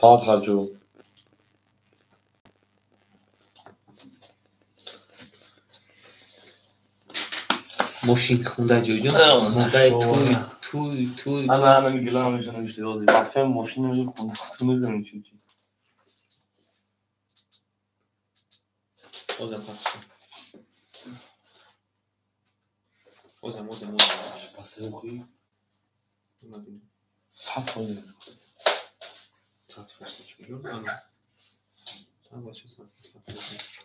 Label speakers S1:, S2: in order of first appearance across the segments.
S1: Фатҳаҷон.
S2: Мошин хунда ҷоҷон. Хундаи туй, туй, туй.
S1: Ана ана мигилам мешунавишти ҳозир. Бахшам мошин хунда мезанем чи.
S2: Озам пас. Озам, озам, озам.
S1: Пас охи. 100%.
S2: 100% ҷоҷон. Ана. Та бача 100%.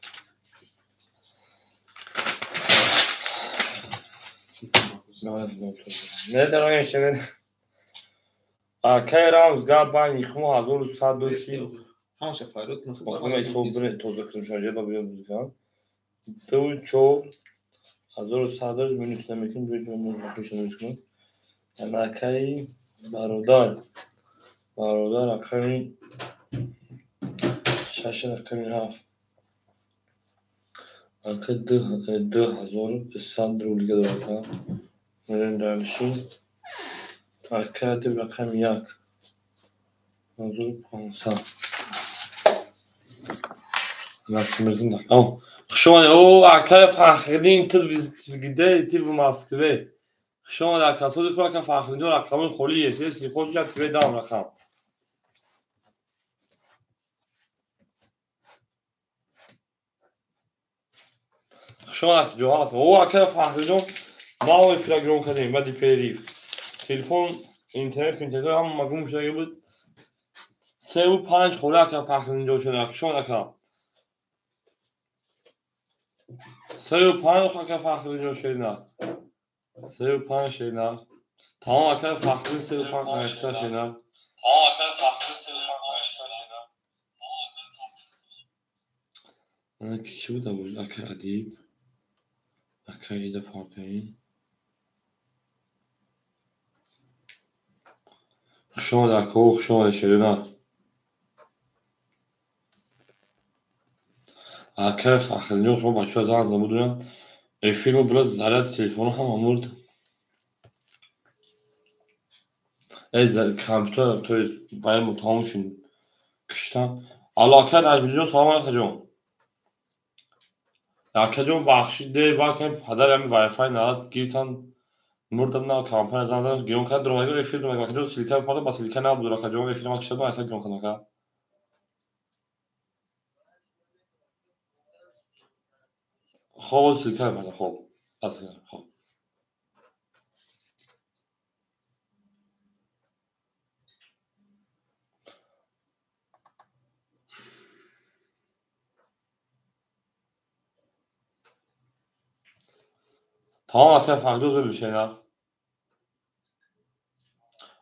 S1: Акай Рамз гап байни хумо 1100 дошти.
S2: Ҳамаша фарёд кун.
S1: Тоза кунем шаҷа биё музыка. Ду чор 1100 дошт, минус намекунем, ду чор минус кунем. Акай бародар. Бародар рақами шаш, рақами ҳафт. Ака 2100 рублига дорад. Мерем дальше. Ака тиб рақами як. 1500. Хуш омадед. О, акай Фахриддин, ту где? Ты в Москве. Хуш омадед, ака. Сози худ, ака Фахриддин, рақамои холӣ есть. Если хочешь, я тебе дам рақам. Хуш омадед, ҷо. О, акай Фахриддин, ма эфира гирон кардем баъди перерыв. Телефон, интернет, интернет ҳама гум шуда буд. Севу панҷ холӣ, ака Фахриддин ҷо шуда. Хуш омадед, ака. Сею панҷ, ака Фахриддин ҷо шена. Сею панҷ шена. Тамом, ака Фахриддин, сею панҷ навишта шена. Тамом, ака Фахриддин, сею панҷ навишта шена. Ана ки буд ака Адиб? Ака Ида Партаин. Хуш омадед, ака, хуш омадед, шерина. Ака Фахриддин, шумо бачаҳо занг зада будем. Эфир мо била заряди телефоно ҳама мурд. Компютер, то есть баямо тамом шуд. Киштам. Алло, ака Наҷмиддинҷон, салом алейкум, ҷон. Акаҷон, бахшид, де бакам падар ҳами вайфай нарад гирифтан мурдам, на компания занг задам, гирон кард, дуромадем, эфир дуромадем. Акаҷон, ссылка мепардам, ба ссылка набуд, акаҷон, эфир ма киштам, айса гирон кардам, ака. Хоб, ссылка мепардам, хоб. Хоб. Тамом, ака Фахриддин, бибишена.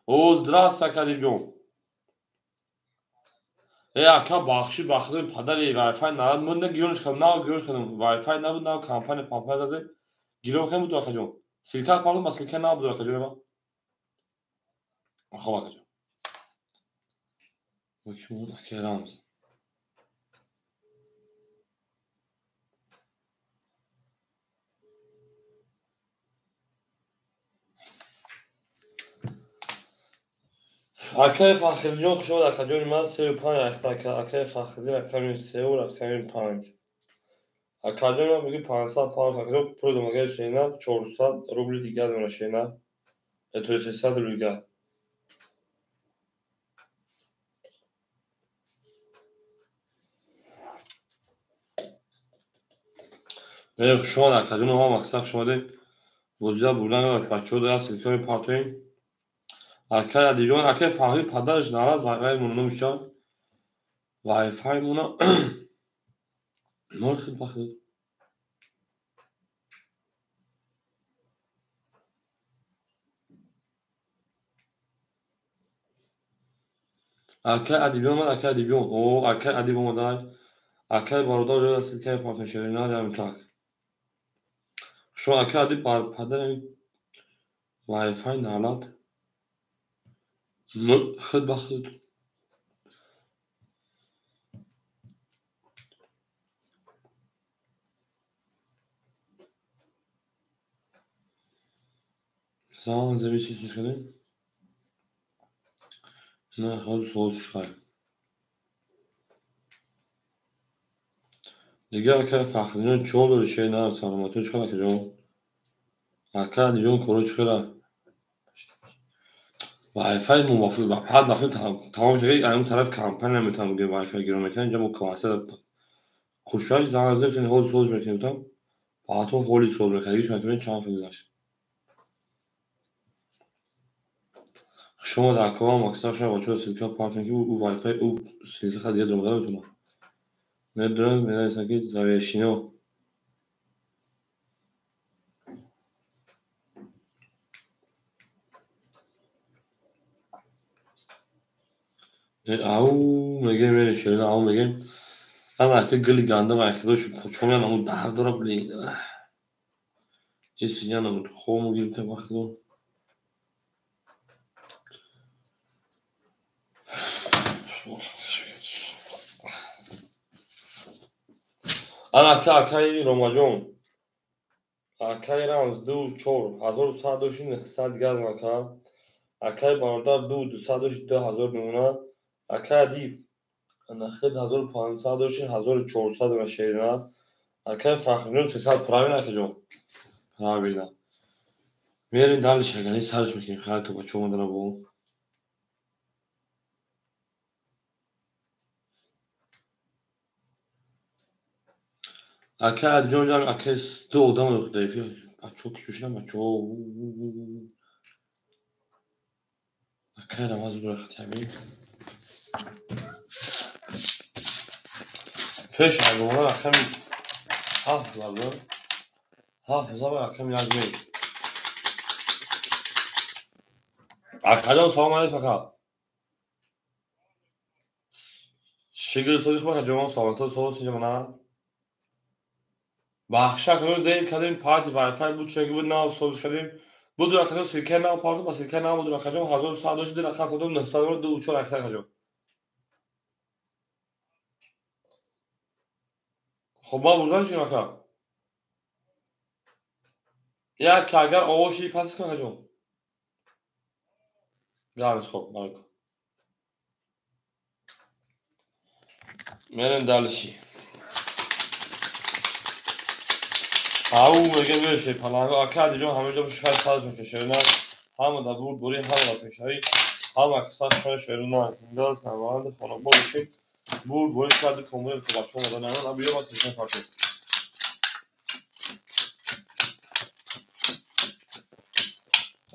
S1: О, здравствуй, ака Адибҷон. Э, ака, бахши, бахши, падари вайфай нарад мурд, на гиронш кардам, нав гиронш кардам. Вайфай набуд, нав компания пампания зазе. Гирон хем буд, акаҷон. Ссылка пардам, ба ссылка набуд, акаҷон ма. Хоб, акаҷон. Ки ака Рамз. Акаи Фахриддин, хуш омад, акаҷони ман, сею панҷ ака, акаи Фахриддин, рақами сеу рақами панҷ. Акаҷон ман мегӯи 500 панҷ, акаҷон, пули домагаи шена, 400 рубли дигар мера шена. То есть 300 рубли дигар. Э, хуш омад, акаҷон, ҳама мақсад хуш омадед. Бозида бурдан бачаҳо дорад, ссылка мепартоем. Акай Адибҷон, акай Фахри падараш нарад вайфай мона номишча. Вайфай мона мурд худ ба худ. Акай Адибҷон омад, акай Адибҷон. О, акай Адиб омадай. Акай бародар ҷо ссылка мепартоем, шерина ям так. Шумо акай Адиб бар падари вайфай нарад. Мурд худ ба худ. Занг заби чӣ кардем? На, ҳозир суол шуд, хайр. Дигар ака Фахриддин чӣ ҳол дори, шер на, саломатиё чӣ хел акаҷон? Ака Адилҷон, коро чӣ хела? Вайфай ҳар дафъа тамом шуда, ай он тараф компания метавонам бигӯем вайфай гирон мекунад, инҷа мо квартира хушҳол занг задем, ҳозир соз мекунем, гуфтам, баъдҳо ҳоли соз мекард, дигар шумо чанд ҳафта гузашт. Шумо дар акаҳо аксар шумо бачаҳо ссылка партем, ки ӯ вайфай, ӯ ссылка ха дигар омада метавонад. Медонам, медонистам, ки завершено. Ау мегем, мерем ширина, ау мегем. Ама ака гили гандам айхидо шу чомян аму дард дора, блин. Исинян аму хому гирифта вақтидо. Ана ака, акаи Ромаҷон. Акаи Рамз 2 4 1100 дошти 900 дигар ака. Акаи бародар 2 200 дошти 2000 мемонад. Акаи Адиб нахид 1500 дошти 1400 дона шерина. Акаи Фахриддин 300, правильно акаҷон? Правильно. Мерем дальше, агар сарш мекунем, хайр то бачаҳо омадана бо. Ака Адиҷон ҷам акаи ду одам даифи бачаҳо ки чӯшидан бачаҳо. Акаи Рамаз бура хатяби. Пеш ҳайвона рақами 7 зарба. 7 зарба рақами 1 мей. Акаҷон салом алейкум ака. Шигир сози хуб акаҷон, саломато соз синҷа мана. Бахша кардем, дер кардем, парти вайфай буд, чунки буд, нав соз кардем. Буд акаҷон ссылка нав парти, ба ссылка нав буд акаҷон 1100 дошт, рақам додам 900 2 4 акаҷон. Хоб ман бурдан шудем ака. Як агар овоз шиди пас кун акаҷон. Гармиз, хоб, алейкум. Мерем дальше. Ау мегем меше паланго ака Адиҷон ҳама ҷо шухай саз мекашад на, ҳама да бурд бурӣ, ҳама да пешавӣ, ҳама кисар шуна шерина зинда сарбаланд хонобод бошед. Бурд бурӣ карди комил то бачаҳо омада наён, а биё бас телефон партем.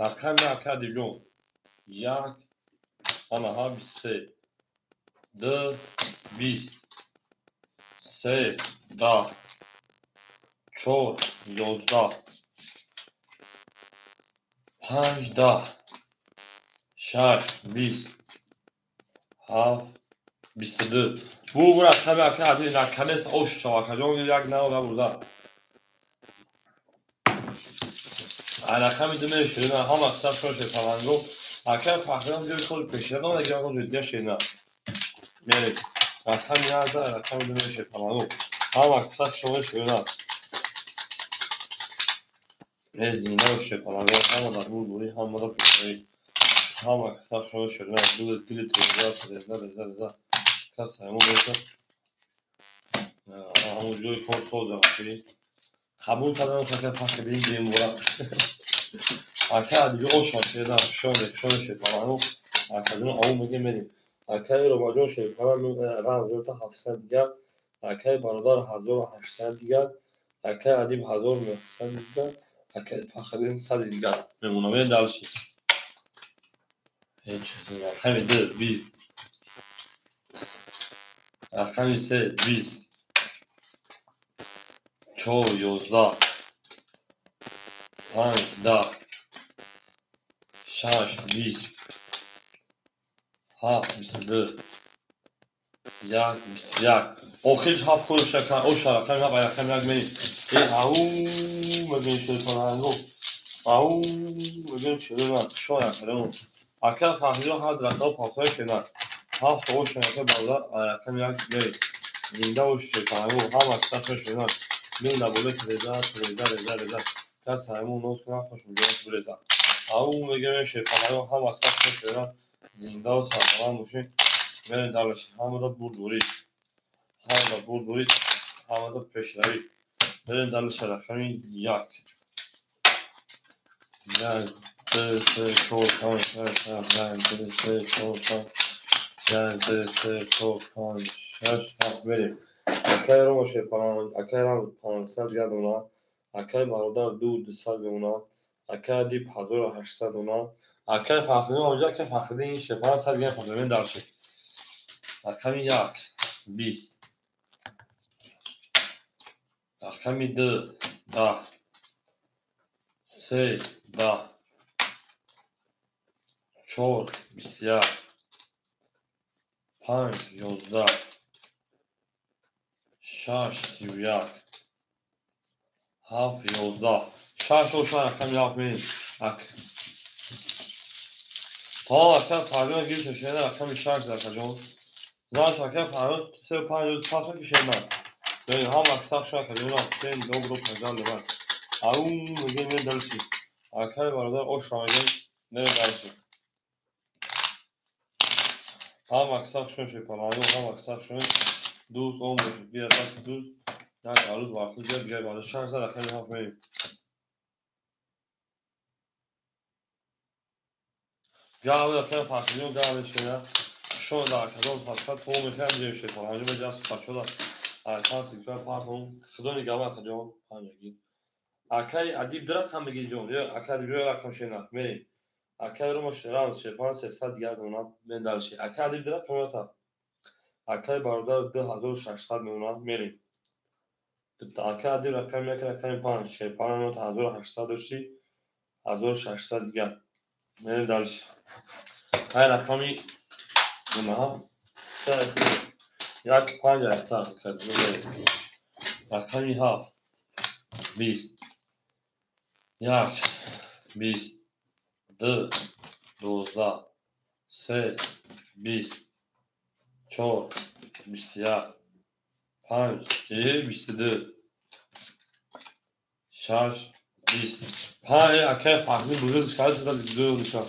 S1: Рақами ака Адиҷон 1 ана ҳа 23 2 20 3 10 4 11 5 10 6 20 7 22. Бу рақами ака Адил наканес ош шава акаҷон, як нав набурда. Рақами ду меширина ҳама қисар шоше паланго. Ака Фахриддин ҷои холи пешина омада, ягон ҷои дигар ширина. Мерем. Рақами 1 рақами ду мешир паланго. Ҳама қисар шоше ширина. Зинда боше паланго, ҳама дар бур бурӣ, ҳама дар пешавӣ. Ҳама қисар шоше ширина. Гули гули реза реза реза реза. Кас ҳамон меша. Ҳамон ҷои кор созам ки. Қабул кардам ака Фахриддин бемора. Ака Адиҷон ош ширина, шоне, шоне шир паланго. Акаҷон ау мегем мерем. Акаи Ромаҷон шир паланго рамз меота 700 дигар. Акаи бародар 1800 дигар. Акаи Адиб 1900 дигар. Акаи Фахриддин 100 дигар. Мемонам дальше. Ҳеҷ рақами 2 20. Рақами 3 20. 4 11 5 10 6 20 7 22 1 21. Охирш 7 кӯша оша рақами 7 рақами 1 мерем. Ау мегӯем шуд паланго. Ау мегӯем ширина шоя акаҷон. Ака Фахриддин ҳар рақам пахтои ширина. 7 оша ака бародар рақами 1 мерем. Зинда бош паланго, ҳама қисар ширина. Мин да боле реза реза реза реза. Кас ҳамон ноз кунад, хуш меҷонад буреза. Ау мегӯем шир паланго, ҳама қисар ширина. Зинда ва сарбаланд бошед. Мерем дальше. Ҳама да бурд бурӣ. Ҳама да бурд бурӣ. Ҳамада пешравӣ. Мерем дальше рақами 1. 1, 2, 3, 4, 5, 6, 7, 1, 2, 3, 4, 5, 1, 2, 3, 4, 5, 6, 7 мерем. Акай Рома шепаланг, акай Рам 500 дигар дона, акай бародар 2 200 дона, акай Адиб 1800 дона, акай Фахриддин ҳамҷа, акай Фахриддин шепаланг 100 дигар пас дальше. Рақами 1, 20. Рақами 2, 10. 3, 10. 4, 21. 5, 11. 6, 31. 7, 11. 6 оша рақами 7 мерем. Тамом, акай Фарҳод гирифта шуда рақами 6 акаҷон. Значит, акай Фарҳод 3 5 рӯз пас ки шена. Бибин, ҳам аксар шуд акаҷон, всем добро пожаловать. Ау, мегем мерем дальше. Акай бародар оша мегем мерем дальше. Ҳам аксар шуд шепаланго, ҳам аксар шуд дӯст он бошад. Бия дасти дӯст, як арӯз бархӯрд дигар дигар бародар 6 рақами 7 мерем. Гаве акай Фахриддин гаве шена. Шон дар кадом фасхат то мехоҳам ҷои шепаланго ба даст бачода. Айсан сикра партон. Худо нигаҳбон акаҷон. Панҷагӣ. Акай Адиб ду рақам бигир ҷон. Ё акай Адиб ё рақам шена. Мерем. Акай Рома Рамз шепан 300 дигар дона. Мерем дальше. Акай Адиб ду рақам ёта. Акай бародар 2600 мемона. Мерем. Акай Адиб рақами 1 рақами 5 шепан 1800 дошти. 1600 дигар. Мерем дальше. Ай рақами 1 5 8 рақами 7 20 1 20 2 12 3 20 4 21 5 22 6 20 5. Акай Фахриддин бузург кард ду нишон.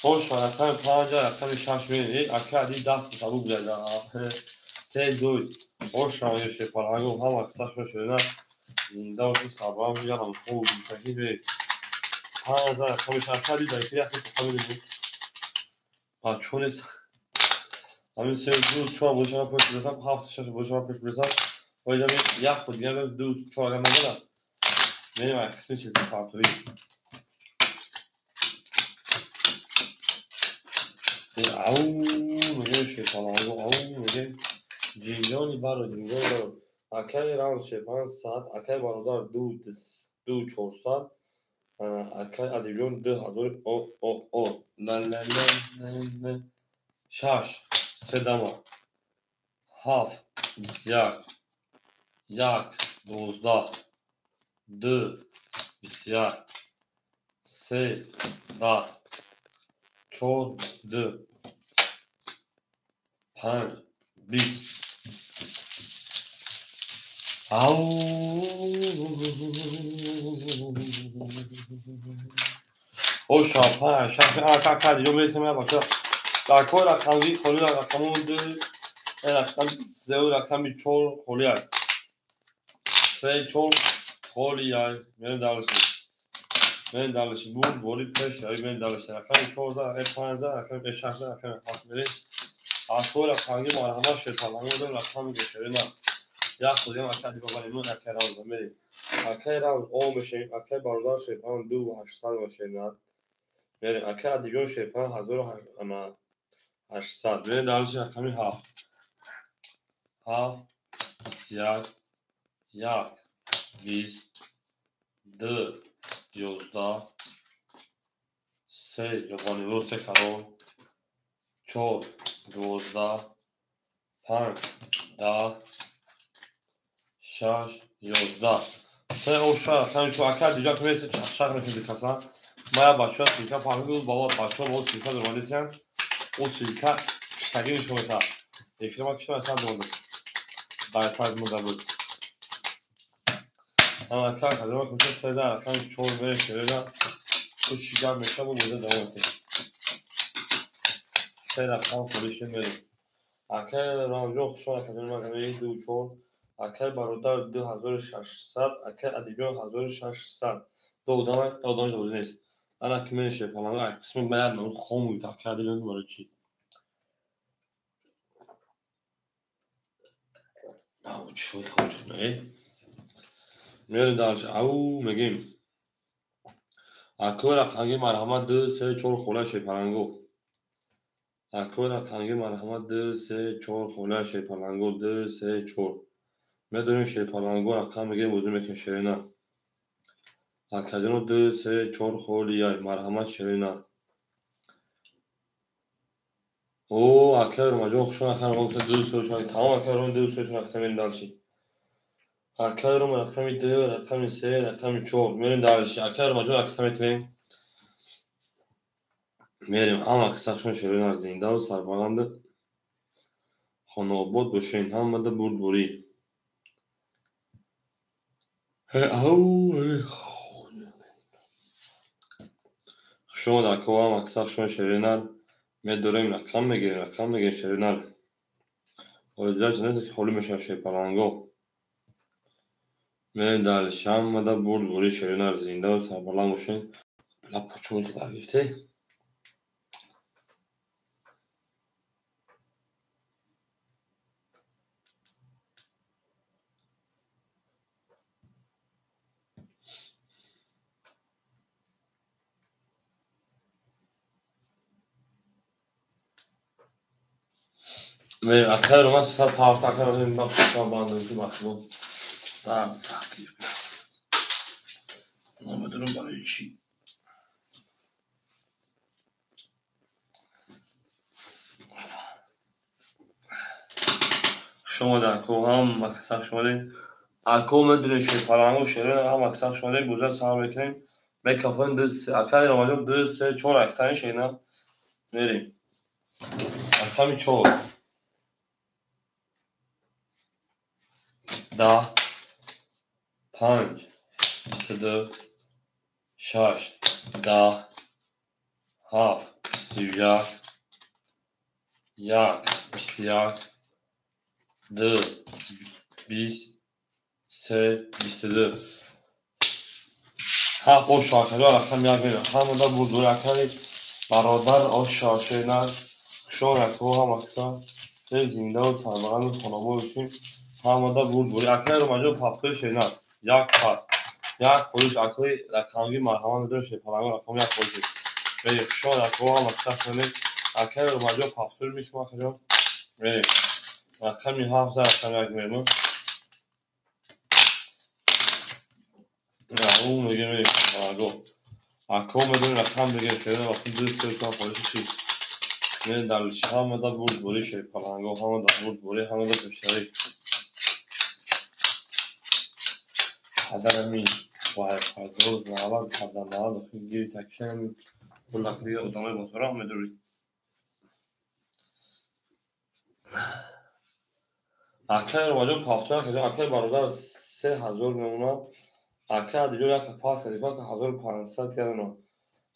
S1: Хош, рақами 5 рақами 6 мерем. Акай Адиб даст сабук буда. Се дуй. Хош, шепаланго ҳам аксар шуда. Зинда бошед, сарбаланд бошед, ям хуб мустақим мерем. 5 рақами 6 акай Адиб дар эфир яхе тоқа медонем. Бачо нест. Ҳамин се ду чор бошам пеш бирасам, ҳафт шаш бошам пеш бирасам. Оидам як худ дигар ду чор агар назанам. Мерем ай қисми сетка партоӣ. Ау, мегем шепаланго, ау, мегем ҷинҷони баро, ҷинҷони баро. Акай Рамз шепан 100, акай бародар 2 2 400, акай Адибҷон 2000 о о о ла ла ла ла 6 3 дама 7 21 1 12 2 21 3 10 4 22 5 20. Ау, оша 5 6 ака ака диё мересем я бача. Сакой рақамги холи рақамон 2 рақами 3 рақами 4 холи ай. 3 4 холи ай. Мерем дальше. Мерем дальше. Бур бори пеш ай мерем дальше. Рақами 4 5 рақами 6 рақами 7 мерем. Акой рақамги марҳамат шепаланго дем рақами гешерина. Як худем акай Адиб аввалин акай Рамз мерем. Акай Рамз о мешем, акай бародар шепан 2 800 мешем. Мерем акай Адибҷон шепан 1800. Мерем дальше рақами 7. 7 21 1 20 2 11 3 ёбониву 3 карон 4 12 5 10 6 11 3 оша рақами 4. Акай Адибҷон ки мересе чақчақ мекунед каса. Ма я бачаҳо силка фаҳмид, баба бачаҳо боз силка дорвадесиян. О силка киштагӣ нишон метаҳад. Эфир ма киштам сад монда. Дар монда буд. Ана ка кадома кӯша се дар рақами 4 мере шерена. Ту чӣ гап меша бо боза давом метем. Се рақам холише мерем. Акай Рамҷон хушон академи ма кадеми 2 4. Акай бародар 2600, акай Адибҷон 1600. Ду одам, одамаш бозӣ нест. Ана ки мени шерпаланго, ай қисми баяд намуд хом гуфт, акай Адибҷон барои чӣ? Ау, чой хом шуд, э? Мерем дальше. Ау, мегем. Акои рақамги марҳамат 2, 3, 4 хола шерпаланго. Акои рақамги марҳамат 2, 3, 4 хола шерпаланго, 2, 3, 4. Медонем шерпаланго рақам мегем, бозӣ мекунем шерина. Акаҷоно 2, 3, 4 холияй, марҳамат шерина. О, акай Ромаҷон, хуш омад, акай Рома гуфта 2, 3, 4. Тамом, акай Рома 2, 3, 4 рафта мерем дальше. Акай Рома рақами 2, рақами 3, рақами 4. Мерем дальше. Акай Ромаҷон акта метавонем. Мерем ҳама кисахшон шерина зиндаву сарбаланд хонаобод бошен, ҳамада бурдборӣ. Хуш омад ако, ҳама кисахшон шеринар. Медорем рақам мегирем, рақам мегирем шеринар. Оизач нест ки холӣ мешавад шерпаланго. Мерем дальше, ҳамада бурдборӣ шеринар, зиндаву сарбаланд бошен. Бла пучуни дар гирифте. Акай Рома 307, акай Рома ман пучам бандам ки махлуқ. Дар таклиф. Намедонам барои чӣ. Хуш омад ако, ҳама каса хуш омадед. Ако медонем шерпаланго шерина, ҳама каса хуш омадед. Боза сар мекунем. Мекафоем 2, 3, акай Ромаҷон 2, 3, 4 актани шерина. Мерем. Рақами 4. 10, 5, 22, 6, 10, 7, 31, 1, 21, 2, 20, 3, 22. 7 ош акаҷон рақам 1 мерем. Ҳамада бурдборӣ акаи бародар ош шерина. Хуш омад ако, ҳама каса зиндаву сарбаланду хонобод бошем. Ҳамада бурдборӣ. Акаи Ромаҷон пафтои шерина. Як пас. Як хоҳиш акои рақамги марҳамат медорем шерпаланго рақам як хоҳиш. Мерем. Хуш омад ако, ҳама каса хуш омадед. Акаи Ромаҷон пафтои мешума акаҷон. Мерем. Рақами 7 рақам 1 мерем. Ау мегем мерем шерпаланго. Ако медорем рақам мегем шерина вақти 2, 3, 4 хоҳиши чӣ? Мерем дальше. Ҳамада бурдборӣ шерпаланго, ҳамада бурдборӣ, ҳамада пешравӣ. Падарами вай фардоз навад ҳабда навад охир гири такшами пулак дига одамои бозора медорӣ. Акай Ромаҷон пафтоя акаҷон, акай бародар 3000 мемонад. Акай Адиҷон яка пас кард, яка 1500 кардано.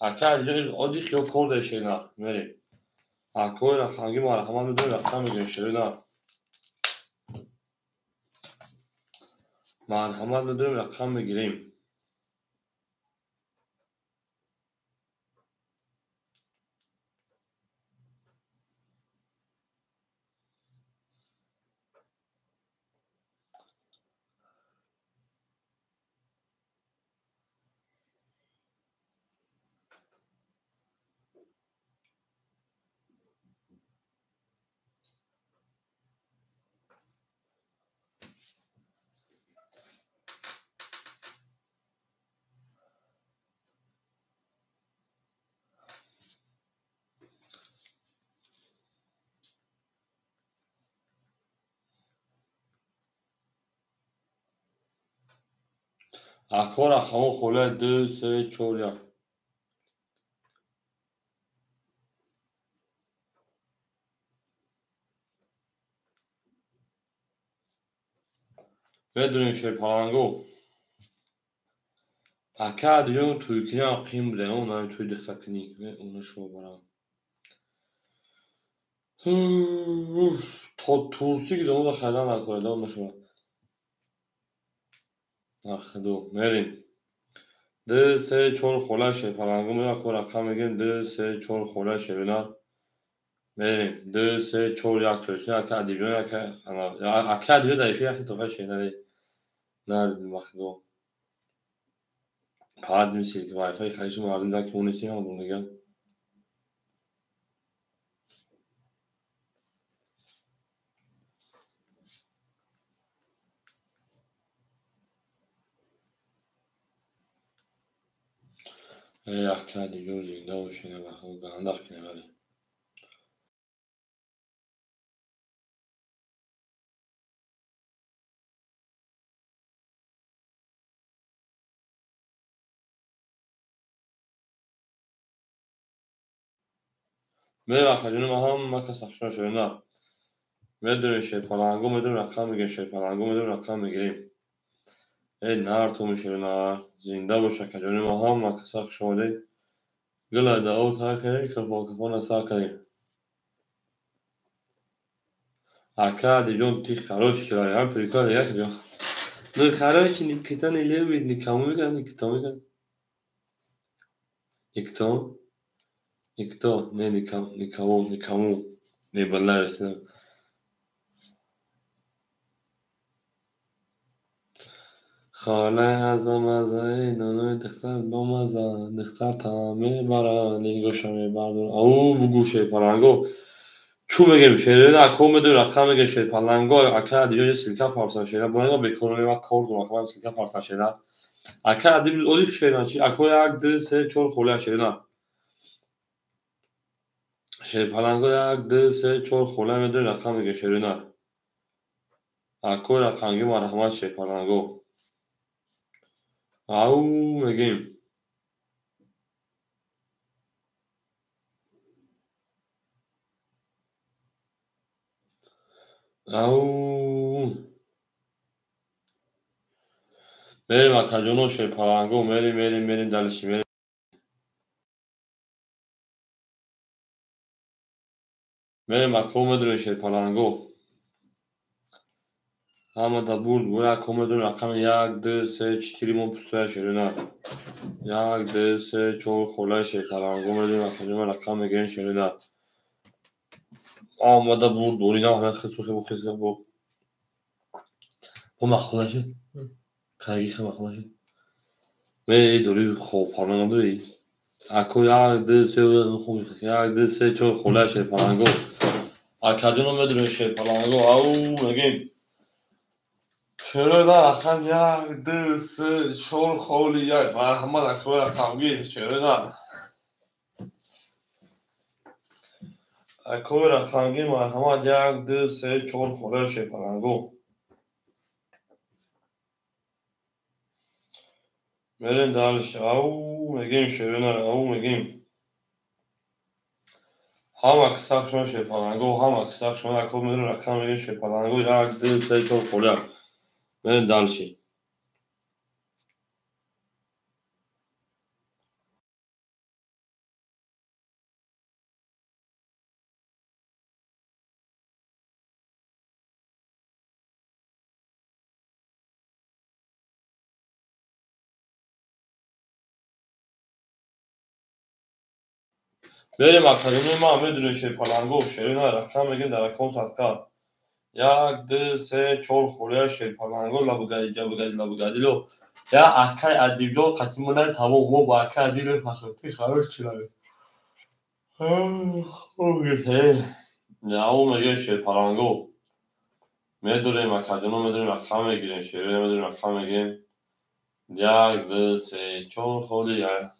S1: Акай Адиҷон оддӣ хиёл кор дар шерина. Мерем. Акои рақамги марҳамат медорем, рақам мегирем шерина. Марҳамат медорем, рақам мегирем. Ако рақамҳо холия 2, 3, 4, 1. Медонем шерпаланго. Ака Адиҷон тӯйкунӣ ҳам қиин буда, нами тӯй дихтакунӣ. Уна шумо барам. То турсӣ ки домода харидан накунед, уна шумо. Нахду мерим. 2 3 4 хола шерпаланго мева ко рақам мегирем 2 3 4 хола шерина. Мерим 2 3 4 1 то есть ака адибиён ака ака адибиён дар эфир яхи тоқа шеринари нар махду. Пад мисил ки вайфай хариши мардум дар ки мо нестем ҳам дига. Ака адибиён зинда бошед махду гандах кинем вале. Мерем акаҷони ма ҳама кас ахшон шерина. Медонем шерпаланго медонем рақам мегирем шерпаланго медонем рақам мегирем. Эй нартоми шерина зинда бош акаҷони ма ҳама кас хуш омадед. Гула дао тар кардем кафон кафона сар кардем. Ака адибҷон ты хороший человек, а прикольно, як ҷо. Ну хороший никто не любит, никому мегӯяд, никто мегӯяд. Никто? Никто, не никому, никого, никому не понравится. Хола аз мазаи нонои духтар бомаза, духтар та мебара, нигоша мебардор. Ау бугу шерпаланго. Чӯ мегем шерина ако медонем рақам мегем шерпаланго ака адиб силка парсан шерина бояд бекор мева кор дорам ака силка парсан шерина. Ака адиб одиф шерина чи ако 1 2 3 4 хола шерина. Шерпаланго 1 2 3 4 хола медонем рақам мегем шерина. Ако рақамги марҳамат шерпаланго. Ау мегем. Ау. Мерим акаҷоно шерпаланго мерим мерим мерим далиши мерим. Мерим ако медонем шерпаланго. Ҳама да бурд бура ако медонем рақами 1 2 3 4 мо пустоя шерина. 1 2 3 4 холаи шерпаланго медонем акаҷоно рақам мегирем шерина. Омада бурд бурина ҳама хису хибу хису бу. Бо махул нашид? Қайги хи махул нашид? Ме дори хоб парман дори. Ако 1 2 3 хуб 1 2 3 4 холаи шерпаланго. Акаҷоно медонем шерпаланго ау мегем. Шерина рақам 1 2 3 4 холи 1 марҳамат ако рақамгир шерина. Ако рақамгир марҳамат 1 2 3 4 холаи шерпаланго. Мерем дальше. Ау мегем шерина ау мегем. Ҳама кисак шумо шерпаланго, ҳама кисак шумо ако медонем рақам мегем шерпаланго 1 2 3 4 хола. Мерем дальше. Мерем академияи ма медонем шерпаланго шерина рақам мегем дар аккаунт садқа. 1 2 3 4 холия шерпаланго лабугади ҷабугади лабугадило. Я акай адибҷон қатимонай тамом мо ба акай адиб мефахрем. Ты хорош человек. Ау мегем шерпаланго. Медонем акаҷоно медонем рақам мегирем шерина медонем рақам мегирем. 1 2 3 4 холия.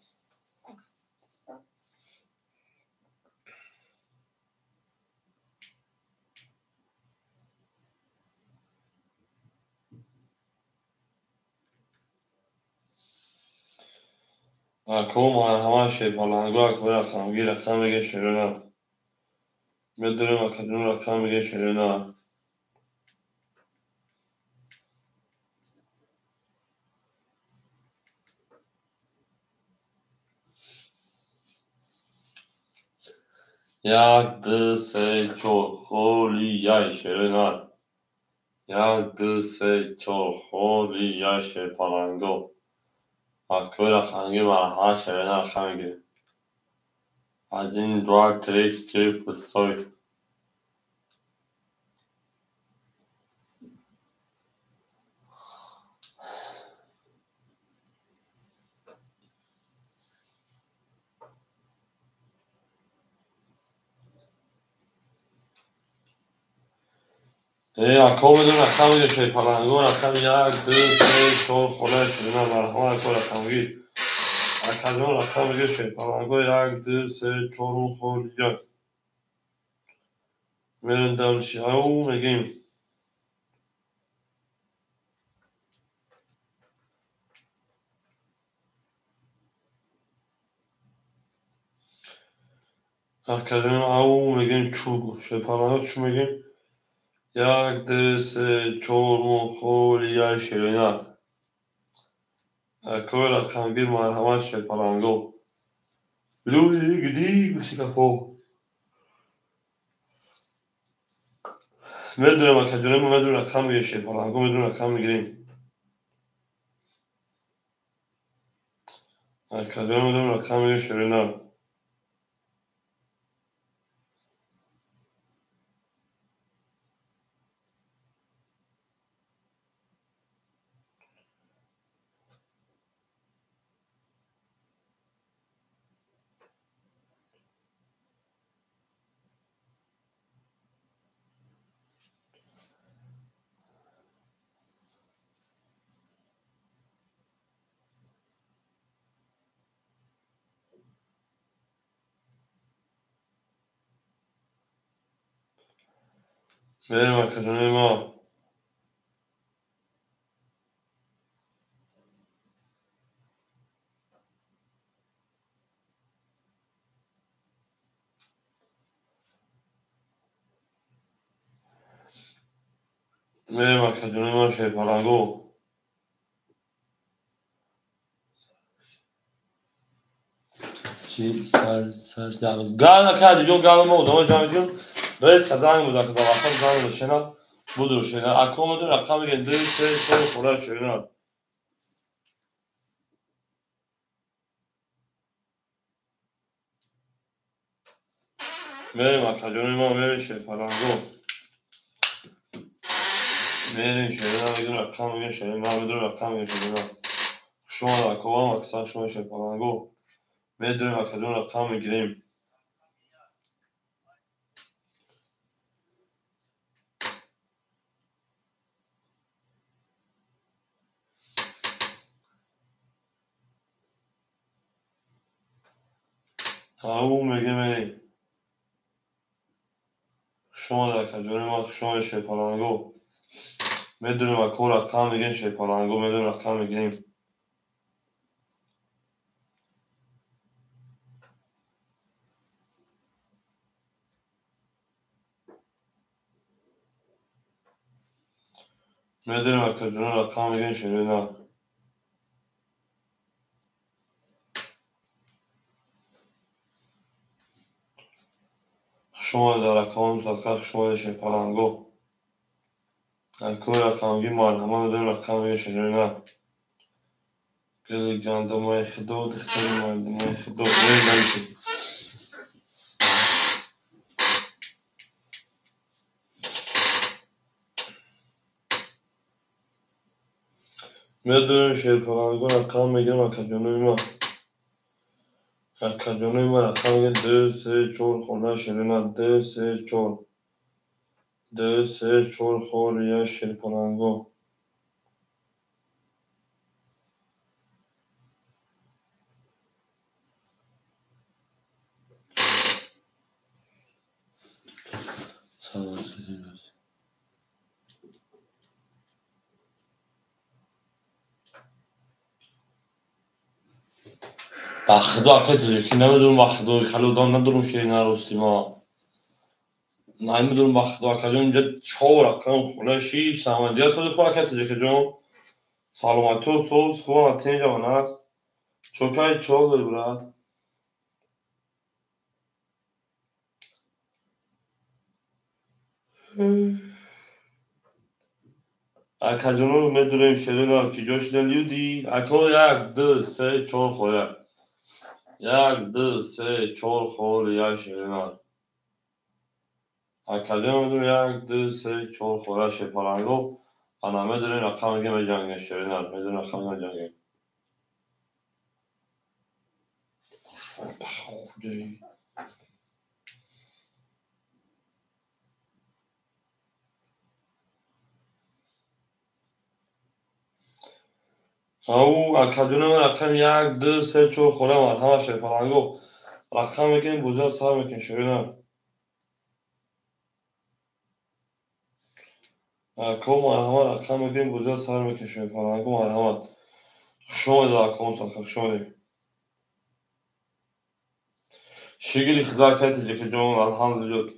S1: Ако марҳамат шерпаланго ако рақамгир рақам мегем шерина. Медонем акаҷоно рақам мегем шерина. 1 2 3 4 холияй шерина. 1, 2, 3, 4 холи як шерпаланго. Акои рақамгир марҳамат шерина рақам мегирем. 1, 2, 3, 4 пустой. Ако медонам рақам мегирем шерпаланго, рақами 1, 2, 3, 4 хола шерина марҳамат акои рақамгир. Акаҷон рақам мегирем шерпаланго 1, 2, 3, 4 холи 1. Мерем дальше. Ау мегим. Акаҷон ау мегим чугу. Шерпаланго чу мегим? 1, 2, 3, 4 холи 1 шерина. Акои рақамгир марҳамат шерпаланго. Люди гди гусикапо. Медонем акаҷонем, медонем рақам мегирем шерпаланго, медонем рақам мегирем. Акаҷон медонем рақам мегирем шерина. Мерем акаҷони мо. Мерем акаҷони мо шерпаланго. Чи сар сар гал акади ҷон гал мо одама ҷамъ мекунем. Резка занг буда, ка вақт занг дошена буду шена. Ако медон рақам мегирем 2, 3, 4 хола шерина. Мерем акаҷони мо, мерем шерпаланго. Мерем шерина медон рақам мегирем шерина, медон рақам мегирем шерина. Хуш омад аковам, аксар шумо шерпаланго. Медонем акаҷон рақам мегирем. Ау мегем эй. Хуш омад акаҷони мо, хуш омад шерпаланго. Медонем ако рақам мегирем шерпаланго, медонем рақам мегирем. Медонем акаҷон рақам мегирем шерина. Хуш омадед дар рақамҳои мусаддиқа, хуш омадед шерпаланго. Акои рақамгир марҳамат медонем рақам мегирем шерина. Гули гандумаи худо, духтари мардумаи худо. Мерем дальше. Медонем шерпаланго рақам мегирем акаҷонои ма. Акаҷонои ма рақам мегирем 2, 3, 4 хола шерина 2, 3, 4. 2, 3, 4 холи 1 шерпаланго. Ба худо акои тоҷикӣ намедонам, ба худо хеле одам надорам шерина рости ма. Намедонам ба худо акаҷон инҷа 4 рақам хола 6 саман. Дигар сози хуб акаи тоҷикаҷон. Саломатӣ соз хубам атинҷа аст. Чокай чо дори брат? Акаҷоно медурем шерина ки ҷо шуда люди. Ако 1 2 3 4 хоя. 1 2 3 4 холи як шерина. Акаҷоно медурем 1 2 3 4 хоя шепаланго. Ана медурем рақам мегем меҷангем шерина. Медурем рақам меҷангем. Бахудей. Ау, акаҷоно ман рақам 1 2 3 4 хӯрам, марҳамат шерпаланго. Рақам мекунем, бозиро сар мекунем шерина. Ако марҳамат рақам мекунем, бозиро сар мекунем шерпаланго, марҳамат. Хуш омадед аком садқа, хуш омадед. Шигири худо акай таҷикаҷон, алҳамдулиллоҳ.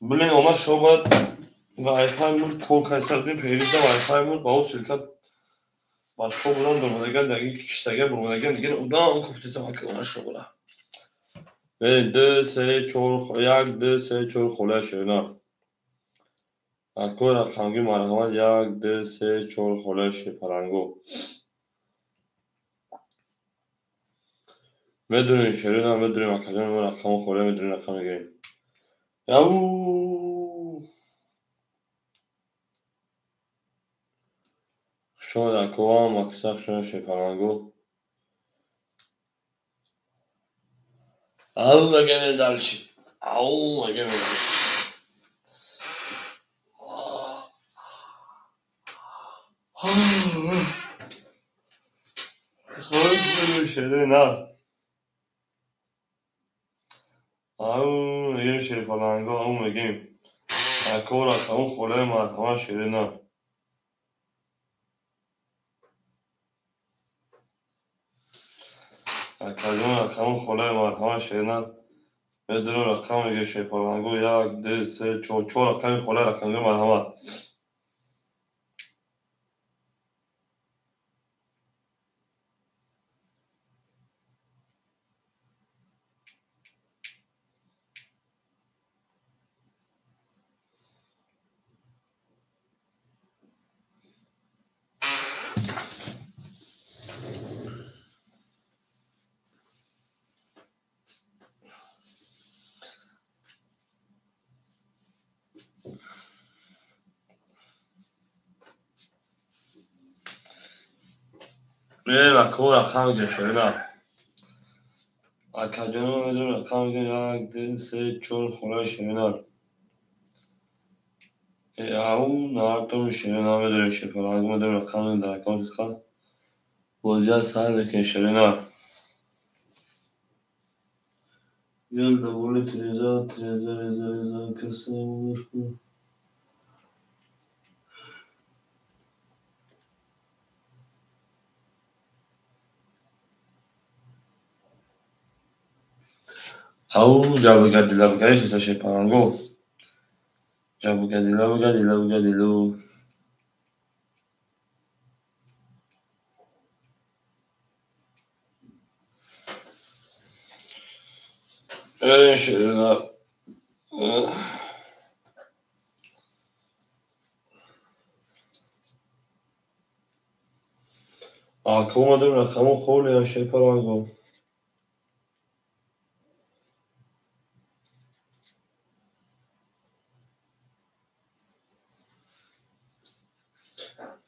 S1: Блин, омад шумо бояд Wi-Fi муд кор кайса будем, периза Wi-Fi муд ба ӯ ширкат ба шо будан дурмадаган, даги киштага бурмадаган, дигар удам кофтесам ака она шо була. Бе 2 3 4 1 2 3 4 хола шена. Ако рақамги марҳамат 1 2 3 4 хола шепаранго. Медонем шерина, медонем акаҷон, мо рақамо хола медонем рақам мегирем. Яу! Хуш омадед акоам, акса хуш омадед шепаранго. Ау, мегем дальше. Ау, мегем дальше. Шерина. Ау, мегем шерпаланго, ау мегем. Ако рақаму холаи марҳамат шерина. Акаҷон рақаму холаи марҳамат шерина. Медонем рақам мегем шерпаланго 1 2 3 4 4 рақами холаи рақамги марҳамат. Ако рақам мегем шерина. Акаҷоно медонем рақам мегем 1 2 3 4 холаи шерина. Ау, наартоми шерина медонем шерпаланго медонем рақам мегем дар аккаунти хат. Бозиа сар мекунем шерина. Гел даволи Тереза, Тереза, Реза, Реза, каса, мушку. Ау, ҷабгадила бугадиша шерпаланго. Ҷабгадила бугадила бугадилу. Э, шерина. Ако омадем рақаму холия шерпаланго.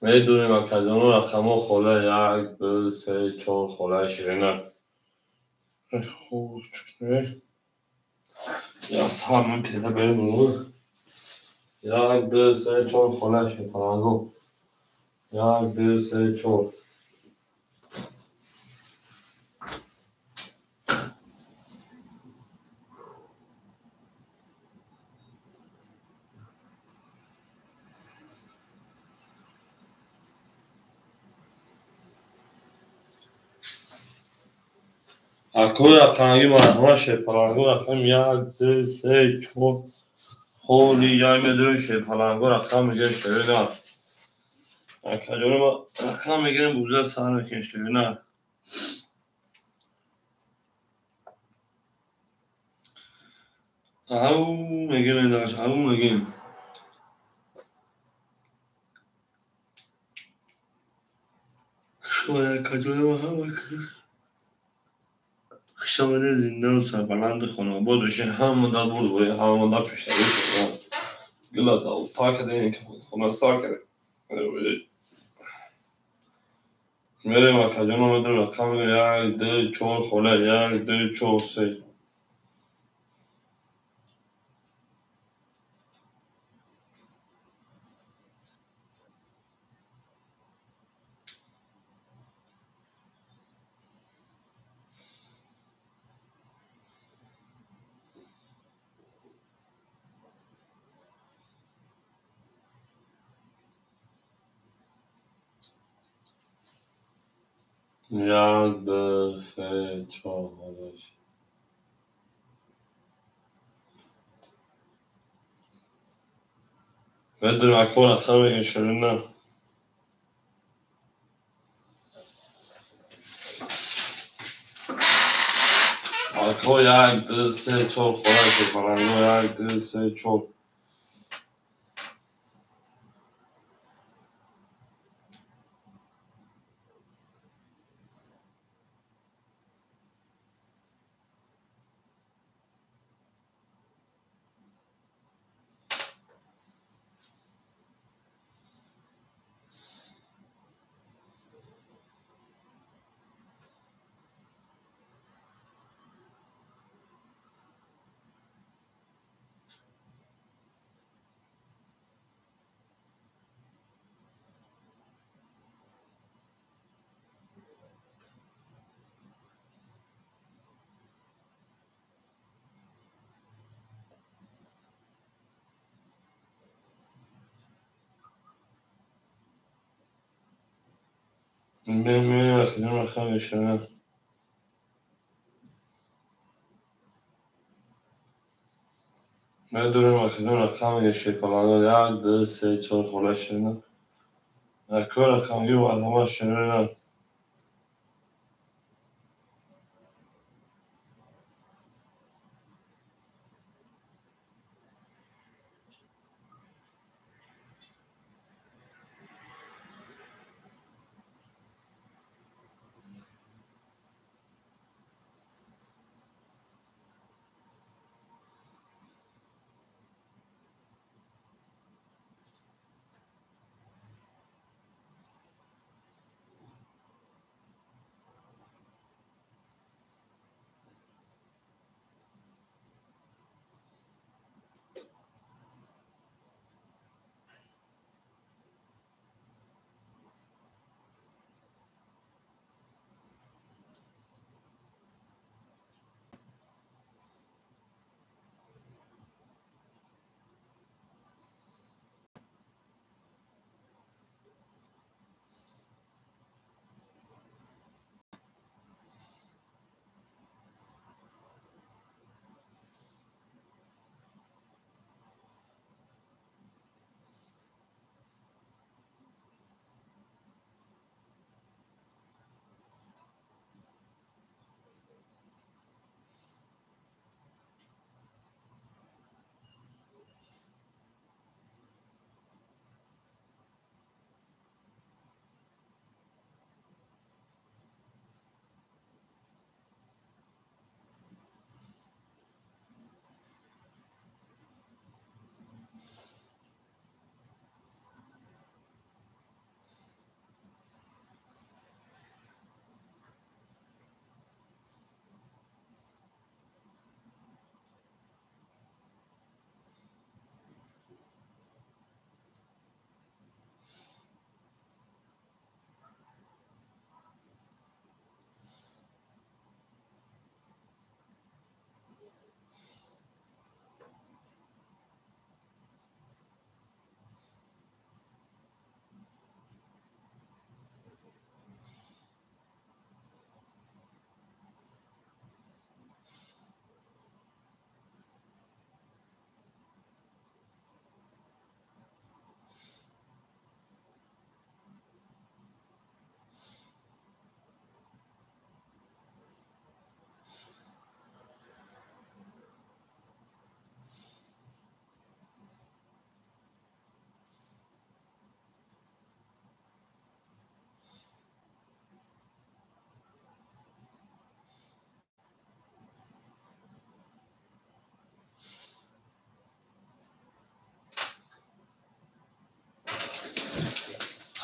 S1: Медонем акаҷоно рақамҳо хола 1 2 3 4 холаи ширина. Я сам педа берем. 1 2 3 4 холаи ширпаланго. 1 2 3 4. Ако рақамги марҳамат шерпаланго рақам 1 2 3 4 холи як медонем шерпаланго рақам мегирем шерина. Акаҷоно ма рақам мегирем буза сар мекунем шерина. Ау мегем даш, ау мегем. Шумо хушомадед, зиндаву сарбаланду хонобод бошед. Ҳама дар бурдборӣ, ҳама дар пешравӣ. Гила па кардем, хона сар кардем. Мерем, акаҷоно, медонем рақам 1, 2, 4 хола, 1, 2, 4, 3. 1, 2, 3, 4. Медонем, ако рақам мегӯем, ширина. Ако 1, 2, 3, 4 хола, шерпаланго, 1, 2, 3, 4. Мерем, акаҷон, рақам мешавад. Медонем, акаҷон, рақам мегӯем, шерпаланго, 1, 2, 3, 4 хола, ширина. Ако рақамгӣ марҳамат, ширина.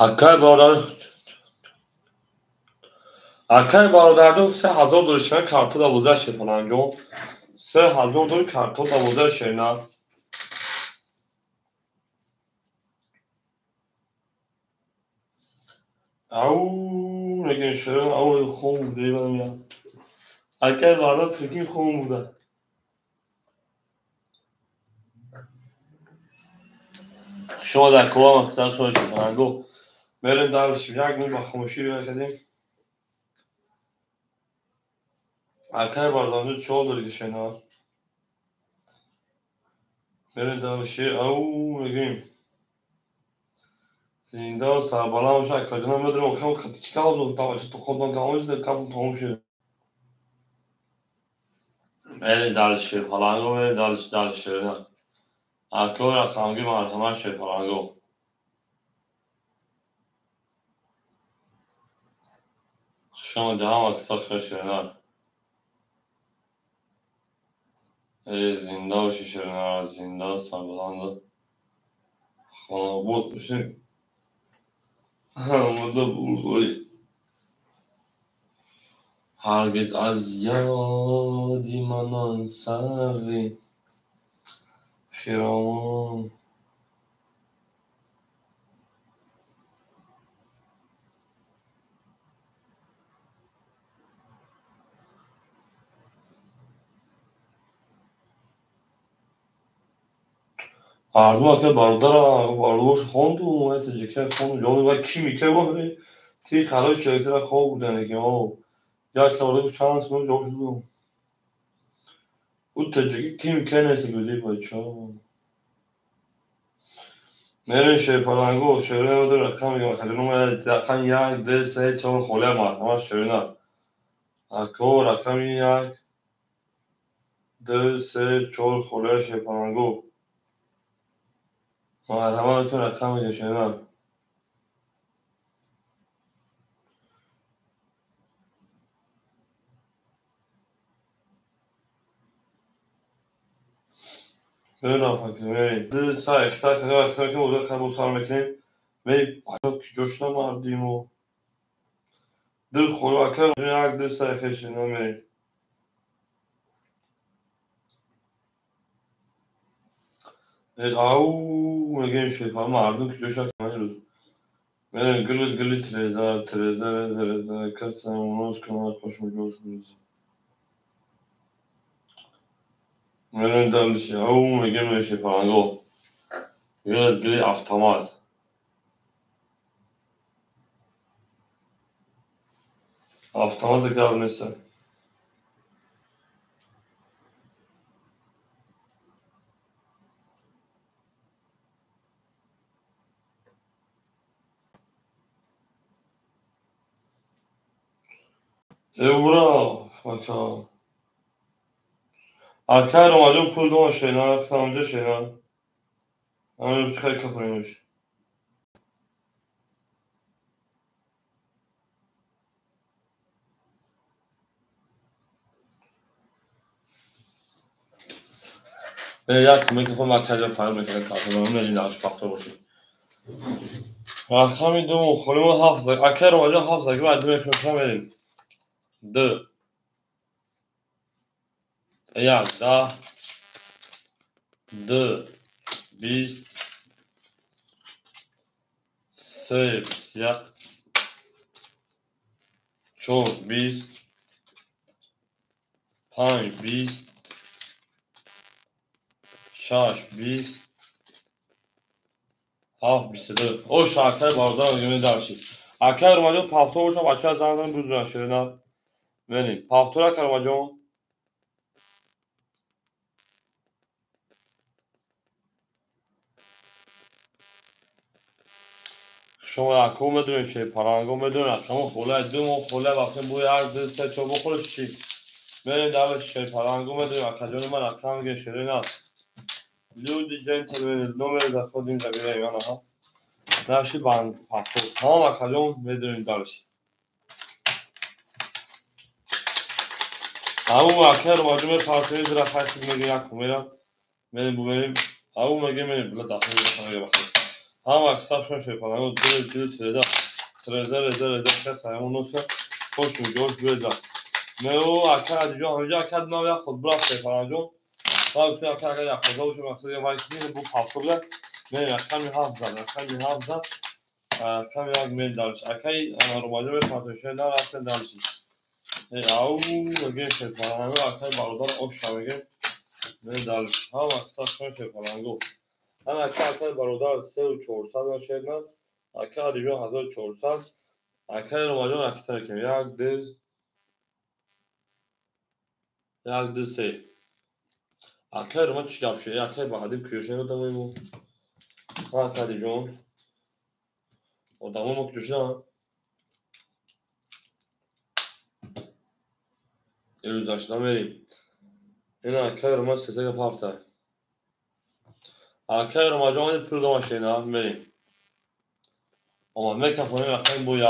S1: Акай бародар, акай бародарҷон, 3000 доллар шина карто 12 шерпаланҷон. 3000 доллар карто 12 шерина. Ау, мегӯем шерин, ау, хом буда, мегӯям. Акай бародар, прикинь, хом буда. Шумо дар кова мақсад шумо шерпаланго. Мерем дальше, як минут ба хомӯшӣ кардем. Акай бародарҷон, 4 доллар шена. Мерем дальше, ау, мегӯем. Зинда ва сарбаланд бошад, акаҷонам, медонем, охирам чӣ калом дод, таваҷҷӯҳ то худам тамом шуд, калом тамом шуд. Мерем дальше шерпаланго, мерем дальше, дальше шерина. Акои рақамги марҳамат шерпаланго. Хуш омадед ҳама каса шерина. Эй, зинда бошӣ шерина, зинда, сарбаланд. Хонобод бошӣ. Омада бурдой. Ҳаргиз аз ёди манон сарви хиромон. Мардум ака бародара бародош хонду, таҷика хонду, ҷон ва ки мика ти қарои чоятара хоб будан ки о як бародар чанд сум ҷавоб шуду. Ӯ таҷики ки мика нест гуди бача. Мерем шерпаланго, шерина ду рақам мегӯям, акаҷон, рақам 1, 2, 3, 4 холия марҳамат шерина. Ако рақами 1, 2, 3, 4 холия шерпаланго. Марҳамат ту рақам мегӯям шерина. Мерем, 2, 3, ихтар кардем, ихтар кардем, ода хабо сар мекунем. Мерем, куҷо шуда мардимо? Ду холӣ ака, 1, 2, 3 хешина мерем. Ау, мегӯем шерпа, мардум куҷо шуда рӯз. Мерем, гулит, гулит, треза, треза, реза, реза, каса, муноз кунад, хошмуҷош реза. Мерем дальше, ау, мегӯем шерпаланго. Гулит, гулит, автомат. Автомат гап нест. Ура, ака. Акай Ромаҷон пул дома шена, ҳамҷа шена. Ҳамин чӣ хеле кафринуш. Як микрофон акаҷон фарқ мекунад, кафринуш, мерем дальше пахта бошед. Рақами дуввум холимо 7, акай Ромаҷон 7 заги ва ду микрофон мерем. 2, 1, 10, 2, 20, 3, 21, 4, 20, 5, 20, 6, 20, 7, 22. Ош, акай бародар, мегӯем дальше. Акай Ромаҷон пафто бошад, бачаҳо занг зананд, будуранд шерина. Мерем. Пафтора акай Ромаҷон. Шумо ако медонед шерпаланго, медонед рақамо холия, ду моҳ холия вақте бо 1, 2, 3, 4 бохӯред чӣ? Мерем дальше шерпаланго, медонем акаҷони ман рақам мегӯем шерина. Люди джентльмены, номер заходим, забираем, аҳа. Наши банк пафто. Тамом акаҷон, медонем дальше. Ау, акай Ромаҷон мепарсем, зира хайсид мегӯем, як умера. Мерем, бумерем. Ау, мегӯем, мерем, била дахл мегӯем, бахел. Ҳама қисса шерпаланго дили дили тиреза тиреза реза реза кас ҳаймон носа хош миҷош беза. Мео ака адиҷон ҳамиҷа ака нав як худ бурафт шерпаланҷон. Ва гуфтем ака агар як худда бошем мақсад вай кунем бу пафто буда. Ме рақами 7 зад, рақами 7 зад. Рақами 1 мел дарш. Акаи Ромаҷон мефаҳмад на рафтем дарш. Ау мегем шерпаланго акаи бародар оша мегем. Мел дарш. Ҳама қисса шерпаланго. Ана ака акаи бародар 3400 мешеднад. Ака Адиҷон 1400. Акаи Ромаҷон акита мекунем. 1 2 1 2 3. Акаи Рома чӣ гап шуд? Акаи Баҳадир куҷо шуд одамои мо? Ака Адиҷон. Одамои мо куҷо шуданд? Ирӯзашда мерем. Ина акаи Рома сесага пафта. Акаи Ромаҷон омади пул дома шена мерем. Омад мекафонем рақами бо 1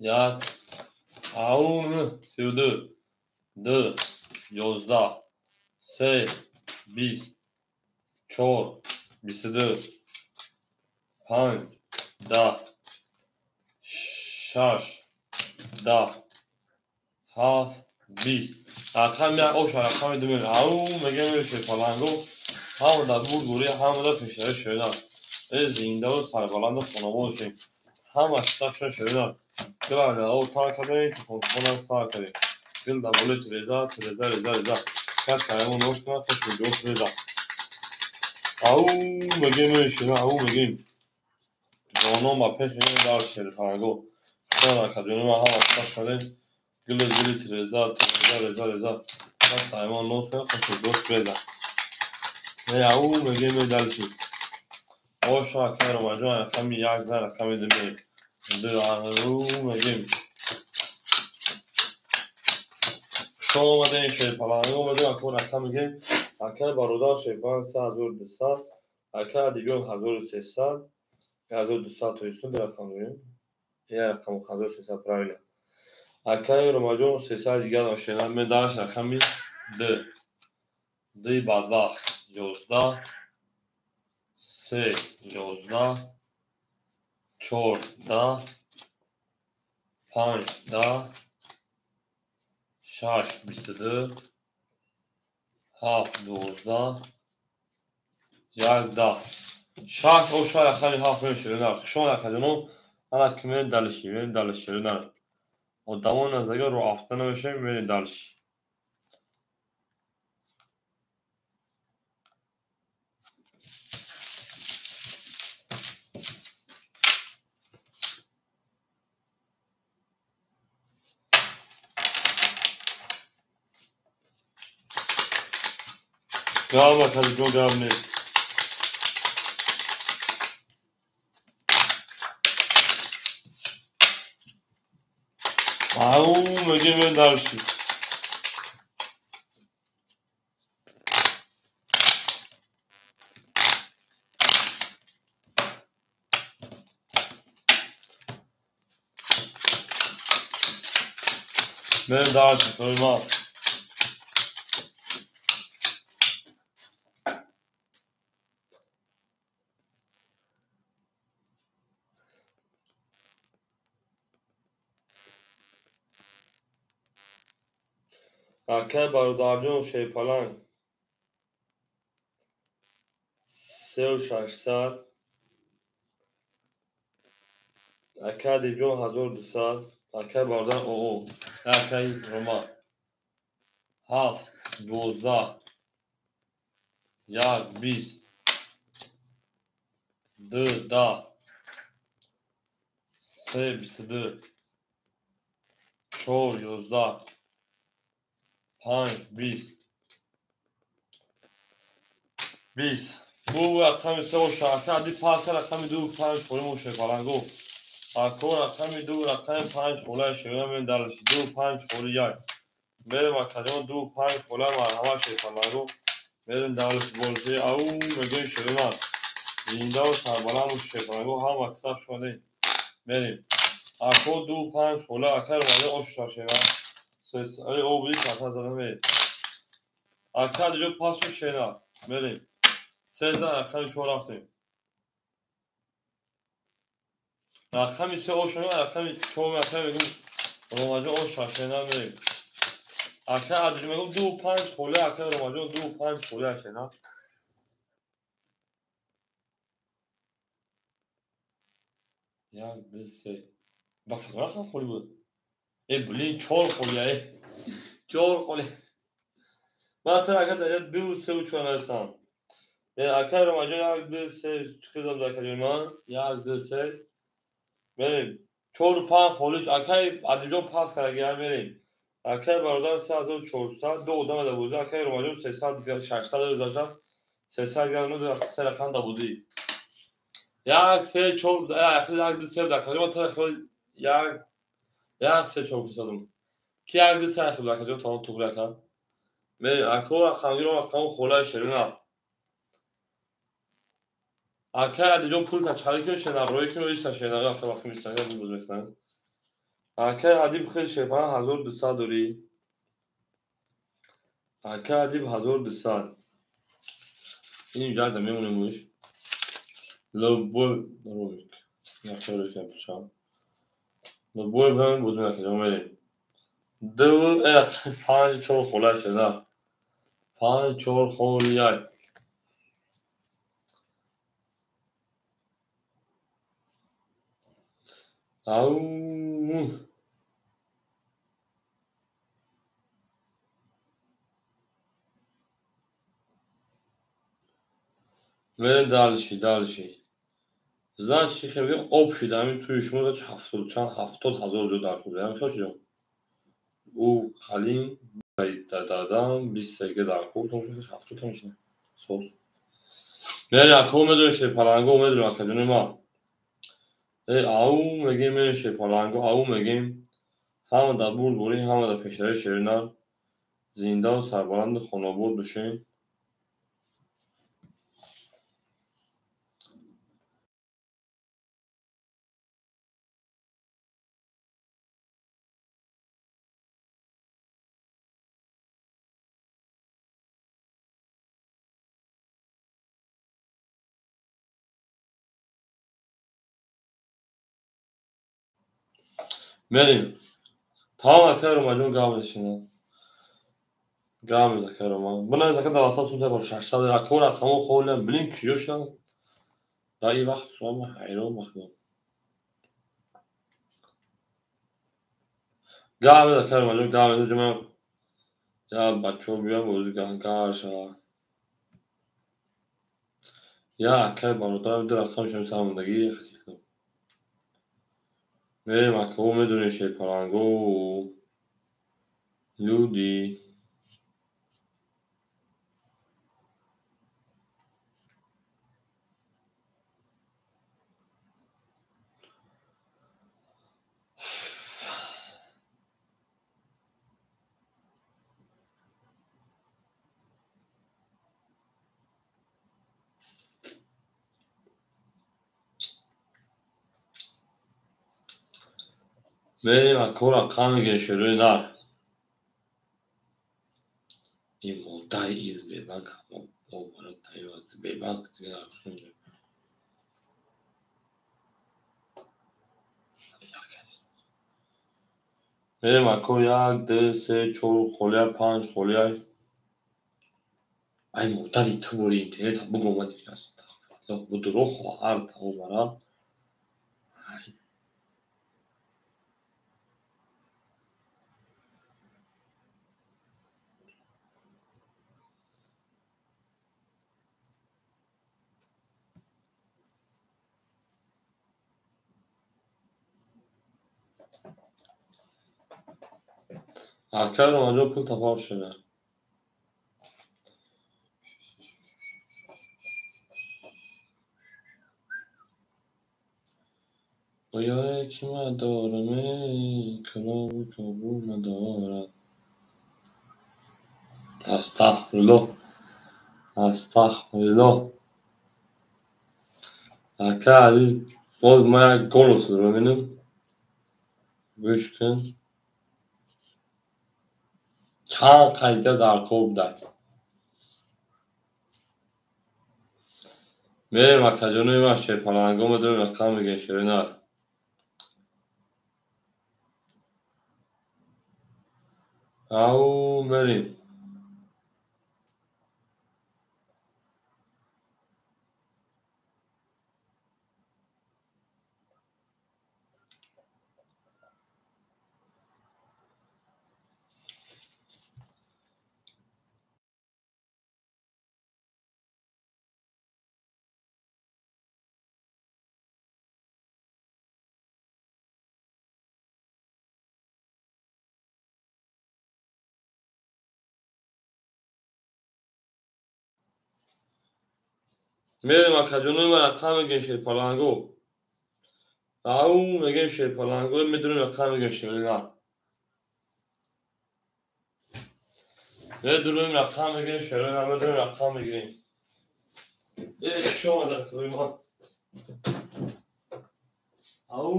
S1: 1 ау 32 2 11 3 20 4 22 5 10 6 10 7 20. Рақами 1 оша рақами 2 мерем. Ау мегем шерпаланго ҳама дар бургури ҳама дар пешаи шояд. Зиндаву сарбаланду хонобод шем. Ҳама қисса шояд. Гила о тар кардем, телефонхона сар кардем. Гил дар болои тиреза, тиреза, реза, реза. Кас ҳаймон нош кунад, хуш миҷош реза. Ау мегем мешина, ау мегем. Ҷонон ба пеш мегем дар шерпаланго. Шояд акаҷони ман ҳама қисса шудем. Гили гили тиреза, тиреза, реза, реза. Кас ҳаймон нош кунад, хуш миҷош реза. Ау мегем медалши. Оша акаи Ромаҷон рақами 1 зан рақами 2 мерем. 2 ау мегем. Шом омадем шерпаланго омадем ака рақам мегем. Акаи бародар шерпаланг 3200, акаи Адиҷон 1300, 1200 то истон рақам мегем. Як рақам 1300 правильно. Акаи Ромаҷон 300 дигар ошена медарш рақами 2. 2 бадбахт 11 3 11 4 10 5 10 6 22 7 12 1 10. 6 оша рақами 7 мешавад. Хушон акаҷонон ана ки мерем далиши, мерем далиши. Одамон наздага роҳ афта намешавем, мерем далиши. Гап акаҷон гап нест. Ау мегем мерем дарши. Мерем дарши, тоима. Акаи бародарҷон шерпаланг 3600, акаи Адибҷон 1200, акаи бародар оо акаи Рома 7 12 1 20 2 10 3 22 4 11 5 20 20. Бу рақами 3 оша. Ака Ади паска рақами 2 5 холӣ мо шерпаланго. Ако рақами 2 рақами 5 холаи шерона мерем дарш. 2 5 холи 1. Мерем акаҷон 2 5 хола марҳама шерпаланго. Мерем дарш болши. Ау мегем шерона. Зиндаву сарбаланду шерпаланго ҳама қисса шудем. Мерем. Ако 2 5 хола ака Ромаҷон оша шера. Эй о буди каса зада мерем. Ака Адиҷон пас шена. Мерем. 3 зан рақами 4 рафтем. Рақами се ош рақами чор рақами мегум Ромаҷон ош шашена мерем. Ака адж мегум 2 5 холе ака Ромаҷон 2 5 холе ашена. Як, ду, се. Ба кадом рақам холи буд? Э, блин, чор холи, э. Чор холи. Ман та ака дар ду, севу чор нарасам. Э, ака Ромаҷон як, ду, се чиқидам дар каҷои ман. Як, ду, се. Мерем. 4 5 холиш. Акаи Адибҷон пас карда мерем. Акаи бародар 3400, ду одам да бозӣ. Акаи Ромаҷон 300, 600 гузашта. 300 грамм се рақам да бозӣ. Як, се, чор, як, ду, се дар каҷо ман та як, як, се, чор фисадум. Ки як, ду, се ахир дар каҷо тамом туғри ака. Мерем. Ако рақамгиро рақаму холаи шерина. Акай Адиҷон пул та чари кун шена, рои кун иста шена, вақта вақти мистага боз мекунам. Акай Адиб хел шерпана 1200 дорӣ. Акай Адиб 1200. Ин ҷа да мемонем уш. Любой ролик. Нақша ролик пишам. Любой время боз мекунам мерем. Ду, э, панҷ, чор холаи шена. Панҷ, чор холияй. Ау. Мерем дальше, дальше. Значит, хеле общий дар ҳамин туи шумо значит ҳафтод чанд 70 000 зиёд дар хуб. Ҳамин хел чизо. Ӯ қалин дадам 20 га дар хуб тамошо 70 тамошо. Соз. Мерем ако медонем шерпаланго медонем акаҷони ма. Э, ау мегем мерем шерпаланго, ау мегем. Ҳама дар бурдборӣ, ҳама дар пешравии шеринар. Зиндаву сарбаланду хонобод бошем. Мерем. Тамом акай Ромаҷон гап мешинад. Гап мез акай Роман. Бинавис ака дар ватсап сумта бо 600 ако рақамо холиам. Блин, куҷо шудам? Дар ин вақт суам ҳайрон махнам. Гап мез акай Ромаҷон, гап мез ҷума я бачаҳо биён бозӣ гар шава. Я акай бародарам ду рақам шумо сармондагӣ хати кунам. Мерем ако медонем шерпаланго. Люди. Мерем ако рақам мегирем шерои нар. Ин модари и Сбербанк Сбербанк. Мерем ако як, ду, се, чор холия, панҷ холия. Ай модари ту бори интернета бугомад астағфируллоҳ. Будуро хоҳар таобара. Акай Ромаҷон пул тапар шуда. Оёре ки ман дорам, эй, каломи кобул надорад. Астағфируллоҳ. Астағфируллоҳ. Акай азиз, боз ман як голос бибинам. Гӯш кун. Чанд қайда дар кор будай. Мерем акаҷонои ман шерпаланго медонем рақам мегирем шеринар. Ау мерем. Мерем акаҷонои ман рақам мегӯем шерпаланго. Ау мегӯем шерпаланго, медонем рақам мегӯем шерина. Медонем рақам мегӯем шерина, медонем рақам мегирем. Э хуш омада акаи ман. Ау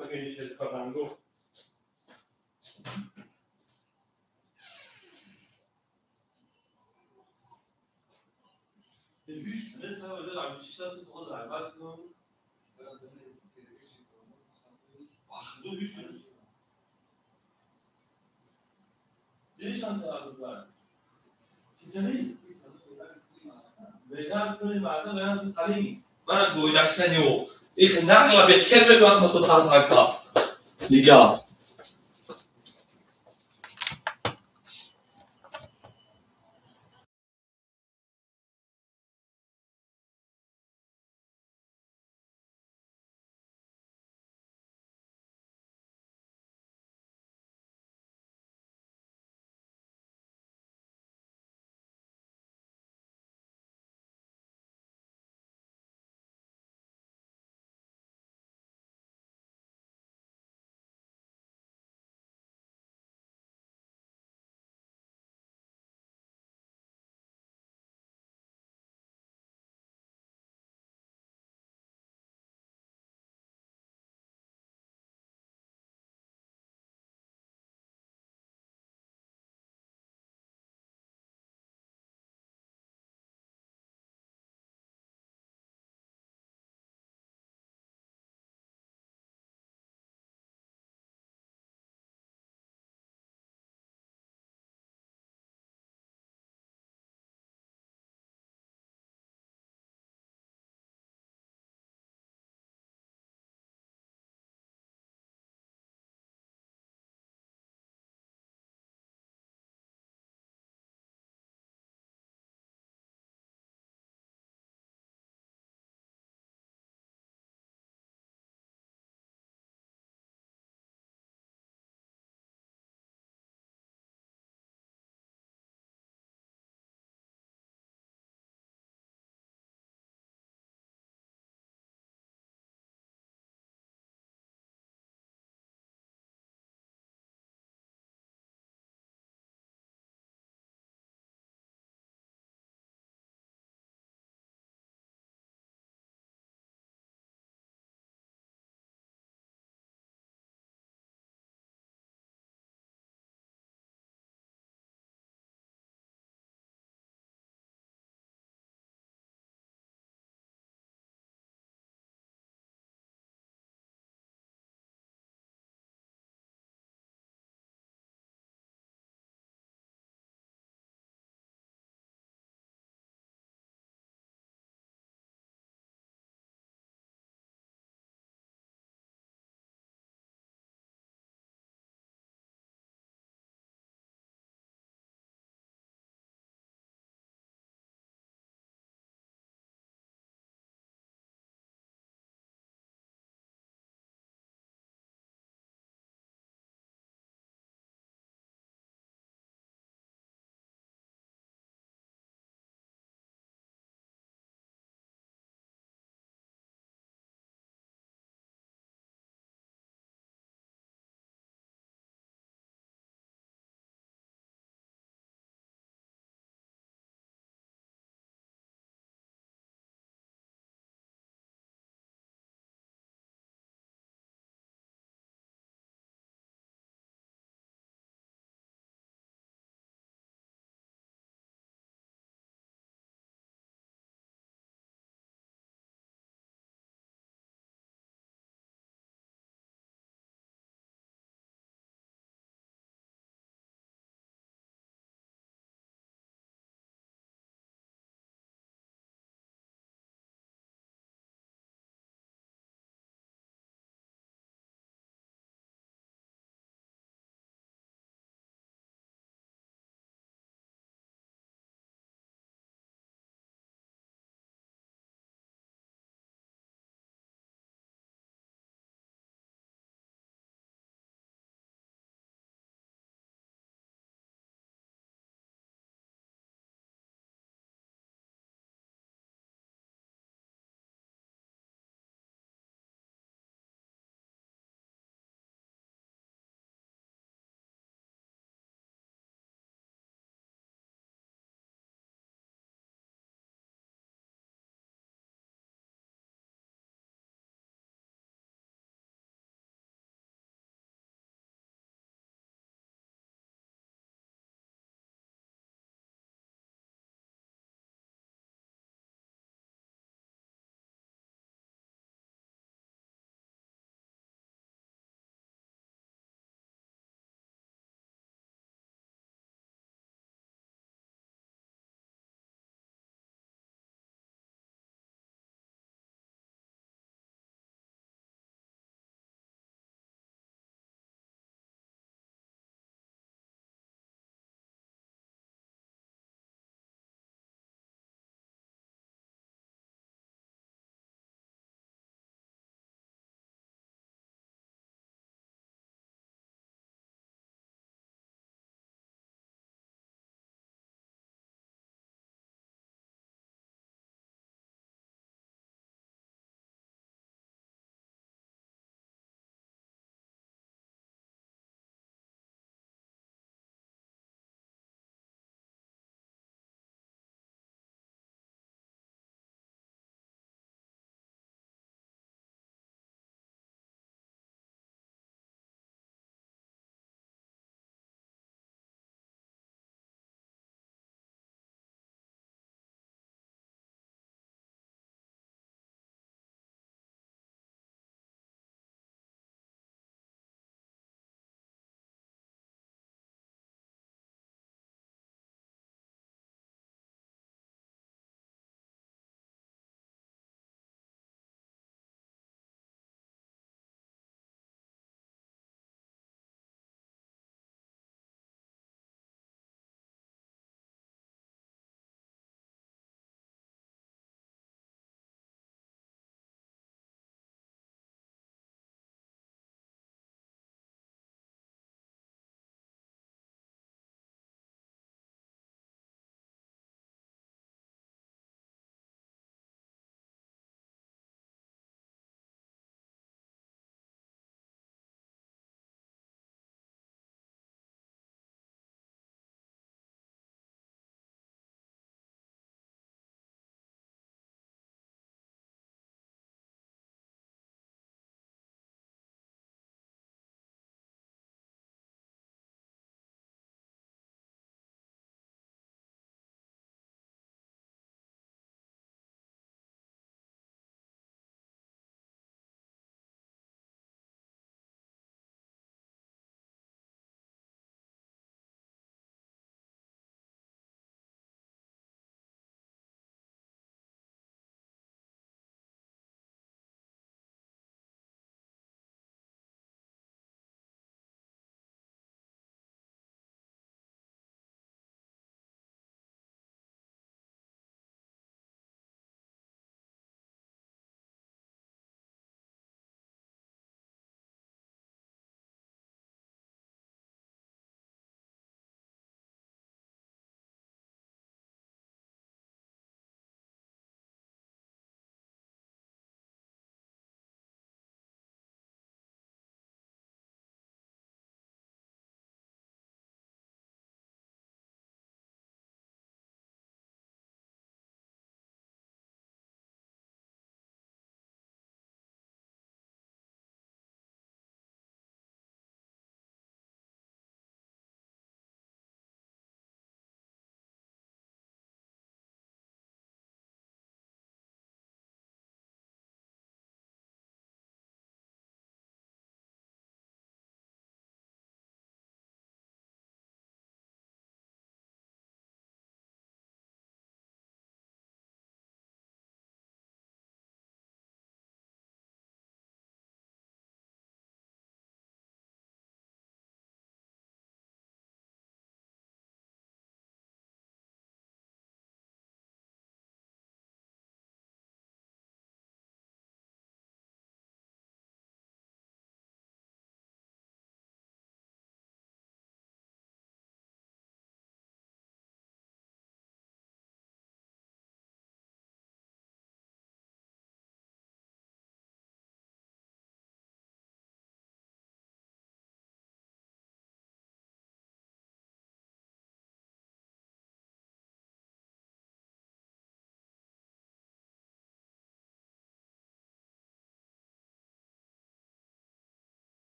S1: мегӯем шерпаланго. Нигоҳ.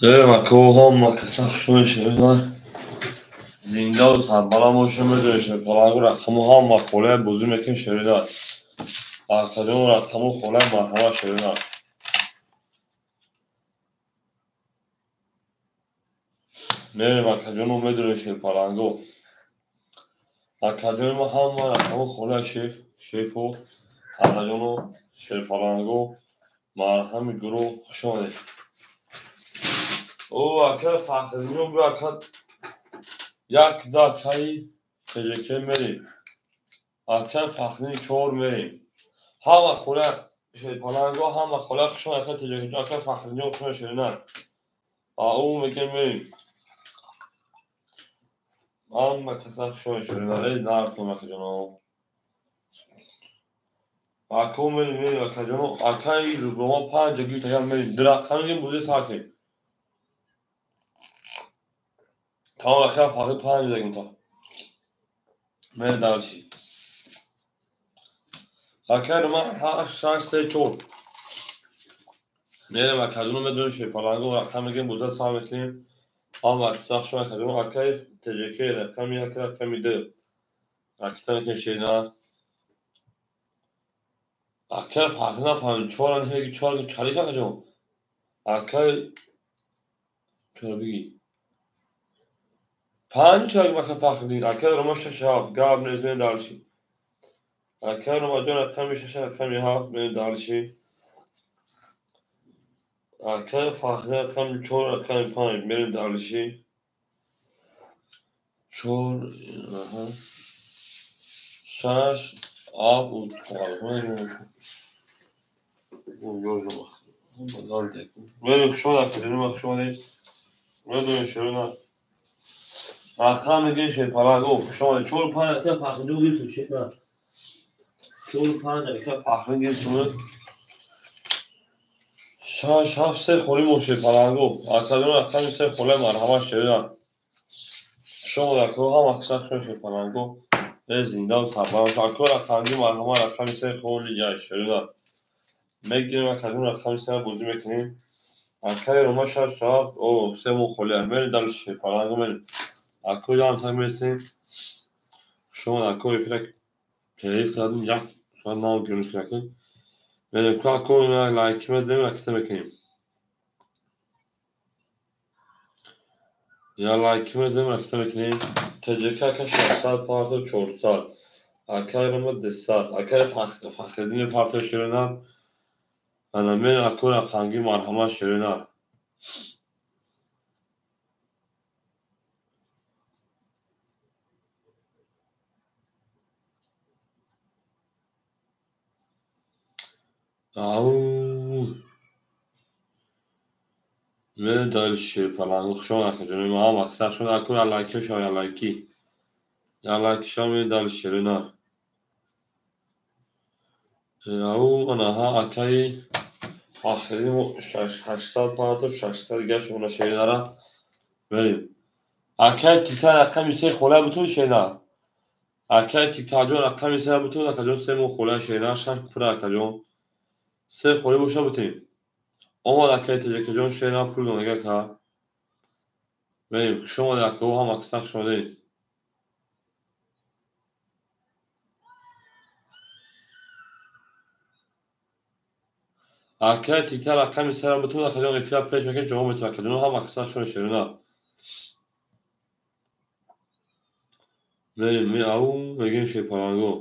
S1: Ҳама каса хушон шерина. Зиндаву сарбаланд бошед, медонед шерпалангу рақаму ҳама холия бозӣ мекунем шерина. Акаҷон рақаму холия марҳамат шерина. Мерем акаҷону медонед шерпалангу. Акаҷони ма ҳама рақаму холия шеф, шефу, акаҷону шерпалангу марҳами гурӯҳ хуш омадед. О, ака Фахриддинҷон бу ака як да акаи ТЖК мерем. Ака Фахриддин чор мерем. Ҳама холия шерпаланго, ҳама холия хуш омадед ака ТЖК, ака Фахриддинҷон хуш омадед шерина. Ау мегем мерем. Ҳама каса хуш омадед шерина. Эй нартон акаҷоно. Ако мерем, мерем акаҷоно. Акаи Руброма панҷа гирифт ака мерем. Ду рақам мегем бозӣ сар кунем. Тамом ака Фахри панҷ дагим то. Мерем дальше. Акаи Рума ҳашт шаш се чор. Мерем акаҷоно медонем шерпаланго рақам мегем бозӣ сар мекунем. Ҳама каса хуш омадед акаҷоно. Акаи ТЖК рақами як рақами ду. Ракета мекунем шерина. Акаи Фахри нафаҳмем чора меги чора чалик акаҷон. Акаи чора бигӣ. Панҷ чора ака Фахриддин. Акаи Рома шаш ҳафт. Гап нест мерем дальше. Акаи Ромаҷон рақами шаш рақами ҳафт мерем дальше. Акаи Фахриддин рақами чор рақами панҷ мерем дальше. Чор шаш ҳафт. Мерем хуш омадед акаҷони ма хуш омадед. Медонем шерина. Рақам мегирем шерпаланго хуш омадед. Чор панҷ ака Фахриддин гирифту шерина. Чор панҷ ака Фахриддин гирифту. Шаш ҳафт се холӣ мо шерпаланго. Акаҷон рақами се холӣ марҳамат шерина. Хуш омадед ако ҳама каса хуш омадед шерпаланго. Э зиндаву сарбаланд. Ако рақамги марҳамат рақами се холи я шерина. Мегирем акаҷон рақами се бозӣ мекунем. Акаи Рома шаш ҳафт о се мо холӣ. Мерем дальше шерпаланго мерем. Ако ям так мересем. Хуш омадед ако эфира перерыв кардем як соат нав гирӯш кардем. Мерем ако лайки мезанем ракета мекунем. Я лайки мезанем ракета мекунем. ТЖК ака шашсад парто чорсад. Акаи Рома дусад. Акаи Фахриддини парто шерина. Ана мерем ако рақамги марҳамат шерина. Ау. Мерем дальше шерпаланго хуш омадед акаҷони ма ҳама каса хуш омадед ако я лайки шава я лайки. Я лайки шава мерем дальше шерина. Ау анаҳа акаи Фахриддин ҳаштсад парто шашсад гашт она шеринара. Мерем. Акаи Тиктак рақами се холия бутун шерина. Акаи Тиктакҷон рақами се бутун акаҷон се мо холия шерина шаш пура акаҷон. Се холӣ боша бутем. Омад акаи ТЖКҷон шерина пул донага ака. Мерем хуш омадед ако ҳама каса хуш омадед. Акаи Тиктак рақами сера бутун акаҷон эфира пеш мекунем ҷавоб метавад акаҷон ҳама каса хуш омадед шерина. Мерем ау мегӯем шерпаланго.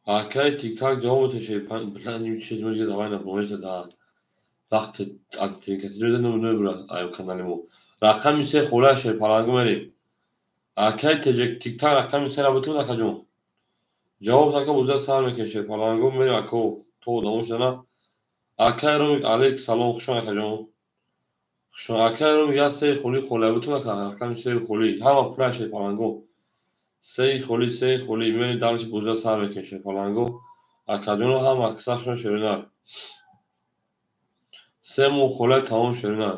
S1: Акаи Тиктак ҷавоб метавад шерпаланго. Чиз мегӯяд давай набомеса да вақт аз тринкатиз намебурад ай канали мо. Рақами се холия шерпаланго мерем. Акаи Тиктак рақами сера бутун акаҷон. Ҷавоб ака бозӣ сар мекунем шерпаланго мерем ако то одамо шудана. Акаи Ромик алейк салом хуш омадед акаҷон. Хуш омадед. Акаи Ромик як сеи холӣ холия бутун ака рақами сеи холӣ. Ҳама пура шерпаланго. Сеи холӣ сеи холӣ мерем дальше бозӣ сар мекунем шерпаланго. Акаҷоно ҳама каса хуш омадед шерина. Се мо холия тамом шерина.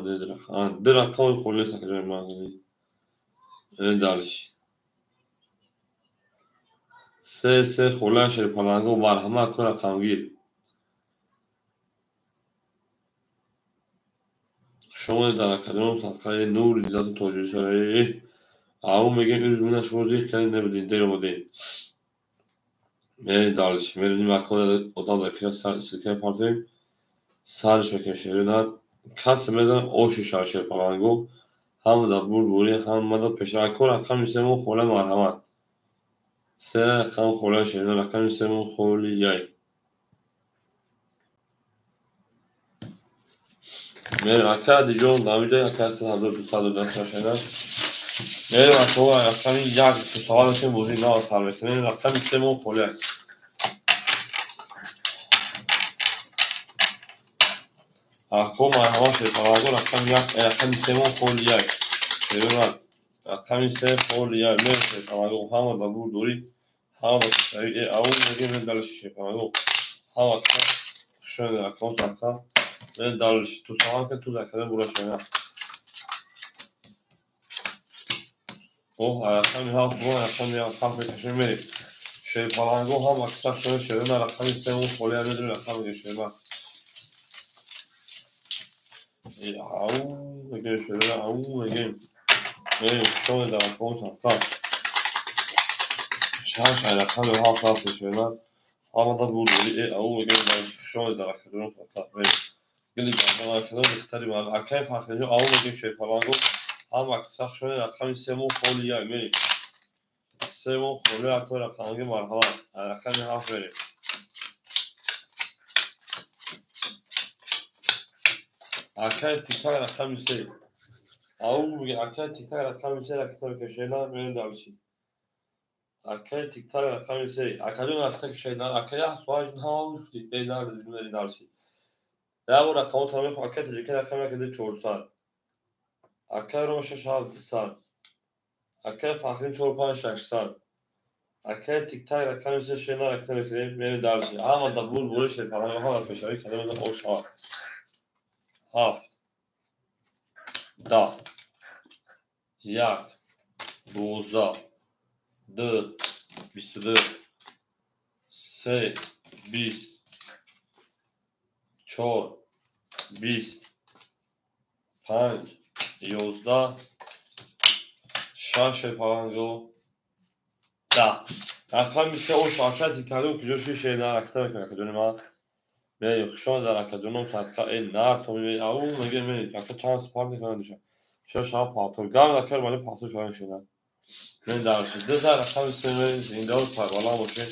S1: Ду рақами холӣ нест акаҷони ман. Мерем дальше. Се се холия шерпаланго марҳамат ако рақамгир. Шумо дар академия садқаи нури дидату тоҷикистон. Ау мегем ирӯз мина шумо зикр кардем набудем, дер омадем. Мерем дальше, мерем акода одам дар эфира ссылка партоем. Сарш мекунем шерина. Касе мезанад оши шаҳр шерпаланго. Ҳама дар бурбурӣ, ҳама дар пеша. Ако рақами семон хола марҳамат. Се рақам хола шерина, рақами семон холи яй. Мерем ака диҷон, дамиҷа ака 1200 дасташена. Мерем ако рақами як савол мекунем, бозии нав сар мекунем. Рақами семон холи. Ако марҳамат шерпаланго рақами як, рақами семон холи як. Шерина рақами се холи як. Мерем шерпаланго ҳама дар бурдорӣ, ҳама дар пешравӣ. Ау мегем мерем дальше шерпаланго. Ҳама хушояд акон садқа. Мерем дальше. Ту савол ки ту закада бура шена. О, рақами ҳафт, бо рақами ҳафт мекашем мерем. Шерпаланго ҳама киса шуна шерина рақами семон холи як медонем рақам мегем шерина. Ау мегем шерина, ау мегем. Мерем хушояд дар акон садқа. Шаш рақами ҳафт рафт шерина. Ҳама дар бурдорӣ. Ау мегем хушояд дар академия садқа. Мерем. Гили гапман академия бехтари ман. Акай Фахриддин ау мегем шерпаланго. Ҳама киса хушояд рақами семон холи як мерем. Семон холи акои рақамги марҳамат. Рақами ҳафт мерем. Акай тиктак рақами се. Ау мегем акай тиктак рақами се ракета мекашена мерем дальше. Акай тиктак рақами се. Акаҷон ракета кашена. Акай як суҳаҷ ҳама гуфти. Эй нар мерем дальше. Яво рақамотро мехоҳам. Акай таҷика рақами як ду чорсад. Акай Рома шаш ҳафт дусад. Акай Фахриддин чор панҷ шашсад. Акай тиктак рақами се шена ракета мекунем мерем дальше. Ҳама дар бурбурӣ шерпаланго ҳама пешравӣ карда мезанем ош шавад. Ҳафт, даҳ, як, дувоздаҳ, ду, бисту ду, се, бист, чор, бист, панҷ, ёздаҳ, шаш шерпаланго, даҳ. Рақами се ош акай тиктакдон куҷо шуди шерина ракета мекунем акаҷони ман. Мерем хушон дар акаҷоном садқа. Нар то мебинем. Ау мегем мерем. Ака чанд спар мекунам душа. Шаш ҳафт палтор. Гав акар мали палтор кардем шуда. Мерем дальше. Ду за рақами се мерем. Зиндао сарбаланд бошед.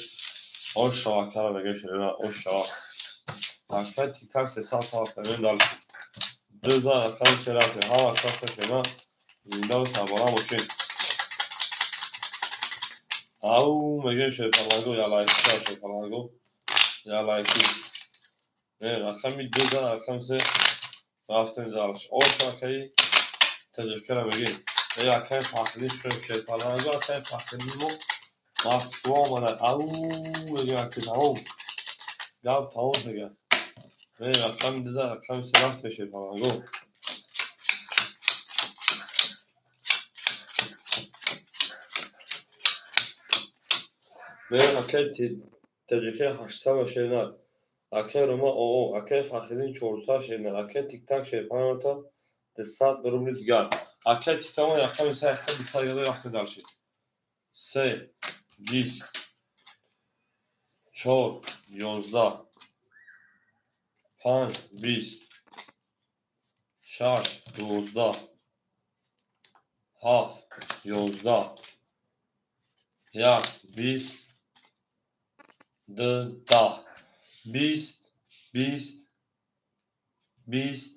S1: Ош шава акара мегем шерина. Ош шава. Акай тиктак сесад сават мерем дальше. Ду за рақами се рафтем. Ҳама акар шерина. Зиндао сарбаланд бошед. Ау мегем шерпаланго ялайки шерпаланго. Ялайки. Рақами ду за рақами се рафтем дальше. Ош акаи таҷрикара мегем. Акаи Фахриддин шуд шерпаланго, акаи Фахриддин мо Москва омада. Ау мегем аки тамом. Гап тамом мегем. Рақами ду за рақами се рафтем шерпаланго. Акаи таҷрикаи ҳаштсад шерина. Акай Рома оо, акай Фахриддин чорсад шерина, акай тиктак шерпаланго дусад рубли дигар. Акай тиктак мо рақами се якта дусад гада рафтем дальше. Се, бист, чор, ёздаҳ, панҷ, бист, шаш, дувоздаҳ, ҳафт, ёздаҳ, як, бист, ду, даҳ. Бист, бист, бист,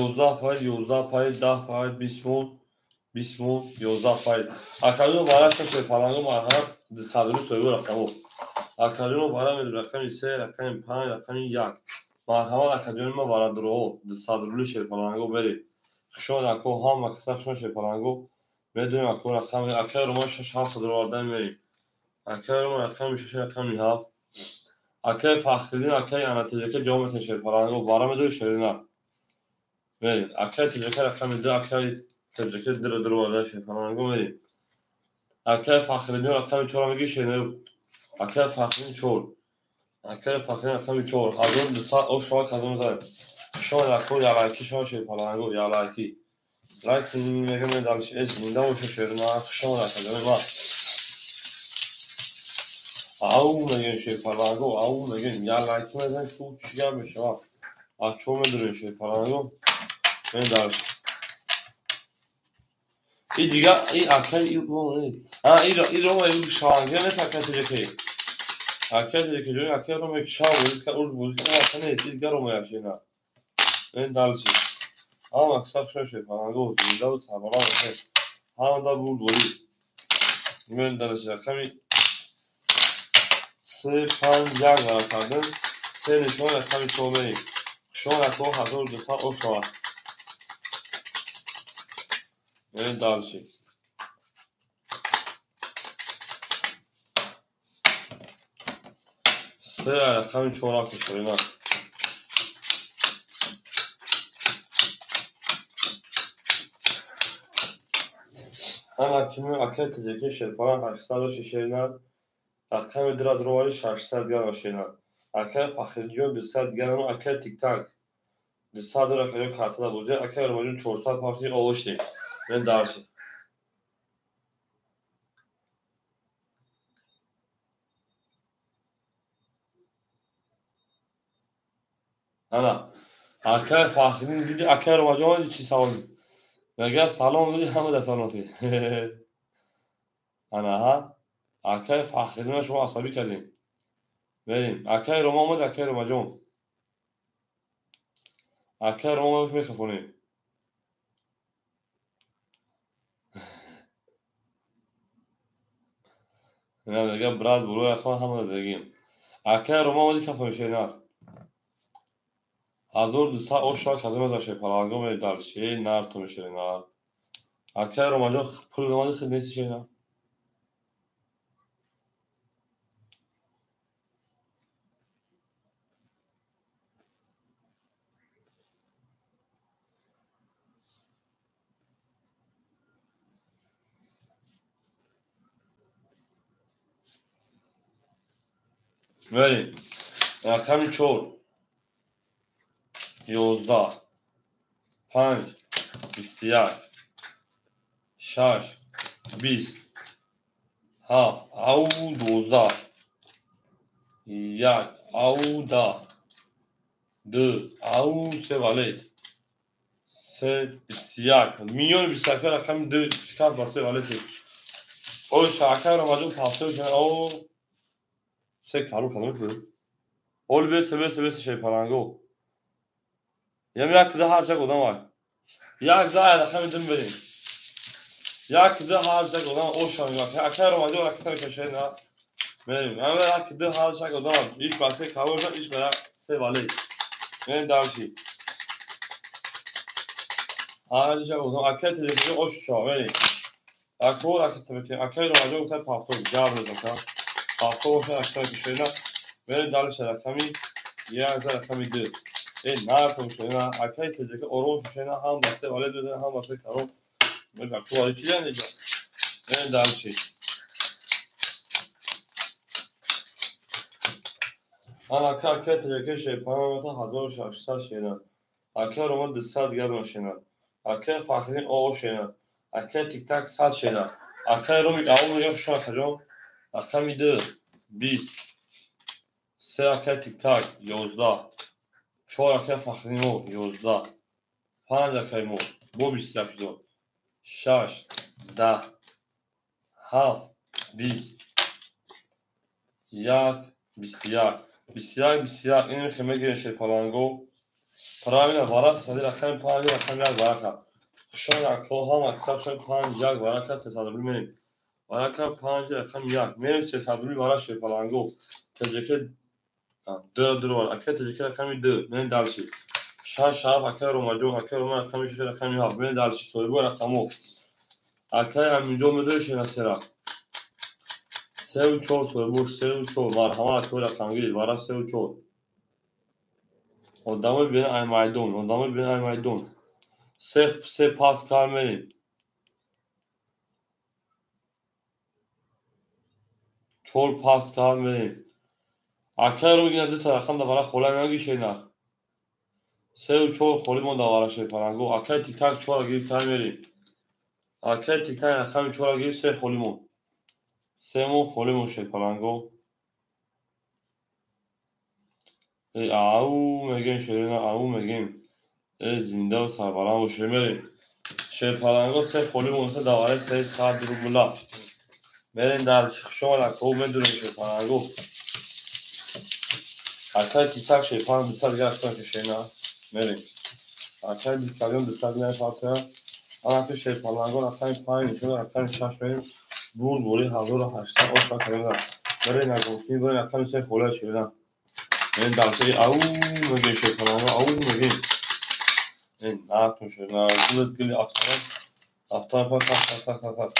S1: ёздаҳ пай, ёздаҳ пай, даҳ пай, бист мон, бист мон, ёздаҳ пай. Акаҷон бараша шерпаланго марҳамат дусадру соҳиби рақамо. Акаҷоно бара меду рақами се, рақами панҷ, рақами як. Марҳамат акаҷони ма барадуроҳо дусадрули шерпаланго беред. Хушон ако ҳама киса хушон шерпаланго медонем ако рақами акай Рома шаш ҳафтсад овардан мерем. Акай Рома рақами шаш рақами ҳафт. Акай Фахриддин акай ана таҷака ҷавоб метавонед шерпаланго бара медори шерина. Мерем. Акай таҷака рақами ду, акай таҷака дуро дуро овардан шерпаланго мерем. Акай Фахриддин рақами чорро мегӣ шерина. Акай Фахриддин чор. Акай Фахриддин рақами чор. 1200 ош шава кадом мезанем. Шон яко ялайки шон шерпаланго ялайки. Лайк мегам дальше эс зинда боша шерна шон акаҷони ма. Ау мегем шерпаланго, ау мегем ялайки мезан шу чӣ гап мешавад. Аз чо медурем шерпаланго? Мен дальше. И дига и акай и а и и рома и шаланге нест акай теҷекей. Акай теҷекей ҷони акай рома ки шал бозӣ кард, уж бозӣ кард, ака нест, и дига рома яшена. Мен дальше. Ҳама аксар шон шерпаланго зинда ва сарбаланд бошед. Ҳама да бурд борӣ. Мен дальше рақами 3 5 1 вара кардем. Се нишон рақами 4 мерем. Шон ако 1200 ошава. Мен дальше. Се рақами 4 рафт шорина. Ана кими акай теҷеки шерпалан 800 шерина, рақами дира дровари 600 дигар шерина. Акай Фахриддин 200 дигар, акай Тиктак 200 дора хаё картада бозӣ, акай Ромаҷон 400 парти овоштем. Мен дальше. Ана акай Фахриддин диди, акай Ромаҷон чӣ савол? Мега салом диди, ҳама да саломатӣ. Ана ҳа акай Фахриддин шумо асабӣ кардем. Мерем. Акай Рома омад, акай Ромаҷон. Акай Рома омад, микрофонем. Не мега брат було яхон ҳама дагим. Акай Рома омади кафони шернар. 1200 ошва кадом аз шерпаланго ме дальше нар ту мешернар. Акай Ромаҷон пул омади хид нест шернар. Мерем. Рақами 4 11 5 21 6 20 7 ау 12 1 ау 10 2 ау 3 валет 3 21 миёни 21 рақами 2 шикаст ба 3 валет. Ош акай Ромаҷон пафтор шуд. О се кару кадом шуд? Ол бесе бесе бесе шерпаланго. Ям як да ҳар чак одам вай. Як да рақами 2 берем. Як да ҳар чак одам оша мегӯяд. Акай Ромаҷон ракета мекашад на. Мерем. Ам як да ҳар чак одам иш ба се кару шуд, иш ба се валет. Мерем дальше. Ҳар чак одам акай телевизор ош шава мерем. Ако ракета мекашад. Акай Ромаҷон гуфта пафтор гап мезанад. Пафтор бошад ракета мекашад. Мерем дальше рақами 1 рақами 2. Эй нар шена, акай теҷеки ором шена, ҳам ба се валет мезанад, ҳам ба се каром. Мегӯям чу валет чидан инҷо? Мерем дальше. Ана акай теҷеки шерпалан 1600 шена. Акай Рома 200 дигар шена. Акай Фахриддин о шена. Акай Тиктак 100 шена. Акай Ромик ау мегӯям шумо акаҷон. Рақами 2 20 3 акай Тиктак 11 4 акай Фахриддин мо 11 5 акай мо бо 21 шуд 6 10 7 20 1 21 21 21 ин мехе мегирем шерпаланго. Правильно вара сади рақами 5 рақами 1 варака. Хушон ако ҳам аксар шон 5 1 варака 300 рубл мерем. Варака 5 рақами 1 мерем 300 рубл вара шерпаланго. Теҷеке 2 2 акай теҷеке рақами 2 мерем дальше. 6 7 акай Ромаҷон, акай Рома рақами 6 рақами 7 мерем дальше. Соҳиби рақамо. Акай Аминҷон медори шена сера. 3 4 соҳибош 3 4 марҳамат акай рақамгир вара 3 4. Одамои бин ай майдон, одамои бин ай майдон. 3 пас кар мерем. 4 пас кар мерем. Акай Ромик ина ду та рақам да вара хола нагишена. Сеу чор холӣ монда вара шерпаланго. Акай тиктак чора гирифта мерем. Акай тиктак рақами чора гирифт, се холӣ монд. Се мон холӣ монд шерпаланго. Ау мегем шерина, ау мегем. Зиндаву сарбаланд бошед, мерем. Шерпаланго се холӣ монда давараи 300 рубла. Мерем дар хушомад акаҳо, медурем шерпаланго. Акай тиктак шерпаланг 200 дига рафтан ки шерина. Мерем. Акай тиктакён 200 дига фарқия. Анаки шерпаланго рақами 5 нишон, рақами 6 мерем. Бурд бори 1800 оша кардем. Мерем нагофтӣ, мерем рақами 3 холия шерина. Мерем дар сери ау мегем шерпаланго, ау мегем. Натун шерина, гулет гули автомат. Автомат так так так так так.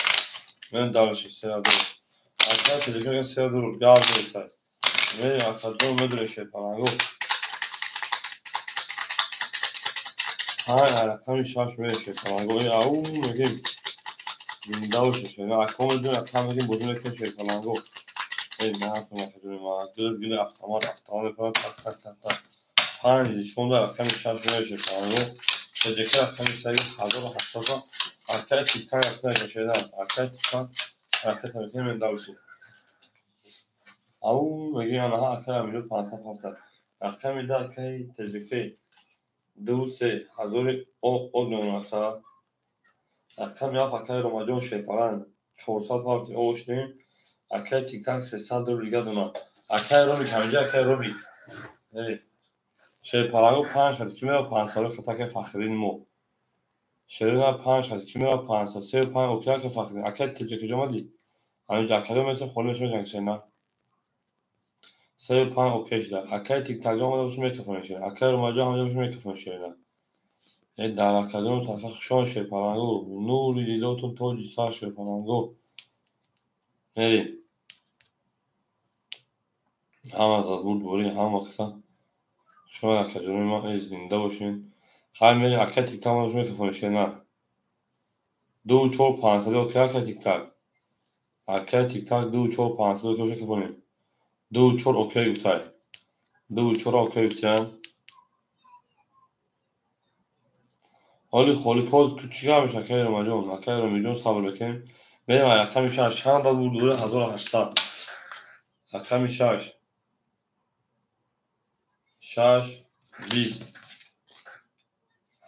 S1: Мерем дальше сера дур. Акай телефон сера дур, газ дорсай. Мерем акаҷон медурем шерпаланго. Панҷ рақами 6 мерем шерпаланго. Ау мегем. Зинда бошед шерина. Акаҳо медурем, рақам мегем, бозӣ мекунем шерпаланго. Натун акаҷони ман. Гулет гули автомат, автомат мепарад так так так так. 5 нишонда рақами 6 мерем шерпаланго. Тоҷика рақами 3 1800. Акай тиктак рақами шерина. Акай тиктак ҳаракат мекунем, мерем дальше. Ау мегем анаҳа акай амиҷо 500 ҳафта. Рақами 2 акай тоҷикаи 2 3 ҳазори однонака. Рақами 7 акай Ромаҷон шерпаланг 400 ҳафти оштем. Акай тиктак 300 рубл дига дона. Акай Робик ҳаминҷа акай Робик. Шерпаланго 5 хат ки мерава 500 хат акай Фахриддини мо. Шерина 5 хат ки мерава 500 3 5 окей акай Фахриддин. Акай тоҷикаҷо омадӣ? Ҳаминҷа акаҷо меса холӣ мешавад ҷанг шерина. 3 5 окей шуда. Акай тиктакҷо омада боша микрофон шерина. Акай Ромаҷо ҳаминҷа боша микрофон шерина. Дар акаҷон сарха хушон шерпаланго. Нури дидотон тоҷи сар шерпаланго. Мерем. Ҳама бурдборӣ, ҳама қисса. Шумо акаҷони ман зинда бошед. Хайр мерем акай тиктак омада боша микрофон шерина. 2 4 500 окей акай тиктак. Акай тиктак 2 4 500 окей боша микрофонем. 2 4 окей гуфтай. 2 4 окей гуфтам. Ҳоли холи коз чӣ гап меша акай Ромаҷон? Акай Ромиҷон сабр мекунем. Мерем рақами 6 чанд буд 1800. Рақами 6 6 20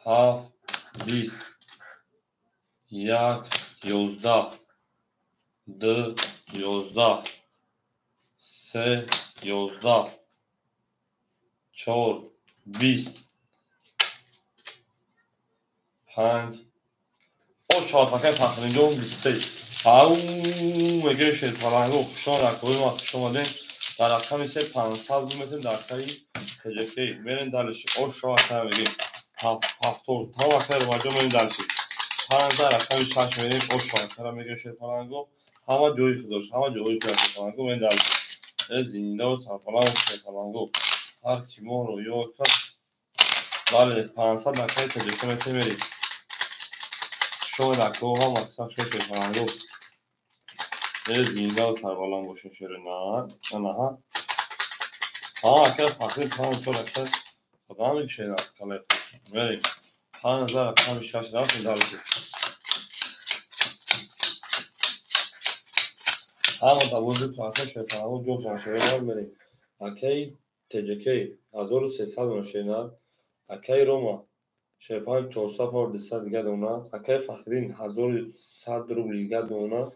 S1: 7 20 1 11 2 11 3 11 4 20 5 ош акай Фахриддинҷон 23. Ау мегӯем шерпаланго хушон ракои ма хуш омадем. Дар рақами 3 500 буметем дар акаи ТЖК. Мерем дальше. Ош акай мегӯем. Ҳафтор там акай Ромаҷон мерем дальше. 5 рақами 6 мерем. Ош акайра мегӯем шерпаланго. Ҳама ҷои худош, ҳама ҷои худош шерпаланго мерем дальше. Зиндаву сарбаланд шерпаланго. Ҳар ки моро ёд кард. Бале 500 акаи ТЖК метем мерем. Шояд акаҳо ҳам аксар шояд шерпаланго. Зиндаву сарбаланд бошед шерина. Анаҳа. Ҳа акай Фахри 5 4 акай. Худам шерина калай. Мерем. 5 рақами 6 рафтем дальше. Ҳама давози паха шерпаланго ҷошан шерина мерем. Акай ТЖК 1300 дона шерина. Акай Рома шерпаланг 400 пар 200 дига дона. Акай Фахриддин 1100 рубл дига дона.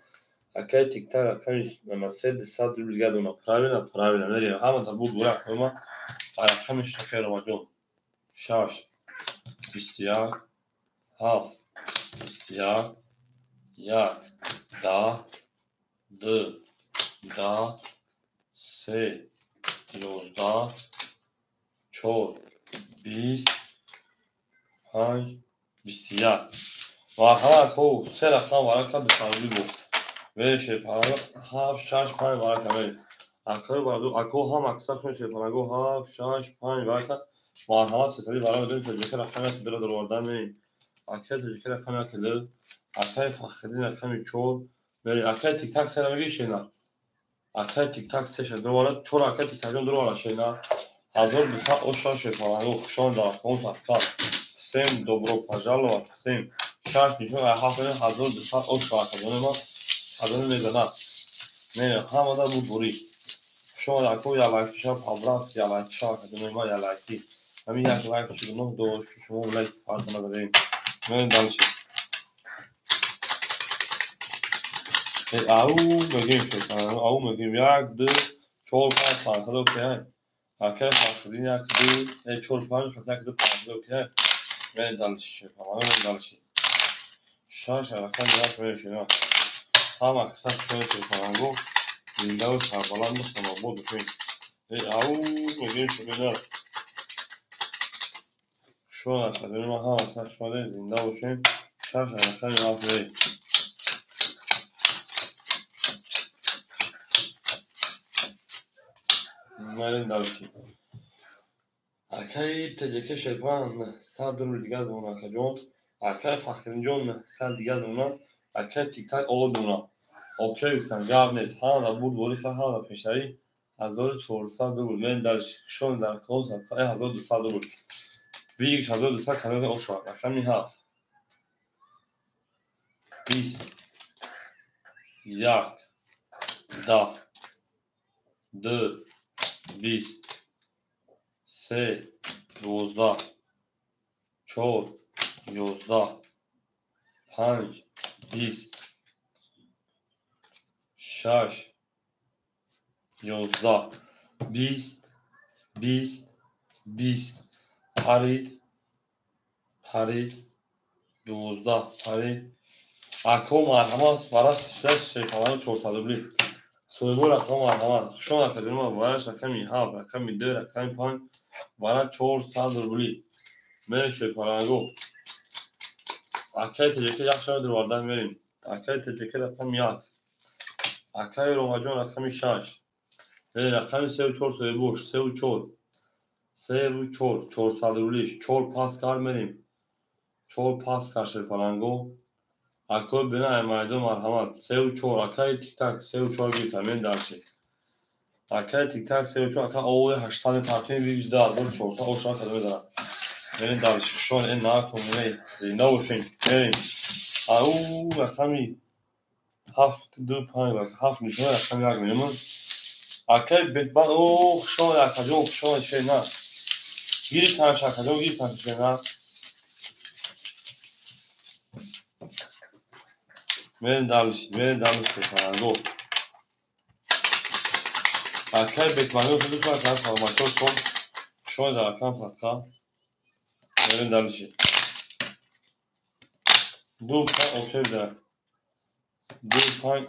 S1: Акай тиктак рақами 3 200 рубл дига дона. Правильно, правильно. Мерем. Ҳама табур бура акаи рақами 6 акай Ромаҷон. 6 21 7 21 1 10 2 10 3 11 4 20 5 21. Марҳама акаҳо, се рақам варака 200 рубл. Мерем шерпаланго 7 6 5 варака мерем. Акаҳо бародар, акаҳо ҳам аксар шон шерпаланго 7 6 5 варака. Марҳама сесади варака медонем тоҷика рақами 1 дура даровардан мерем. Акаи тоҷика рақами 1 2, акаи Фахриддин рақами 4 мерем. Акаи тиктак сера мегӯи шерина. Акаи тиктак се ша дароварад, 4 акаи тиктакҷон дароварад шерина. 1200 оша шерпаланго хушон дар ком садқа. Всем добро пожаловать, всем. Шаш нишон ай ҳафт 1200 оша акаҷони ман хазони мезанад. Не, ҳамада буд бурӣ. Шумо яко ялайкиша по-братски ялайкиша акаҷони ман ялайки. Ҳамин як лайк чӣ гуноҳ дошт, ки шумо лайк фарқ надорем. Мерем дальше. Ау мегем шерпаланго, ау мегем 1 2 4 5 500 окей. Акай Фахриддин 1 2 4 5 1 2 500 окей. Мерем дальше шерпаланго, мерем дальше. Шаш рақам як мерем. Ҳама каса хушони шерпаланго, зиндаву сарбаланду хонобод бошед. Ау мегем шумена. Хушон акаҷони ман ҳама каса хушоне, зинда бошем. Шаш рақами ҳафт мерем. Мерем дальше. Акаи ТҶК Шерпан 100 рубл дигар дона акаҷон. Акаи Фахриддинҷон 100 дигар дона. Акаи Тиктак оло дона. Окей гуфтам, гап нест. Ҳамада буд борифа, ҳамада пешравӣ. 1400 рубл. Мерем дальше. Хушон дар ком садқа 1200 рубл. Вигш 1200 кадоме ошва. Рақами 7. 20 1 10 2 20 3 12 4 11 5 20 6 11 20 20 20 парид парид 12 парид. Ако марҳамат бараш шерпаланго 400 рубли. Соҳибо рақам марҳамат. Хушон акаҷони ман бараш рақами 7, рақами 2, рақами 5 бараш 400 рубли. Мерем шерпаланго. Акаи ТҶК як шава дурварда мерем. Акаи ТҶК рақами 1. Акаи Ромаҷон рақами 6. Рақами 3 4 соҳибош 3 4. 3 4 400 рубли. 4 пас кар мерем. 4 пас кар шерпаланго. Акои бина ай майдон марҳамат. 3 4 акаи Тиктак 3 4 гирифта мерем дальше. Акаи Тиктак 3 4 ака овои 800 мепартоем вигш 2400 оша кадо медарад. Мерем дальше. Хушон накун, зинда бошем. Мерем. Ау рақами 7 2 5 7 нишон рақами 1 мерем. Акаи Бетбан о хушон акаҷон хушон шена. Гирифтан акаҷон гирифтан шена. Мерем дальше, мерем дальше шерпаланго. Акаи Бетбанго дӯстон акаи саломатӣ сон. Хушон дар рақам садқа. Мерем дальше. 2 5 окей да. 2 5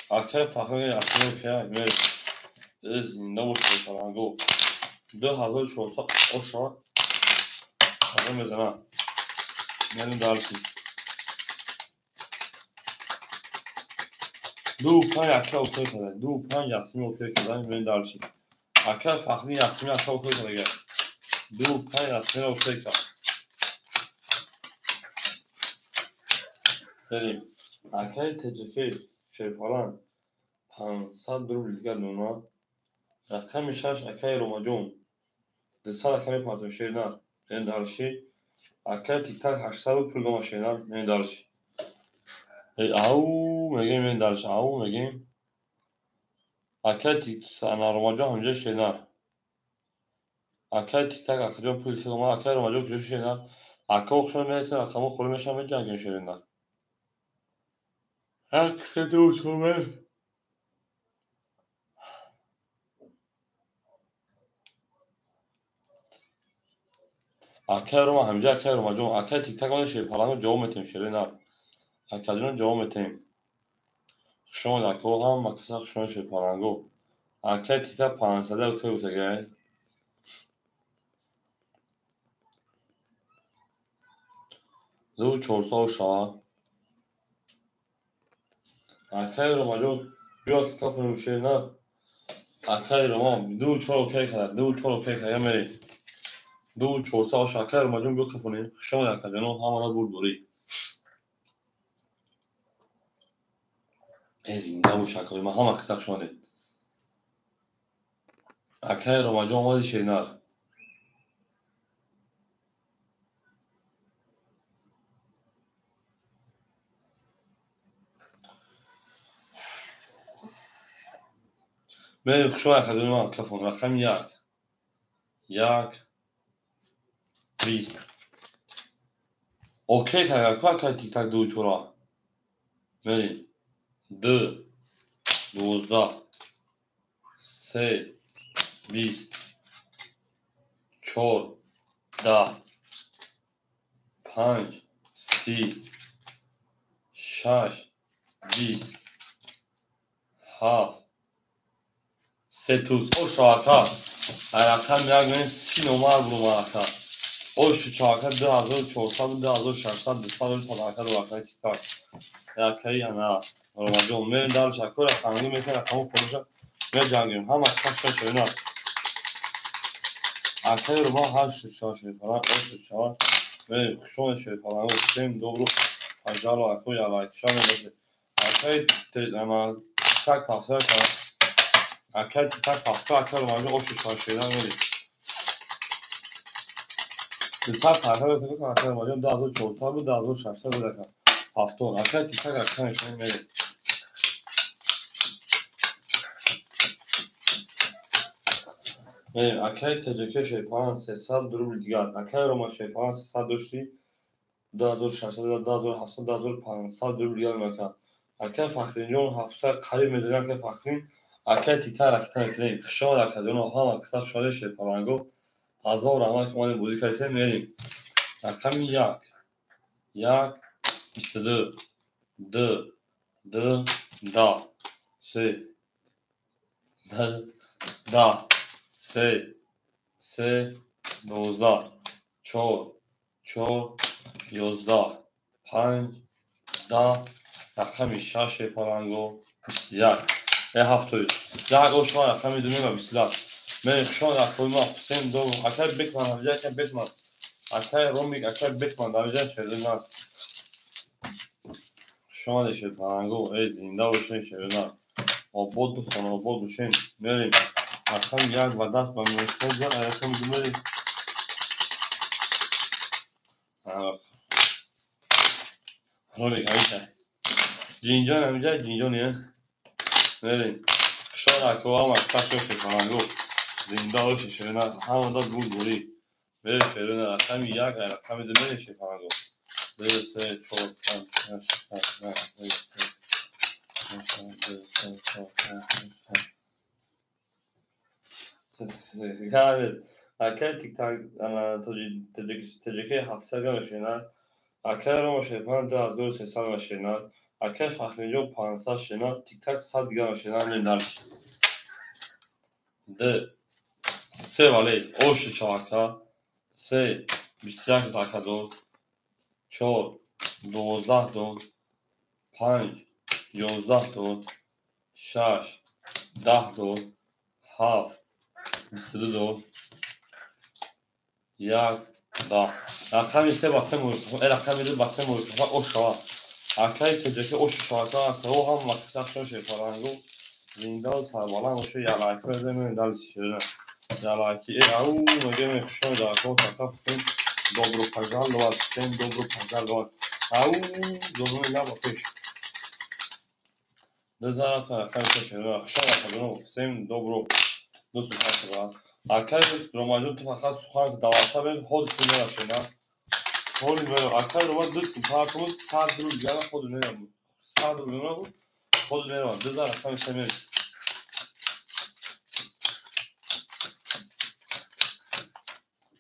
S1: акаи Фахри акаи окей мерем. Зинда бош шерпаланго. 2400 оша. Кадом мезанад. Мерем дальше. 2 5 ака окей када. 2 5 ясми окей када. Мерем дальше. Ака Фахри ясми ака окей када. 2 5 ясми окей када. Мерем. Акаи ТҶК Шерпалан 500 рубл дигар дона. Рақами 6 акаи Ромаҷон 200 рақами партои шерна. Мерем дальше. Акаи Тиктак 800 рубл пул дома шерна. Мерем дальше. Ау мегем мерем дальше. Ау мегем. Акаи Ромаҷон ҳамҷо шерна. Акаи Тиктак акаҷон пул дома. Акаи Ромаҷон куҷо шерна? Ака хушон мерасем, рақамо холӣ мешавам, меҷангем шерна. 1 3 2 4 Акаи Рома ҳамҷа акаи Ромаҷон акаи Тиктак омада шерпаланго ҷавоб метем шерена. Акаҷон ҷавоб метем. Хушомад ако ҳама каса хушомад шерпаланго. Акаи Тиктак 500 окей гуфтагай. Ду 400 оша. Акаи Ромаҷон биё ки кафонем шерена. Акаи Рома 2 4 окей када. 2 4 окей када мерем. 2 400 оша. Акаи Ромаҷон биё кафонем. Хушомад акаҷоно ҳамада бурдборӣ. Зинда бош акаи ман ҳама каса хушомадед. Акай Ромаҷон омади шернар. Мерем хушо акаҷони ман кафон. Рақами 1. 1 20. Окей кага, ку акай тик-так 2 4. Мерем. 2 12 3 20 4 10 5 30 6 20 7 3 туз. Ошо ака. Рақам 1 мерем 30 номар бурум ака. Ошо чака 2400 2600 200 ака ду акаи тик-так. Акаи ана Ромаҷон мерем дар шакура ханги мекунем рақаму фурӯша меҷангем. Ҳама шаш шоина. Акаи Рома 8 4 шоина, 8 4. Мерем хушон шоина. Всем добро пожалуй, акои алайкша мебошед. Акаи ана так пафта акаи так пафта акаи Ромаҷон 8 4 шоина мерем. 200 ака акаи Ромаҷон 2400 2600 буд ака. Ҳафтон. Акаи тик-так рақам мешавем мерем. Мерем. Акаи ТҶК шерпаран 300 рубл дигар. Акаи Рома шерпаран 300 дошти 2600 2700 2500 рубл дигар мекард. Акаи Фахриддинҷон 700 қариб медонем акаи Фахриддин. Акаи тик-так ракита мекунем. Хушомад акаҷоно ҳама қисса хушомади шерпаранго. Ҳазор раҳмат ки омадем бозӣ кардем. Мерем. Рақами 1 1 22 2 2 10 3 2 10 3 3 12 4 4 11 5 10 рақами 6 шерпаранго 21 7 1 ошма рақами 2 ва 21. Мерем хушомад акои ма всем добро. Акай Бекман ҳамҷа акай Бекман. Акай Ромик акай Бекман ҳамҷа шердинар. Хушомади шерпаранго. Эй зинда бошед шердинар. Обод хонобод бошед. Мерем. Рақами 1 ва 10 ба мешоза рақами 2 мерем. Ромик ҳамҷа. Ҷинҷон ҳамҷа ҷинҷон е. Мерем. Хушомад ако ҳама қисса шерпаранго. Зинда бошед шердинар. Ҳама дад бурдборӣ. Мерем шердинар. Рақами 1 рақами 2 мерем шерпаранго. 2 3 4 5 6 7 8 9 10 11 12 13 акаи тик-так ана ТҶК 700 гам шернар. Акаи Рома шерпаран 2300 гам шернар. Акаи Фахриддинҷон 500 шернар. Тик-так 100 гам шернар. Мерем дарш. 2 3 вале оши чака 3 21 ака дод 4 12 дод 5 11 дод 6 10 дод 7 22 дод 1 10. Рақами 3 ба 3 мурофиқа, рақами 2 ба 3 мурофиқа ошава. Акаи ТҶК оши шавака, акао ҳам мақсад шо шерпаранго. Зиндаву сарбаланд бошед. Ялайки мезанем дали шерна. Ялайки ау мегем хушомад акао тақа всем добро пожаловать, всем добро пожаловать. Ау добро лаба пеш. 2000 рақами 3 шерна. Хушомад акаҷоно всем добро. Дӯсту пасра. Акаи Ромаҷон ту фақат сухан давата бед ҳозир пул мерашена. Ҳоли меро акаи Рома дӯст пакун 100 рубл дигар худ мерам. 100 рубл мерам худ мерам. 2000 рақами 3 мерем.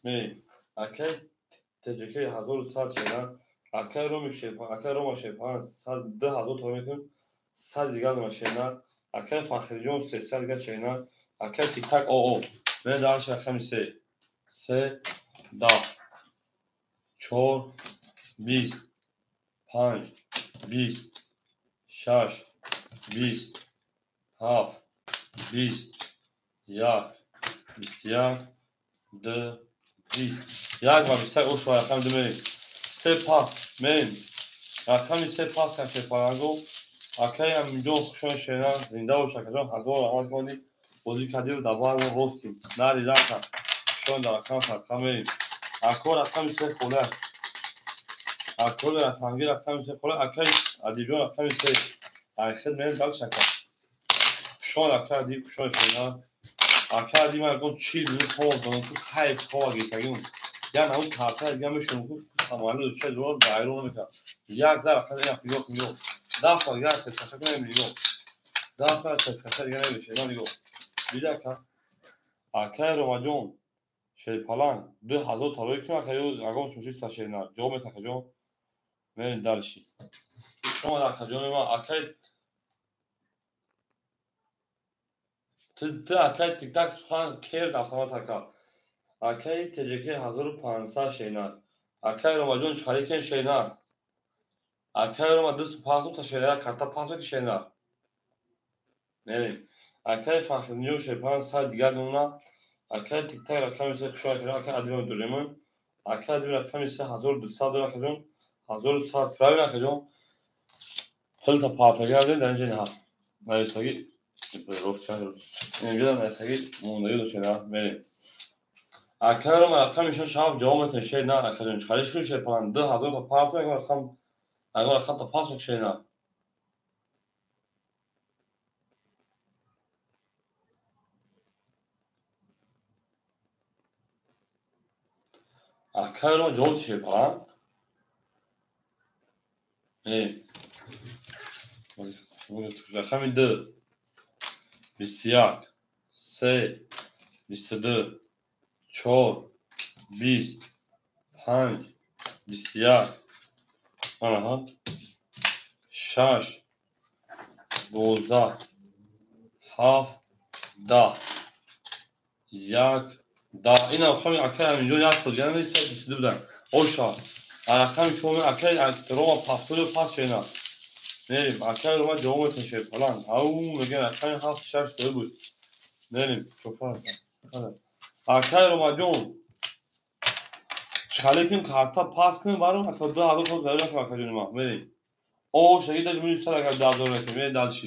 S1: Мерем. Акаи ТҶК 1100 шена. Акаи Роми шерпан, акаи Рома шерпан 100 2000 то мекунем. 100 дигар шена. Акаи Фахриддинҷон 300 дигар шена. Акаи тик-так ОО. Мерем дарш рақами 3. 3 10 4 20 5 20 6 20 7 20 1 21 2 20 1 ва 21 ошо рақами 2 мерем. 3 пас мерем. Рақами 3 пас шерпаранго. Акаи Аминҷон хушомад шернар. Зинда бош акаҷон. Ҳазор раҳмат кардӣ. Бозӣ кардем дар баъзан ростим. Нари рака. Шон дар рақам садқа мерим. Ако рақами се хола. Ако рақамги рақами се хола. Акай Адибҷон рақами се. Айхид мерим дал шака. Шон ака Адиб шон шона. Ака Адиб ман ягон чиз мехоҳам донам ку кайф хова гирифтагим. Я на он карта дига мешунам ку самолёт ча доллар байрон намекард. Як зар рақами як нигоҳ нигоҳ. Дафа дигар тескаша кунем нигоҳ. Дафа тескаша дига намешавад нигоҳ. Дида ака. Акай Ромаҷон Шерпаланг 2000 талои кунам ака ё ягон сумшиста шерна. Ҷавоб мет акаҷон. Мерем дальше. Шумо акаҷони ман акай ту акай тиктак сухан керд автомат ака. Акай ТЖК 1500 шерна. Акай Ромаҷон чӣ шерна. Акай Рома 250 та шерна, карта 5 ки шерна. Мерем. Акай Фахриддинҷон Шерпаланг сад дигар номна. Акай тиктак рақами се хушо акаҷон, акай Адиб дорем. Акай Адиб рақами се 1200 дорем акаҷон. 1100 правильно акаҷон. Пулта партагардем дар инҷа ниҳа. Нависагӣ рост чанд. Инҷа нависагӣ мондагӣ дошта мерем. Акай Рома рақами шаш ҳафт ҷавоб метавонед шер на акаҷон. Чӣ шуд Шерпаланг 2000 та парт ягон рақам ягон рақам та пас шер на. Акай Рома ҷавоб Шерпаланг. Рақами ду 21 3 22 4 20 5 21 аҳа 6 12 7 10 1 10. Ина рақами акай ҳаминҷо як сол дигар намесад 22 будан. Оша рақами чор акай Рома пафтоду пас шена. Мерим акай Рома ҷавоб метавонед Шерпаланг. Ау мегӯям рақами 7 6 дои буд. Мерим чопар. Акай Ромаҷон чӣ ким карта пас кунем баром ака 2000 тоз баром ака акаҷони ман. Мерим. Ош аги даш минус 100 ака 2000 метавонем. Мерим дальше.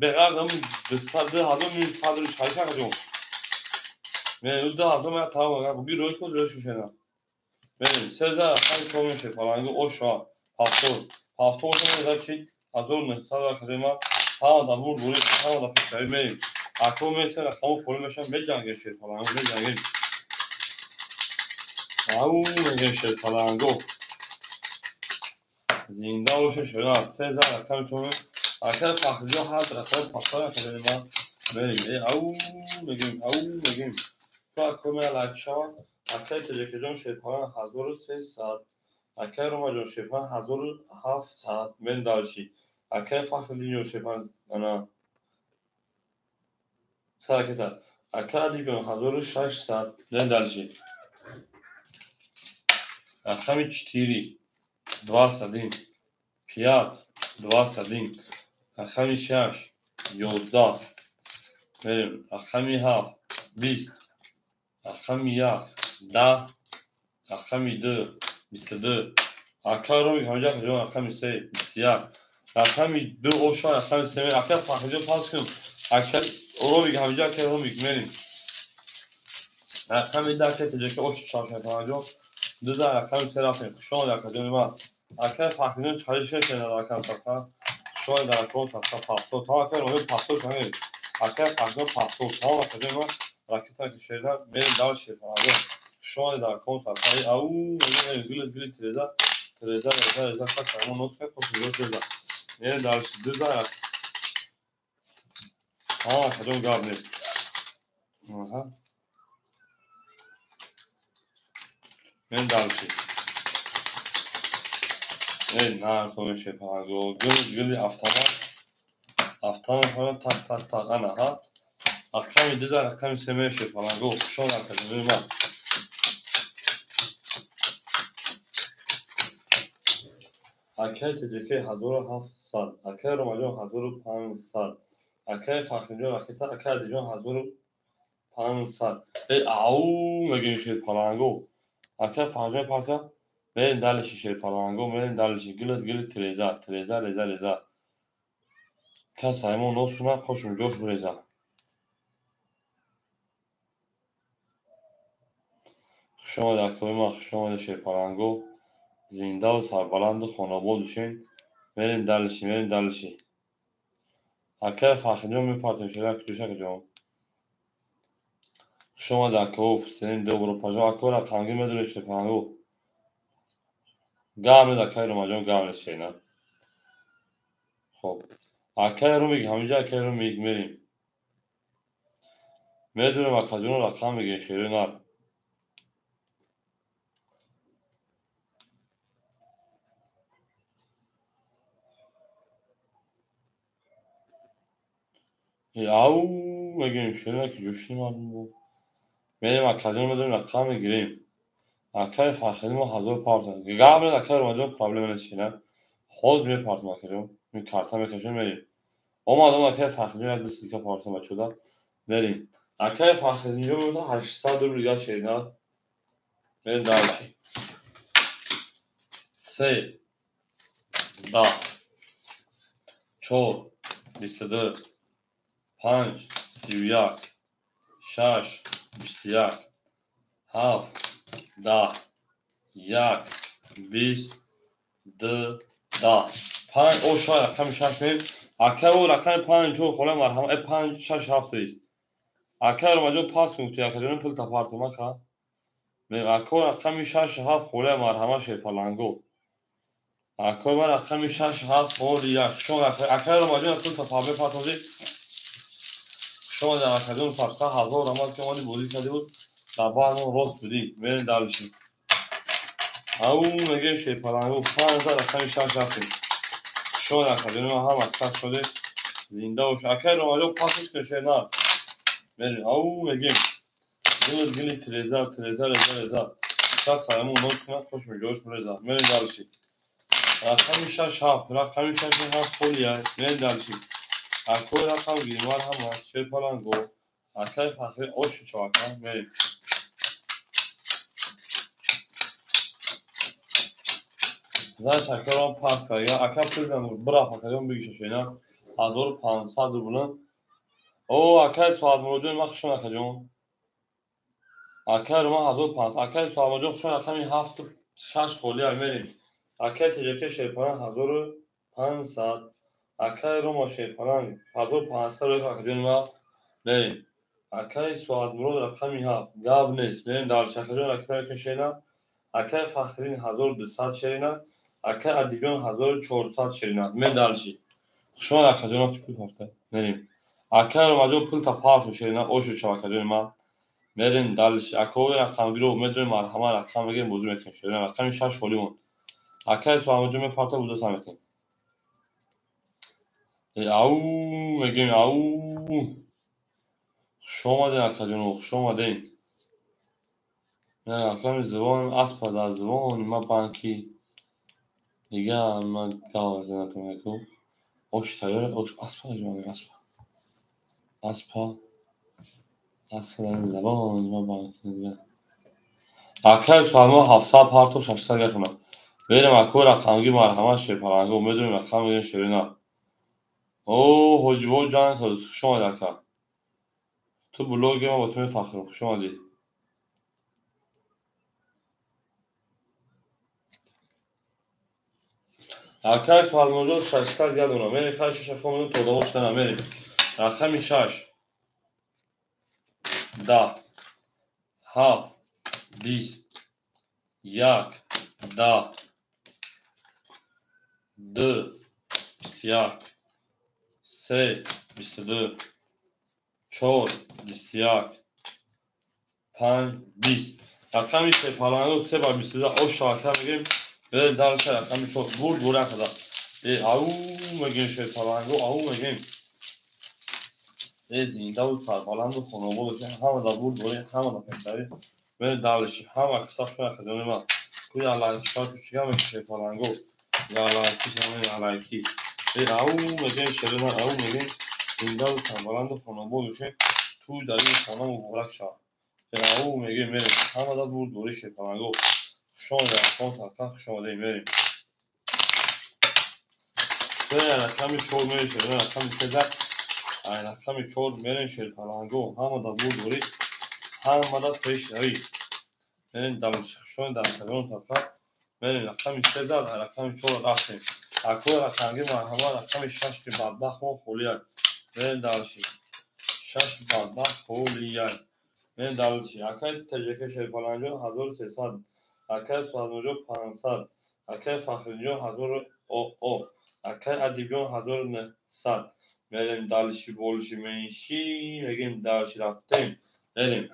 S1: Беғарз ҳамун 2000 минус 100 рӯ чӣ акаҷон. Мерим 2000 ман тамом ака буги рӯй хоз рӯй шушена. Мерим сеза рақами чор мешавад Шерпаланг оша ҳафтод. Ҳафтод бошад мезад чи 1900 акаҷони ман. Ҳама да бурд бурид, ҳама да пешравӣ мерим. Ако меса рақаму холӣ мешаванд меҷангем Шерпаланг меҷангем. Ау мегӯем Шерпаланго. Зинда бошед шерон сеза рақами чор акай Фахриҷон ҳаст рақами пафтод акаҷони ман. Мерим. Ау мегӯем, ау мегӯем. Ту ако мея лайк шавад. Акай ТЖКҷон Шерпаланг 1300. Акай Ромаҷон Шерпаланг 1700. Мерим дальше. Акай Фахриддинҷон Шерпаланг ана саракета. Акай Адибҷон 1600. Мерим дальше. Рақами 4 21 5 21 рақами 6 11 мерим. Рақами 7 20 рақами 1 10 рақами 2 22 акай Ромик ҳамҷа акаҷон рақами 3 21 рақами 2 оша рақами 3 акай Фахриҷон пас кунем. Акай Ромик ҳамҷа акай Ромик мерим. Рақами 2 акай ТЖК ош Шерпалангҷон дуза рақами се рафтем. Хушомад акаҷони ман. Акай Фахриҷон чӣ шер шена рақам садқа. Хушомад дар акон садқа пафтод. Тамом акай Ромик пафтод шамем. Акай Фахриҷон пафтод. Тамом акаҷони ман ракета ки шерда мерим дальше Шерпалангҷон. Хушомад дар акон садқа. Ау мегӯем гули гули тереза тереза реза реза хас ҳамон нос хош нигоҳ шуда. Мерим дальше дуза тамом акаҷон гап нест. Аҳа. Мерим дальше. Эй, нартоми Шерпаланго. Гули гули автомат. Автомат ҳама так так так ана ҳа. Рақами дуза рақами се мешавад Шерпаланго. Хушомад акаҷони ман. Акай ТЖК 1700. Акай Ромаҷон 1500. Акай Фахриҷон ракета, акай Адиҷон 1500. Эй, ау мегӯем Шерпаланго. Акай Фахриҷон парта мерем дальше Шерпаланго, мерем дальше. Гулат гули тереза, тереза реза реза. Кас ҳаймон нос кунад, хошум ҷош буреза. Хуш омадед, акои ман, хуш омадед, шерпаланго. Зиндаву сарбаланду хонобод бошед. Мерем дальше, мерем дальше. Акай Фахриҷон мепартем шера куҷош, акаҷон? Хуш омадед, акао, всем добро пожаловать. Акао рақамгир медонед, шерпаланго? Гап нед, акай Ромаҷон, гап нест, шерина. Хоб. Акай Румик ҳаминҷа, акай Румик мерем. Медонем, акаҷоно, рақам мегирем, шерои нар. Ау мегӯем, шерина ки ҷӯшидем мардум. Мерем, акаҷон, медонем, рақам мегирем. Акай Фахриддин мо 1000 партам. Гап нед, акай Ромаҷон, проблема нест, шерина. Ҳозир мепартам, акаҷон. Ин карта мекашем, мерем. Омад, омад, акай Фахриддин, як ду силка партам, бачода. Мерем. Акай Фахриддинҷон мегӯяд 800 рубл дигар, шерина. Мерем дальше. 3, 10, 4, 22, 5, 31, 6, 21, 7, 10, 1, 20, 2, 10. 5, о шай рақами 6 мерем. Акай о рақами 5 4 хола марҳама, 5 6 7 есть. Акай Ромаҷон пас гуфти, акаҷон пул тапартум, ака. Ако рақами 6 7 хола марҳама, шерпаланго. Акои ман рақами 6 7 холи як. Шумо акай Ромаҷон пул тапар мепартозӣ. Шумо дар акаҷон фақат 1000 рамад ки омади бозӣ кардӣ буд, дар баъд рост будӣ. Мерем дальше. Ау мегӯем шерпаланго 5 рақами 6 рафтем. Шумо акаҷон ман ҳама кас шуде. Зинда бош. Акай Ромаҷон пасиш кун, шер нар. Мерем. Ау мегӯем. Гили гили треза, треза, реза, реза. Кас ҳамон нос кунад, хуш меҷош муреза. Мерем дальше. Рақами 6 7, рақами 6 7 холия. Мерем дальше. Акои рақам гирмар ҳама, шерпаланго. Акай Фахри ош шавака, мерем. Знаешь, акарам пас кард. Ака пул бирафт, акаҷон бигиша шена. 1500 рубл. О, акай Соатмуроҷон, ман хушон, акаҷон. Акай Рома 1500. Акай Соатмуроҷон хушон, рақами 7 6 холия, мерем. Акай Теҷаке шерпаланг 1500. Акай Рома шерпаланг 1500 рубл, акаҷон ман мерем. Акай Соатмурод рақами 7. Гап нест. Мерем дальше. Акаҷон ракета мекунем, шерина. Акай Фахриддин 1200 шерина. Акай Адибён 1400 шерина. Мерем дальше. Хушомад, акаҷон, ки пул ҳафта. Мерем. Акай Ромаҷон пул та парту, шерина, ошу шав, акаҷони ман. Мерем дальше. Акои рақамгиро медонем, марҳама, рақам мегирем, бозӣ мекунем, шерина. Рақами 6 холӣ монд. Акай Соҳамаҷон мепарта, буза сар мекунем. Ау мегӯем, ау. Хуш омадем, акаҷоно, хуш омадем. Рақами звон аспа дар звони ма банки. Дига ман гап занатон яку. Ош тайёр, ош аспа ҷон, аспа. Аспа. Аспа дар забони ма банки дига. Акай Соҳама 700 парту 600 гашона. Берем акои рақамгир марҳама, шерпаланго, медонем, рақам мегирем, шерина. О, Ҳоҷибо ҷанг сад, хуш омадӣ, ака. Ту блогер, ман бо ту мефахрам, хуш омадӣ. Акай Фармоҷон 600 гадона. Мерем, хай шаша фомину то дово шудана мерем. Рақами 6 10 7 20 1 10 2 21 3 22 4 21 5 20. Рақами шерпаланго 3 ба 22 ош шавака мегирем. Берем дальше, рақами 4 бурд бура када. Ау мегирем, шерпаланго, ау мегирем. Зиндаву сарбаланду хонобод бошед. Ҳама да бурд борем, ҳама да пешравӣ. Берем дальше. Ҳама қисса шуна, акаҷони ман. Куи алайки шавад, чига мекунем, шерпаланго? Ялайки шава, ялайки. Ау мегирем, шерина, ау мегирем. Зиндаву сарбаланду хонобод бошед. Туй дар ин хона муборак шавад. Ау мегирем, мерем. Ҳама да бурд борем, шерпаланго. Хуш омадед, акон садқа, хуш омадед, мерем. 3 рақами 4 мерем, шерина, рақами 3 рақами 4 мерем, шерпаланго. Ҳама да бурд борем, ҳама да пешравӣ. Мерем дамшон дар кадом сафа. Мерем рақами 3 зад, рақами 4 рафтем. Акои рақамги марҳама рақами 6 ки бадбахт мо холияк. Мерем дальше. 6 бадбахт холияк. Мерем дальше. Акай ТЖК Шерпаланҷон 1300, акай Суҳадмуҷон 500, акай Фахриддинҷон 1000 ОО, акай Адибҷон 1900. Мерем дальше, больше меньше, мегем дальше рафтем. Мерем.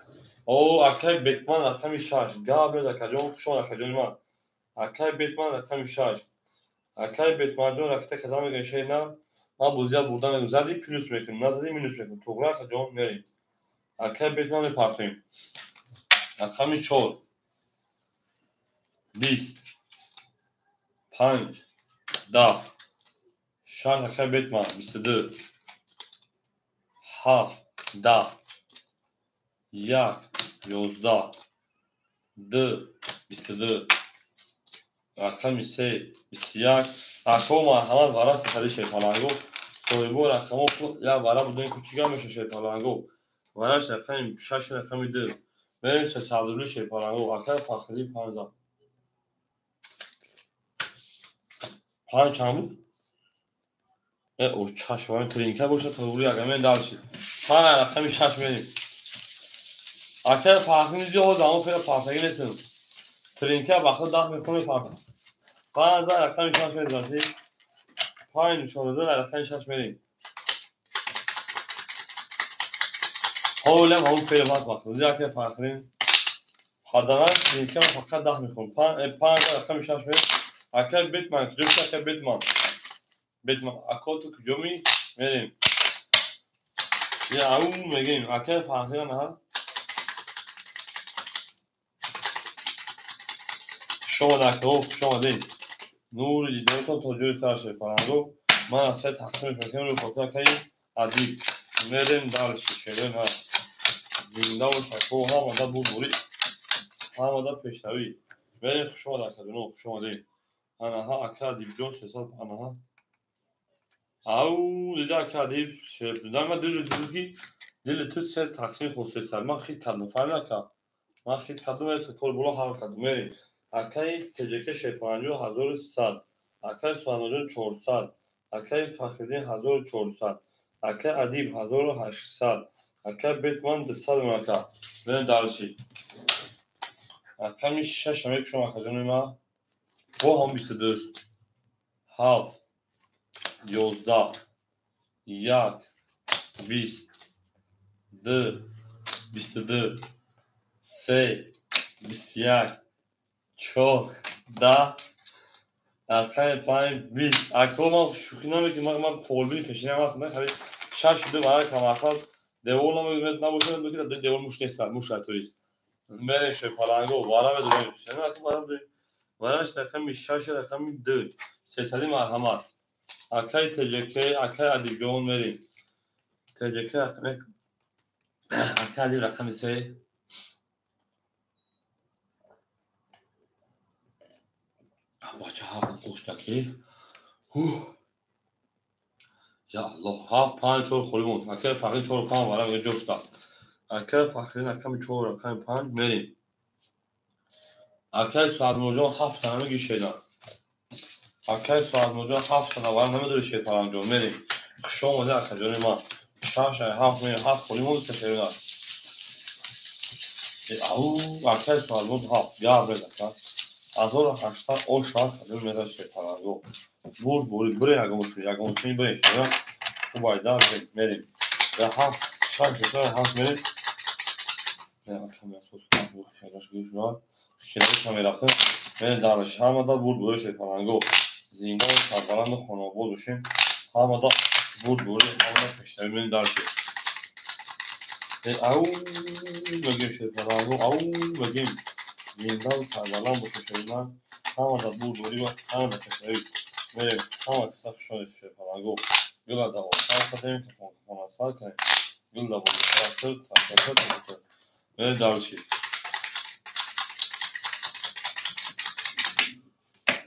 S1: О, акай Бетман рақами 6. Габрел акаҷон, хушон акаҷони ман. Акай Бетман рақами 6. Акай Бетманҷон ракета казан мегӯяд шейна. Ман бозия бурда мегӯям. Зади плюс мекунем, назади минус мекунем. Туғра акаҷон мерем. Акай Бетман мепартоем. Рақами 4. 20 5 10 6 акай Бетман 22 7 10 1 11 2 22 рақами 3 21. Ако марҳамат вара сехари Шерпаланго. Соҳибо рақамо як вара будем кучига меша Шерпаланго. Вараш рақами 6 рақами 2. Мерем 300 рубли Шерпаланго. Акай Фахриддин 5 зад. 5 чанд буд? О, чаш варам тринка бошад туғри агар мен дальше. 5 рақами 6 мерем. Акай Фахриддин ҷо замон фера партаги нестем. Тринка ба худ 10 мекунем парта. 5 рақами 6 мерем. 5 нишонада рақами 6 мерем. Ҳолам ҳамон фера бад вақт. Акай Фахриддин хаданан тринка фақат 10 мехонем. 5 рақами 6 мерем. Акай Бетман куҷо? Акай Бетман. Бетман ако ту куҷо ми? Мерем. Я ау мегем. Акай Фахриддин ҳа. Хуш омад акаҳо, хуш омадед. Нури дидоротон то ҷои сар Шерпаланго. Ман аз се тақсимш мекунем рӯи хотир акаи Адиб. Мерем дальше шерои ман. Зинда бош акаҳо, ҳамада бурдборӣ, ҳамада пешравӣ. Мерем, хуш омад акаҷоно, хуш омадед. Анаҳа ака Адибҷон 300 анаҳа. Ау дида ака Адиб шерпаланго. Ман дили ту ки дили ту се тақсим хост 300. Ман хит кардам, фаҳмидӣ ака? Ман хит кардам, кор боло ҳал кардам. Мерем. Акаи ТЖК Шерпаланҷон 1100, акаи Суҳадмуҷон 400, акаи Фахриддин 1400, акаи Адиб 1800, акаи Бетман 200 ака. Мерем дальше. Рақами 6 мекушам акаҷони ман. Бо ҳам 22 7 11 1 20 2 22 3 21 4 10 рақами 5 20. Ако ман шӯхӣ намекунам, ман фолбини пешинам ҳастам. Хеле 6 ду вара камақал девол намегӯяд набошад, мегӯяд девол муш нест, муш то есть. Мерем Шерпаланго, вара медорем. Шена вара медорем. Вараш рақами 6 рақами 2. 300 марҳамат. Акай ТЖК, акай Адибҷон мерем. ТЖК рақами акай Адиб рақами 3. Бача ҳафт қӯштаки. Я Аллоҳ, 7 5 4 холӣ монд. Акай Фахриддин 4 5 вара мега ҷо шуда. Акай Фахриддин рақами 4 рақами 5 мерем. Акай Суҳадмуҷон 7 та намеги шедан. Акай Суҳадмуҷон 7 та вара намедори Шерпаланҷон мерем. Хуш омадед акаҷони ман. 6 7 мерем, 7 холӣ монд се шерина. Ау, акай Суҳадмуҷон 7 гап рез ака. 1800 оша кадом мезад Шерпаланго. Бурд бурид бирен ягон сини бирен шера. Хуб айда мерем. Я 7 6 7 мерем. Хеле мерем дальше. Ҳамада бурд бурид Шерпаланго. Зинда ва сарбаланду хонаобод бошем. Ҳамада бурд бурид, ҳамада пешравӣ мерем дальше. Ау мегем Шерпаланго, ау мегем. Зинда ва сарбаланд бошем шерман. Ҳамада бурд бурид ва ҳамада пешравӣ. Мерем. Ҳама киса хуш омадед Шерпаланго. Гула даво сар кардем, кафон сар кардем. Гул даво сар шуд, мерем дальше.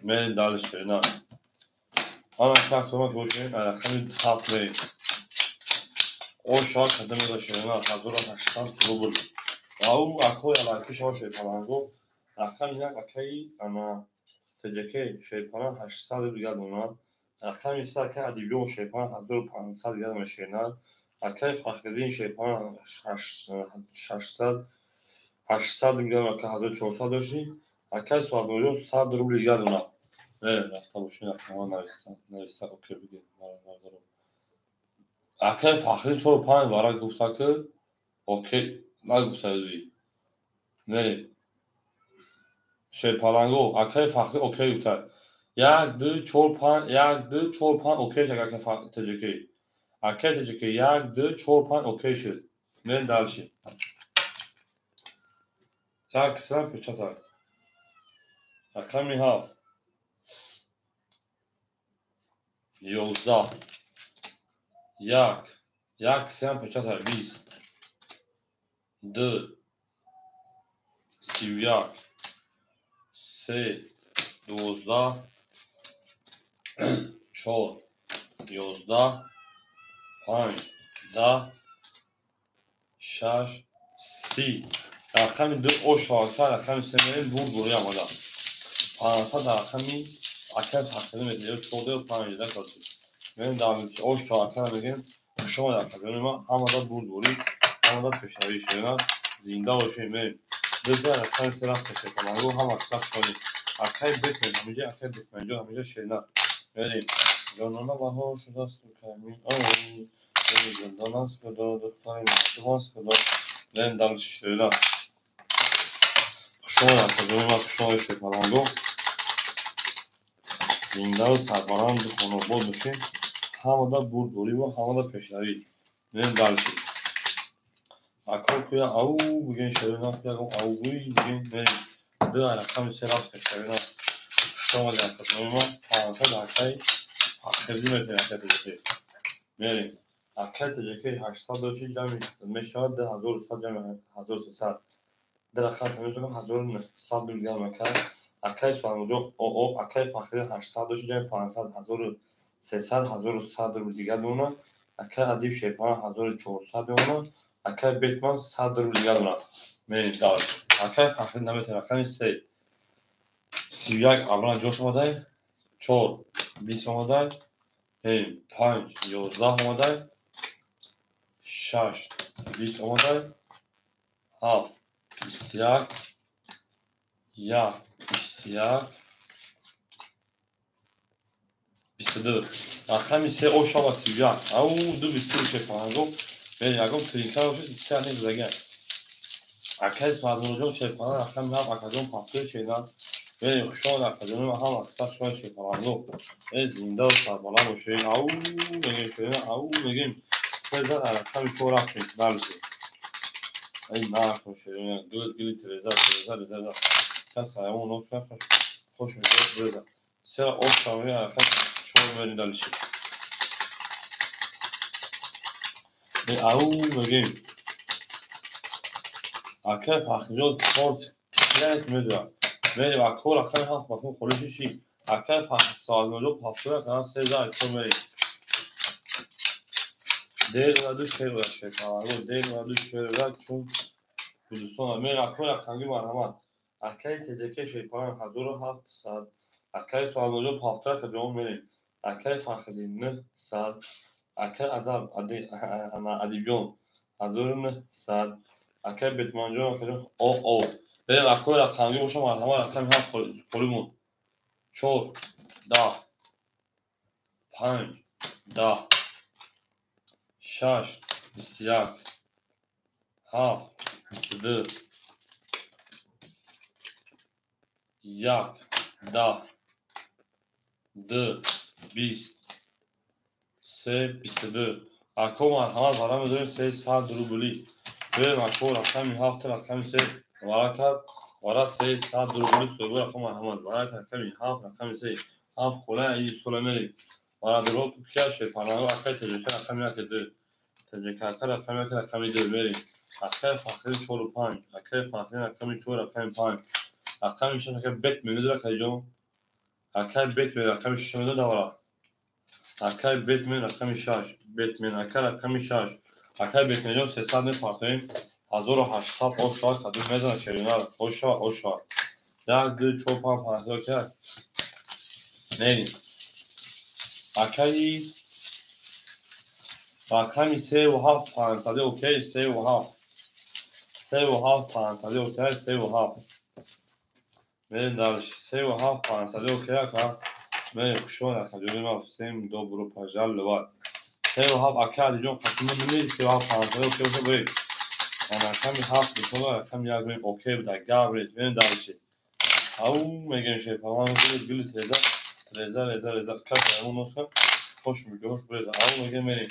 S1: Мерем дальше, на. Ана как тома ки бошем, рақами 7 мерем. Оша кадам меза шерина 1800 рубл. Ау акои алайки шава Шерпаланго. Рақами як акаи ана ТҶК шерпана 800 рубл дигар дона. Рақами се акаи Адибён шерпана 1500 дигар дона шернар. Акаи Фахриддин шерпана 600 800 рубл дигар дона, акаи 1400 дошти. Акаи Суҳатмуродҷон 100 рубл дигар дона. Рафта бошед, рақамҳо нависта, окей бигӯед. Акаи Фахриддин 4-5 варак гуфта ки окей нагуфта ӯзи. Мерем. Шерпаланго акаи Фахриддин окей гуфта. 1 2 4 5 1 2 4 5 окей шуд акаи ТҶК. Акаи ТҶК 1 2 4 5 окей шуд. Мерем дальше. Як сира печата. Рақами 7 11 1 1 сира печата 20 2 31 3 12 4 11 5 10 6 30. Рақами 2 ош шавакта, рақами 3 мерем, бурд бурӣ омада. 500 рақами акаи Фахриддин метавад 4 5 да кардем. Мерем дар ош шавакта мегӯем, хуш омадед акаҷони ман, ҳамада бурд бурӣ, ҳамада пешравӣ шерина, зинда бошед. Мерем. Дузда рақами 3 рафта шерпаланго, ҳама сахт шодем. Акаи Бетмен ҳаминҷа, акаи Бетменҷон ҳаминҷа шерина. Мерем. Ҷонона баҳор шудааст ками ой, зиндан аст худо, духтари маъсум аст худо. Мерем дальше шерина. Хуш омадед акаҷони ман, хуш омадед шерпаланго. Зиндаву сарбаланду хонобод бошед. Ҳамада бурдборӣ ва ҳамада пешравӣ. Мерем дальше. Ако куя ау бигӯем шерина, ягон аугӯй бигӯем. Мерем. 2 рақами 3 рафта шерина. Хуш омадед акаҷони ман, 500 акаи Фахриддин метавонед акаи ТҶК. Мерем. Акаи ТҶК 800 дошти, ҷамъи мешавад 2100 ҷамъи 1300. Ду рақам метавонем 1900 рубл дигар макар. Акаи Суҳатмуродҷон ОО, акаи Фахриддин 800 дошти, ҷамъи 500 1300 1100 рубл дигар дона. Акаи Адиб Шерпана 1400 дона. Акаи Бетман 100 рубл дигар дона. Мерем дальше. Акаи Фахриддин наметавонад рақами 3 31 абран ҷош омадай, 4 20 омадай, мерем 5 11 омадай, 6 20 омадай, 7 21 1 21 22. Рақами 3 ош шава 31. Ау 2 22 шерпаланго. Мерем ягон тринка бошад, 3 ане гузаган. Акаи Суҳатмуродҷон шерпана рақами 7 акаҷон Фахриддин шерина. Мерем, хуш омадед акаҷони ман, ҳама сахт шумо шерпаланго. Зиндаву сарбаланд бошед. Ау мегӯем шерина, ау мегӯем. 3 зад рақами 4 рафтем дальше. Ай нахо шерина, гул гули тереза, тереза, тереза. Кас ҳайвон нос хош мекунад, буреза. 3 ош шава рақами 4 мерем дальше. Ау мегӯем. Акаи Фахриҷон 4 5 медояд. Мерем ако рақами 7 макун холиши ши. Акаи Суҳатмуродҷон 71 рақами 3 зад 4 мерем. Дер ду шер ояд шерпаланго, дер ду шер ояд чун Гулистон. Мерем ако рақамги марҳамат. Акаи ТҶК шерпалан 1700. Акаи Суҳатмуродҷон 71 ҷавоб мерем. Акаи Фахриддин 900. Акаи Адаб Адибён 1900. Акаи Бетманҷон акаҷон ОО. Мерем ако рақамги боша марҳамат рақами 7 холӣ монд. 4 10 5 10 6 21 7 22 1 10 2 20 3 22. Ако марҳамат вара медорем 300 рубли. Берем ако рақами 7 рақами 3 вара кард. Вара 300 рубли соҳиби рақам марҳамат. Вара рақами 7 рақами 3 7 хола и сола мерем. Вара дурот кия шерпанаго акаи ТҶК рақами 1 2. ТҶК ака рақами 1 рақами 2 мерем. Акаи Фахриддин 4 5. Акаи Фахриддин рақами 4 рақами 5. Рақами 6 акаи Бетмен медорад акаҷон. Акаи Бетмен рақами 6 медорад давра. Акаи Бетмен рақами 6. Бетмен ака рақами 6. Акаи Бетменҷон 300 мепартоем. 1800 ош шавад, кадом мезанад шерина, ош шавад, ош шавад. 1 2 4 5 500 окей. Мерим. Акаи рақами 3 ва 7 500 окей, 3 ва 7. 3 ва 7 500 окей, 3 ва 7. Мерим дальше. 3 ва 7 500 окей, ака. Мерим хушон ака ҷони ман всем добро пожаловать. 3 ва 7 ака ҷон қатима намери 3 ва 7 500 окей боша буред. Рақами 7 мисола рақами 1 мерим окей буда гап нест. Мерим дальше. Ау мегӯем шерпаланг гули треза треза реза реза каса ягон носа хош муҷош буреза. Ау мегӯем мерим.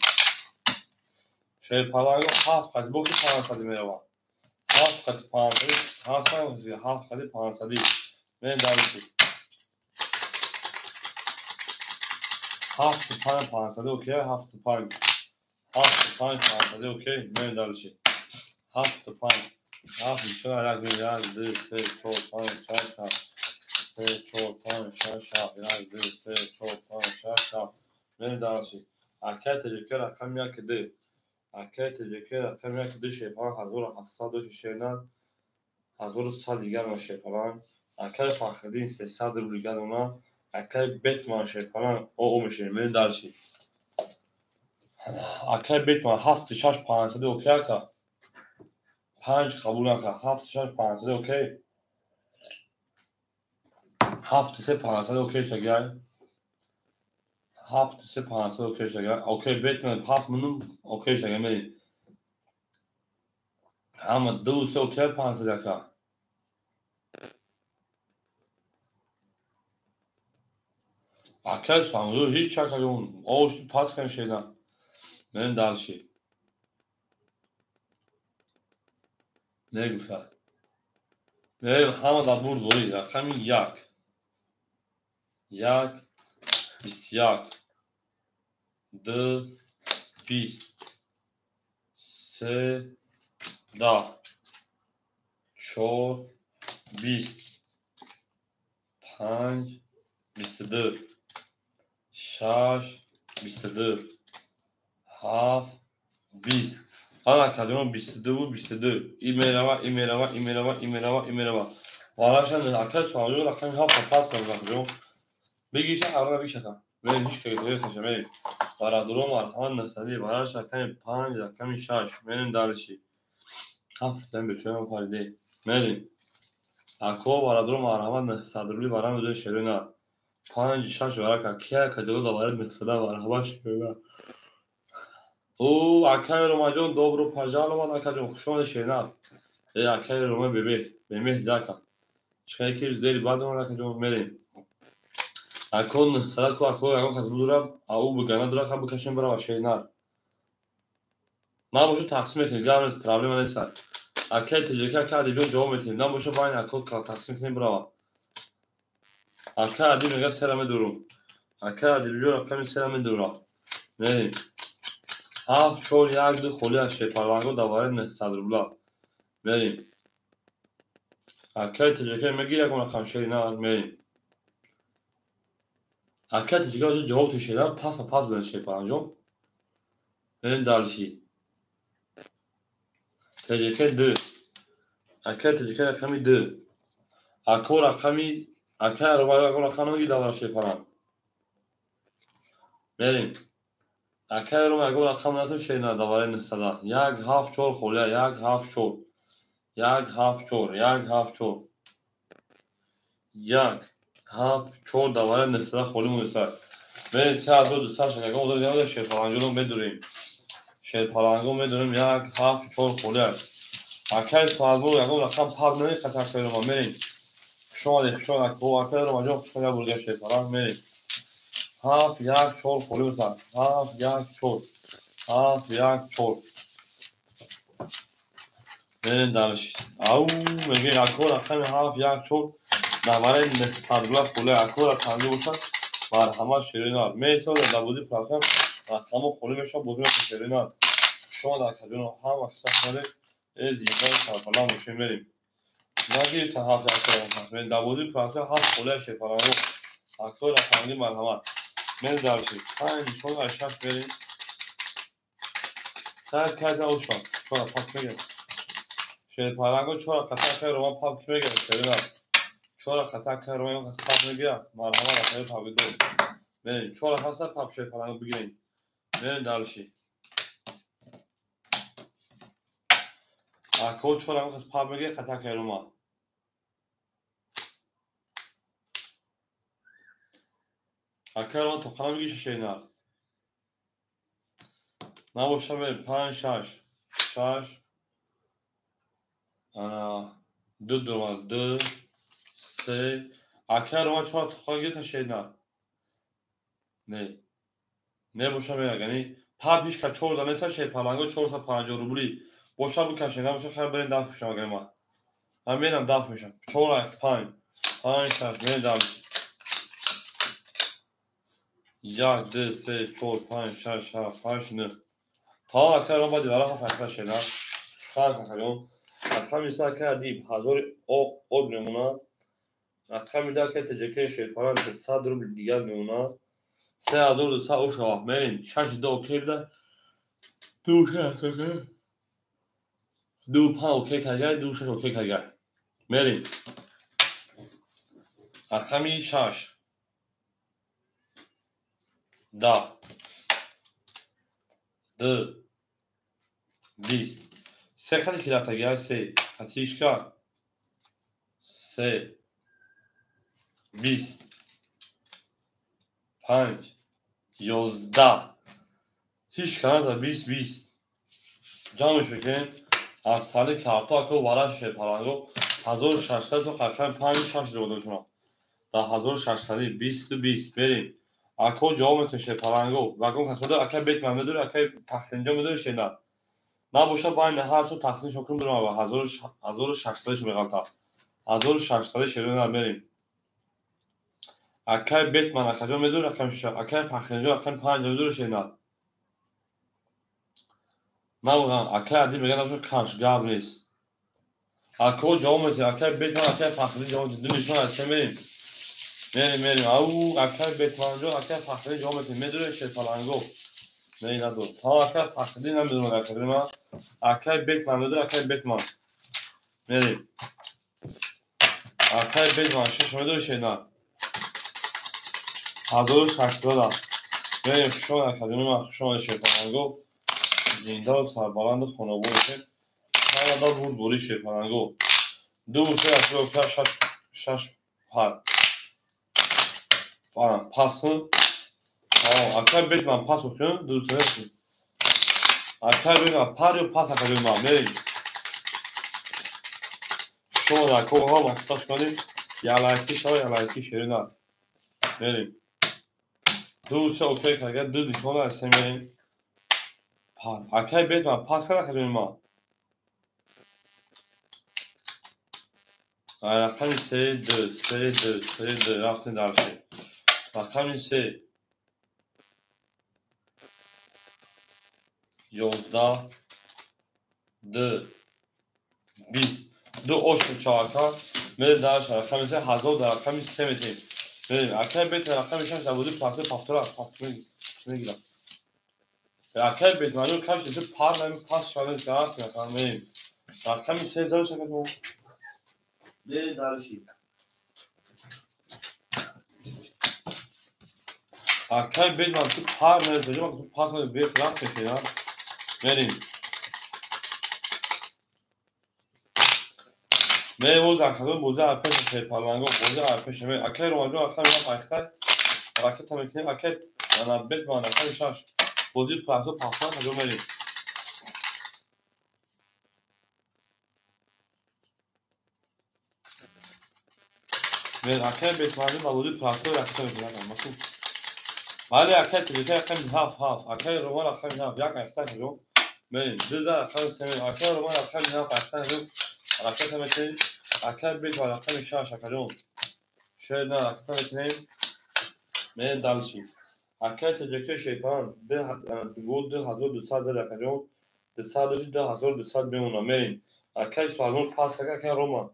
S1: Шерпаланг 7 қати боки 500 меравад. 7 қати 500 ҳастан 7 қати 500. Мерим дальше. 7 5 500 окей, 7 5. 7 5 500 окей, мерим дальше. 7 5. 7 нишона 1 1 2 3 4 5 6 7. 3 4 5 6 7. 1 2 3 4 5 6 7. Мерим дальше. Акай ТЖК рақами 1 2. Акай ТЖК рақами 1 2 шерпаланг 1700 доши шернан 1100 дигар ма шерпаланг. Акай Фахриддин 300 рубл дигар дона. Акай Бетман шерпаланг о мешавем. Мерим дальше. Акай Бетман 7 6 500 окей ака. 5 қабул накард. 7 6 500 окей. 7 3 500 окей шагай. 7 3 500 окей шагай. Окей Бетман 7 минум окей шагай мерим. Ҳама 2 3 окей 500 ака. Акай Сангзу ҳеч акаҷон ош пас кан шеда. Мерим дальше. Негуфта. Мерим ҳама дар бурд ворид. Рақами 1. 1 21 2 20 3 10 4 20 5 22 6 22 7 20. Ана акаҷон 22 22. И мерава, и мерава, и мерава, и мерава, и мерава. Варашан акай Сангзу рақами 7 пас кан акаҷон. Бигиша ҳарра бигиша. Мерим ҳеч кас интересно наша мерим. Барадурон марҳамат 900 вараш рақами 5 рақами 6. Мерим дальше. 7 дан бечора париде. Мерим. Ако барадурон марҳамат 900 рубли варам бидуни шерина. 5 6 варака кия каҷо да варад 900 марҳамат шерина. О, акай Ромаҷон добро пожаловать акаҷон хуш омадед шерина. Э акай Рома бебе, бемеҳ дака. Чикай ки зери бад омад акаҷон мерим. Акон садако ако ягон кас будура, ау бигана дура ха бикашем барава шерина. Набошад тақсим мекунем, гап нест, проблема нест. Акай ТЖК ака Адибҷон ҷавоб метиҳем. Набошад байни ако тақсим кунем барава. Акай Адиб мега сера медурум. Акай Адибҷон рақами сера медура. Мерим. 7 4 1 2 холӣ аз шерпаланго дар вараи 900 рубла. Мерим. Акай ТЖК меги ягон рақам шерина мерим. Акай ТЖК ҷавоб тиҳ шерина пас ба пас беред шерпаланҷон. Мерим дальше. ТЖК 2. Акай ТЖК рақами 2. Ако рақами акай Рома ягон рақам намеги дар вараи шерпаланг. Мерим. Акай Рома ягон рақам натон шерина дар вараи 900. 1 7 4 холия 1 7 4. 1 7 4 1 7 4. 1 7 4 дар вараи 900 холӣ монеста. Мерим 3200 ягон одам намеда шерпаланҷонро медурем. Шерпаланго медурем 1 7 4 холия. Акай Саадбо ягон рақам пар намеқат акай Рома мерим. Хуш омадед, хуш омадед. Акай Ромаҷон хуш омадед бурга шерпаланг мерим. 7 1 4 холӣ бошад. 7 1 4. 7 1 4. Мерим дальше. Ау мегӯем ако рақами 7 1 4 дар вараи 900 рубла холӣ ако рақамӣ бошад марҳамат шерина. Месозад дар бозии платформ рақамҳо холӣ мешавад бозӣ мешавад шерина. Хуш омадед акаҷон ҳама каса омадед. Э зиндаи сарбаланд бошем мерим. Нагиред та 7 1 4 дар бозии платформ 7 холӣ шерпаланго. Ако рақамӣ марҳамат. Мерим дальше. 5 нишон 6 мерим. Сар карда ошва. 4 пак мегирем. Шерпаланго 4 қатар акай Рома пак мегирем шерина. Чора хата акай Роман кас пап мегира. Марҳамат акай пабидор. Мерем. Чора хаста пап шерпаланго бигирем. Мерем дальше. Ако чора кас пап мегира хата акай Роман. Акай Роман тоқана мегиша шернар. Набоша мерем 5 6 6 ду дума 2 3 акай Роман чора тоқана гирифта шернар. Не. Небоша мерем яъни пап ҳеч ка 4 да неста шерпаланго 450 рубли. Боша бикашем, набоша хайр берем даф мешам агар ман. Ман мерам даф мешам. 4 5 5 6 мерем даф. 1 2 3 4 5 6 7 8 9. Та акай Роман баъди вара 7 8 шена. Сухан акаҷон. Рақами се акай Адиб 1000 об мемона. Рақами ду акай ТҶК шерпаланг 200 рубл дигар мемона. 3200 ошава. Мерем 6 2 окей буда. 2 6 окей. 2 5 окей кагай, 2 6 окей кагай. Мерем. Рақами 6 10 2 20 се хати ки рафтагиай се хатишка се 20 5 11 ҳеч каназа 20 20 ҷамъш бикунем аз сали карто ако вараш шерпаланго 1600 то қақам 5 6 дода метавонам дар 1600 20 20 берем ако ҷавоб метавон шерпаланго вагон кас медор акай Бетман медор акай Фахриддинҷон медор шернар набоша байни ҳар чо тақсим шокун берам ва 1600 меғалта 1600 шернар мерем акай Бетман акаҷон медор рақам 6 акай Фахриддинҷон рақам 5 медор шернар набоша акай Адиб мегӯяд набоша каш гап нест ако ҷавоб метавон акай Бетман акай Фахриддин ҷавоб метавон ду нишон аз се мерем мерем мерем ау акай Бетманҷон акай Фахриддин ҷавоб метавон медоред шерпаланго не надор та акай Фахриддин намедонад акай ман акай Бетман медор акай Бетман мерем акай Бетман 6 медор шернар 1600 мерем хушон акаҷони ман хушон шерпаланго зиндаву сарбаланду хонобод бошед ҳамада бурдборӣ шерпаланго 2 3 8 6 пар пасн акай Бетман пас окун 2 3 акай Бетман пар ё пас акаҷони ман мерем шумо акоҳо мақсад кунед ялайки шава ялайки шеринар мерем 2 3 окей карда ду нишона аз се мерем акай Бетман пас кард акаҷони ман рақами 3 2 3 2 3 2 рафтем дальше рақами 3 11 2 20 ду ошку чака мерем дальше рақами 3 1000 дар рақами 3 метем мерем акай Бетман рақами 6 дар бозии плато пафтора мегирам акай Бетманҷон каш ду пар нами пас шавад гаф мерем рақами 3 зар шакад мо мерем дальше акай Бетман ту пар нами ту пас нами бех рафт мешина мерем мерем боз акадон бози арпеш шерпаланго бози арпеш акай Романҷон рақами 7 айхтай ракета мекунем акай Бетман рақами 6 бози плато пафтан каҷо мерем акай Бетманҷон ба бози плато ракета мекунем бале акай ТҶК рақами 7 7 акай Роман рақами 7 як айхтай каҷо мерем ду дар рақами 3 мерем акай Роман рақами 7 айхтай каҷо ракета мекунем акай Бетман рақами 6 акаҷон шер на ракета мекунем мерем дальше акай ТҶК шерпаланг 2200 зад акаҷон 200 2200 мемона мерем акай Сулаймон пас кард акай Роман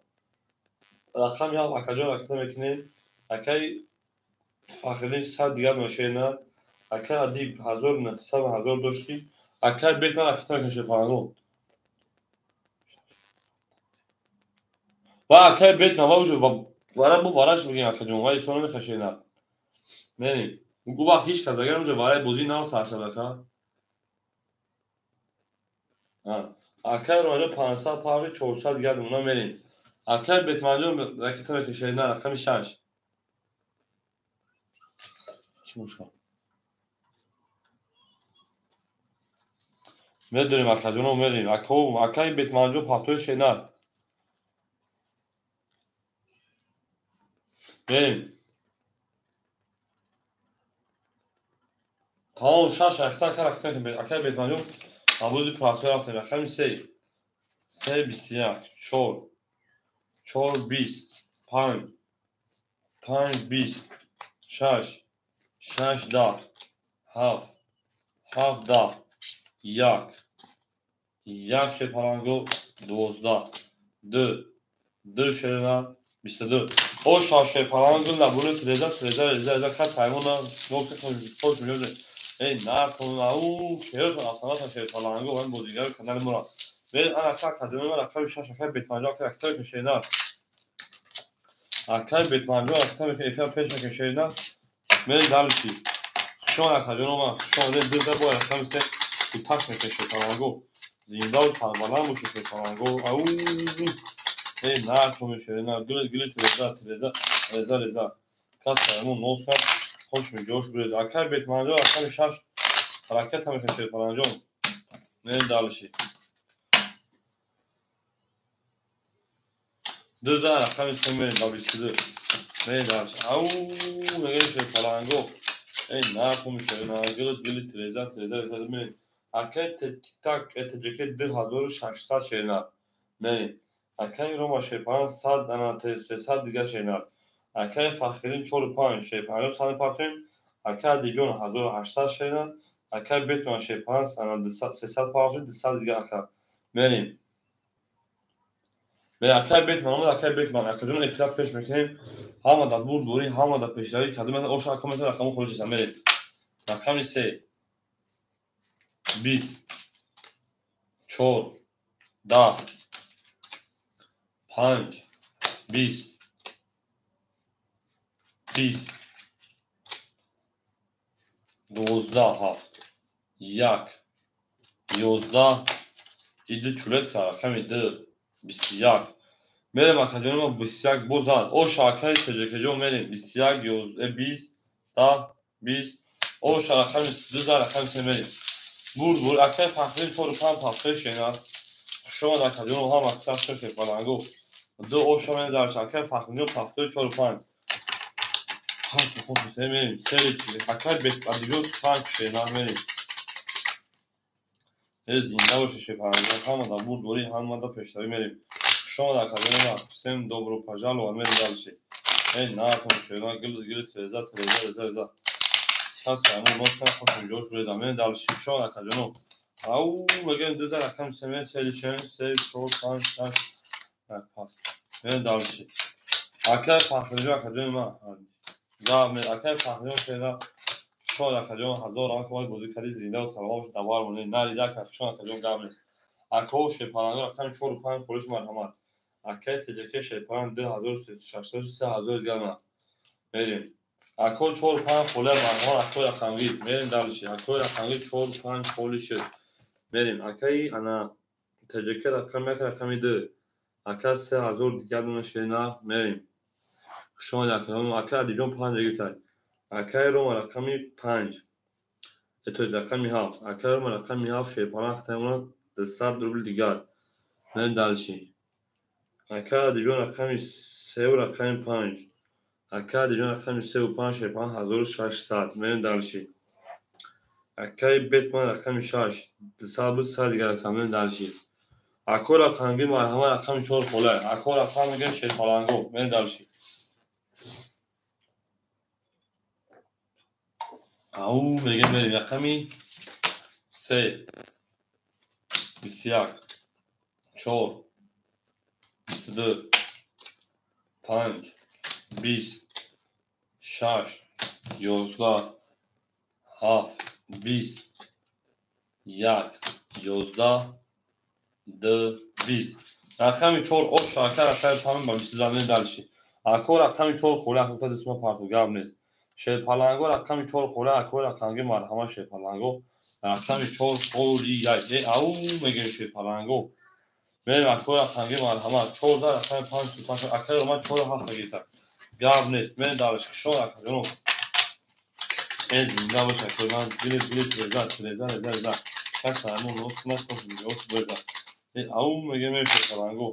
S1: рақами 7 акаҷон ракета мекунем акай Фахриддин 100 дигар мошина акай Адиб 1900 1000 доштӣ акай Бетман ракета мекунем шерпаланго ва акай Бетман ва уже Вара бу вараш мегем акаҷон, вай исона мехашена. Мерем. Ӯ вақт ҳеҷ кас агар онҷо вараи бозӣ нав сар шад ака. Акай Ромаҷон 500 паври 400 дигар мона мерем. Акай Бетманҷон ракета мекашена рақами 6. Ки боша? Медонем акаҷоно мерем. Акай Бетманҷон ҳафтои шенар. Мерем. Тамом 6 ахта карактер акай Бетманҷон абузи прасой рафтем. Рақами 3. 3 21 4 4 20 5 5 20 6 6 10 7 7 10 1 1 шерпаланго 12 2 2 шерина 22. О 6 шерпаланго лабури треза треза реза реза кас ҳаймона нокса хош милён. Эй накун ау шеротон афсонатон шерпаланго ван бозигари канали мора. Вел ана ака академия ман рақами 6 акай Бетманҷо акай актар кашена. Акай Бетманҷо актар эфир пеш кашена. Мел далши. Хушон акаҷоно ман хушон ду за бо рақами 3 куташ мекаше паланго. Зиндаву сарбаланд бошед паланго. Ау эй накун шерина гул гул треза треза реза реза. Кас ҳаймон носа хош меҷош бурез. Акай Бетманҷо рақами 6 ҳаракат мекаше паланҷон. Мел далши. 2 за рақами 3 мерем ба 22. Мерем далши. Ау мегӯем шерпаланго. Эй накун шерина гул гул треза треза реза мерем. Акай тик-так ТЖК 2600 шерина. Мерем. Акай Рома шерпалан 100 ана 300 дигар шерина. Акай Фахриддин 4 5 шерпалан 100 партоем. Акай Адиҷон 1800 шерина. Акай Бетман шерпалан ана 300 партоем, 200 дигар ака. Мерем. Бе акай Бетман омад, акай Бетман. Акаҷон эфира пеш мекунем. Ҳама дар бурдборӣ, ҳама дар пешравӣ кадом оша ака метавон рақамҳо хориҷ шаванд. Мерем. Рақами 3 20 4 10 5 20 20 12 7 1 11 иду чулет ка рақами 2 21. Мерем акаҷони ма 21 боз зад. Оша акаи ТЖК-ҷон мерем 21 11 20 10 20 оша рақами 2 за рақами 3 мерем. Бурд бурд акаи Фахриддин 4 5 ҳафтои шена. Хушомад акаҷоно ҳама аксар шерпаланго. 2 оша мерем дарш акаи Фахриддин ҳафтои 4 5. Хош хош се мерем. Се акаи Бетманҷон 5 шена мерем. Э зинда боше шерпаланго. Ҳама дар бурдборӣ, ҳама дар пешравӣ мерем. Хушомад акаҷоно ма. Всем добро пожаловать мерем дальше. Эй накун шена гул гул треза треза реза реза. Кас ҳамон носа хош ҷош буреза мерем дальше. Хушомад акаҷоно. Ау мегӯем 2 за рақами 3 мерем 3 4 3 4 5 6 7 мерем дальше. Акай Фахриддин акаҷони ма. Га мер акай Фахриддин шена. Хушомад акаҷон 1000 рақам вай бозӣ кардӣ зинда ва саломат бош давар монед. Нарида ака хушомад акаҷон гап нест. Акаҳо шерпаланго рақами 4 5 холиш марҳамат. Акай ТЖК шерпалан 2600 3000 дигар ма. Мерем. Акаҳо 4 5 холия марҳамат акаҳои рақамгир. Мерем дальше. Акаҳои рақамгир 4 5 холи шуд. Мерем. Акаи ана ТЖК рақами 1 рақами 2. Ака 3000 дигар дона шена. Мерем. Хушомад акаҷон. Акаи Адиҷон 5 гирифтай. Акаи Рома рақами 5. То есть рақами 7. Акаи Рома рақами 7 шерпалан хатаймона 200 рубл дигар. Мерем дальше. Акаи Адиҷон рақами 3 ва рақами 5. Акаи Адиҷон рақами 3 ва 5 шерпалан 1600. Мерем дальше. Акаи Бетман рақами 6 200 буд 100 дигар рақам. Мерем дальше. Акаи рақамгир марҳамат рақами 4 холай. Акаи рақам мегӯем шерпаланго. Мерем дальше. Ау мегӯем мерем рақами 3 21 4 22 5 20 6 11 7 20 1 11 2 20. Рақами 4 оша ака рақами 5 ба 20 мерем дальше. Ако рақами 4 холи акота дисма парту гап нест. Шерпаланго рақами 4 холи ако рақамги марҳама шерпаланго рақами 4 холи як. Э ау мегем шерпаланго. Мерем ако рақамги марҳама 14 рақами 5 5 акаи ман 4 7 гирифта. Гап нест. Мерем далиш хишон акаҷоно. Э зинда бош акои ман гилит гилит реза реза реза реза. Каса ҳамон нос кунад кош мегӯш беза. Э ау мегем шерпаланго.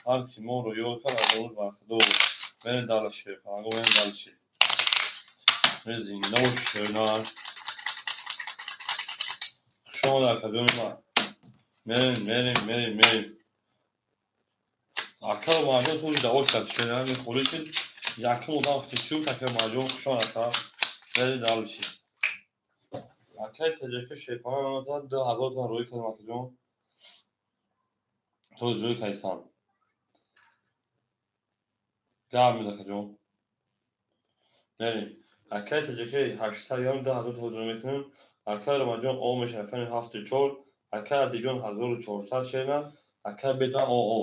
S1: Ҳар ки моро ёд кард аз он бархӯрдор буд. Мерем далиш шерпаланго мерем далиш. Э зинда бош шернар. Хуш омад акаҷони ман. Мерем мерем мерем мерем. Ака марҷон тоже давош кард шернар мехоли шуд. Якум одам шуд ака марҷон хуш омад ака. Мерем далиш. Акаи таҷака шерпаланг 2000 томан рӯй кардам акаҷон. То рӯй кайсан. Гап мез акаҷон. Мерем. Акаи таҷака 800 грамм 2000 томан рӯй мекунем. Акаи Ромаҷон О мешавад рақами 7 4. Акаи Адибҷон 1400 шерна. Акаи Бетман О О.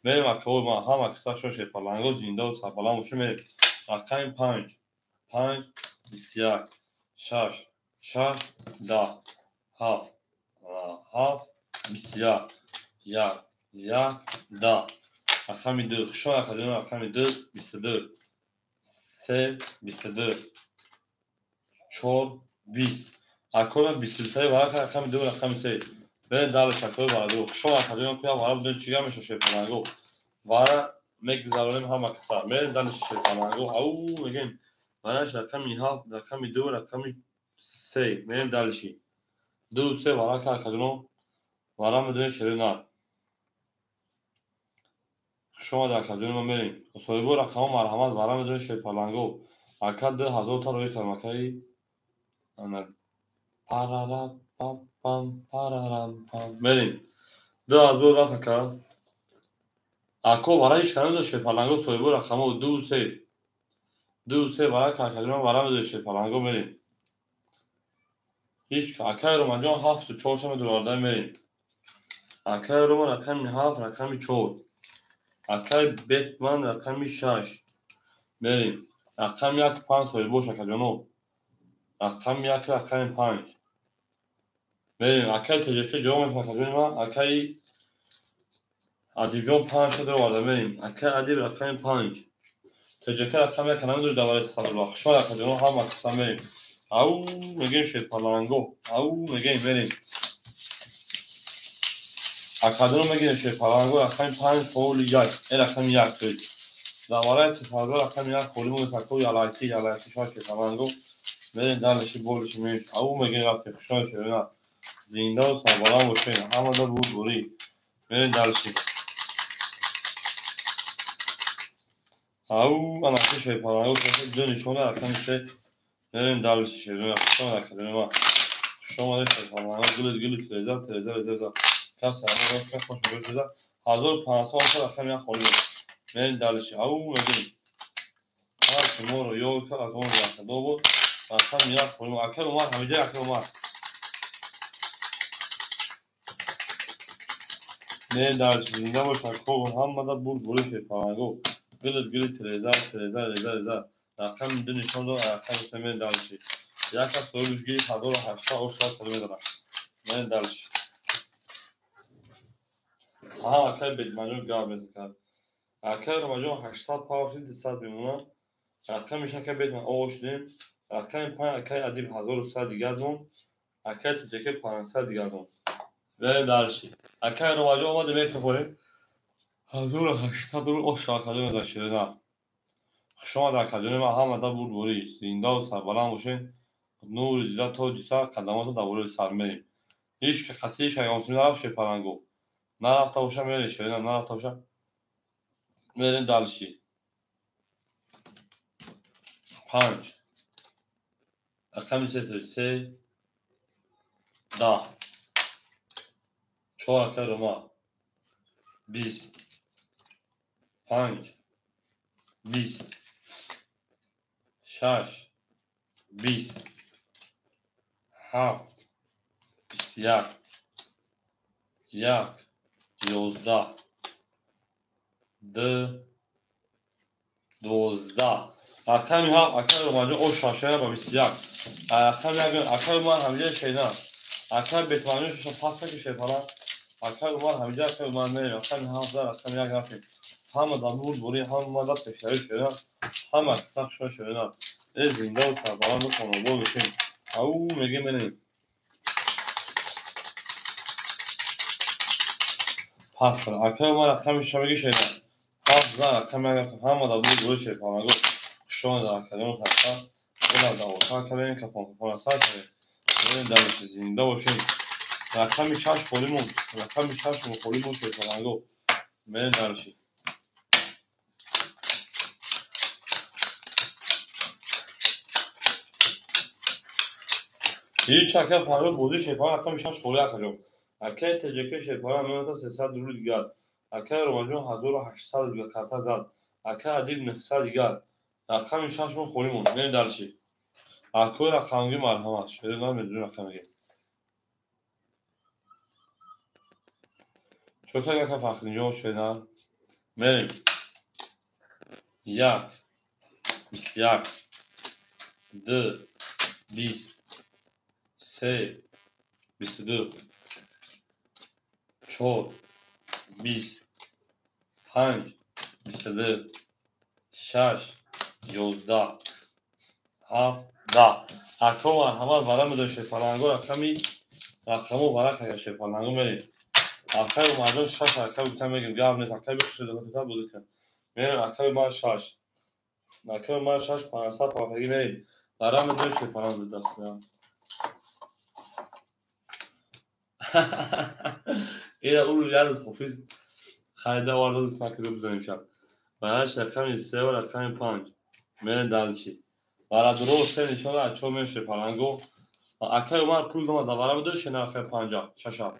S1: Мерем акаҳои ман ҳама кисашон шерпаланго зиндаву сарбаланд бошед. Мерем. Рақами 5 5 21 6 6 10 7 7 21 1 1 10 рақами 2 хушон акаҷон рақами 2 22 3 22 4 20 акои 23 варақа рақами 2 рақами 3 берем далиш акои бараду хушон акаҷон куя вара будем чӣ гап мешавад шерпаланго вара мегузаронем ҳама каса мерем далиш шерпаланго ау мегем вараш рақами 7 рақами 2 рақами 3 мерем далиши 2 3 варақа акаҷоно вара медонем шерина. Хуш омад акаҷони ман мерем. Соҳибо рақамҳо марҳамат вара медонем шерпаланго. Ака 2000 та рӯй кардам акаи ана парара пам пам парарам пам мерем. 2000 рафт ака. Ако вара ҳеч кадом надошт шерпаланго соҳибо рақамҳо 2 3 2 3 варақа акаҷони ман вара медонем шерпаланго мерем. Ҳеч акаи Ромаҷон 7 4 ша медурарда мерем. Акаи Роман рақами 7 рақами 4. Акаи Бетман рақами 6. Мерем. Рақами 1 5 соҳибош акаҷоно. Рақами 1 рақами 5. Мерем. Акаи Теҷака ҷавоб мекунад акаҷони ман. Акаи Адибҷон 5 ша дароварда мерем. Акаи Адиб рақами 5. Теҷака рақами 1 намедонед давраи садулла. Хушомад акаҷоно ҳама каса мерем. Ау мегем шерпаланго. Ау мегем мерем. Акаҷоно мегирем шерпаланго рақами 5 холи 1. Э рақами 1 тои. Давраи сифатгоҳ рақами 1 холи мо такои ялайти ялайти шояд шерпаланго. Мерем далиши болиши мерем. Ау мегем рафтем хушомад шерина. Зиндаву сарбаланд бошед. Ҳамада бурдборӣ. Мерем далиши. Ау анаки шерпаланго ду нишона рақами 3. Мерем далиши шерина. Хушомад акаҷони ман. Хуш омадед шерпаланго. Гулит гулит реза реза реза. Каса ҳама рост хош мегӯш реза. 1500 рақами 1 холи буд. Мерем далиши. Ау мегем. Ҳар ки моро ёд кард аз он бархӯрдор буд. Рақами 1 холи буд. Акаи Умар ҳамиҷа акаи Умар. Мерем далиши. Зинда бош акҳо ҳамада бурдборӣ шерпаланго. Гулит гулит реза реза реза реза. Рақами 2 нишон дод рақами 3 мерем далиши. Як кас соҳибаш гирифт 1800 ошад када медорад. Мерем далиши. Ҳа акаи Бетманҷон гап мезанад. Акаи Ромаҷон 800 пав шуд 200 мемонад. Рақами 6 акаи Бетман О шудем. Рақами 5 акаи Адиб 1100 дигар дон. Акаи Теҷака 500 дигар дон. Мерем далиши. Акаи Ромаҷон омаде мекунем. 1800 рубл ош акаҷон мезанад ширина. Хуш омад акаҷони ман ҳамада бурдборӣ. Зиндаву сарбаланд бошед. Нури дида тоҷи сар қадамото дар болои сар мерем. Ҳеч ки қатъи шайонсӣ нарафт шерпаланго. Нарафта боша мерем ширина нарафта боша мерем далиши. 5 рақами 3 3 10 4 акаи Рома 20 5 20 6 20 7 21 1 11 2 12. Рақами 7 акаи Ромаҷон ош шашера ба 21. Рақами 1 акаи Умар ҳамиҷа шена. Акаи Бетманҷон шуша паста ки шепала. Акаи Умар ҳамиҷа акаи Умар мерем. Рақами 7 за рақами 1 рафтем. Ҳама дар бурдборӣ, ҳама дар пешравӣ шена. Ҳама сахт шуна шена. Зиндаву сарбаланду хонобод бошем. Ау мегем мерем. Пас кар. Акаи Умар рақами 6 меги шена. 7 за рақами 1 рафтем. Ҳама дар бурдборӣ шепалаго. Хушон дар академия сарта. Дар давота кардем, кафон кафона сар кардем. Мерем дар зинда бошем. Рақами 6 холӣ монд. Рақами 6 холӣ монд шепаланго. Мерем дарши. Ҳеҷ ака Фарҳод бозӣ шепала рақами 6 холӣ акаҷон. Акаи ТҶК шепала мемонад 300 рубл дигар. Акаи Ромаҷон 1800 дигар карта зад. Акаи Адиб 900 дигар. Рақами 6 мо холӣ монд. Мерем дарши. Акои рақамгӣ марҳамат. Шеър намедонем рақамгӣ. Чӯка ака Фахриддинҷон шена. Мерем. 1 21 2 20 3 22 4 20 5 22 6 11 7 10. Ако марҳамат вара медои шепаланго рақами рақамо варақ ака шепаланго мерем. Акаи Умарҷон 6 акаи гуфта мегим гап нест. Акаи бихушед бозӣ кун. Мерем акаи Умар 6. Акаи Умар 6 500 пафагӣ мерем. Вара медои шепаланго даст. Ира уру ярӯз ҳофиз харида оварда гуфта ки бизанем шаб. Бараш рақами 3 ва рақами 5. Мерем дальше. Барадуро се нишона аз 4 мешуд шепаланго. Акаи Умар пул дома да вара медои шена рақами 5 6.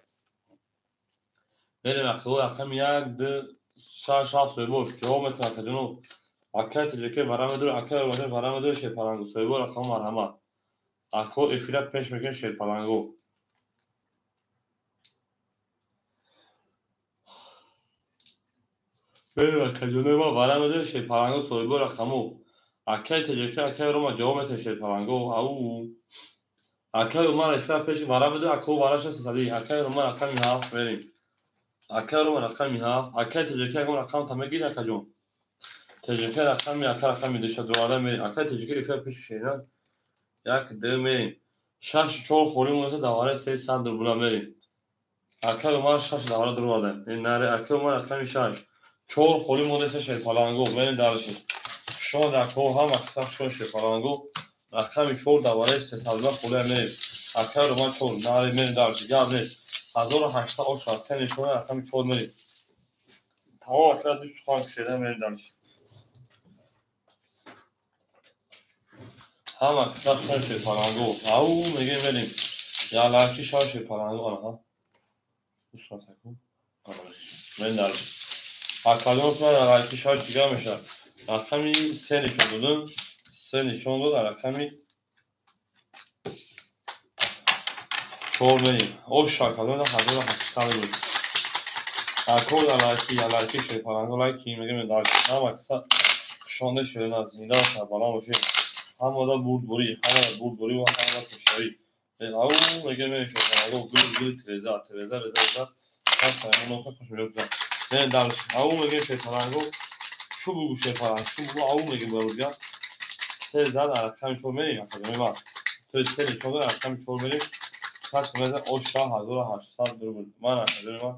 S1: Мерем акаи рақами 1 2 6 7 соҳибош ҷавоб метавон акаҷоно. Акаи ТҶК вара медои, акаи Умар вара медои шепаланго. Соҳибо рақами марҳамат. Ако эфира пеш мекунем шепаланго. Мерем акаҷонои ма вара медои шепаланго соҳибо рақамо. Акаи ТҶК акаи Рома ҷавоб метавон шепаланго. Ау. Акаи Умар эфира пеш вара медои, ако вараша сесадӣ. Акаи Умар рақами 7 мерем. Акаи Рома рақами 7. Акаи ТҶК ягон рақам та мегири акаҷон. ТҶК рақами ака рақами 2 дувара мерем. Акаи ТҶК эфира пеш шена. 1 2 мерем. 6 4 холӣ монда давара 300 рубла мерем. Акаи Умар 6 давара дурварда. Наре акаи Умар рақами 6. 4 холӣ монда шепаланго. Мерем дарши. Шумо дар кор ҳама қисм шумо шепаланго. Рақами 4 давараи 300 холӣ мерем. Акаи Рома 4 наре мерем дарши. Гап нест. 1800 оша се нишона рақами 4 мерем. Тамом акра ду сухан кушеда мерем дарши. Ҳама қисм шумо шепаланго. Ау мегем мерем. Ялаки шав шепаланго анаҳа. Усмасаку. Мерем дарши. Акаҷон ман ялаки шав чига мешавад. Рақами 3 нишон додам. 3 нишон дод, рақами 4 мерем. Ош акаҷон 1800 буд. Ако ялаки шепаланго лайки мегем дарши. Ҳама қисм шонда шуда зинда сарбаланд бошед. Ҳамада бурдборӣ, ҳамада бурдборӣ ва ҳамада пешравӣ. Ау мегем мерем шепаланго гул гул тереза, тереза реза реза. Ҳар хуш меёбад. Мерем дарши. Ау мегем шепаланго чӯ бугу шепаланг, чӯ бугу ау мегем бародга. 3 зад рақами 4 мерем акаҷон ма. То есть 3 нишон дод рақами 4 мерем. Пас мезан оша 1800 рубл. Ман акаҷони ма,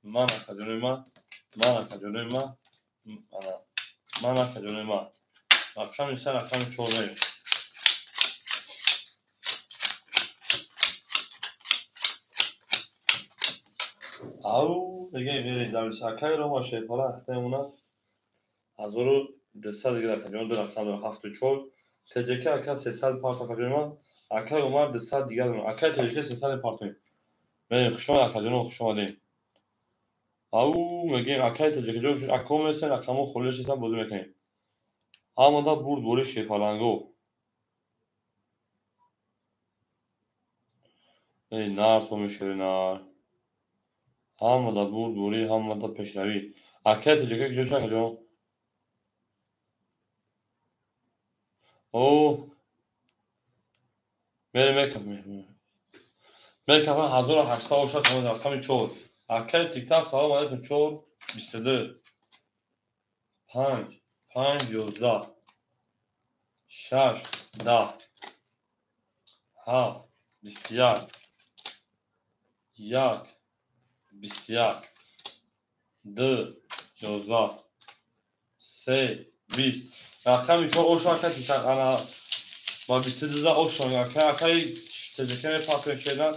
S1: ман акаҷони ма, ман акаҷони ма, ана ман акаҷони ма. Рақами 3 рақами 4 мерем. Ау мегем мерем дарси. Акаи Рома шепала ахтаемона 1200 дигар акаҷон ду рақам дорад 7 4. ТҶК ака 300 парт акаҷони ман. Акаи Умар 200 дигар дорад. Акаи ТҶК 300 партоем. Мерем хуш омадед акаҷоно, хуш омадед. Ау мегем акаи ТҶК ҷо ако месен рақамо холӣ шесан бозӣ мекунем. Ҳамада бурдборӣ шепаланго. Эй нар то мешавӣ нар. Ҳамада бурдборӣ, ҳамада пешравӣ. Акаи ТҶК ҷо шуд акаҷон? О мерем мекафем. Мекафем 1800 оша тамом рақами 4. Акай тиктак салом алейкум 4 22 5 5 11 6 10 7 21 1 21 2 11 3 20 рақами 4 оша акай тиктак ана ба 22 оша акай акай теҷака мепартоем шедан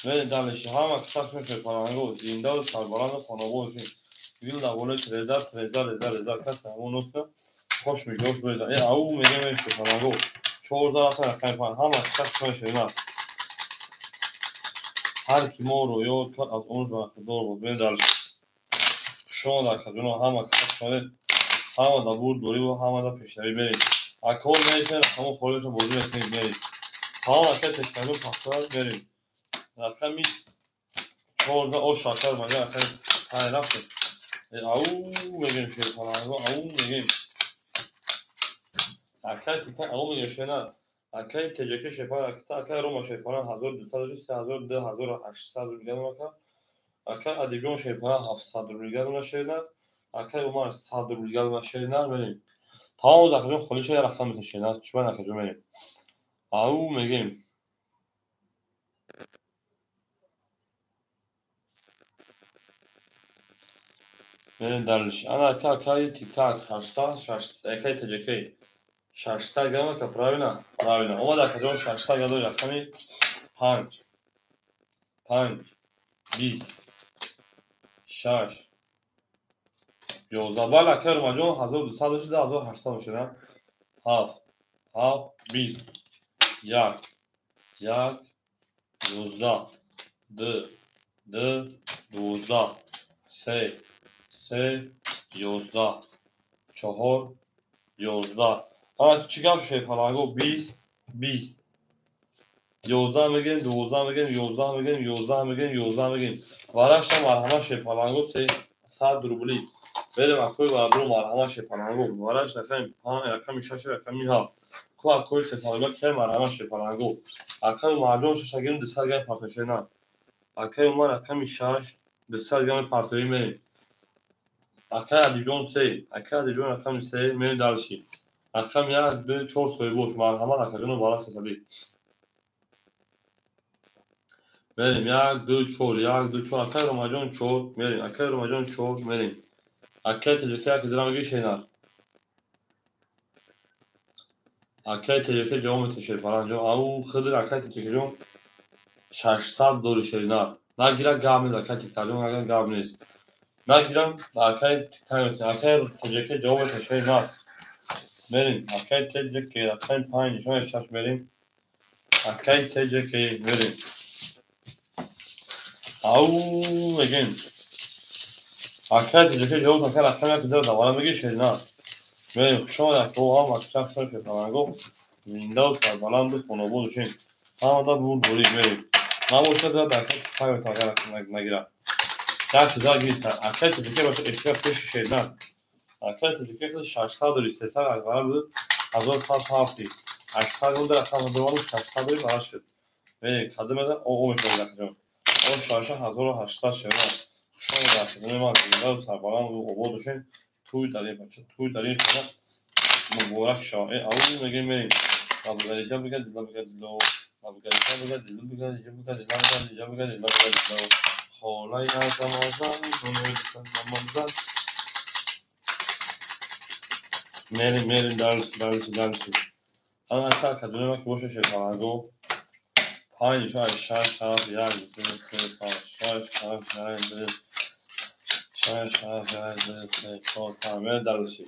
S1: мерем далеши ҳама кисахшон шерпаланго зиндаву сарбаланду хонободшин гил даволе треза треза реза реза касе ҳамон носка хош мегош буреза э ау мегем шерпаланго 14 рафта рақами 5 ҳама кисахшон шерина ҳар ки моро ёд кард аз он бархдор буд. Мерем далеши шон акаҷоно ҳама кисахшон ҳама да бурд дориву ҳама да пешравӣ мерем. Акор мерем рақамо холиша бозӣ мекунем мерем. Тамом акай теккаҷон пахта мерем. Рақами 14 ош шакар мага акай 5 рафтем. Ау мегем шерпаланго ау мегем. Акай тиктак ау мегем шена. Акай теҷака шерпалан акай Рома шерпалан 1200 3000 2800 рубл ака. Акай Адибҷон шерпалан 700 рубл гадона шерина. Акай Умар 100 рубл гадона шерина мерем. Тамом акаҷон холиша я рақам метон шерина. Чӣ акаҷон мерем. Ау мегем. Мерем далиш. Ана ака акай тиктак 800 600 акай теҷакай 600 грамм ака правильно? Правильно. Омад акаҷон 600 гадо рақами 5 5 20 6 11 бале акай Ромаҷон 1200 шуда 1800 шуда 7 7 20 1 1 11 2 2 12 3 3 11 4 11 ана чӣ гап шерпаланго 20 20 11 мегем 12 мегем 11 мегем 11 мегем 11 мегем варашта марҳама шерпаланго 300 рубли берем акои бародаро марҳама шерпаланго вараш рақами 5 рақами 6 рақами 7 ку акои сетарба кай марҳама шерпаланго акаи Умарҷон 6 гирем 200 грамм партошена акаи Умар рақами 6 200 грамм партоӣ мерем. Акай Адибҷон 3 акай Адибҷон рақами 3 мерем далши рақами 1 2 4 соҳибош марҳамат акаҷоно бара сесадӣ мерем 1 2 4 1 2 4 акай Ромаҷон 4 мерем акай Ромаҷон 4 мерем акай Теҷака як дирам меги шенар акай Теҷака ҷавоб метон шерпаланҷон ау хидр акай Теҷакаҷон 600 дори шеринар нагира гап нест акай Тиктакҷон нагира гап нест нагирам акай Тиктак метон акай Теҷака ҷавоб метон шеринар мерем акай Теҷака рақами 5 нишони 6 мерем акай Теҷака мерем ау мегем акай Теҷака ҷавоб акай рақами 1 дира давара меги шеринар мерем. Хушомад акао ҳама кисахшон шерпаланго зиндаву сарбаланду хонобод шин ҳамада бурд борид мерем. Набошад дара акай Тиктак метон агар нагира як чиза гирифта акай Теҷака баша эфира пеши шеринар акай Теҷака хел 600 дори 300 акбара буд 1107 800 гол рақам дорам 600 дори бара шуд мерем кадом о мешавад акаҷон о 1800 шеринар хушомад акаҷони ман зиндаву сарбаланду обод бошед туй дар ин бача туй дар ин хона муборак шавад. Э ау мегем мерем лабгариҷа бига дила бига дило лабгариҷа бига дило бига диҷа бига дила бига диҷа бига дила бига дило холаи азамазан намазан мерем мерем дарси дарси дарси ана ака акаҷони ман ки боша шерпаланго 5 нишон 6 7 1 2 3 5 6 7 8 9 6 7 8 2 3 4 5 мерем дарси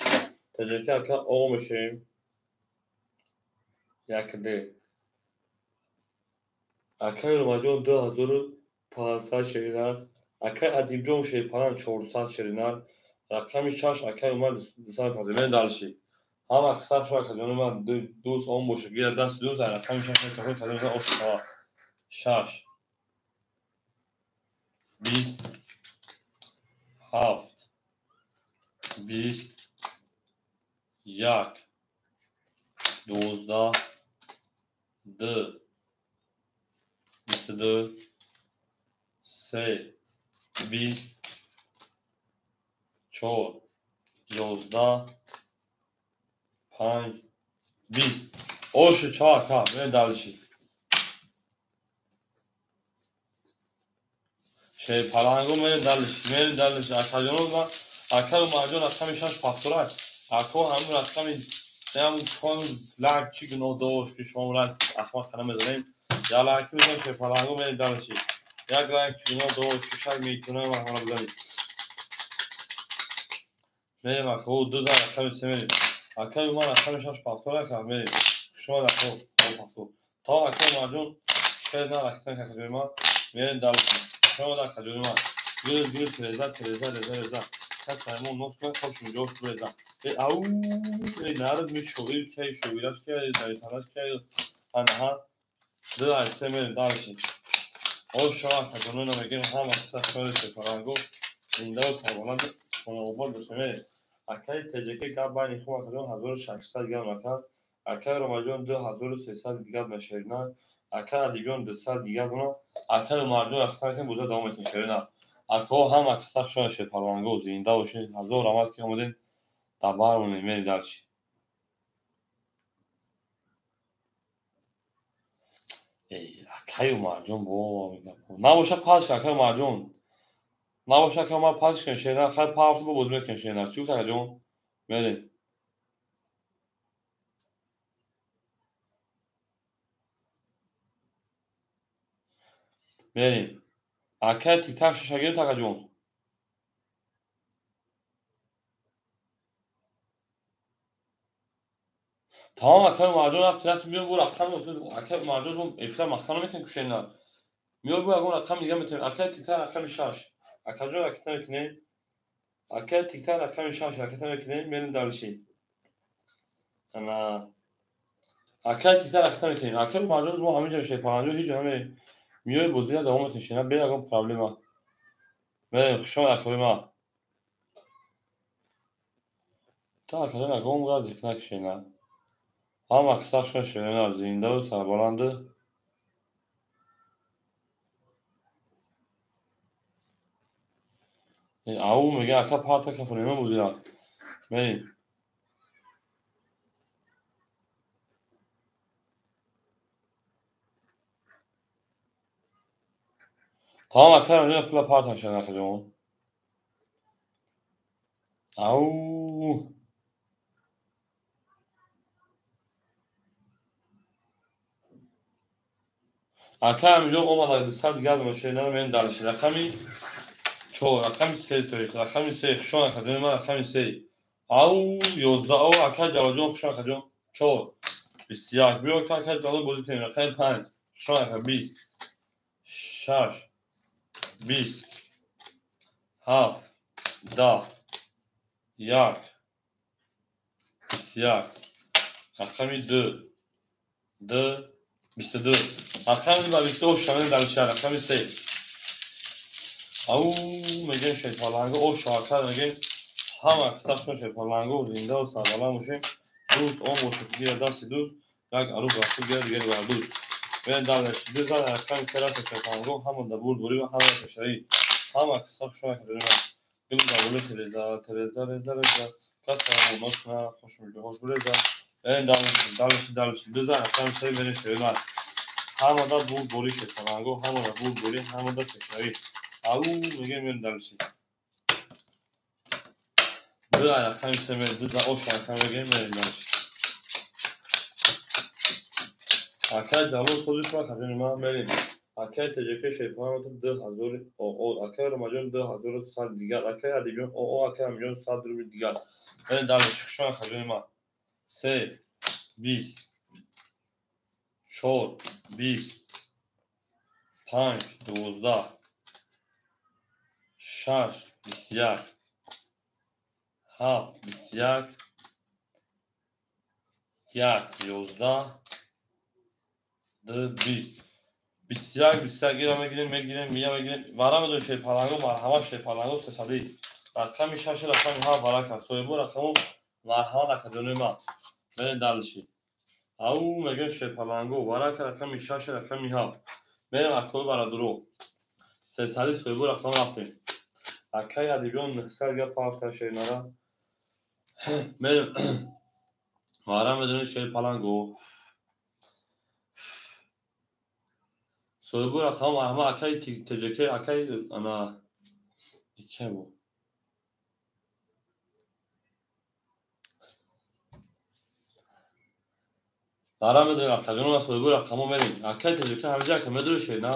S1: теҷака ака о мешавем 1 2 акай Ромаҷон 2500 шеринар акай Адибҷон шерпалан 400 шеринар рақами 6 акай Умар 250 мерем дарси ҳама аксар шо акаҷони ман дӯст он боша гира дасти дӯст рақами 6 метавон кадом ош шава 6 20 7 20 1 12, 2, 22, 3, 20, 4, 11, 5, 20. Оши ча ака, мерем дальше. Шерпаланго мерем дальше, мерем дальше. Акаҷоно ма, акаю марҷон рақами 6 пахтурак. Ако ҳамун рақами ҳамун лак чӣ гуноҳ дошт, ки шумо лак ахмақ қана мезанем. Я лайк мезанем, шерпаланго мерем дальше. Як лайк чӣ гуноҳ дошт, ки шак метунам ҳамара бизанем. Мерем ако, 2 за рақами 3 мерем. Акаю ман рақами 6 пахтурак мерем. Шумо ако пахтур. То акаю марҷон шер на рақами акаҷони ман мерем дальше. Шумо акаҷони ман. Гул гул тереза тереза реза реза. Кас ҳамон нос кун хош миҷош буреза. Э ау э нард ми шоир кай шоираш кай даританаш кай анаҳа 2 ай 3 мерем дальше. О шумо акаҷони мегем ҳама қисса шоир шепаранго зиндаву сарбаланд хонаобод бошем. Акаи ТҶК гап байни хуб акаҷон 1600 грамм ака. Акаи Ромаҷон 2300 дигар мешерина. Акаи Адибҷон 200 дигар гуна. Акаи Умарҷон рахтан ки буза давом метин шерина. Акаҳо ҳама қисса шоир шепаранго зинда бошед. Ҳазор раҳмат ки омадед. Дар бар монед, мерем дальше. Эй, акаи Умарҷон бо набоша пас акаи Умарҷон. Набоша акаи Умар пас кун шерина, хай пафт бо боз мекун шерина. Чӣ гуфт акаҷон? Мерем. Мерем. Акаи тиктак шаша гирифт акаҷон. Тамом акаи Умарҷон рафт раст миён бу рақам акаи Умарҷон эфира махкам намекунем кушена. Миён бу ягон рақам дига метавонем. Акаи тиктак рақами 6. Акаҷон ракета мекунем. Акаи тиктак рақами 6 ракета мекунем, мерем дальше. Ана акаи тиктак ракета мекунем. Акаи Умарҷон мо ҳамин ҷо шепаранҷо ҳеҷ ҷо намерем. Миёи бозия давом метавонем шена, бе ягон проблема. Мерем, хуш омад акаи ма. Та акаҷон ягон гап зикр накушена. Ҳама қисса шуна шерина, зиндаву сарбаланду. Ау мега ака парта кафонема бозира. Мерем. Тамом ака рамҷон пула парта шана акаҷон. Ау ака ҳаминҷо омад 200 дигар мошина мерем дальше. Рақами 4, рақами 3 то рақами 3 хушон акаҷон ман рақами 3. Ау 11 ау ака Ҷалолҷон хушон акаҷон 4 21 биё ака Ҷалол бозӣ кунем. Рақами 5 хушон ака 20 6 20 7 10 1 21 рақами 2 2 22 рақами ба 22 шамил дальше рақами 3. Ау мегем шерпаланго о шоака мегем ҳама қиссашон шерпаланго зиндаву сарбаланд бошем. Дӯст он бошед гира дасти дӯст як арӯз рафту гира дигари бар дӯст. Мерем дальше. 2 за рақами 3 рафта шерпаланго ҳама да бурдборӣ ва ҳама пешравӣ. Ҳама қиссашон акаҷони ман. Гул да боло тереза тереза реза реза кас ҳамон куна хуш меҷоҳош буреза. Мерем дальше дальше дальше. 2 за рақами 3 мерем шерина. Ҳамада бурдборӣ шерпаланго, ҳамада бурдборӣ, ҳамада пешравӣ. Ау мегем мерем дальше. 2 рақами 3 мерем, 2 за ош рақам мегем мерем дальше. Акаи Ҷалол сози шумо акаҷони ман мерем. Акаи ТҶК шерпаланго 2000 ОО, акаи Ромаҷон 2100 дигар, акаи Адибҷон ОО, акаи Амиҷон 100 рубл дигар. Мерем дальше. Хушон акаҷони ман. 3 20 4 20 5 12 6 21 7 21 1 11 2 20 21 21 гира мегирем, мегирем, мия мегирем. Вара медон шерпаланго, марҳамат шерпаланго 300. Рақами 6 рақами 7 барака. Соҳибо рақаму марҳамат акаҷони ман. Мерем дальше. Ау мегӯем шерпаланго, варака рақами 6, рақами 7. Мерем акои барадуро. Сесади соҳибо рақам рафтем. Акаи Адибҷон 900 гап ҳафта шернара. Мерем вара медонед шерпаланго. Соҳибо рақам ҳама акаи ТЖК, акаи ана икка бу. Дара медонем акаҷон ва соҳибо рақамо мерем. Акаи ТЖК ҳамҷа ака медонед шерна?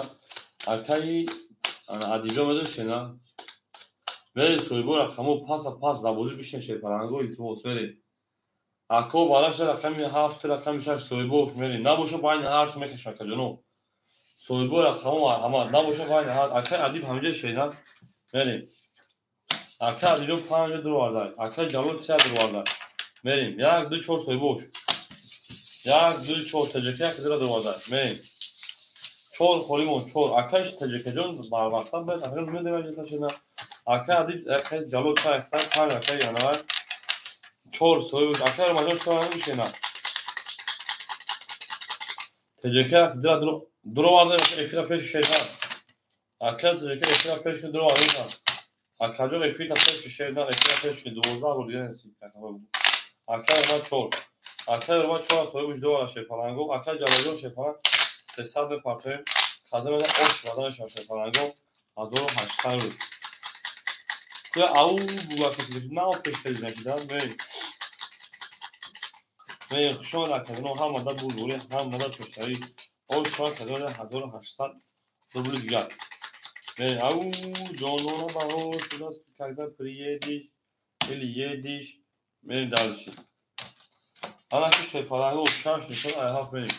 S1: Акаи Адибҷон медонед шерна? Мерем соҳибо рақамо пас пас дар бозӣ бишин шерпаланго, илтимос мерем. Ако вараша рақами 7, рақами 6 соҳибош мерем. Набоша байни ҳарчу мекашам акаҷоно. Соҳибо рақамо марҳамат. Набоша байни ҳар акаи Адиб ҳамҷа шерна? Мерем. Акаи Адибҷон 5 дуроварда. Акаи Ҷалол 3 дуроварда. Мерем. 1 2 4 соҳибош. 1 2 4 ТЖК 1 2 дуроварда. Мерем. 4 холимон 4. Акаи ТЖК-ҷон барвақттар бояд акаҷон медонем ҷата шена. Акаи Адиб, акаи Ҷалол 3 5 акаи Янавар 4 соҳибош. Акаи Ромаҷон 4 шена. ТЖК 1 дуроварда эфира пеши шерна. Акаи ТЖК эфира пеши дуроварда. Акаҷон эфирта пеши шерна, эфира пеши 12 бор дигар нест. Акаи Рома 4. Акаи Рома 4 соҳибош дуроварда шерпаланго. Акаи Ҷалолҷон шерпаланг 300 мепартоем. Қадам ош вада мешавад шерпаланго 1800 рубл. Куя ау бугака на пеш хеле накида. Мерем. Мерем хушомад акаҷоно, ҳамада бурдборӣ, ҳамада пешравӣ. Ош шояд казода 1800 рубли дигар. Мерем ау ҷонона баҳор шудааст, когда приедешь или едешь. Мерем дальше. Ана ки шерпаланго 6 нишон ай 7 мерем.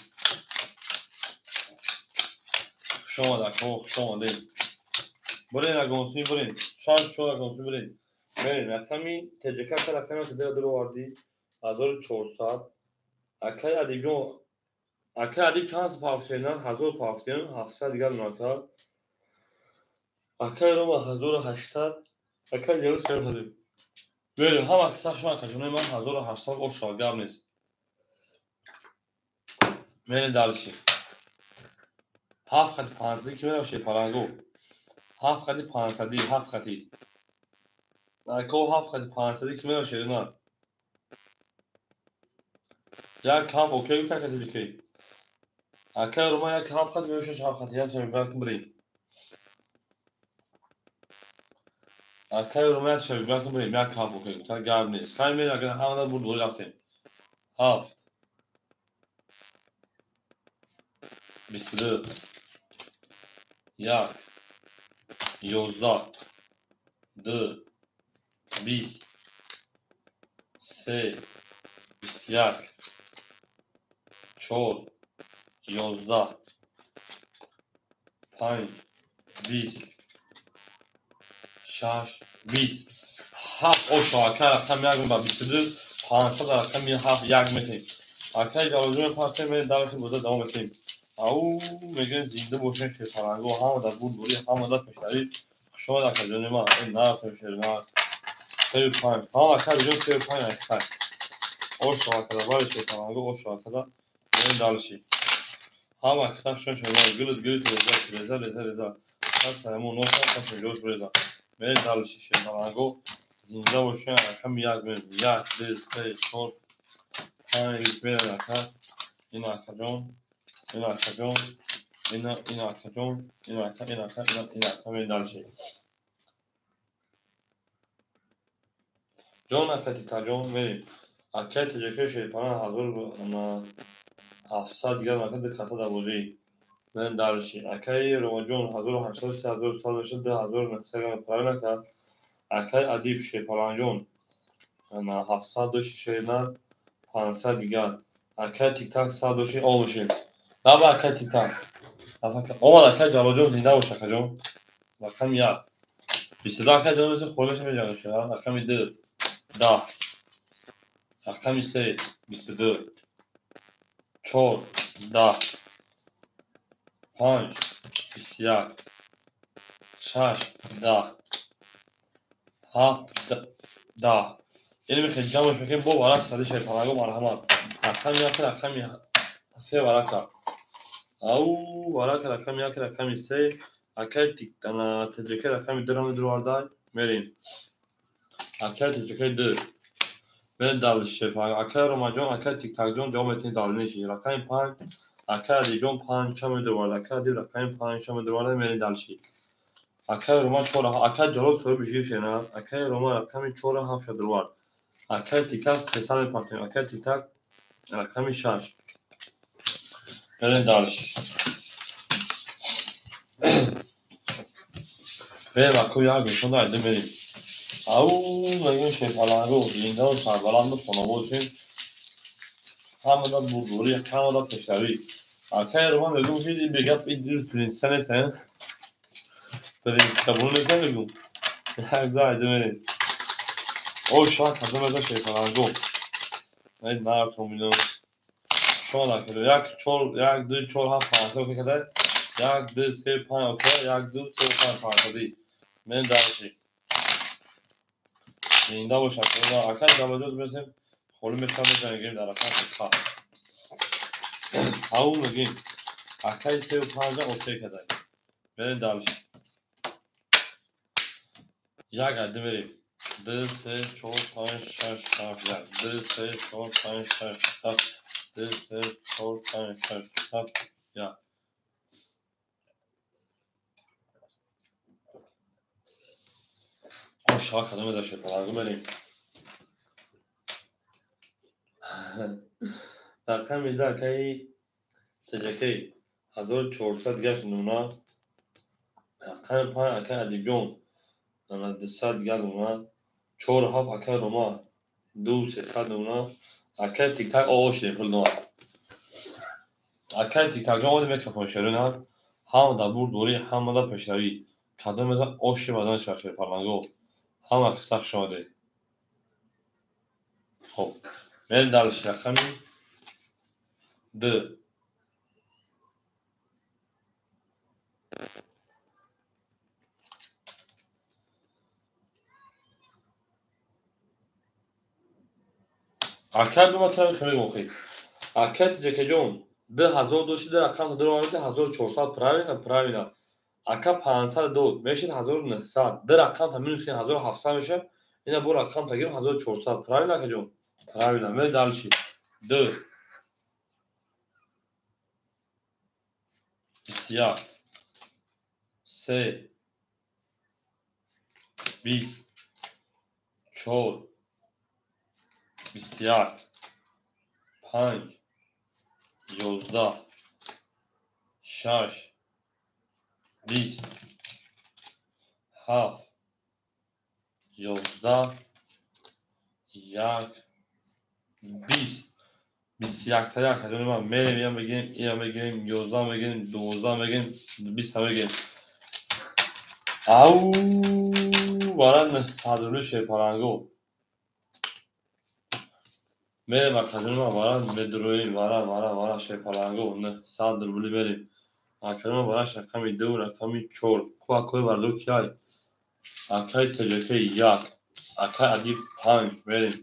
S1: Хушомад акаҳо, хушомадед. Бурен агонсуни бурен. 6 4 агонсуни бурен. Мерем рақами ТЖК рақами ки дуровардӣ 1400. Акаи Адибҷон, акаи Адиб чанд пафтенан? 1000 пафтен, 700 дигар накар. Акаи Рома 1800, акаи Ҷалол 300. Мерем ҳама қисса шумо акаҷонои ман 1800 ош шавад, гап нест. Мерем дальше. 7 хати 500 ки мерам шерпаланго. 7 хати 500, 7 хати. Ако 7 хати 500 ки мерам шерна. Як ҳафт окей гуфта ака ТЖК. Акаи Рома як ҳафт хат меоша 7 хати, як шаби биракун бирем. Акаи Рома як шаби биракун бирем, як ҳафт окей гуфта, гап нест. Хай мерем агар ҳамада бурдборӣ рафтем. 7 22 1 11 2 20 3 21 4 11 5 20 6 20 7 ошо акай рақами 1 ба 22 500 рақами 7 1 метем. Акай Ҷалолҷон партем, мерем дарахи боза давом метем. Ау мегӯем зинда бошем шерпаланго, ҳама дар бурдборӣ, ҳама дар пешравӣ. Хушомад акаҷони ман, ин нарафтем шерна. 3 5. Ҳама акаҷон 3 5 акай. Ошо акада бари шерпаланго, ошо акада. Мерем дальше. Ҳама қисса хушон шерна, гулут гулут реза, реза реза реза. Пас ҳамон носа пас ҷош реза. Мерем дальше шерпаланго. Зинда бошем рақами 1 мерем. 1 2 3 4 5 мерем ака. Ин акаҷон, ин акаҷон, ина ин акаҷон, ин ака, ин ака, ина ин ака мерем дальше. Ҷон ака Титаҷон мерем. Акаи ТЖК шерпаланг 1700 дигар ака ду ката дар бозӣ. Мерем дальше. Акаи Ромаҷон 1800 3100 мешавад 2900 грамм правильно ака. Акаи Адиб шерпалангҷон 700 дошти шерна 500 дигар. Акаи Тиктак 100 дошти об бошем. Наба акаи Тиктак. Омад акаи Ҷалолҷон зинда бош акаҷон. Рақами 1. 22 акаи Ҷалолҷон холиша меҷанг шуда. Рақами 2 10. Рақами 3 22 4 10 5 21 6 10 7 10. Яъне мехоҳем ҷамъш мекунем бо варақ сади шерпаланго марҳамат. Рақами 1 рақами Се варака. Ау, варака рақами як, рақами се, акай ТҶК рақами дуро медуровардай, мерем. Акай ТҶК ду. Мерем дальше. Акай Ромаҷон, акай Тиктакҷон ҷавоб метавонед дальнейший. Рақами панҷ, акай Адибҷон панҷ ча медуровард, акай Адиб рақами панҷ ча медуровард, мерем дальше. Акай Рома чор, акай Ҷалол соҳиби жир шена, акай Рома рақами чор ҳафт ша дуровард. Акай Тиктак сесад мепартоем, акай Тиктак рақами шаш. Мерем дальше. Мерем акои як нишон айда мерем. Ау, мегӯем шерпаланго, зиндану сарбаланду хонободшем. Ҳамада бурдборӣ, ҳамада пешравӣ. Акай Рома мегӯм ки ин бегап ин дирӯз принсесса нест, принсесса бону нест, мегӯм. Як за айда мерем. О, шояд кадом меза шерпаланго. Ай нартон мино. Шояд акаҷо як чор, як ду чор ҳафт панҷ окей кадай. Як ду се панҷ окей, як ду се панҷ панҷсадӣ. Мерем дальше. Зинда бош акаҷо. Акай Ҷалолҷон мерасем, холӣ мешавам мезанем дар рақами ха. Ау мегӯем. Акай сеу панҷа окей кадай. Мерем дальше. Як айда мерем. Ду се чор панҷ шаш ҳафт як. Ду се чор панҷ шаш ҳафт. Ду се чор панҷ шаш ҳафт як. О, шояд кадом меза шерпаланго мерем. Рақами ду акаи ТҶК 1400 гашт нуна. Рақами панҷ акаи Адибҷон 200 дигар нуна. Чор ҳафт акаи Рома ду сесад нуна. Акаи Тиктак о шидем пул нуна. Акаи Тиктакҷон омадем микрофон шерина. Ҳамада бурдборӣ, ҳамада пешравӣ. Кадом меза оши бадан шава шерпаланго. Ҳама қисса хуш омадед. Хоб, мерем дальше. Рақами ду. Акай биматавем хеле охи. Акай ТҶК-ҷон 2000 дошти, ду рақам дуроварди 1400, правильно, правильно. Ака 500 дод, мешид 1900. Ду рақам та минус кунем 1700 мешавад. Ина бо рақам та гирем 1400. Правильно, акаҷон? Правильно. Мерем дальше. Ду. 21. Се. 20. Чор. 21. Панҷ. 11. Шаш. 20. Ҳафт. 11. Як. 20. 21 та як. Акаҷони ман мерем, ия мегирем, ия мегирем, 11 мегирем, 12 мегирем, 20 мегирем. Ау, вара 900 рубли шерпаланго. Мерем акаҷони ман, вара медуроем, вара, вара, вара шерпаланго 900 рубли мерем. Акаҷони ман вараш рақами ду, рақами чор. Ку акои вардо киай? Акаи ТҶК як, акаи Адиб панҷ, мерем.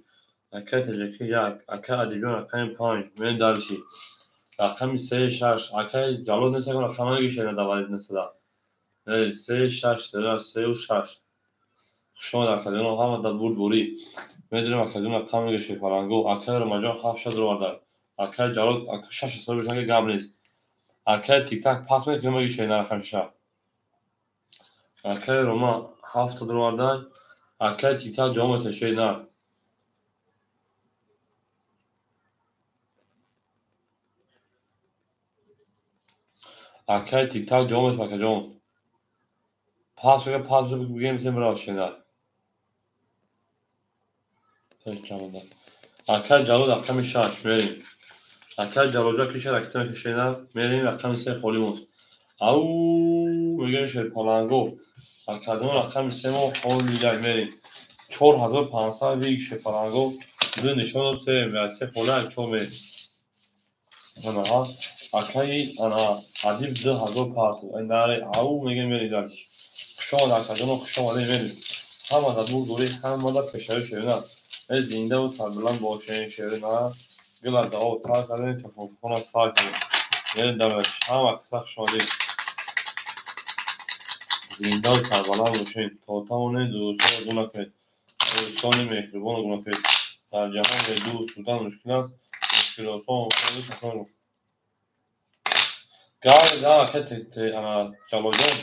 S1: Акаи ТҶК як, акаи Адибҷон рақами панҷ, мерем дальше. Рақами се шаш, акаи Ҷалол нест, ягон рақам нагирифта давалид несада. Мерем се шаш, сеу шаш. Хуш омад акаҷоно, ҳамада бурдборӣ. Медонем акаҷон рақам мегирифт шерпаланго. Акаи Ромаҷон ҳафт ша дуроварда. Акаи Ҷалол шаш ҳисоби шан гап нест. Акаи Тиктак пас мекунем мегирифт шена рақами шаша. Акаи Рома ҳафта дуроварда. Акаи Тиктак ҷавоб метавонад шена. Акаи Тиктак ҷавоб метавонад акаҷон. Пас мекунем, пас бигирем метавонем бирав шена. Акаи Ҷалол рақами шаш мерем. Акаи Ҷалолҷон киша ракета мекашена, мерем рақами се холӣ монд. Ау, мегӯем шерпаланго. Акаҷон рақами се мо холӣ мерем. 4500 виг шерпаланго. Ду нишону се, се холӣ, чор мерем. Ана акаи ана Адиб 2000 парту. Наре, ау мегӯем мерем дальше. Хуш омад акаҷоно, хуш омадем мерем. Ҳамада бурдборӣ, ҳамада пешравӣ шерина. Зиндаву сарбаланд бошем шерина. Гила дао тар кардем, кафонхона сар кардем. Мерем дар ҳама каса хуш омадед. Зинда ва сарбаланд бошед. То тавонед дӯстонро гум накунед. Дӯстони меҳрубонро гум накунед. Дар ҷаҳон бе дӯст будан мушкил аст. Мушкилосон гав ака ана Ҷалолҷон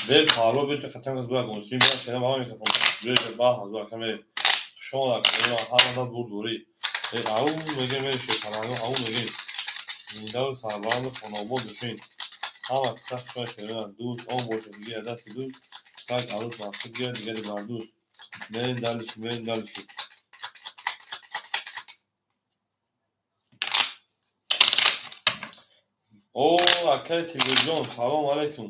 S1: бепарво беча қатъан кас бояд муслим бояд шена ба микрофон беча ба ҳазор ака мерем. Хуш омад ака, ҳамада бурдборӣ. Ау мегем, мерем шерпаланго, ау мегем. Зиндаву сарбаланду хонобод бошед. Ҳама каса хуш омад шерона. Дӯст он бошад, дигари дасти дӯст, як арӯс бар худ гирад, дигари бар дӯст. Мерем дальше, мерем дальше. О, акаи Тигрҷон, салом алейкум.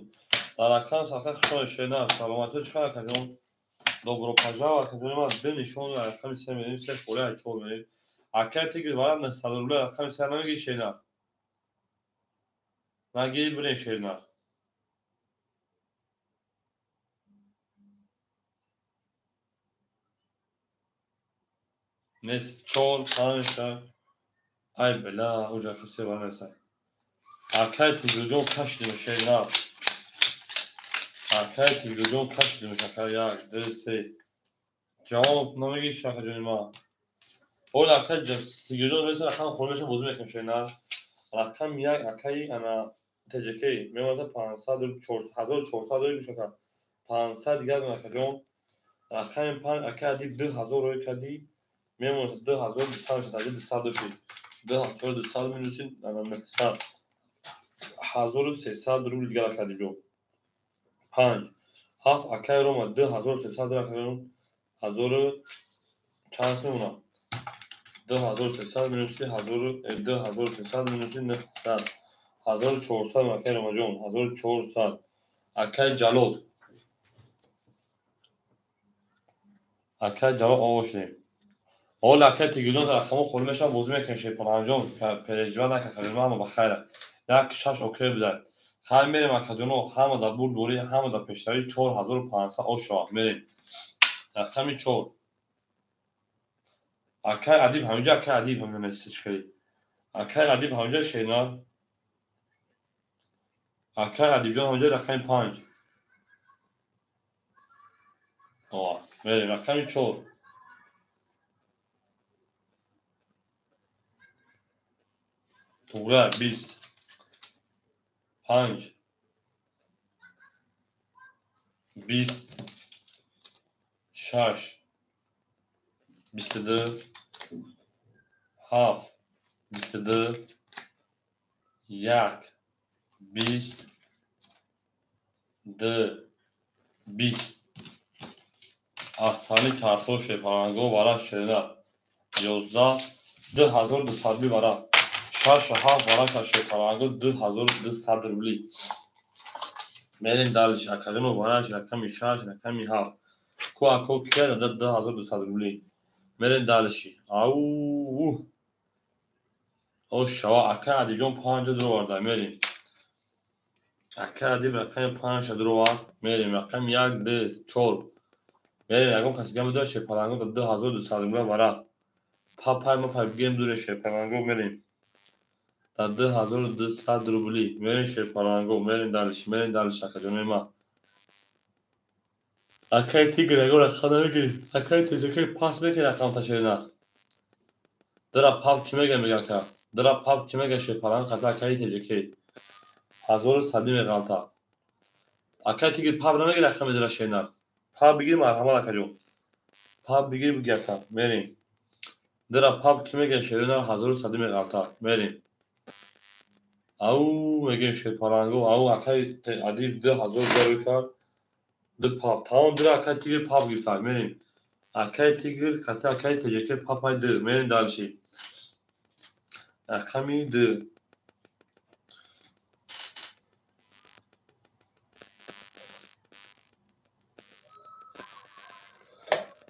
S1: Дар акам саха хуш омадед шерна. Саломатӣ чӣ хабар, акаҷон? Добро пожаловать, акаҷони ман. Ду нишон рақами се мерем, се холи ай чор мерем. Акаи Тигр варад 900 рубля рақами се намегири шерна? Нагири бирем шерна. Нест чор, панҷ, шаш. Ай била, уҷа касе вара несай. Акаи Тигрҷон кашидем шерна. Акаи Тигрҷон кашидем ака як, ду, се. Ҷавоб намегириш акаҷони ман. Ола акаи Тигрҷон меса рақам холӣ меша бозӣ мекунем шерна. Рақами як акаи ана ТҶК мемонад 500 1400 рӯй гӯш ака. 500 дигар акаҷон. Рақами панҷ акаи Адиб 2000 рӯй кардӣ мемонад 2200 шуд, 200 дошт. 2200 минуси 900. 1300 рубл дигар ака Адибҷон. 5 7 акаи Рома 2300 акаҷон. Ҳазору чанд мемонад? 2300 минуси 2300 минуси 900. 1400 акаи Ромаҷон, 1400. Акаи Ҷалол. Акаи Ҷалол оғоз шудем. Ола акаи Тигрҷон рақамҳо холӣ мешаванд, бозӣ мекунем шерпаланҷон. Пережива накард, ҳама ба хайра. Як шаш окей буда. Хайр мерем акаҷоно, ҳама дар бурдборӣ, ҳама дар пешравӣ 4500 ош шавад. Мерем. Рақами 4. Акаи Адиб ҳаминҷа, акаи Адиб ҳаминҷа нест чӣ хеле. Акаи Адиб ҳаминҷа шерна. Акаи Адибҷон ҳаминҷа рақами 5. О, мерем рақами 4. Туғра 20. 5 20 6 22 7 22 1 20 2 20. Аз сани картош шерпаланго вара шерна. 11 2200 рубли вара. 6 7 вара ка шерпаланго 2200 рубли. Мерем дальше. Акаҷоно вараш рақами 6 рақами 7. Ку ако кия да 2200 рубли. Мерем дальше. Ау. О шава ака Адибҷон 5 дуроварда. Мерем. Ака Адиб рақами 5 дуровард. Мерем рақами 1 2 4. Мерем ягон каси гам медонад шерпаланго да 2200 рубля вара. Папай ма пай бигем дуре шерпаланго мерем. Да 2200 рубли. Мерем шерпаланго, мерем дальше, мерем дальше акаҷонои ман. Акаи Тигр ягон рақам намегирӣ. Акаи ТҶК пас мекунӣ рақамта шерна. Дара пап ки мега мега ака. Дара пап ки мега шерпаланго қата акаи ТҶК. 1100 меғалта. Акаи Тигр пап намегирӣ рақами дара шерна. Пап бигир марҳамат акаҷон. Пап бигир биги ака. Мерем. Дара пап ки мега шерна 1100 меғалта. Мерем. Ау мегем шерпаланго, ау акаи Адиб 2000 рӯй кард. Ду пап. Тамом дира акаи Тигр пап гирифта. Мерем. Акаи Тигр қати акаи ТҶК папай ду. Мерем дальше. Рақами 2.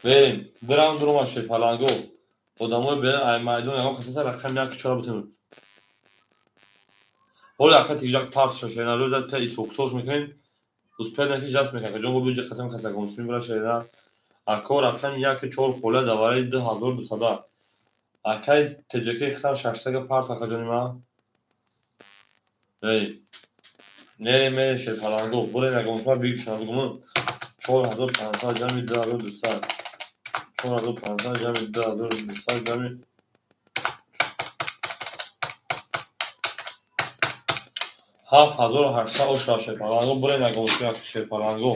S1: Мерем. Дирам дурома шерпаланго. Одамои бе ай майдон ягон кас рақами 1 4 битем. Ола ака Тигр тарт шерна рӯза та исоксош мекунем. Успел наки жат мекунем. Ҷон бо буҷа қатам каса гомсуми бара шерна. Ако рақами 1 4 хола давари 2200. Акай ТҶК хитам 600 парт акаҷони ман. Эй. Мерем, мерем шерпаланго. Бурем ягонтма бигӯшам бигӯм. 4500 ҷамъи 2200. 4500 ҷамъи 2200 ҷамъи 7800 оша шерпаланго. Бурем ягонтма шерпаланго.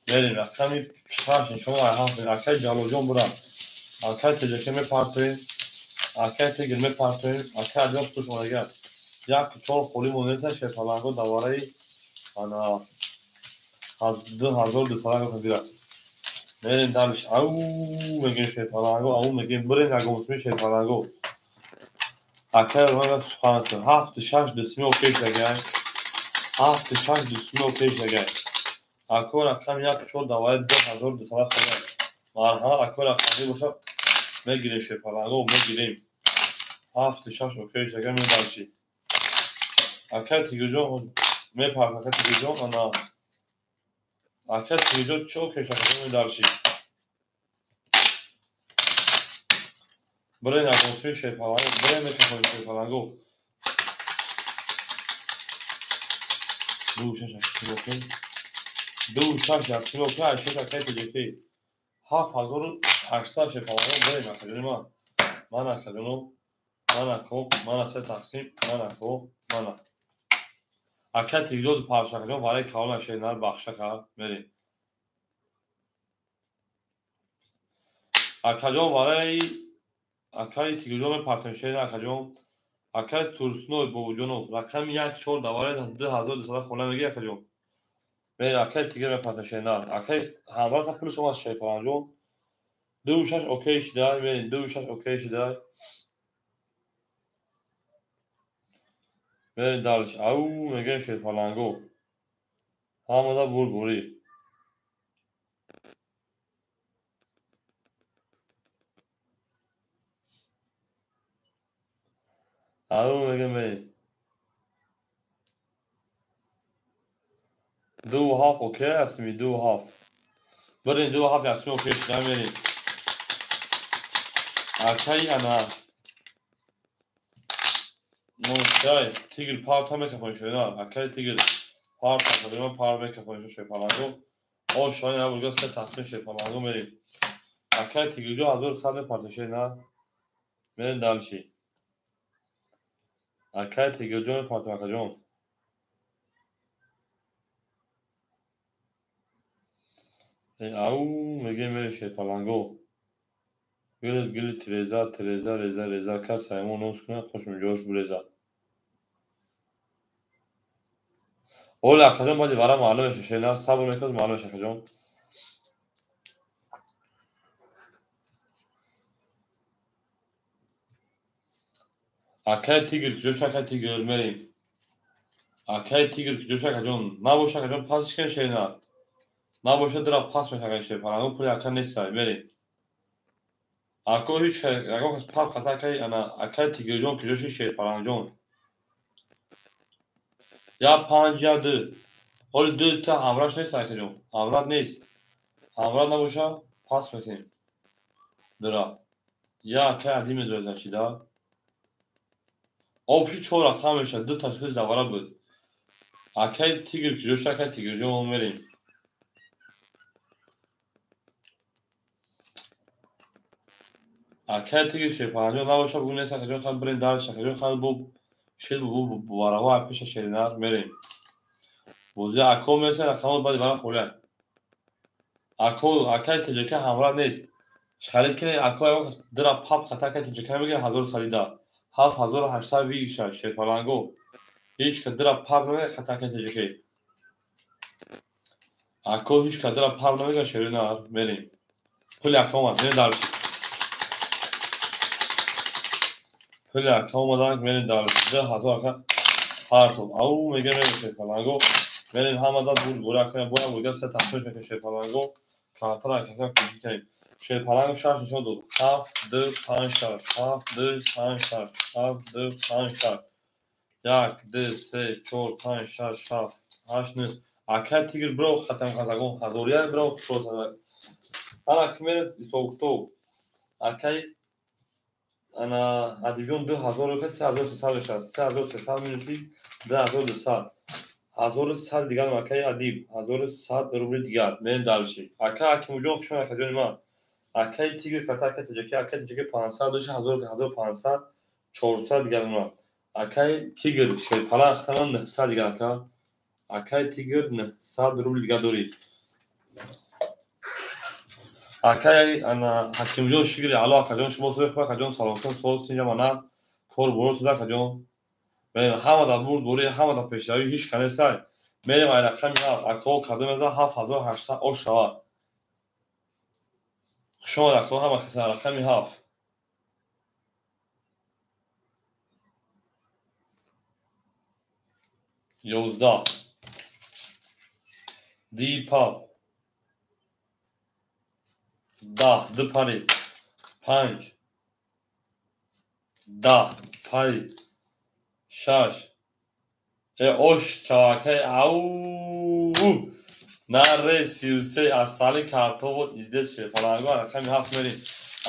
S1: Мерем рақами 6 нишон ай 7. Акай Ҷалолҷон бурам. Акай ТҶК мепартоем. Акай Тигр мепартоем. Акай Адиён хуш омадагар. 1-4 холӣ монеса шерпаланго давараи ана 2200 гирад. Мерем далиш. Ау мегем шерпаланго, ау мегем бурем ягонсуми шерпаланго. Акай мага сухан кун. 7-6 дусми окей шагай. 7-6 дусми окей шагай. Ако рақам 1-4 давараи 2200 холӣ. Марҳамат ако рақами боша мегирем шерпаланго, мегирем. 7-6 окей шагай медалши. Акай Тигрҷон мепарт, акай Тигрҷон ана. Акай Тигрҷон чӣ окей шагай медалши. Бурем ягонсуи шерпаланго, бурем мекафои шерпаланго. 2-6 окей. 2-6 яксими окей, 6 акай ТҶК. 7800 шерпаланго бурем акаҷони ман. Ман акаҷоно, ман ако, ман се тақсим, ман ако, ман. Акай Тигрҷон паршакаҷон вараи калона шернар бахшака мерем. Акаҷон вараи акай Тигрҷон мепартем шерна акаҷон. Акай Турсуной Бобоҷонов рақами 1-4 давараи 2200 хона мегир акаҷон. Мерем акай Тигр мепартем шернар. Акай ҳамроҳ пули шумо аст шерпаланҷон. 2-6 окей шидай, мерем 2-6 окей шидай. Мерем далиш. Ау мегем шерпаланго. Ҳамада бурбурӣ. Ау мегем мерем. 2-7 окей астми 2-7. Бурем 2-7 астми окей шидай мерем. Акай ана Монсай Тигр парта мекафони шоина. Акай Тигр парта кадима пар мекафони шерпаланго. О шоина бурга се тақсим шерпаланго мерем. Акай Тигрҷо 1100 мепарта шоина. Мерем далши. Акай Тигрҷо мепартем акаҷон. Ау мегем мерем шерпаланго. Гили гили тиреза тиреза реза реза кас саймон нос кунад хуш миҷош буреза. Оля акаҷон баъди вара маълум меша шена сабр мекунад маълум меша акаҷон. Акай Тигр куҷош акай Тигр мерем. Акай Тигр куҷош акаҷон набоша акаҷон пас шикан шена. Набоша дира пас мекунад шерпаланго пули ака нестай мерем. Ако ҳеҷ ягон кас пап хата акай ана акай Тигрҷон куҷоши шерпаланҷон. Я 5 я 2. Ҳоли 2 та ҳамраш нест акаҷон. Ҳамрат нест. Ҳамрат набоша пас мекунем. Дира. Я акай Ади медорад зачида. Обши 4 рақам мешавад. 2 ташхис давара буд. Акай Тигр куҷоши акай Тигрҷон мерем. Акай Тигр шерпаланҷон набоша бугун нест акаҷон хай бурем далш акаҷон хай бо шел бо вараҳо ай пеша шеринар мерем. Бози ако мерасад рақамот баъди вара холия. Ако акай ТҶК ҳамроҳ нест. Харид кунед ако ягон кас дира пап хата акай ТҶК мегирад 1110. 7800 виша шерпаланго. Ҳеҷ кас дира пап намегирад хата акай ТҶК. Ако ҳеҷ кас дира пап намегирад шеринар мерем. Пули ака омад мерем далш. Пули ака омадан мерем далш. 2000 ака партов. Ау мегем мерем шерпаланго. Мерем ҳамада бур бура кунем. Боя бурга се тақсим мекунем шерпаланго. Картара ака кунем. Шерпаланго 6 нишон дод. 7 2 5 6 7 2 5 6 7 2 5 6 1 2 3 4 5 6 7 8 9. Акай Тигр бро хатам хазагон ҳазория бро шод. Ана ки мерем ҳисоб китоб. Акай Ана Адибҷон 2000 3300 мешавад. 3300 минуси 2200. 1100 дигар акаи Адиб, 1100 рубли дигар. Мерем дальше. Ака Акимҷон хуш омад акаҷони ман. Акаи Тигр ката акаи Таҷаки, акаи Таҷаки 500 дошт, 1500, 400 дигар мемонад. Акаи Тигр шерпалан хатаман 900 дигар ака. Акаи Тигр 900 рубли дигар дорӣ. Акаи ана Ҳакимҷон шукри Аллоҳ акаҷон шумо сои хуб акаҷон саломатон соз синҷа манат кор боро шуда акаҷон. Мерем ҳама дар бурд борӣ ҳама дар пешравӣ ҳеҷ ка нестай. Мерем ай рақами ҳафт акао кадом мезан 7800 ош шавад. Хуш омад акао ҳама каса рақами ҳафт. Ёздаҳ. Ди пап. 10 ду пари. 5 10 пари. 6 ош чавакай ау наре 33 астали картовот издес шефаланго рақами ҳафт мерем.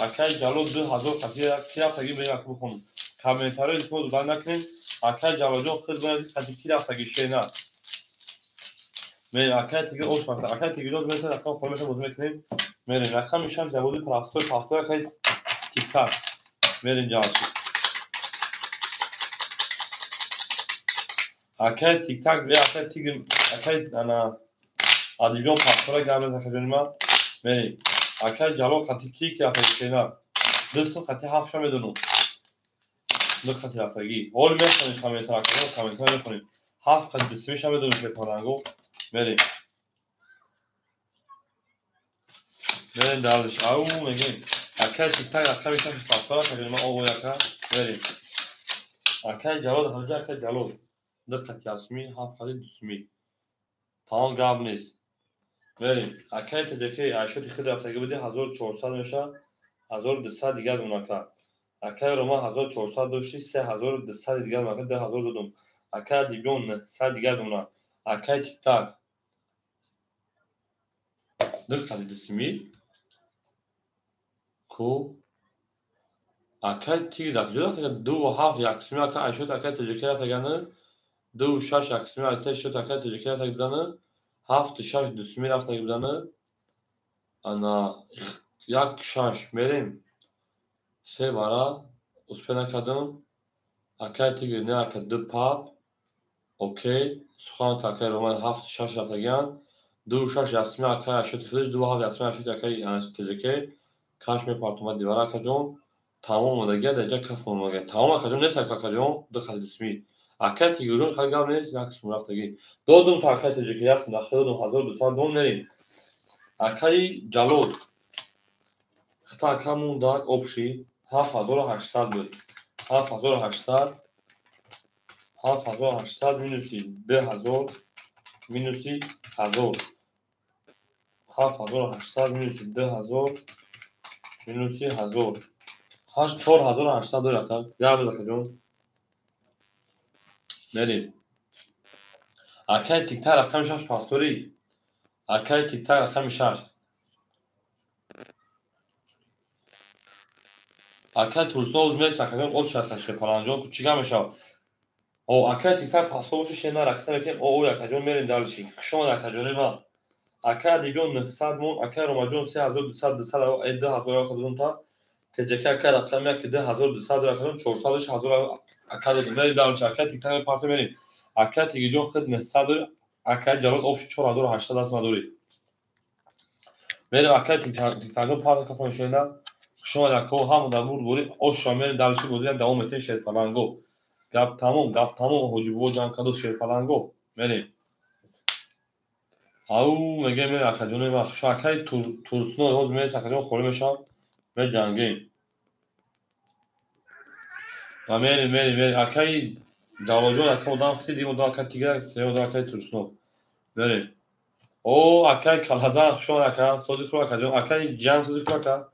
S1: Акаи Ҷалол 2000 қати ки рафтагӣ мерем ака бихонем. Комментариҳои илтимос додан накунем. Акаи Ҷалолҷон худ бояд қати ки рафтагӣ шена. Мерем акаи Тигр ош вақта. Акаи Тигрҷон метавонад рақам хона метавонад бозӣ мекунем. Мерем рақами шаш заводи прафтой пафтой акаи Тиктак. Мерем ҷалчи. Акаи Тиктак бе акаи Тигр акаи ана Адибҷон пафтора гап мезанад акаҷони ман. Мерем. Акаи Ҷалол қати ки ки рафтагӣ шена. Ду сум қати ҳафт ша медонам. Ду қати рафтагӣ. Ҳол мехонем комментар акаҷон комментар мехонем. Ҳафт қати дусуми ша медонам шерпаланго. Мерем. Мерем дальше. Ау мегем. Акаи Тиктак рақами шаш пафтора акаҷони ман оғои ака. Мерем. Акаи Ҷалол ҳамҷа акаи Ҷалол. Ду қати ҳафтсумӣ, ҳафт қати дусумӣ. Тамом гап нест. Мерем. Акаи Таҷаки айшоти худ рафтагӣ буди 1400 мешавад, 1200 дигар дум ака. Акаи Рома 1400 дошти, 3200 дигар дум ака, 2000 додум. Акаи Адибҷон 900 дигар дум. Акаи Тиктак ду қати дусумӣ. Ку акаи Тигр дар куҷо рафтага? Ду ҳафт яксумӣ ака айшот акаи Таҷаки рафтаганы. Ду шаш яксумӣ акаи шот акаи Таҷаки рафтаги буданы. Ҳафту шаш дусумӣ рафтаги буданы. Ана як шаш мерем. Се вара успе накардам. Акаи Тигр не ака ду пап. Окей. Сухан акаи Роман ҳафту шаш рафтагианд. Ду шаш яксумӣ акаи айшоти худаш, ду ҳафт яксумӣ айшоти акаи Таҷаки. Каш мепартомад дивара акаҷон. Тамом омадагия дар ҷа каф омадагия. Тамом акаҷон нест акаҷон ду қати дусумӣ. Акаи Тигрҷон хеле гап нест, як сум рафтагӣ. Додум та акаи Таҷаки як сум дахта додум 1200 дом мерем. Акаи Ҷалол хита ака мондак обши 7800 буд. 7800 7800 минуси 2000 минуси 1000 7800 минуси 2000 минуси 1000 4800 дорад ака. Гап акаҷон. Мерем. Акаи Тиктак рақами шаш пасторӣ. Акаи Тиктак рақами шаш. Акаи Турсуноз мест акаҷон оч шаста шепаланҷон чӣ гап мешавад? О акаи Тиктак пасто боши шена ракта мекунем. О ой акаҷон мерем дальше. Хуш омад акаҷони ман. Акаи Адибҷон 900 мон, акаи Ромаҷон 3200 200 2000 додум та. Теҷаки акаи рақами як 2200 дорад акаҷон 400 1000 ака додум. Мерем дальше. Акаи Тиктак парто мерем. Акаи Тигрҷон худ 900 дорӣ. Акаи Ҷалол обши 4800 аст дорӣ. Мерем акаи Тиктакҷон парто кафон шена. Хуш омад акао ҳама дар бурд борӣ ошро мерем дальше бозиам давом метем шерпаланго. Гап тамом, гап тамом ҳоҷибобо ҷанг кардо шерпаланго. Мерем. Ау мегем мерем акаҷони ман. Хуш акаи Турсуно ҳозир мерес акаҷон холӣ мешавад. Меҷангем. Ва мерем, мерем, мерем. Акаи Ҷалолҷон ака одам хити дигар одам акаи Тигр, се одам акаи Турсунов. Мерем. О акаи Калазан хуш омад ака. Сози хуб акаҷон. Акаи Ҷан сози хуб ака.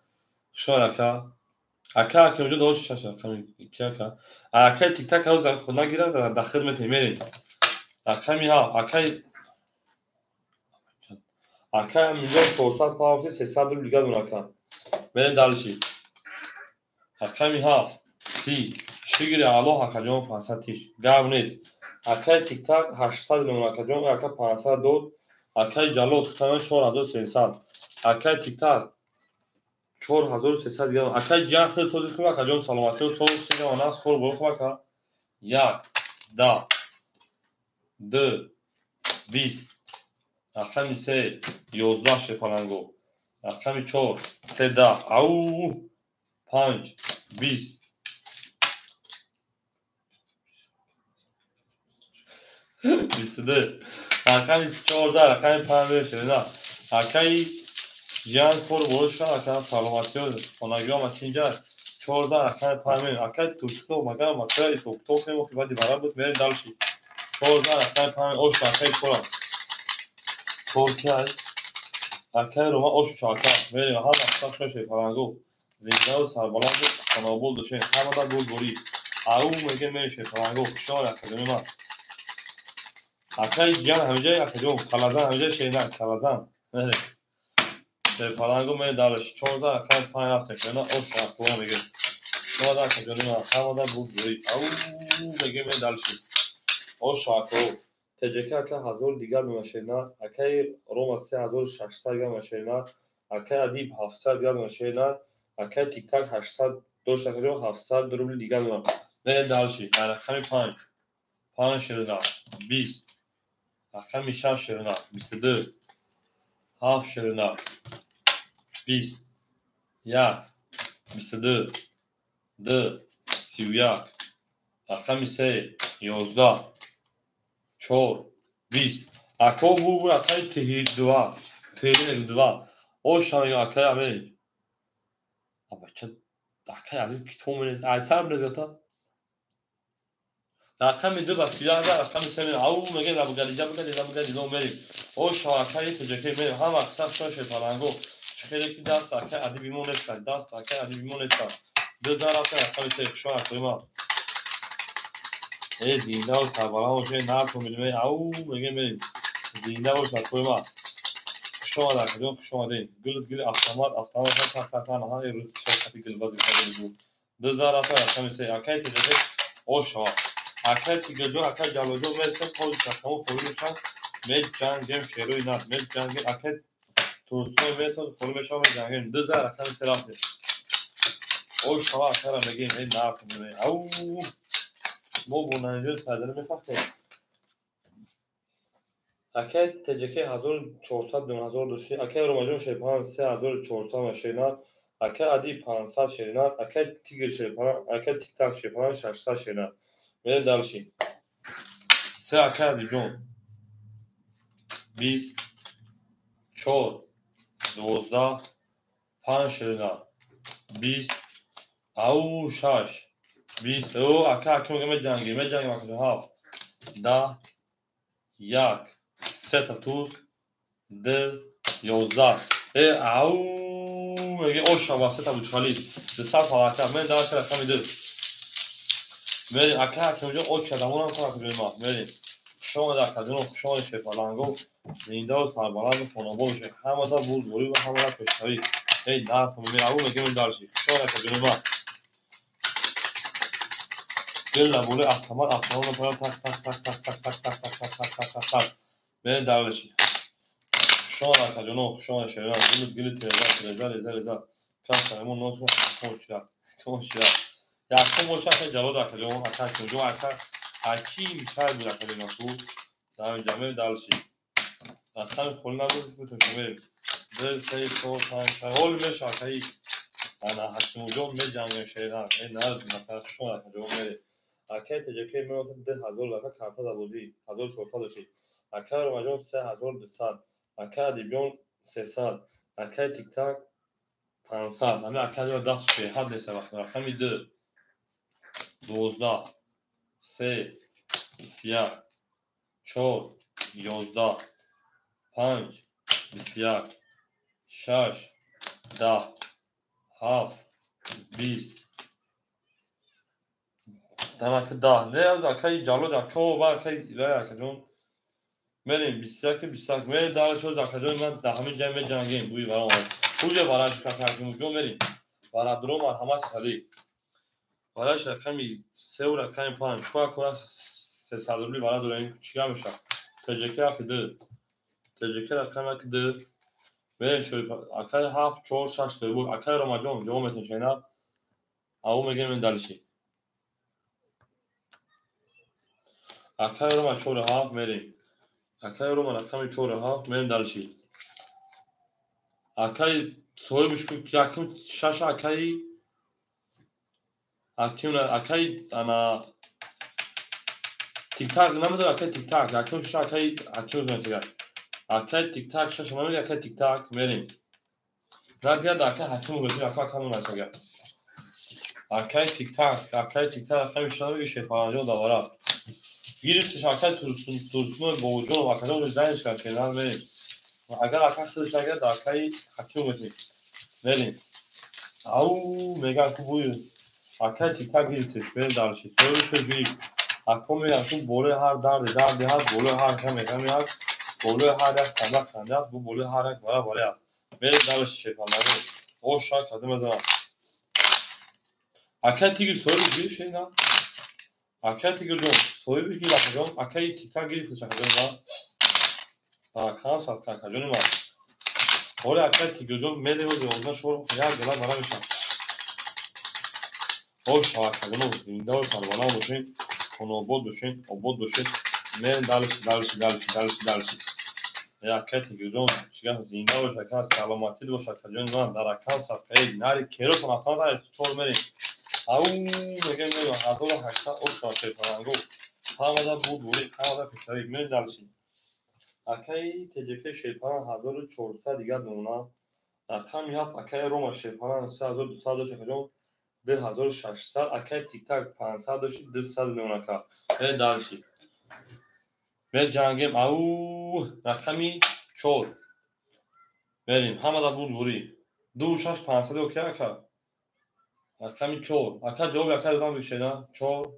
S1: Хуш омад ака. Ака Акимҷон дошт шаш рақами ки ака. Акаи Тиктак ҳозир худ нагирад, дар хид метем мерем. Рақами ҳафт акаи акаи Аминҷон 400 пафти 300 рубл дигар дон ака. Мерем дальше. Рақами 7 30. Шигри Аллоҳ акаҷон 500 тиш. Гап нест. Акаи Тиктак 800 мемон акаҷон, ака 500 дод. Акаи Ҷалол тиктак 4300. Акаи Тиктак 4300 грамм. Акаи Ҷиҳан хеле сози хуб акаҷон, саломатиё соз сигама нас кор бо хуб ака. 1 10 2 20. Рақами 3 11 шепаланго. Рақами 4 3 10. Ау 5 20. 22. Рақами 14 рақами 5 шерина. Акаи Ҷиҳан кор боша ака саломатиё хонагиҳо матинҷа 14 рақами 5. Акаи Туркистон магар макара исоктоқ немо хибади бара буд мерем дальше. 14 рақами 5 ош акаи корам. Кор кай? Акаи Рома ош чака. Мерем ҳама сахша шефаранго. Зиндаву сарбаланду хонобод бошем. Ҳамада гулборӣ. Ау меге мерем шефаранго. Хушомад акаҷони ман. Акаи Ҷиҳан ҳамиҷа акаҷон калазан ҳамиҷа шерина калазан. Мерем. Шефаранго мерем дальше. 14 рақами 5 рафтем. Шерина ош акура меге. Хушомад акаҷони ман. Ҳамада гулборӣ. Ау меге мерем дальше. Ош акура. ТЖК ака 1000 дигар мемашена. Акаи Рома 3600 грамм мешена. Акаи Адиб 700 грамм мешена. Акаи Тиктак 800 дошт акаҷон 700 рубли дигар мемонад. Мерем дальше. Рақами 5 5 шерина 20. Рақами 6 шерина 22. 7 шерина 20. 1 22 2 31. Рақами 3 11 4 20. Ако бу рақами тиҳи 2 тиҳи 2. Ош ҳам акаи амел. Абача акаи азиз китоб менес. Айсар менес. Рақами 2 ба 31 рақами 3 мерем. Ау меге лабгалиҷа бгади лабгади ло мерем. Ош акаи ТЖК мерем. Ҳама аксар шош фаланго. Чӣ ки даст акаи адиби мо нест. Даст акаи адиби мо нест. 2 рафта рақами 3 хушон акаи ма. Э зинда ва сарбаланд бошед, нархо милме. Ау меге мерем. Зинда бош акаи ма. Хуш омад акаҷон, хуш омадед. Гул гул автомат автомат так так так ҳа рӯз шокати гулбази кардем. 2 рафта рақами 3 акаи ТЖК ош шава. Акаи Тигаҷон, акаи Ҷалолҷон мерасем ҳози сахтамо холӣ мешаванд. Меҷангем шерои нар, меҷангем акаи Турсуной мерасем холӣ мешаванд, меҷангем. 2 рақами 3 рафтем. Ош шава акара мегем, эй нарх мегем. Ау мо бо Наинҷон Сайдали мефахтем. Акаи ТЖК 1400 2000 дошти. Акаи Ромаҷон шерпанан 3400 машеринар. Акаи Адиб 500 шеринар. Акаи Тигр шерпанан, акаи Тиктак шерпанан 600 шеринар. Мерем дальше. 3 акаи Адибҷон 20 4 12 5 шеринар 20 ау 6 20. О ака ака мегам меҷангем, меҷангем акаҷон 7 10 1 3 та туз 2 11. Э ау меге оша ва се та бучхали. 200 фалака. Мен дальше рақами 2. Мерем ака акаҷон оч адамонам кор акаҷон ма. Мерем. Хуш омад акаҷон, хуш омад шефаланго. Зиндаву сарбаланду хонобод бошед. Ҳамада бурдборӣ ва ҳамада пешравӣ. Эй нарх мемир ау мегем дальше. Хуш омад акаҷон ма. Гул наболе автомат автомат пара так так так так так так так так так так так так так. Мерем дальше. Хуш омад акаҷон, хуш омад шеран. Гул гул тереза тереза реза реза. Каса мо нос кон чира. Кон чира. Якум боша ака Ҷалол акаҷон, ака Ҳакимҷон, ака Ҳаким чай буд акаҷон аку. Дар ҷамъ дальше. Рақами холӣ набуд, бутошо мерем. 2 3 4 5 6 ҳол меша акаи ана Ҳакимҷон меҷангем шеран. Эй нарз нафар хуш омад акаҷон мерем. Акаи ТЖК меояд 2000 ака карта дар бозӣ 1400 дошт. Акаи Ромаҷон 3200, акаи Адибҷон 300, акаи Тиктак 500. Ҳамин акаи Адиб даст беҳад нест вақт. Рақами 2 12 3 21 4 11 5 21 6 10 7 20. Дамаки 10. Не акаи Ҷалол ака ва акаи рай акаҷон мерем 21 21 мерем дальше акаҷон ман дар ҳамин ҷай меҷангем. Бӯи баром омад. Куҷа бараш ака Ҳакимҷон мерем. Барадро марҳамат садиқ. Вараш рақами 3 рақами 5. Ку акура 300 рубли вара дорем. Чига меша? ТҶК 1 2. ТҶК рақами 1 2. Мерем шои акай 7 4 6 3 буд. Акай Ромаҷон ҷавоб метон шена. Ау мегем ин далиши. Акай Рома 4 7 мерем. Акай Рома рақами 4 7 мерем далиши. Акай соҳибш ку якум 6 акай Аким акай ана тиктак намедонам акай тиктак якум 6 акай аким месага. Акай тиктак 6 намега акай тиктак мерем. Нагад акай ҳаким гӯши акай камон насага. Акай тиктак рақами 6 намега шефаранҷон давара. Гирифтиш акай Турсуной Бобоҷонов акаҷон заниш кард фенал мерем. Агар акай худаш нагирад акай ҳаким гӯши. Мерем. Ау меган ку буй акай тиктак гирифтиш мерем дарши. Соҳибаш гирифт. Ако меган ку болои ҳар дарде дарде ҳаст, болои ҳар ғаме ғаме ҳаст, болои ҳар як ханда ханда аст, бу болои ҳар як вара варе аст. Мерем дарши шефаранҷон. Оша кадом мезанам. Акай тигр соҳибаш гирифт шена. Акай тигрҷон соҳибаш гирифт акаҷон. Акай тиктак гирифт акаҷон ва акам садқа акаҷони ман. Оре акай тигрҷон мерем озна шор як гала бара мешам. Оша акаҷоно зинда ва сарбаланд бошед, хонобод бошед, обод бошед. Мерем далиши далиши далиши далиши далиши. Акай тигрҷон чига зинда бош ака, саломатӣ бош акаҷони ман. Дар акам садқаи нари керотон автомат 4 мерем. Ау мегем мерем 1800 оша шефаранго. Ҳамада буд бури, ҳамада пешравӣ. Мерем далиши. Акай ТҶК шефаран 1400 дигар намуна. Рақами 7 акай Рома шефаран 3200 дошт акаҷон. 2600 акай тиктак 500 дошт 200 меона ака. Мерем далиши. Меҷангем ау рақами 4. Мерем ҳамада буд бури. 2 6 500 окей ака. Рақами 4. Ака ҷавоби акай додам бишена. 4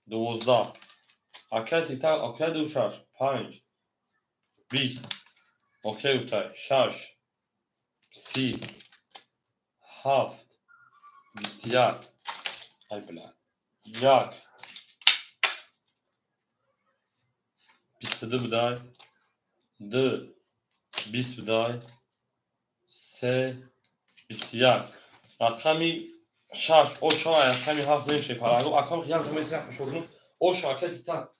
S1: 12. Акай тиктак окей 2 6 5 20. Окей гуфтай. 6 30 7 21. Ай бля. 1 22 будай. 2 20 будай. 3 21. Рақами 6 оша рақами 7 меши параго. Акам хиям тамеси хушурну. Оша акай тиктак.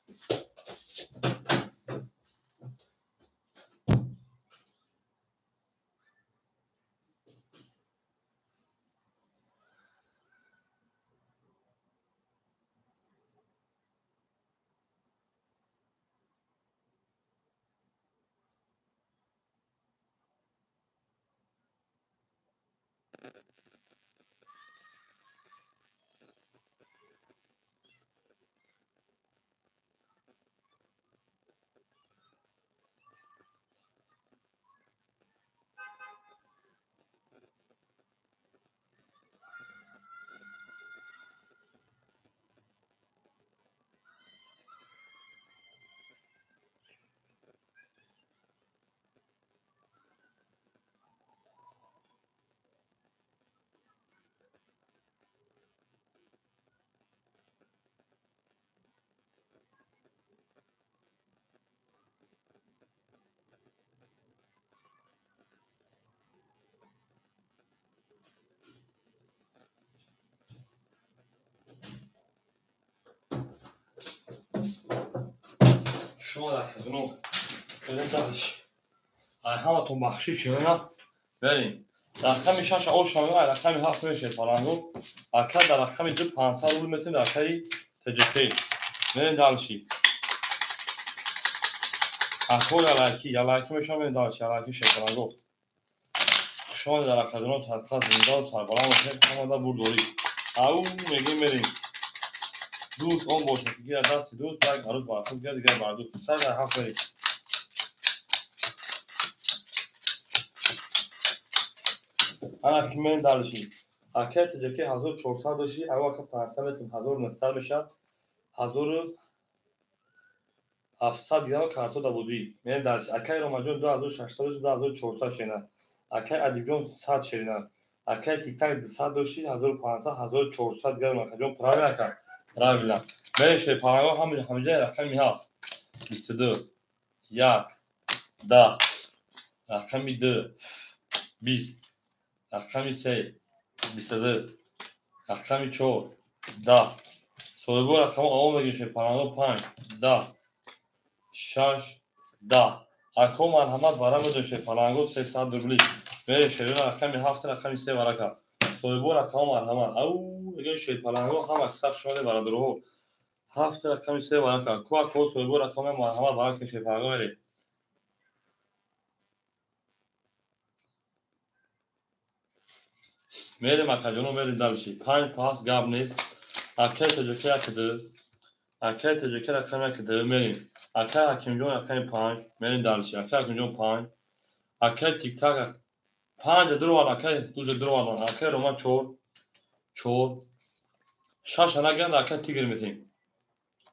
S1: Шумо дар хизмат берем далиш. Ай ҳаматон бахшиш шена берем. Рақами 6 оша ай рақами 7 мешед фаранго. Ака дар рақами 2 500 рубл метем дар акаи ТҶК. Берем далиши. Ако ялаки, ялаки мешам берем далиши, ялаки шефаранго. Шумо дар хизмат садқа зинда ва сарбаланд бошед, ҳамада бурдорӣ. Ау мегем мерем. Дӯст он бошад ки гирад дасти дӯст, як арӯз бар худ гирад, дигар бар дӯст. 6 дар 7 мерем. Ана ки мерем далиши. Акай ТҶК 1400 дошти, ау ака 500 метем 1900 мешавад. 1700 дигар карто да бозӣ. Мерем далиши. Акай Ромаҷон 2600 дошт, 2400 шена. Акай Адибҷон 100 шерина. Акай тиктак 200 дошти, 1500, 1400 дигар дона. Акаҷон, правильно ака? Правильно. Мерем шерпаланго ҳамиҷа рақами 7. 22 1 10 рақами 2 20 рақами 3 22 рақами 4 10 соҳибо рақамҳо аввал мегирем шерпаланго 5 10 6 10 Ако марҳамат вара медошт шерпаланго 300 рубли. Мерем шерона рақами 7 рақами 3 варака. Соҳибо рақамҳо марҳамат. Ау мегӯем шерпаланго ҳама саф шудаи бародарҳо. 7 рақами 3 варака. Ку ако соҳибо рақамҳо марҳамат варака шерпаланго мерем. Мерем акаҷоно мерем дальше. 5 пас гап нест. Акай таҷака 1 2. Акай таҷака рақами 1 2 мерем. Акай Ҳакимҷон рақами 5 мерем дальше. Акай Ҳакимҷон 5. Акай тиктак 5 дуровард, акай дуҷа дуровардан. Акай Рома 4 4 6 нагиранд, акай тигр метем.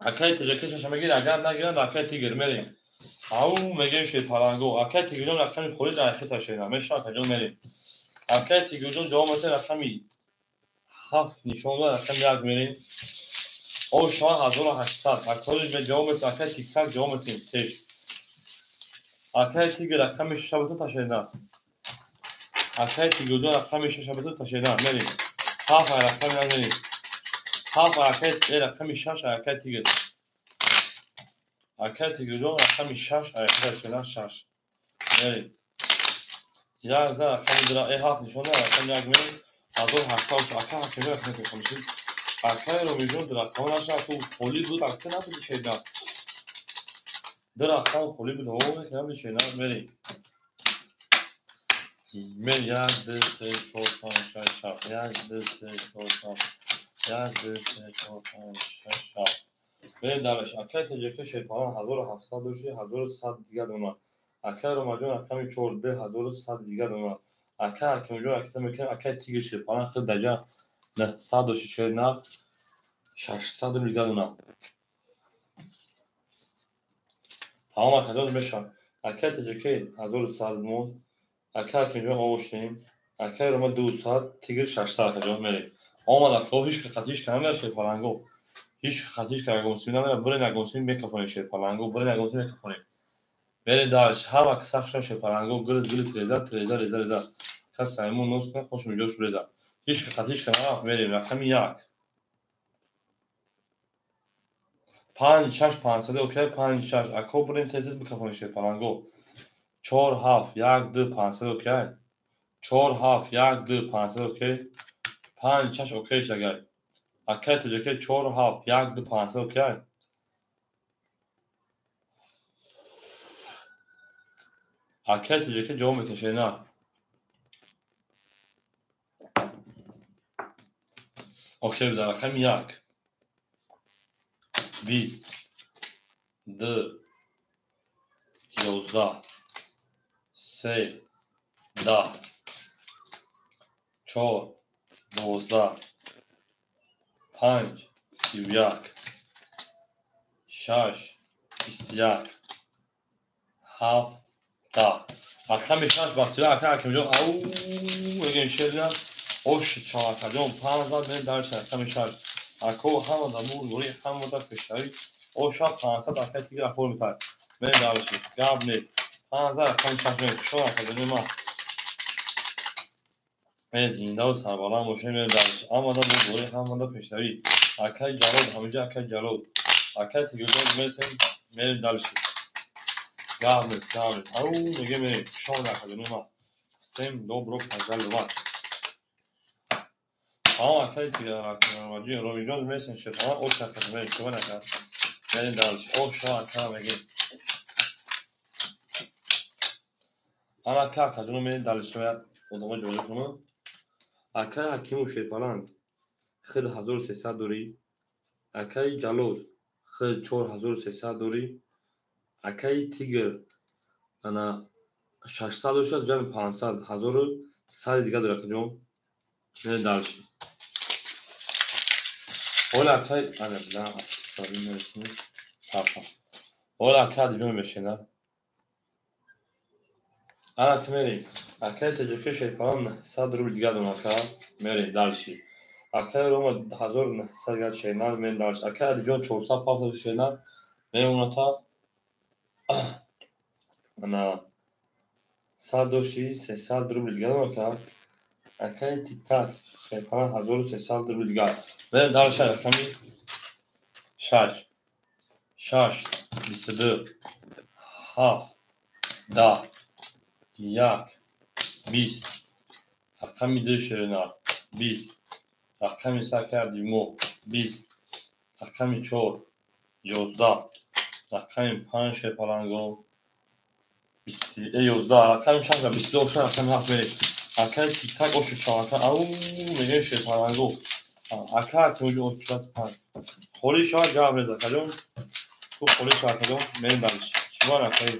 S1: Акай таҷака 6 мегирад, агар нагиранд, акай тигр мерем. Ау мегӯем шерпаланго. Акай тигрҷон рақами хориҷ айхита шена. Меша акаҷон мерем. Акай тигрҷон ҷавоб метем рақами 7 нишон дод, рақами 1 мерем. О шава 1800. Акаҷон ҷавоб метем, акай тиктак ҷавоб метем 3. Акай тигр рақами 6 бутун ташена. Акай тигрҷон рақами 6 бутун ташена. Мерем. 7 рақами 1 мерем. 7 акай рақами 6 акай тигр. Акай тигрҷон рақами 6 акай ташена 6. Мерем. 1 за рақами 2 7 нишон дод, рақами 1 мерем. 1800 ака ҳакимҷон рақами хомишид. Акай Ромиҷон ду рақам наша, ту холӣ буд, ака набуди шена. Ду рақам холӣ буд, ҳо набуди шена. Мерем. Мер 1 2 3 4 5 6 7 1 2 3 4 5 1 2 3 4 5 6 7. Мерем дальше. Акай таҷака шерпалан 1700 дошти, 1100 дигар дона. Акай Ромаҷон рақами 4 2100 дигар дона. Акай Ҳакимҷон ракета мекунем, акай тигр шерпалан худ даҷа 900 дошти, шерна 600 дигар дона. Тамом акаҷон мешавад. Акай таҷака 1100 мон. Акай Ҳакимҷон овоштем. Акай Рома 200, тигр 600 акаҷон мерем. Омад акаҳо ҳеҷ хатиш намера шерпаланго. Ҳеҷ хатиш ягонсим намера, бирен ягонсим мекафонем шерпаланго, бирен ягонсим мекафонем. Мерем дальше. Ҳама сахт шуда шерпаланго, гил гил треза, треза, реза, реза. Кас саймон нос кунад, хошум ҷош реза. Ҳеҷ хатиш нарафт, мерем рақами 1. 5 6 500 окей, 5 6. Ако бирен тез тез бикафонем шерпаланго. 4 7 1 2 500 окей. 4 7 1 2 500 окей. 5 6 окей шагай. Акай таҷака 4 7 1 2 500 окей. Акай таҷака ҷавоб меташед на. Окей, дар рақами 1 20 2 11 3 10 4 12 5 31 6 21 7 10. Рақами 6 ба 31 акай Ҳакимҷон ау мегӯем шерина. Ош чор акаҷон 5 зад мерем дальше рақами 6. Ако ҳама дар мургорӣ, ҳама дар пешравӣ. Ош 500 акай тигр афор метард. Мерем дальше. Гап нест. 5 зад рақами 6 мерем. Шон акаҷони ман. Мерем зиндаву сарбаланд бошем, мерем дальше. Ҳама дар мургорӣ, ҳама дар пешравӣ. Акай Ҷалол ҳамиҷа акай Ҷалол. Акай тигрҷон мересем, мерем дальше. Гап нест, гап нест. Ау мегӯем мерем. Шон акаҷони ман. Всем добро пожаловать. Тамом акай Ромиҷон мересем шерпалан, ош акаҷон мерем. Шуван ака. Мерем дальше. Ош ака мегӯем. Ана ака акаҷоно мерем дальше. Одамҳо ҷоҷо кунанд. Акай Ҳакиму шерпалан худ 1300 дорӣ. Акай Ҷалол худ 4300 дорӣ. Акай тигр ана 600 дошад, ҷамъи 500 1100 дигар дорад акаҷон. Мерем дальше. Ола акай ана на Ола акай Адиҷон мешена. Ана ки мерем. Акаи Тоҷикӣ шерпалан 900 рубл дигар дорам ака. Мерем дальше. Акаи Рома 1900 дигар шернар мерем дальше. Акаи Адиҷон 400 шернар мемоната ана 100 доши 300 рубл дигар дорам ака. Акаи Тиктак шерпалан 1300 рубл дигар. Мерем дальше рақами 6 6 22 7 10 1 20 рақами 2 шернар 20 рақами 3 акаи Абдимо 20 рақами 4 11 рақами 5 шерпаланго 11 рақами 6 22 рақами 7 мерем. Акаи Тиктак ошуд шавад ау мегӯем шерпаланго. Ака Акимҷон 5 холӣ шавад гап нез акаҷон. Ту холӣ шавад акаҷон мерем дальше. Чибар акаи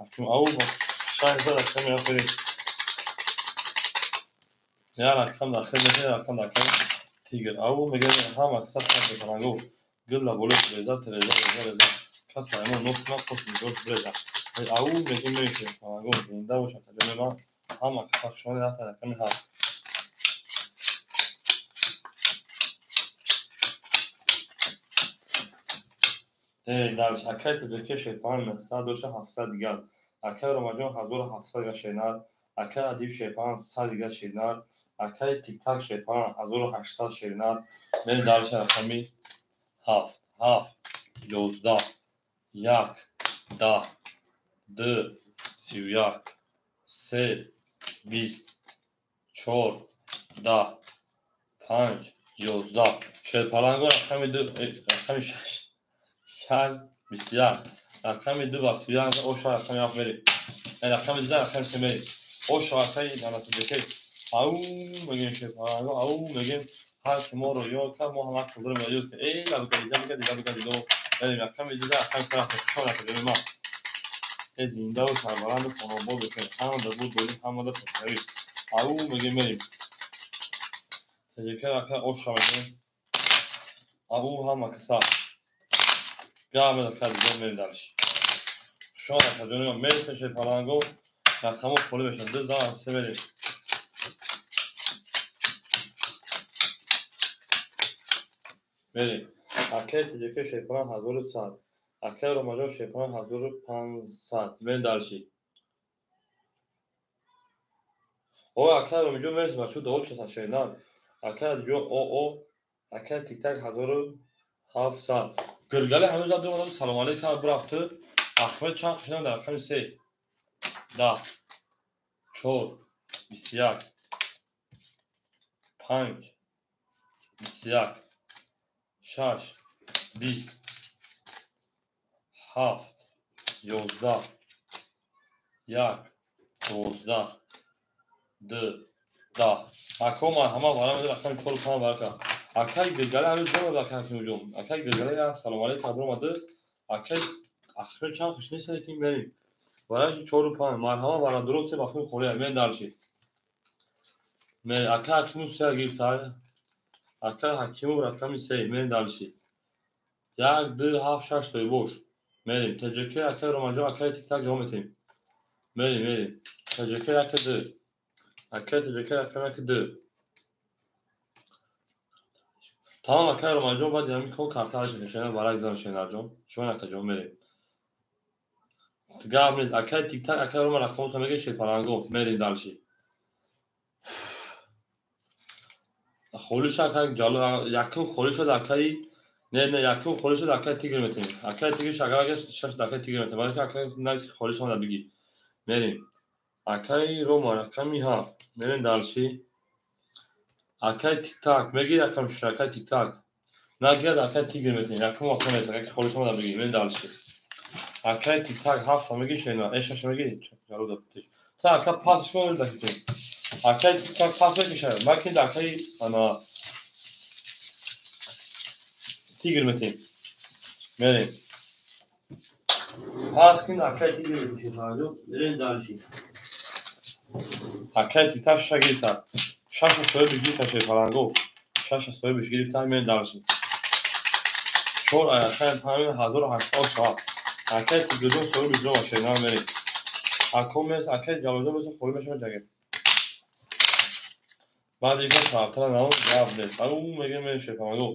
S1: Аким ау 6 рақами 7 мерем. Як рақам дахил мешавад, рақам дар Тигр. Ау мегӯем ҳама каса шерпаланго. Гул дар болои реза тереза реза реза. Кас аймон нос кунад қос нигоҳ бреза. Ау мегӯем мерем шерпаланго. Зинда бош акаҷони ман. Ҳама каса хушомадед рафта рақами 7. Дальше. Акаи Тоҷикӣ шерпалан 900 доша 700 дигар. Акаи Ромаҷон 1700 дигар шернар. Акаи Адиб шерпалан 100 дигар шернар. Акаи Тиктак шерпалан 1800 шернар. Мерем дальше рақами 7 7 11 1 10 2 31 3 20 4 10 5 11 шерпаланго рақами 2 рақами 6 6 21 рақами 2 ва 31 оша рақами 7 мерем. Рақами 2 рақами 3 мерем. Оша акаи Тоҷикӣ ау мегӯем шерпаланго ау мегӯем ҳар ки моро ёд кард мо ҳам ақл дорем ёд кунем. Эй лабгарида бига дига бига диго. Мерем рақами 2 рақами 3 хушон акаҷони ман. Э зиндаву сарбаланду хонобод бошед. Ҳамада буд болӣ ҳамада пешравӣ. Ау мегӯем мерем. Тоҷикӣ ака оша мегӯем. Ау ҳама каса. Гап мезад кардиҷон мерем дальше. Хушон акаҷони ман мерем шерпаланго рақамҳо холӣ мешавад. 2 3 мерем. Мерем. Акаи Тоҷикӣ шерпалан 1100. Акаи Ромаҷон шерпалан 1500. Мерем дальше. О акаи Ромиҷон мерем бачаҳо дуо часан шернар. Акаи Адиҷон о акаи Тиктак 1700. Гиргали ҳанӯз ҳам омадам салом алейкум бирафту. Ахмед чанд қишнам дар рақами 3 10 4 21 5 21 6 20 7 11 1 12 2 10. Ако марҳамат вара медод рақами 4 5 барака. Акаи Гиргали ҳанӯз ҷон акаи Ҳакимҷон. Акаи Гиргали салом алейкум биромаду. Акаи Ахмед чанд хиш нест ки мерем. Вараши 4 5 марҳамат вара дуруст вақти холӣ мерем дальше. Акаи Ҳакимов 3 гирифта. Акаи Ҳакимов рақами 3 мерем дальше. 1 2 7 6 тои бош. Мерем. Тоҷикӣ акаи Ромаҷон акаи Тиктак ҷавоб метем. Мерем мерем. Тоҷикӣ 1 2. Акаи Тоҷикӣ рақами 1 2. Тамом акаи Ромаҷон баъди ҳамин кор карта шена варак зан шенарҷон. Шумо акаҷон мерем. Гап нест. Акаи Тиктак акаи Рома рақамотро мегӯед шерпаланго. Мерем дальше. Холӣ шуд акаи Ҷалол якум холӣ шуд акаи не не якум холӣ шуд акаи Тигр метем. Акаи Тигр шагар шаш акаи Тигр метем. Балки акаи наки холӣ шуд бигӣ. Мерем. Акаи Рома рақами 7. Мерем дальше. Акаи Тиктак мегӯед рақами 6 акаи Тиктак. Нагирад акаи Тигр метем. Якум вақт метем. Акаи холӣ шуд бигӣ. Мерем дальше. Акаи Тиктак 7 мегӯед шена. Э 6 мегӯед. Ҷалол да путиш. Та ака пас шумо дакитем. Акаи Тиктак пас мекушад. Макин акаи ана Тигр метем. Мерем. Пас кин акаи Тигр метем. Мерем дальше. Акаи Тиктак 6 гирифта. 6 соҳибиш гирифта шерпаланго. 6 соҳибиш гирифта мерем дальше. 4 акаи 5800 шавад. Акаи Тигрҷон соҳибиш ҷон шернар мерем. Акомес, акай ҷалолҷон боса холӣ мешавад ҷагер. Баъд дигар картара наон гап нест. Ау мегӯем мен шерпаланго.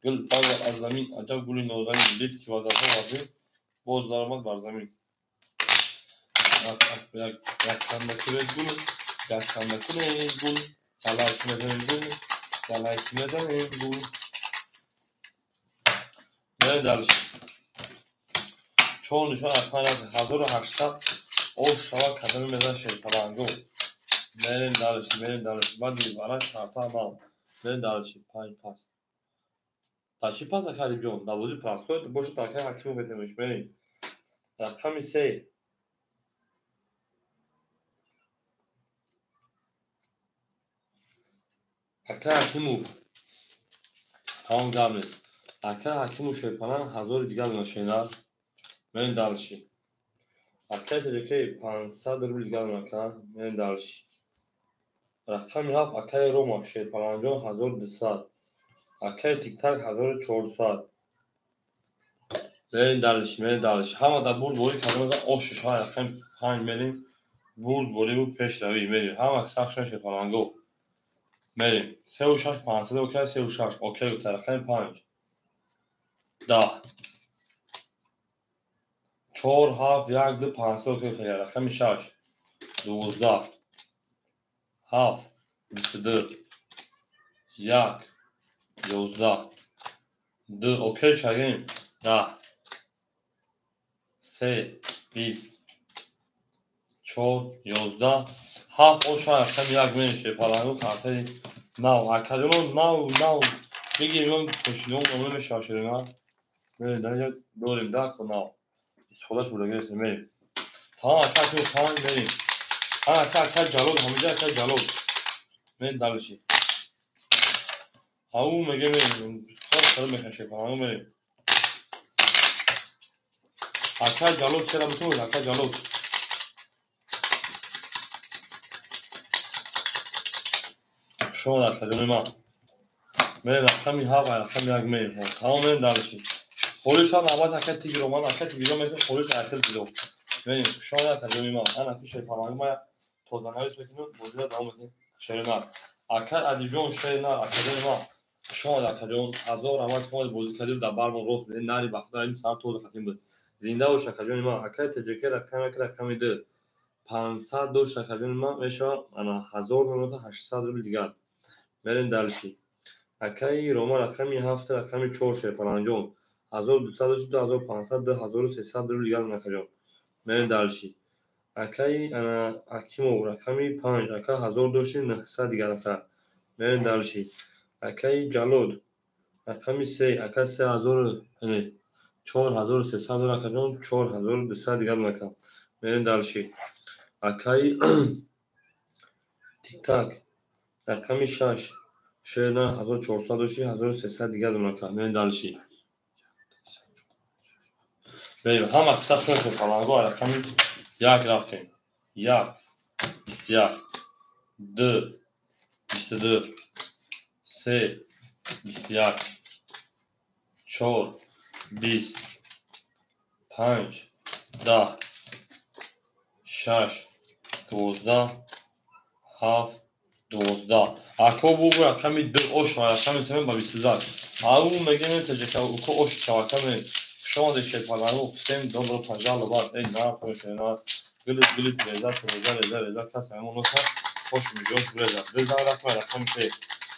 S1: Гул базар аз замин, аҷаб гули нозанин, дид ки вазарҳо вазин, боз даромад бар замин. Як кунед гул, як канда кунед гул, ялак мезанем гул, ялак мезанем гул. Мерем дальше. Чор нишон аз панҷ 1800 ош шава кадами мезан шерпаланго. Мерем дальше, мерем дальше. Баъди вараш карта нав. Мерем дальше. Панҷ пас. Дар чӣ пас акадиб ҷон? Дар бозӣ простой бошад акай Ҳакимов метавониш. Мерем. Рақами се. Акай Ҳакимов. Тамом гап нест. Акай Ҳакимов шерпаланг 1000 дигар дона. Мерем дальше. Акай Теҷакаи 500 рубл дигар дона ака. Мерем дальше. Рақами ҳафт акаи Рома шерпалангҷон 1200. Акаи Тиктак 1400. Мерем дальше, мерем дальше. Ҳама дар бурд борӣ кардам ош шуша рақами панҷ мерем. Бурд борӣ пешравӣ мерем. Ҳама сахт шудан шерпаланго. Мерем. Сеу шаш 500 окей, сеу шаш окей гуфта рақами панҷ. 10. 4 7 1 2 500 окей гуфта рақами шаш. 12. 7 22. 1 11. 2 окей шагем. 10. 3 20. 4 11. 7 оша рақами як мерем шерпаланго картаи нав. Акаҷоно нав нав бигирем пешином номер мешавад шерина. Мерем дар инҷа дорем даҳ ко нав. Истифода шуда гирифтем мерем. Тамом ака Ҳакимов панҷ мерем. Ака ака Ҷалол ҳаминҷа ака Ҷалол. Мерем дальше. Ау мегӯем мерем. Хоб сар мекунем шерпаланго мерем. Ака Ҷалол сера бутун ака Ҷалол. Шумо акаҷони ман. Мерем рақами ҳафт рақами як мерем. Тамом мерем дальше. Холӣ шавад навбат ака Тигро ман ака Тигро мегӯям холӣ шавад ахир Тигро. Мерем шумо акаҷони ман. Ана ки шерпаланг ма тозанавис мекунем бозиро давом медиҳем. Шеринар. Ака Адибҷон шеринар акаҷони ман. Шумо акаҷон 1000 раҳмат шумо бозӣ кардед дар бармон рост бидед нари ба худо ин сар тоза хатим буд. Зинда бош акаҷони ман. Акаи Теҷаке рақами як рақами ду. 500 дошт акаҷони ман мешавад ана 1800 рубл дигар. Мерем дальше. Акаи Рома рақами ҳафт рақами чор шерпаланҷон. 1200 дошт 2500 2300 рубл дигар акаҷон. Мерем дальше. Акаи ана Ҳакимов рақами панҷ ака 1000 дошти 900 дигар ака. Мерем дальше. Акаи Ҷалол рақами се ака 3000 4300 дор акаҷон 4200 дигар ака. Мерем дальше. Акаи Тиктак рақами шаш шерна 1400 дошти 1300 дигар ака. Мерем дальше. Мерем ҳама қисса шуд шерпаланго рақами як рафтем. 1 21 2 22 3 21 4 20 5 10 6 12 7 12. Ако бугу рақами ду ош рақами се ба 22. Ау мегӯем теҷака уко ош чавака мерем. Шумо шерпаланго всем добро пожаловать. Эй на шерина. Гулит гулит реза реза реза реза кас ҳамон носа хош мегӯяд реза. Реза рақами се.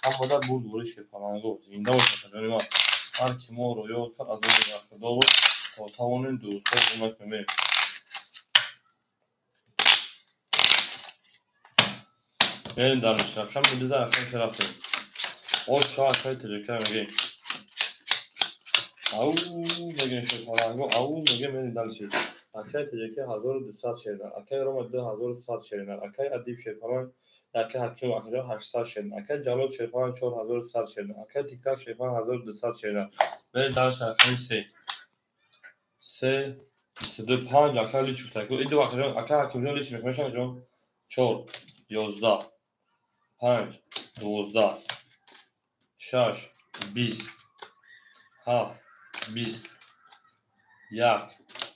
S1: Ҳамада бурд бори шерпаланго. Зинда бош акаҷони ман. Ҳар ки моро ёд кард аз он Худо буд то тавонем дӯстҳо кӯмак кунем. Мерем дальше. Рақами дуза рақами се рафтем. Ош шоҳ акаи Теҷака мегӯем. Ау мегӯем шерпаланго ау мегӯем мерем дальше. Акаи Теҷака 1200 шеринар. Акаи Рома 2100 шеринар. Акаи Адиб шерпаланг акаи Ҳакимов акаҷон 800 шеринар. Акаи Ҷалол шерпаланг 4100 шеринар. Акаи Тиктак шерпаланг 1200 шеринар. Мерем дальше рақами се. 3 22 5 ака лич гуфта. Иду акаҷон ака Ҳакимҷон лич мекунад акаҷон. 4 11 5 12 6 20 7 20 1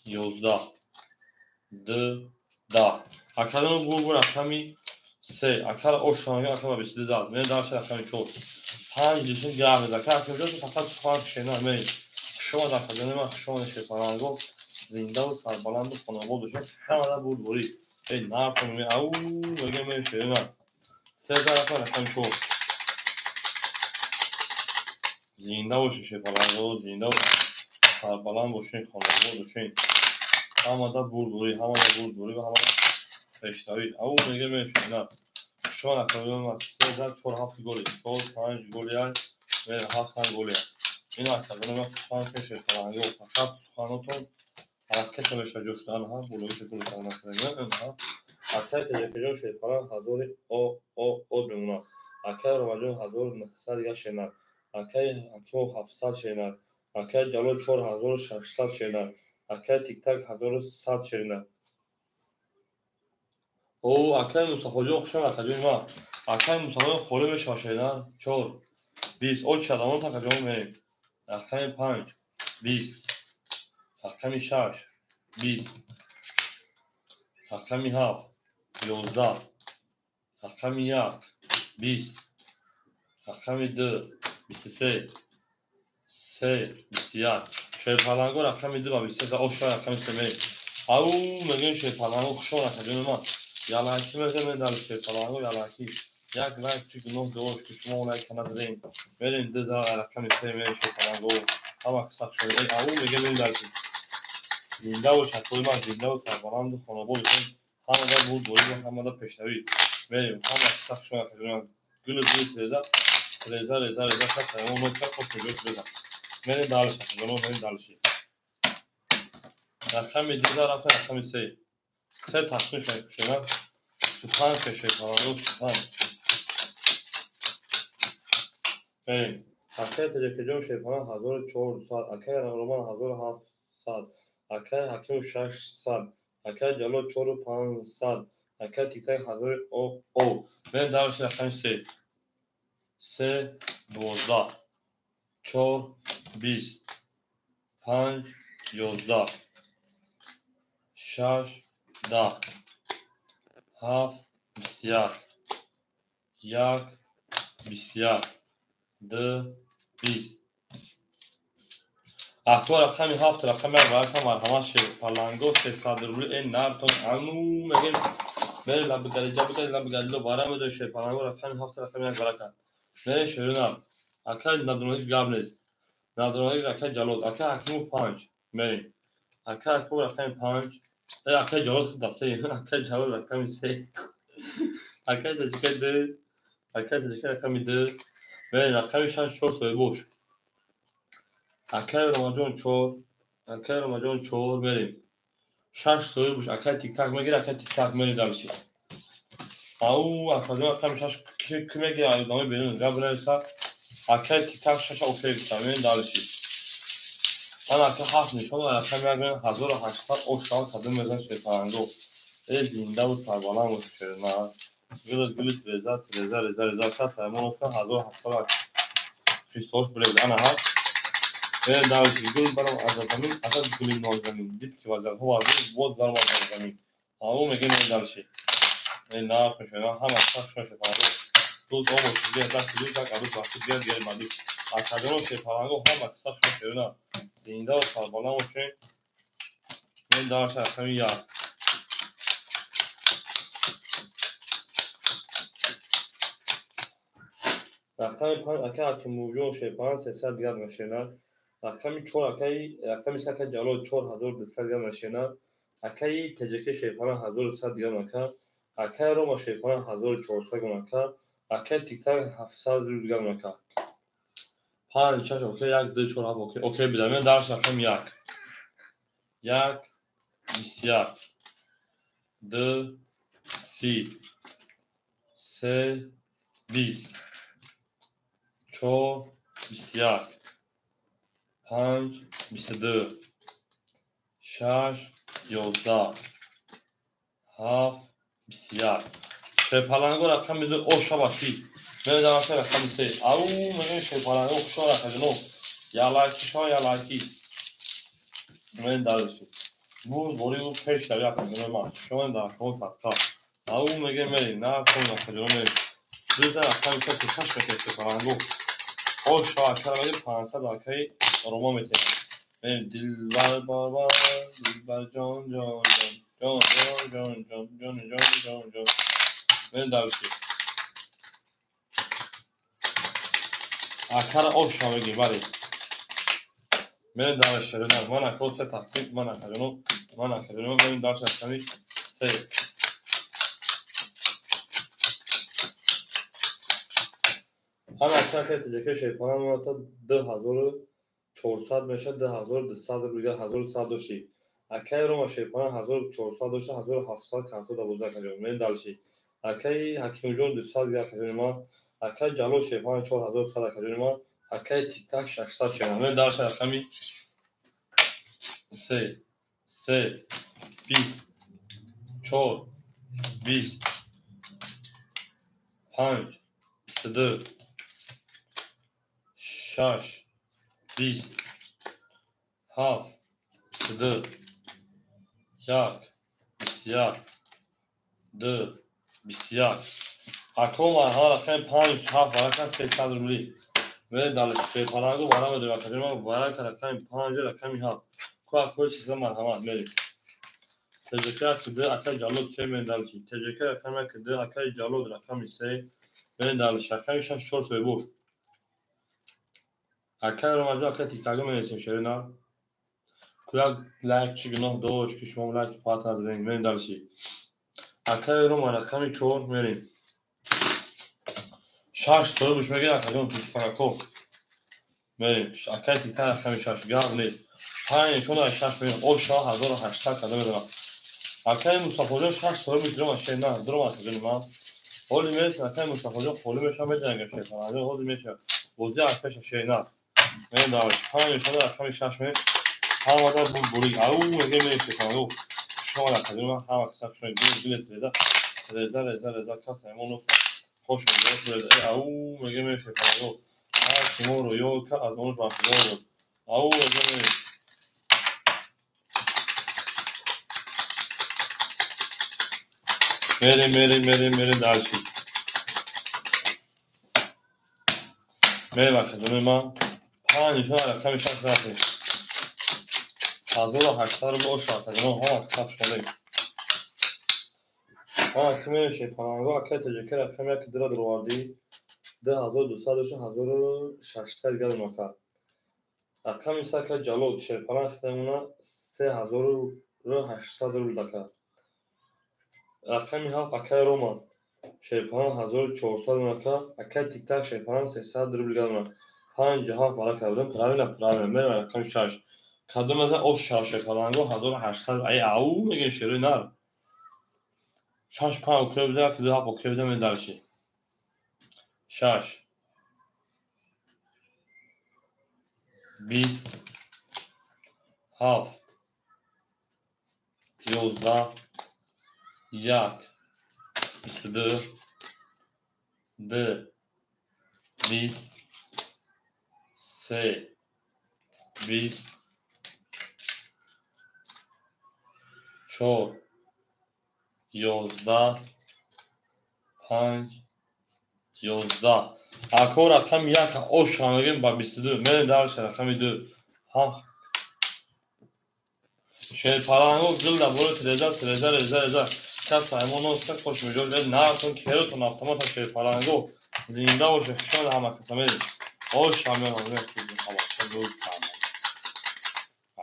S1: 11 2 10. Акаҷон гургу рақами 3. Акара ошонга ака ба 22 зад. Мен дарша рақами 4. 5 лишин гап мезад. Ака акаҷон фақат сухан шена мен. Хушомад акаҷони ман, хушомад шерпаланго. Зиндаву сарбаланду хонобод бошед. Ҳамада бурдборӣ. Эй нархо ме ау мегем мен шерина. 3 рақам рақами 4. Зинда бошед шерпаланго, зинда сарбаланд бошед, хонобод бошед. Ҳамада бурдборӣ, ҳамада бурдборӣ ва ҳамада пешравӣ. Ау мегем мен шерина. Хушомад акаҷони ман. 3 зад 4 7 голи. 4 5 голи ай. Мен 7 голи. Ин акаҷони ман сухан шерпаланго. Фақат суханотон ҳараката мешавад ҷоштан ҳа болои шакли сарнакардагӣ ҳа. Акаи Таҷакаҷон шерпаланг ҳазори о мемонад. Акаи Ромаҷон 1900 шенар. Акаи Ҳакимов 700 шенар. Акаи Ҷалол 4600 шенар. Акаи Тиктак 1100 шенар. О, акаи Мустафоҷон хушам акаҷони ман. Акаи Мустафоҷон холӣ мешавад шенар. 4 20. О чадамон акаҷон мерем. Рақами 5 20. Рақами 6 20. Рақами 7 11. Рақами 1 20. Рақами 2 23. 3 21. Шерпаланго рақами 2 ба 23 ошо рақами 3 мерем. Ау мегӯем шерпаланго хушон акаҷони ман. Ялаки мегӯем дар шерпаланго ялаки. Як лайк чӣ гуноҳ дошт ки шумо лайк надодем. Мерем 2 за рақами 3 мерем шерпаланго. Ҳама қисса шуд. Ау мегӯем дар зинда бош акои ман, зинда бош, сарбаланду хонобод бошед. Ҳамада бурдборӣ ва ҳамада пешравӣ. Мерем ҳама қисса шуд акаҷони ман. Гулу гулу реза реза реза реза каса он носка хош ҷош реза. Мерем дальше акаҷоно, мерем дальше. Рақами 2 за рафта рақами 3. 3 тақсим шуд. Сухан шерпаланго сухан. Мерем. Акаи Таҷакаҷон шерпаланг 1400, акаи Роман 1700, акаи Ҳакимов 600, акаи Ҷалол 4500, акаи Тиктак 1000 о. Мерем дальше рақами 3. 3 12 4 20 5 11 6 10 7 21 1 21 2 20. Ахбор рақами 7 рақами 1 баракам марҳамат шерпаланго 300 рубли э нартон ану мегем мере лабигалиҷа бигали лабигалило бара медои шерпаланго рақами 7 рақами 1 баракам. Мере шерина. Акаи надонагиш гап нест. Надонагиш акаи Ҷалол, акаи Ҳакимов 5 мерем. Акаи Ҳакимов рақами 5, акаи Ҷалол да 3, акаи Ҷалол рақами 3. Акаи Таҷика 2, акаи Таҷика рақами 2. Мерем рақами 6 4 соҳибош. Акаи Ромаҷон 4, акаи Ромаҷон 4 мерем. 6 соҳибош, акаи Тиктак мегирад, акаи Тиктак мерем дальше. Ау акаҷон рақами 6 ки мегирад, одамои берун гап нависа. Акаи Тиктак 6 окей гуфтам, мерем дальше. Ман ака 7 нишон рақами 1 мерем 1800 ошав кадом мезан шерпаланго. Э зиндаву сарбаланд бошед шерина. Гулу гулу реза реза реза реза каса мо нофта 1800 шистош билед ана ҳа. Мерем дальше. Гул барам аз замин, асад гули нозанин. Дид ки вазиятҳо вазин, боз барам аз замин. Ау мегем мерем дальше. Э нарх шуна ҳама сах шуна шерпаланго. Дӯст омо шуд, даст дӯст як арӯс вақти дигар дигар мадӯст. Акаҷоно шерпаланго ҳама қисса шуна шерина. Зинда ва сарбаланд бошед. Мерем дальше рақами 1. Рақами 5 акаи Ҳакимовҷон шерпаланг 300 дигар нашена. Рақами 4 акаи рақами 3 акаи Ҷалол 4200 дигар нашена. Акаи Таҷака шерпаланг 1100 дигар нака. Акаи Рома шерпаланг 1400 нака. Акаи Тиктак 700 дигар нака. 5 6 окей 1 2 4 7 окей. Окей бидам. Мен дарс рақами 1. 1 21 2 30 3 20 4 21 5 22 6 11 7 21. Шерпаланго рақами 2 оша ба 30. Мерем дарса рақами 3. Ау мегӯем шерпаланго хушо рақаҷоно. Ялаки шо ялаки. Мерем дальше. Бур борӣ пеш дави акаҷонои ман. Шумо дар шумо садқа. Ау меге мери, на кун акаҷоно мери. Дуза рақами се пешаш мекунед шерпалангу. Оша акара меги 500 акаи Рома метиҳад. Мерим дилбар барбар, дилбар ҷон ҷон ҷон ҷон ҷон ҷон ҷон ҷон ҷон ҷон. Мерим давиши. Акара оша меги, бале. Мерим давиш шерина. Ман ако се тақсим, ман акаҷоно, ман акаҷоно мерим давиш рақами се. Ҳама акаи таҷака шерпалан меота 2400 мешавад, 2200 рубл, 1100 дошти. Акаи Рома шерпалан 1400 дошта, 1700 карто дабозда акаҷон. Мерим дальше. Акаи Ҳакимҷон 200 дигар акаҷони ман. Акаи Ҷалол шерпалан 4100 акаҷони ман. Акаи Тиктак 600 шерпалан. Мерим дальше рақами се, се, бист, чор, бист, панҷ, 22, шаш, бист, ҳафт, 22, як, 21, ду, 21. Ако марҳала рақами панҷ, ҳафт варака 300 рубли. Мерем дальше. Шерпалангу вара медорем акаҷони ман. Варака рақами панҷ, рақами ҳафт. Ку акои чиза марҳамат мерем. ТЖК як ду акаи Ҷалол се мерем дальше. ТЖК рақами як ду акаи Ҷалол рақами се мерем дальше. Рақами шаш чор соҳибош. Акаи Ромаҷон, акаи Тиктакро менависем шерина. Ку як лайк чӣ гуноҳ дошт, ки шумо лайк фақат назадем. Мерем дальше. Акаи Рома рақами чор мерем. Шаш соҳибош мегӯяд акаҷон тиктако. Мерем. Акаи Тиктак рақами шаш гап нест. Панҷ нишон шаш мерем. Оша 1800 када медонам. Акаи Мустафоҷон шаш соҳибош дурома шерина. Дурома акаҷони ман. Ҳоли мересем акаи Мустафоҷон холӣ мешавад, метавонад шерпаланг. Ҳозир мешавад. Бозӣ аз пеша шерина. Мерем дальше. Панҷ нишон рақами шаш мерем. Ҳамада бур бурӣ. Ау меге мерем шерпаланг. Шумо акаҷони ман ҳама каса шумо гул гул реза. Реза реза реза каса мо носа. Хош мегӯяд. Ау меге мерем шерпаланг. Ҳар шумо рӯё ка аз онш бархӯрдор буд. Ау меге мерем. Мерем, мерем, мерем, мерем дальше. Мерем акаҷони ман. Панҷ нишон рақами шаш рафтем. 1800 рубл оша акаҷоно ҳама каса шумолем. Ҳама ки мерем шерпаланго акаи таҷака рақами як дура дуровардӣ. 2200 дошта, 1600 дигар донака. Рақами се акаи Ҷалол шерпаланг хитамона 3800 рубл дака. Рақами ҳафт акаи Рома шерпаланг 1400 донака. Акаи Тиктак шерпаланг 300 рубл дигар дона. Панҷ ҳафт варака будем. Правильно, правильно. Мерем рақами шаш. Кадом аз оша шерпаланго 1800. Ай ау мегӯем шерои нар. Шаш панҷ окей буда, як ду ҳафт окей буда, мерем дальше. Шаш, бист, ҳафт, 11, як, 22, ду, бист, се, бист, чор, 11, панҷ, 11. Ако рақами як оша мегӯем ба 22. Мерем дальше рақами ду. Ҳафт. Шерпаланго гул дар бораи тереза, тереза, реза, реза. Кас ҳаймон носта хош меҷоз. Нартон керотон автомата шерпаланго. Зинда боше, хушомад ҳама каса мерем. Оша меоям.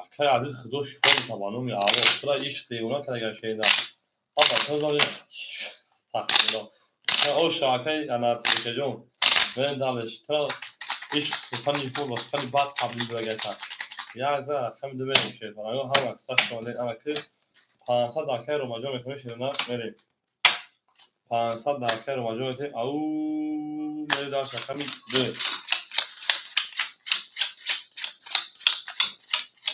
S1: Акаи азиз худо шифо диҳад ба номи Аллоҳ. Тура ишқ девона кардагар шерина. Аба то зани астағфируллоҳ. Оша акаи ана Тиҷаҷон. Мерем дальше. Тура ишқ сухани хуб ва сухани бад қабул додагата. Як зара рақами ду мерем шерпаланго ҳама каса шумолем. Ана ки 500 акаи Ромаҷон метавонем шерина мерем. 500 акаи Ромаҷон метавонем. Ау мерем дальше рақами ду.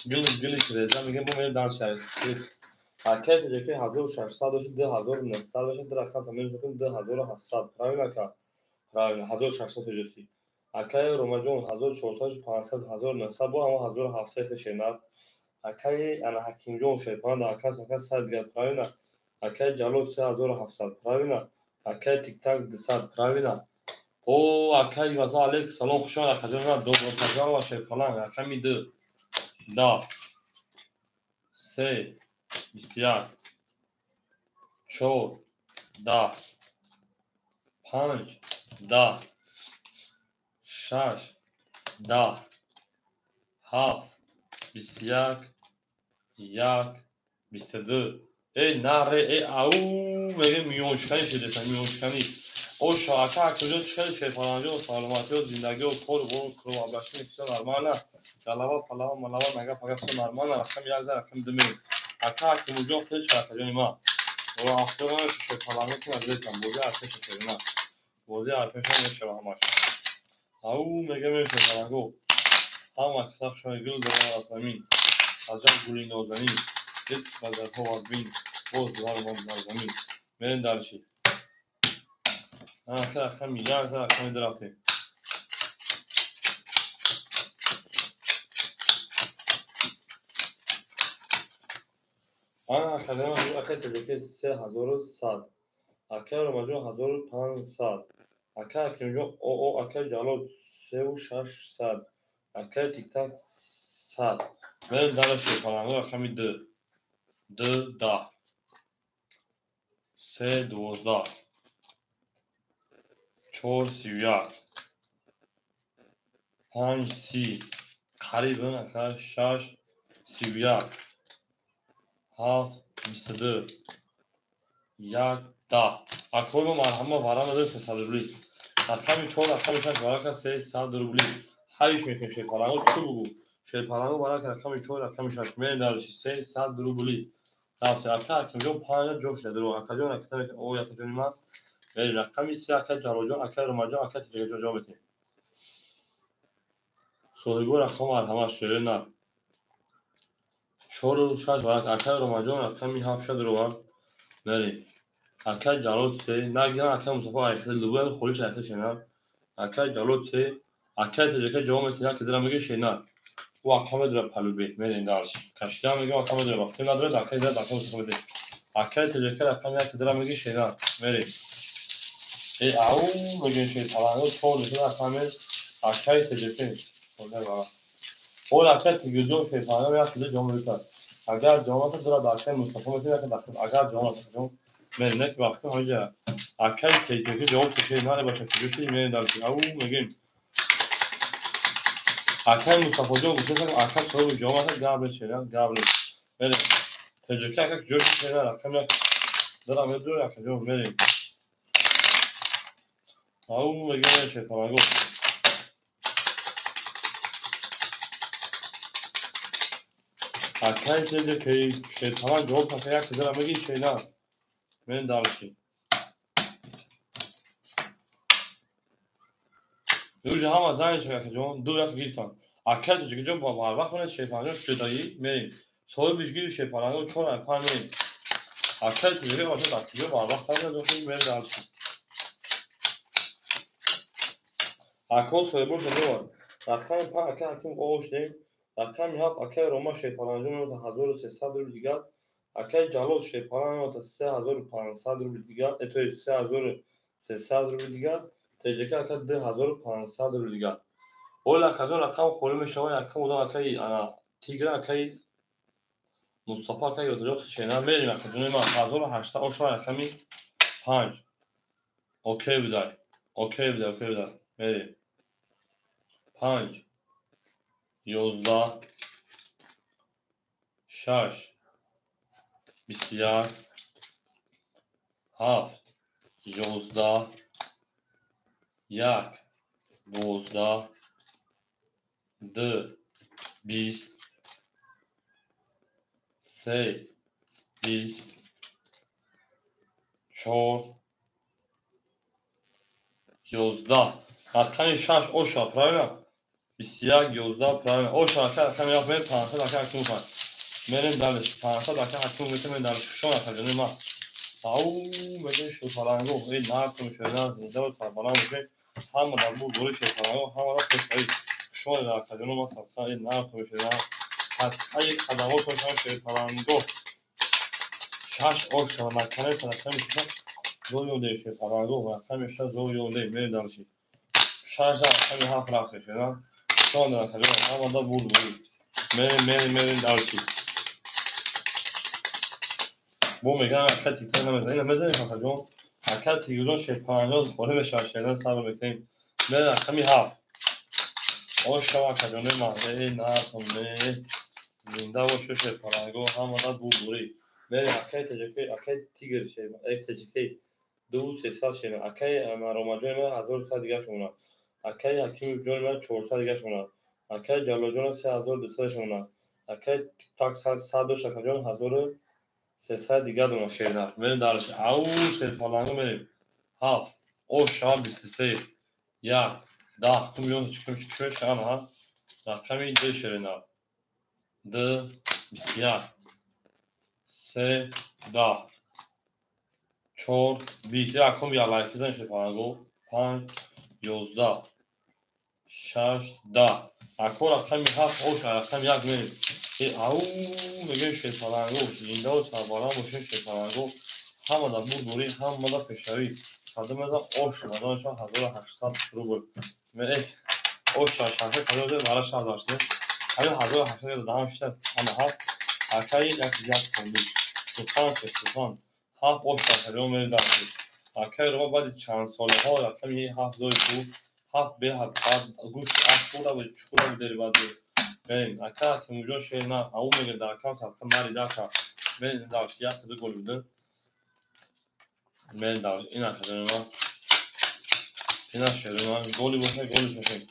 S1: Гули гули реза мегӯем бо мерем дальше. Акаи Тиҷаки 1600 дошт, 2900 дошт, ду рақам тамиз мекунем 2700. Правильно ака? Правильно, 1600 тоҷосӣ. Акаи Ромаҷон 1400, 500, 1900 бо ҳамон 1700 шернар. Акаи ана Ҳакимҷон шерпаланг дар акаи ака 100 дигар, правильно. Акаи Ҷалол 3700, правильно. Акаи Тиктак 200, правильно. О, акаи Иватон, алейкум салом, хуш омад, акаҷон ман, добро пожаловать, шерпаланг. Рақами 2, 10, 3, 21, 4, 10, 5, 10, 6, 10, 7, 21, 1, 22. Эй, наре, эй, ау, мегӯем миёншиканӣ шудеса, миёншиканӣ. Оша, ака Акимҷон, чӣ хеле шерпалангҷон, саломатиё, зиндагиё, кору бору, круобращение всё нормально. Галава, палава, малава, нага, пага, всё нормально. Рақами 1, рақами 2 мерем. Ака Акимҷон, хеле чӣ акаҷони ман. Ора ахтиёр намешавад шерпалангҳо, ки надидесам, бозӣ арпеша шерина. Бозӣ арпеша мешава ҳамаш. Ау, мегӯем шерпалангҳо. Ҳама сахшони гул дорад аз замин. Аҷаб гули нозанин. Дид ба зарҳо бин. Боз дувар омад бар замин. Мерем дальше. Ака рақами 1, рақами 2 рафтем. Ана академа ака ТДК 3100. Ака Ромаҷон 1500. Ака Акимҷон ОО, ака Ҷалол 3600. Акаи Тиктак 100. Мерем дальше шерпалангҳо, рақами 2. 2, 10. 3, 12. 4, 31. 5, 30. Қариб, ака 6, 31. 7, 22. 1, 10. Акои мо марҳама варама дорем 300 рубли. Рақами 4, рақами 6 варака 300 рубли. Ҳайш мекунем шерпалангҳо, чӣ бугӯ? Шерпалангҳо варака рақами 4, рақами 6. Мерем дальше 300 рубли. Рафтем. Ака Акимҷон 5 ҷо шуда дурӯғ. Акаҷон ракета мекунем. Ой, акаҷони ман. Мерем рақами 3, ака Ҷалолҷон, ака Ромаҷон, ака Тиҷагаҷон ҷавоб медиҳем. Соҳибо рақам марҳамат шере на. 4, 6 варака. Ака Ромаҷон рақами 7 шуда дурӯғ. Мерем. Ака Ҷалол 3, нагирам ака Мустафо айхел лубоям холиш айхел шена. Ака Ҷалол 3, ака Тиҷака ҷавоб медиҳем, як дира мегӯ шена. Ӯ ака медора палубе. Мерем дальше. Кашида мегӯм ака медора вақте надорад, ака дира ака Мустафо медиҳем. Ака Тиҷака рақами як дира мегӯ шена. Мерем. Эй, ау, мегӯем шерпалангҳо 4 дишуда рақами акаи Тиҷака. Ол ака Тиҷаҷон шерпалангҳо як дира ҷавоб медиҳад. Агар ҷавоб надод, дира акаи Мустафо медиҳем, агар ҷавоб надод, мерем, не ки вақте ҳоҷа акаи Тиҷака ҷавоб шед, на бача куҷо шуди, мерем дальше. Ау, мегӯем акаи Мустафоҷон гуфтааст, ака соҳиби ҷавоб надод, гап нест, шена, гап нест. Мерем. Тиҷака ака куҷо шуд, шена, рақами як дира медур, акаҷон, мерем. Ау, мегӯем шерпалангҳо. Акаи Тиҷака шерпаланг ҷавоб ака як дира мегӯ шена. Мерем дальше. Уже ҳама занг шуд акаҷон, ду як гирифтан. Акаи Тиҷагаҷон ба барвақт монед шерпалангҳо ҷудоӣ мерем. Соҳибиш гирифт шерпалангҳо 4, 5 мерем. Акаи Тиҷака бошад акаҷон барвақт намедод, мерем дальше. Акаҳо соҳибо шуданд. Рақами 5 ака Ҳаким О шудем. Рақами 7 акаи Рома шерпалангҷон меояд 1300 рубли дигар. Акаи Ҷалол шерпаланг меояд 3500 рубли дигар, то есть 3300 рубли дигар. ТЖК ака 2500 рубли дигар. Ола акаҷон рақам холӣ мешавад, якам одам акаи Тигра, акаи Мустафо, акаи Ёдиҷон шена мерем акаҷони ман 1800 ошава рақами 5. Окей будай. Окей будай, окей будай. Мерем. 5, 11, 6, 21, 7, 11, 1, 12, 2, 20, 3, 20, 4, 11. Рақами 6 оша, правильно? 21, 11, правильно. Оша, ака рақами 7 мерем, 500 ака ҳаким пан. Мерем дальше. 500 ака ҳаким метем дальше. Шон ака ҷони ман. Ау, мегӯем шерпалангҳо, эй, нархм шуда, зинда ва сарбаланд бошед. Ҳама дар бу гули шерпалангҳо, ҳамаро пешравӣ. Шон ака ҷони ман садқа, эй, нархм шуда, Садқаи қадамҳотон шавам шерпаланго. Шаш ош шава наканай рақами шаша зор ёде шерпаланго рақами шаша зор ёде мерем дальше. Шаш рақами ҳафт рафте шеда. Шон рақами ҳамада бурд бурд. Мерем мерем мерем дальше. Бо мегӯям ака тиктак намезанем. Ина мезанем акаҷон. Ака тигрҷон шерпаланго холӣ мешавад шеда сабр мекунем. Мерем рақами ҳафт. Ош шава акаҷони ман. Э натон э зинда бошед шерпаланго ҳамада бурдбурӣ. Мерем акаи таҷикӣ акаи тигр шер таҷикӣ ду сесад шер акаи ромаҷони ман ҳазору сад дигар шумона. Акаи ҳакимҷони ман чорсад дигар шумона. Акаи ҷалолҷон се ҳазору дусад шумона. Акаи так сад дошт акаҷон ҳазору сесад дигар дона шернар. Мерем дальше. Ау шерпаланго мерем. Ҳафт. Ош шава бисту се. Як. Даҳ. Кум ён чикум чикум шава ҳа. Рақами ду шернар. Ду бисту як. Се даҳ. Чор бист. Як кум як лайк зан шерпаланго. Панҷ ёздаҳ. Шаш даҳ. Ако рақами ҳафт ош рақами як мерем. Э ау мегӯем шерпаланго зиндаву сарбаланд бошем шерпаланго. Ҳамада бурдбурӣ ҳамада пешравӣ. Садумеда ош мадонашон 1800 рубл. Эх ош шашака кадоде вара шаҳзашне. Ҳамин 1800 даҳам шида ҳама ҳафт. Акаи як як фонди. Сухан сухан. Ҳафт ош шашака мерем дальше. Акаи рома баъди чанд солаҳо рақами ҳафт зои ку ҳафт беҳад баъд гӯшти асп хӯрда буд чӯхӯрда буд дери баъд. Мерем ака ҳакимҷон шер на ау мегӯяд дар акам садқа нари дака. Мерем дальше як ду гол биду. Мерем дальше. Ина акаҷони ман. Ина шери ман. Голи боша голи шошем.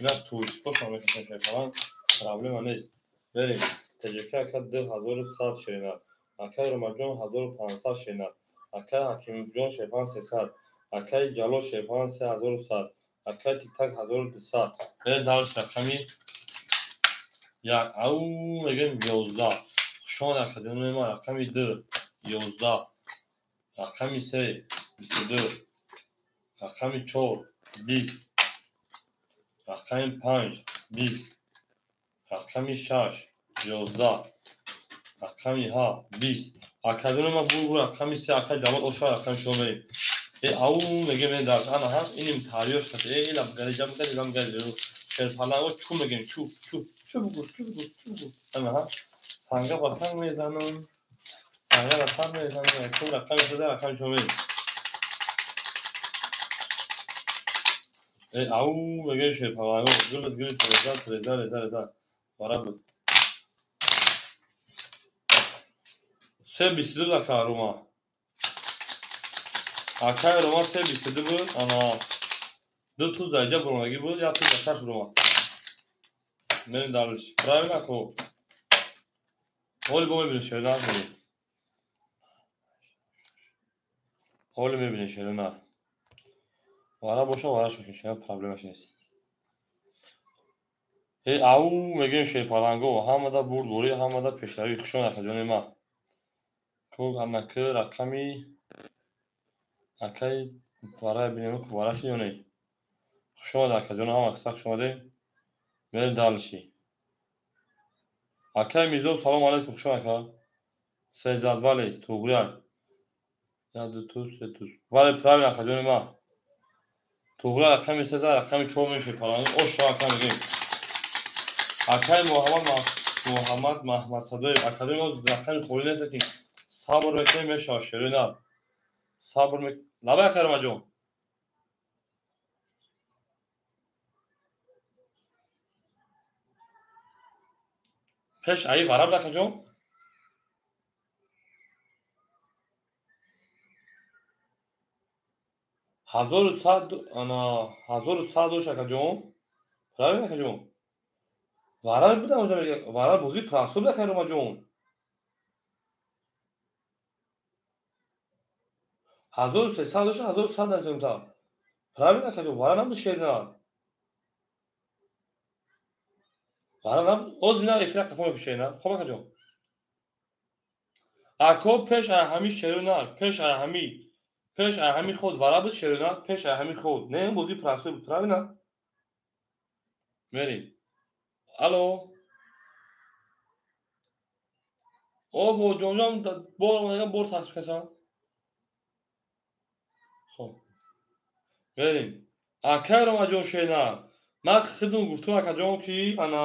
S1: Ина туристҳошон мекашем шерпаланг. Проблема нест. Мерем. Таҷика ака 2100 шеринар. Акаи Ромаҷон 1500 шеринар. Акаи Ҳакимҷон шерпаланг 300. Акаи Ҷалол шерпаланг 3100. Акаи Тиктак 1200. Мерем дальше рақами як. Ау мегӯем ёздаҳ. Хушомад акаҷони ман. Рақами ду ёздаҳ. Рақами се бисту ду. Рақами чор бист. Рақами панҷ бист. Рақами шаш ёздаҳ. Рақами ҳафт бист. Акаҷони ман бур бур рақами се акаи Ҷалол оша рақами шумо мерем. Э ау мегӯем дар ана ҳаст иним тариёш кас. Э ила галиҷа мегари ила мегари. Шерпаланго чу мегӯем чу чу чу бугӯ чу бугӯ чу бугӯ. Ана ҳа санга ба санг мезанам. Санга ба санг мезанам. Ку рақами шуда рақами шумо мерем. Э ау мегӯем шерпаланго гулат гули реза реза реза реза. Вара буд. Се бисту ду ака Рома. Акаи Рома се бисту ду буд. Ана ду туз дар иҷа буромадагӣ буд, як туз дар шаш буромад. Мерем дальше. Правильно ко? Ҳоли бо мебинем шерина мерем. Ҳоли мебинем шерина. Вара боша вараш мекунем шерина проблемаш нест. Э ау мегӯем шерпаланго ҳамада бурдбурӣ ҳамада пешравӣ. Хушомад акаҷони ман. Ку анаки рақами акаи вара бинем ку вараш ё не. Хушомад акаҷон ҳама каса хушомадем. Мерем дальше. Акаи Мирзо салом алейкум хушомад ака. Сезад бале туғрия. Як ду туз се туз. Бале правильно акаҷони ман. Туғрия рақами сезад рақами чор мешавад шерпаланго. Ош шава ака мегӯем. Акаи Муҳаммад Маҳмадсадоев акаҷони мо рақами холӣ нест ки сабр мекунем мешавад шери на. Сабр мек лабай акаи Ромаҷон. Пеш аи вараб акаҷон? Ҳазору сад ана ҳазору сад дош акаҷон. Правильно акаҷон? Вараб буда онҷа мега вараб бозии прасо буда акаи Ромаҷон. Ҳазору сесад доша ҳазору сад нависем. Правильно акаҷон? Вара набуд шерина. Вара набуд. Оз ина эфира қафо мекушед шерина. Хоб акаҷон. Ако пеш ай ҳами шерина, пеш ай ҳами, пеш ай ҳами худ вара буд шерина, пеш ай ҳами худ. Не, ин бозии прасо буд, правильно? Мерем. Алло. О бо ҷонҷон бор омадаган бор тақсим кардам. Хоб. Мерем. Акай Ромаҷон шена. Ман хидм гуфтум акаҷон ки ана.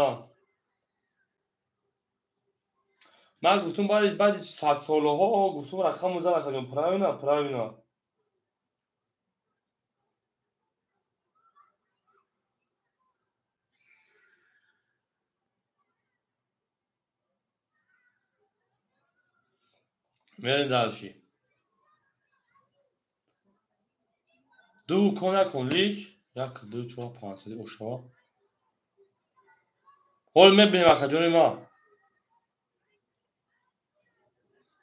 S1: Ман гуфтум баъди садсолаҳо гуфтум рақаму зад акаҷон. Правильно, правильно. Мерем дальше. Ду кон як кон лич. 1 2 4 5 сади ошава. Ҳол мебинем акаҷони ман.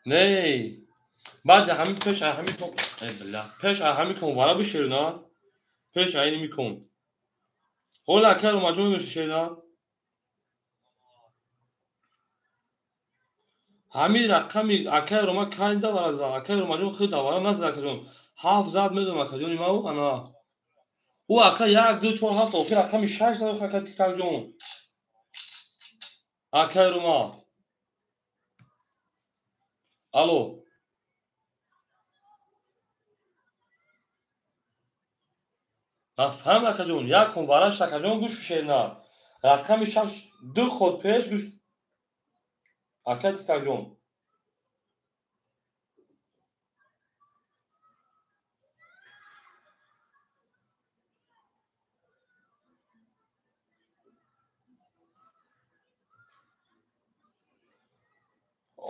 S1: Не. Баъди ҳамин пеш ҳамин кон, эй билла, пеш ҳамин кон вара бишерна. Пеш айни микон. Ҳол акай Ромаҷон мешерна. Ҳамин рақами акай Рома кайда вара зад. Акай Ромаҷон худ вара назад акаҷон. 7 зад медонам акаҷони ман ана. Ӯ ака 1 2 4 7 охир рақами 6 зад ака Тиктакҷон. Акай Рома. Алло. Нафаҳм акаҷон, як кон вараш акаҷон гӯш шена. Рақами 6 ду ход пеш гӯш ака Тиктакҷон.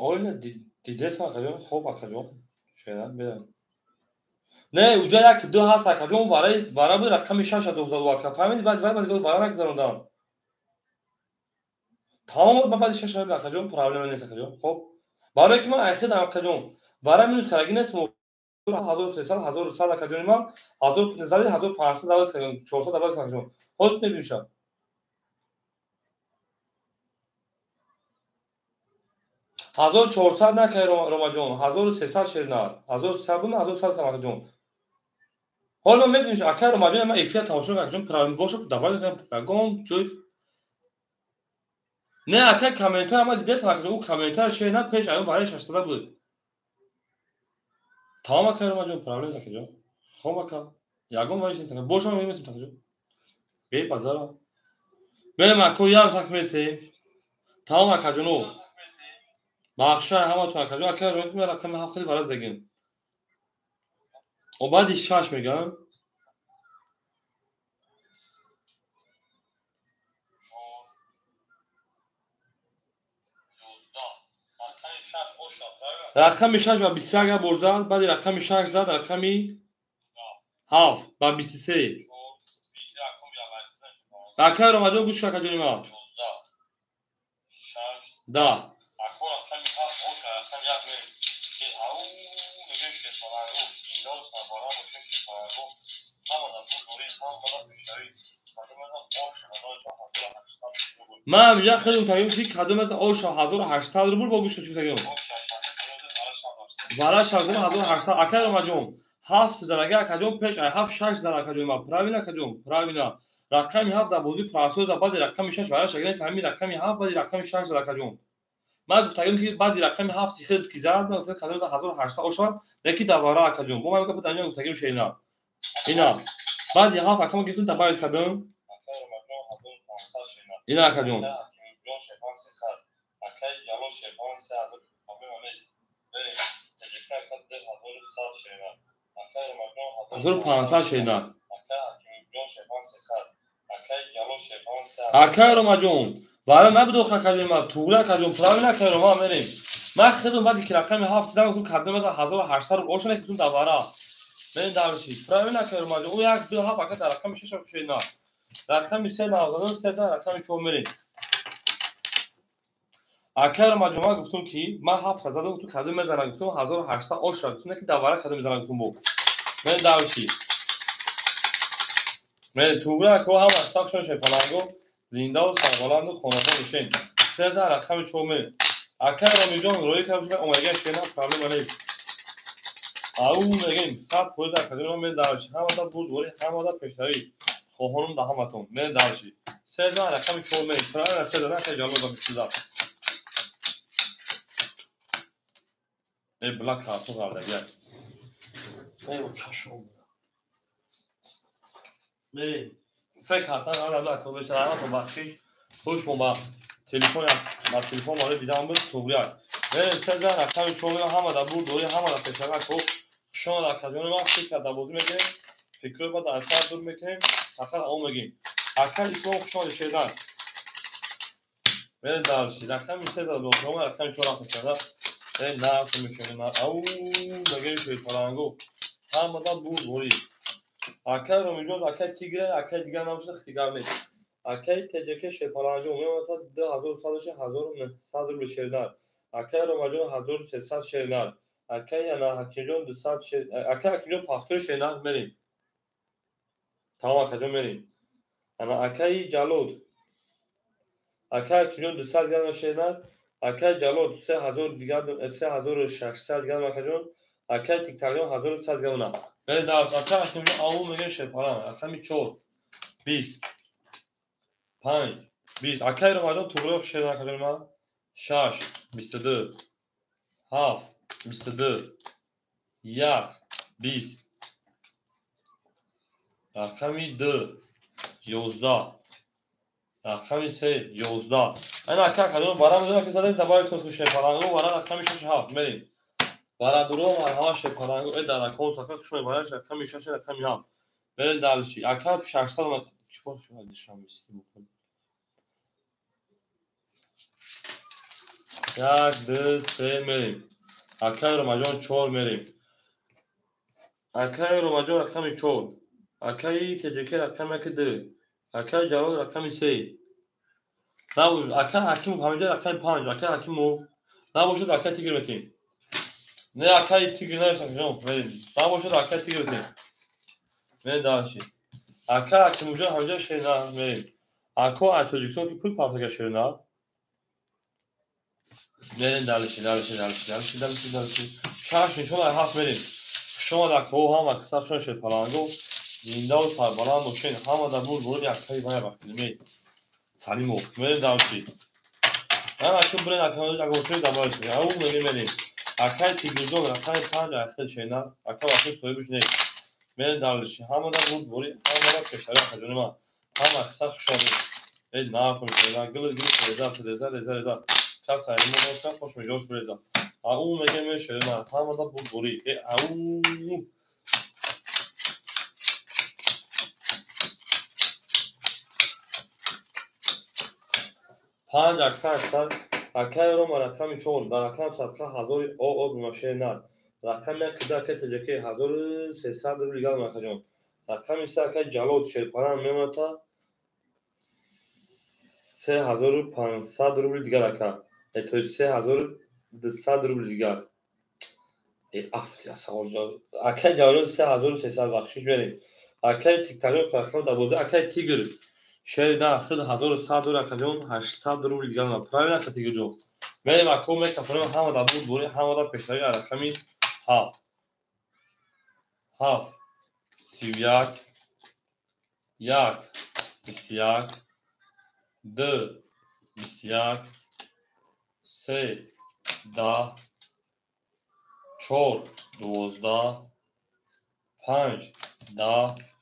S1: Оила дидесам акаҷон, хоб акаҷон. Шена бедам. Не, уҷа 1 2 ҳаст акаҷон, вара буд рақами 6 дод зад ака. Фаҳмидӣ? Баъд вара баъд вара нагузарондам. Тамом ман баъди 6 шаб акаҷон, проблема нест акаҷон. Хоб. Барое ки ман айхидам акаҷон. Вара минус кардаги нест 1300 1100 акаҷони ман 1000 зади 1500 давлат акаҷон, 400 давлат акаҷон. Ҳозир мебинем шаб. 1400 накай Ромаҷон, 1300 шернар, 1300 бум, 1100 кам акаҷон. Ҳол ман мебинем акай Ромаҷон, ман эфир тамошо акаҷон, проблем бошад, давай ягон ҷой. Не, акай комментар ма дидесам акаҷон, ӯ комментар шернар пеш аю вараи 600 буд. Тамом акай Ромаҷон, проблем нест акаҷон. Хоб ака, ягон ваиш нест ака. Бошам мебинем акаҷон. Бе базара. Мерем ако ям так месем. Тамом акаҷоно. Бахшай ҳаматон акаҷон, акай Ромаҷон рақами 7 хеле вараз дагим. О баъди 6 мегам. Рақами 6 ба 21 бор зад, баъди рақами 6 зад рақами 7 ба 23. Акай Ромаҷон гӯш акаҷони ман. Да. Ман ҳаминҷа хеле мутагим ки кадом аз оша 1800 рубл бо гӯш чӣ мутагим. Вара шавдум 1800 акай Ромаҷон 7 зарага акаҷон пеш ай 7 6 зар акаҷон ма правильно акаҷон, правильно. Рақами 7 дар бозии прасоз баъди рақами 6 вара шагирес ҳамин рақами 7 баъди рақами 6 зар акаҷон. Ман гуфтагим ки баъди рақами 7 хел ки зад ман гуфтам кадом 1800 оша яки дар вара акаҷон. Бо ман гуфтам данҷа гуфтагим шейна. Ина баъди 7 акама гирифтам добавить кардам. Ина акаҷон. 1500 шейна. Акай Ромаҷон, вара набудо акаҷон ма, туғри акаҷон, правильно акай Рома мерем. Ман хидм баъди ки рақами 7 дидам гуфтам кадом 1800 рубл оша гуфтам дар вара. Мерем дарши. Правильно акай Ромаҷон, ӯ 1 2 7 ака дар рақами 6 шейна. Рақами 3 99 3 рақами 4 мерем. Акай Ромаҷон ман гуфтам ки ман 7 задам гуфтам кадом мезанам гуфтам 1800 оша гуфтам ки дар вара кадом мезанам гуфтам бо. Мерем дарши. Мерем туғри ака ҳама сахшон шепаланго зиндаву сарбаланду хонадон бошен. 3 рақами 4 мерем. Акай Ромиҷон роӣ кардам омадагиаш шена проблема нест. Ау мегем 100% акаҷон мерем дарши. Ҳамада бурдворӣ, ҳамада пешравӣ. Хоҳонум да ҳаматон. Мерем дарши. 3 рақами 4 мерем. Правильно 3 рақами ҷалол ба 22. Бла картон ғалдагия. Чашом. Мерем. Се карта ғалда ака беша раҳмат бахшиш. Хуш мо ба телефон ба телефон моли дидам буд туғрияк. Мерем се зан рақами чор ҳама да бурд дори ҳама да пешага ко. Хушон акаҷони ман фикр да бозӣ мекунем. Фикрро баъд аз сар дур мекунем. Фақат он мегим. Ака Ислом хушон шедан. Мерем дальше. Рақами се зад бо рақами чор рафт шуда. На мешавем. Ау, мегем шои парангу. Ҳамада бурд борӣ. Акай Ромиҷон, акай Тигра, акай дигар набошад, дигар нест. Акай ТJK шерпаланҷо меомад 2100 1900 рубл шернар. Акай Ромаҷон 1300 шернар. Акай ана Ҳакимҷон 200 шер, акай Ҳакимҷон пахтои шернар мерем. Тамом акаҷон мерем. Ана акай Ҷалод. Акай Ҳакимҷон 200 грамм шернар. Акай Ҷалод 3000 дигар 3600 грамм акаҷон. Акай Тиктакҷон 1100 грамм. Мерем дар акай Ҳакимҷон аву мегем шерпалан. Рақами 4 20 5 20. Акай Ромаҷон туғрӣ шернар акаҷон ман 6 22 7 22 1 20. Рақами 2 11. Рақами 3 11. Ана ака акаҷон барам ки задем добавить то шерпалангу вара рақами 6 7 мерем. Барадуро марҳама шерпалангу э дар рақам саха хуш мебараш рақами 6 рақами 7. Мерем дальше. Ака 600 омад. Чикор шуд дишам исти букун. 1 2 3 мерем. Акай Ромаҷон 4 мерем. Акай Ромаҷон рақами 4. Акай ТJK рақами 2. Акай Ҷалол рақами 3. Набошад акай Ҳакимов ҳаминҷа рақами 5. Акай Ҳакимов набошад акай Тигр метем. Не акай Тигр навиштам ҷон мерем. Набошад акай Тигр метем. Мерем дальше. Акай Ҳакимовҷон ҳаминҷа шерна мерем. Ако аз Тоҷикистон ки пул партока шерна. Мерем дальше, дальше, дальше, дальше, дальше, дальше. 6 нишон ай 7 мерем. Шумо дар ко ҳама қисса шуд шерпалангу зиндаву сарбаланд бошед. Ҳама дар бурд бурд яккаи вай вақтилме. Салимов. Мерем дальше. Ман ака бирен ака агосои добавить. Ау мерем мерем. Акай Тигрҷон рақами 5 ахир шена. Ака вақти соҳибаш нест. Мерем дальше. Ҳама дар бурд бурд, ҳама дар пештари акаҷони ман. Ҳама қисса хуш омад. Эй нахун шена гил гил реза реза реза реза. Кас аймон оста хуш меҷош буреза. Ау мегем шена. Ҳама дар бурд бурд. Э ау панҷ ака ҳастанд. Акай Рома рақами 4 дар рақам садқа ҳазори оо бимашенар. Рақами 1 кида акай ТJK 1300 рубл гал акаҷон. Рақами 3 акай Ҷалод шерпаран мемоната 3500 рубл дигар ака. То есть 3200 рубл дигар. Афти асавол. Акай Ҷалод 3300 бахшиш мерем. Акай Тиктакҷон рақам 12 акай Тигр шер да худ 1100 рубл акаҷон 800 рубл дигар на. Правильно ака Тигрҷон. Мерем ако мекафонем ҳама дар бурд бурӣ ҳама дар пешравӣ рақами 7 7 31 1 21 2 21 3 10 4 12 5 10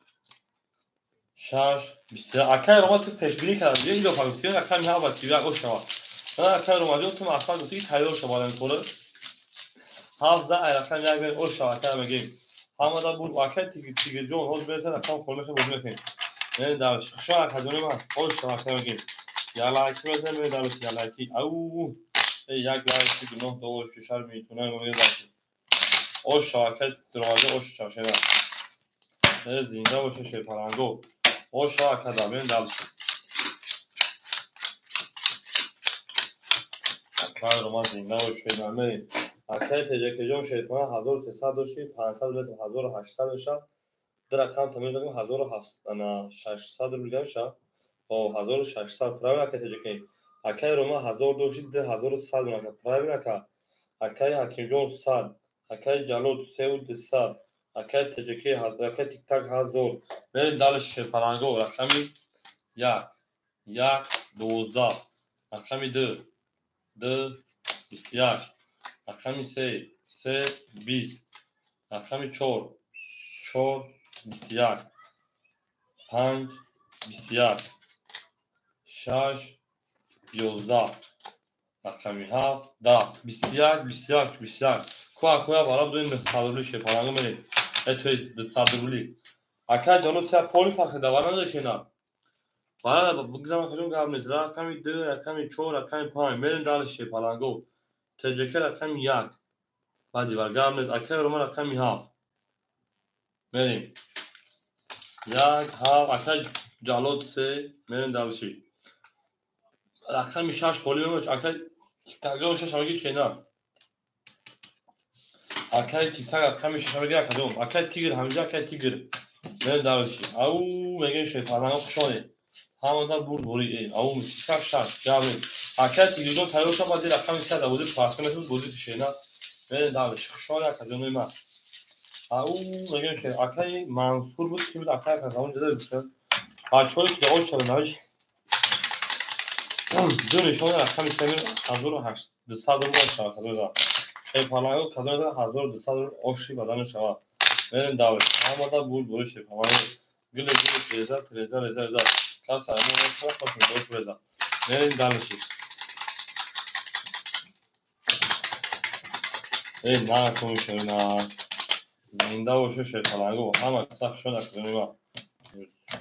S1: 6 21. Акай Рома ту пешбинӣ кардам. Ё илофа гуфтӣ рақами 7 ва 31 ош шава. Акай Ромаҷон ту мақсад гуфтӣ ки тайёр шава барои ин кора. 7 за ай рақами 1 мерем ош шава акай мегем. Ҳама дар бурд акай Тигрҷон ҳозир бересад рақам холмеша бозӣ мекунем. Мерем дальше. Хушо акаҷони ман ош шава акай мегем. Я лайк мезанем мерем дальше я лайки. Ау як лайк гуноҳ дошт шар метунам мерем дальше. Ош шава акай Ромаҷон ош шава шена. Зинда боша шерпалангу. Ош шава акада мерем дальше. Акай Рома зинда боша мерем. Акай ТJK-ҷон шерпалан 1300 дошти 500 метр 1800 мешавад. Ду рақам та мезанем 1600 рубл мешавад. О 1600 правильно акай ТJK. Акай Рома 1000 дошти 2100 мешавад. Правильно ака. Акай Ҳакимҷон 100, акай Ҷалод 3200, акай ТJK акай Тиктак 1000. Мерем дальше шерпалангу рақами 1 1 12 рақами 2 2 21 рақами 3 3 20 рақами 4 4 21 5 21 6 11 рақами 7 10 21 21 21 куа бара дуем 100 рубли шепаланго мерем. То есть 200 рубли. Акай ҷано се поли пахида вара надошена. Вара бигзам хаҷон гап нест. Рақами 2, рақами 4, рақами 5 мерем дали шепаланго. ТЖК рақами 1. Баъди вар гап нест. Акай Рома рақами 7. Мерем. 1 7 акай Ҷалод 3 мерем дали ши. Рақами 6 холӣ мемош акай тиктакҷон 6 ҳамагӣ шена. Акай тиктак рақами 6 ҳамагӣ акаҷон. Акай тигр ҳамиҷа акай тигр. Мерем дали ши. Ау мегем шепаланго хушонед. Ҳамада бурд бурӣ. Ау тиктак 6 гап нест. Акай тигрҷон тайёр шав баъди рақами 3 дар бозӣ паска метавонад бозӣ шена. Мерем дали ши. Хушонед акаҷонои ман. Ау мегем ше акай Мансур буд ки буд акай акаҷон ҷада бишад. Бачаҳое ки ҷавоб шаванд навиш. Ду нишона рақами 3 1800 рубл шавад кадомеда. Шепаланго кадомеда 1200 рубл оши бадан шавад. Мерем дали. Ҳамада бурд бурӣ шепаланго. Гуле гуле треза треза реза реза. Кас аймон мекунад хош мекунад реза. Мерем дали ши. Эй на кун шена. Зинда боша шепаланго. Ҳама каса хушон акаҷони ман.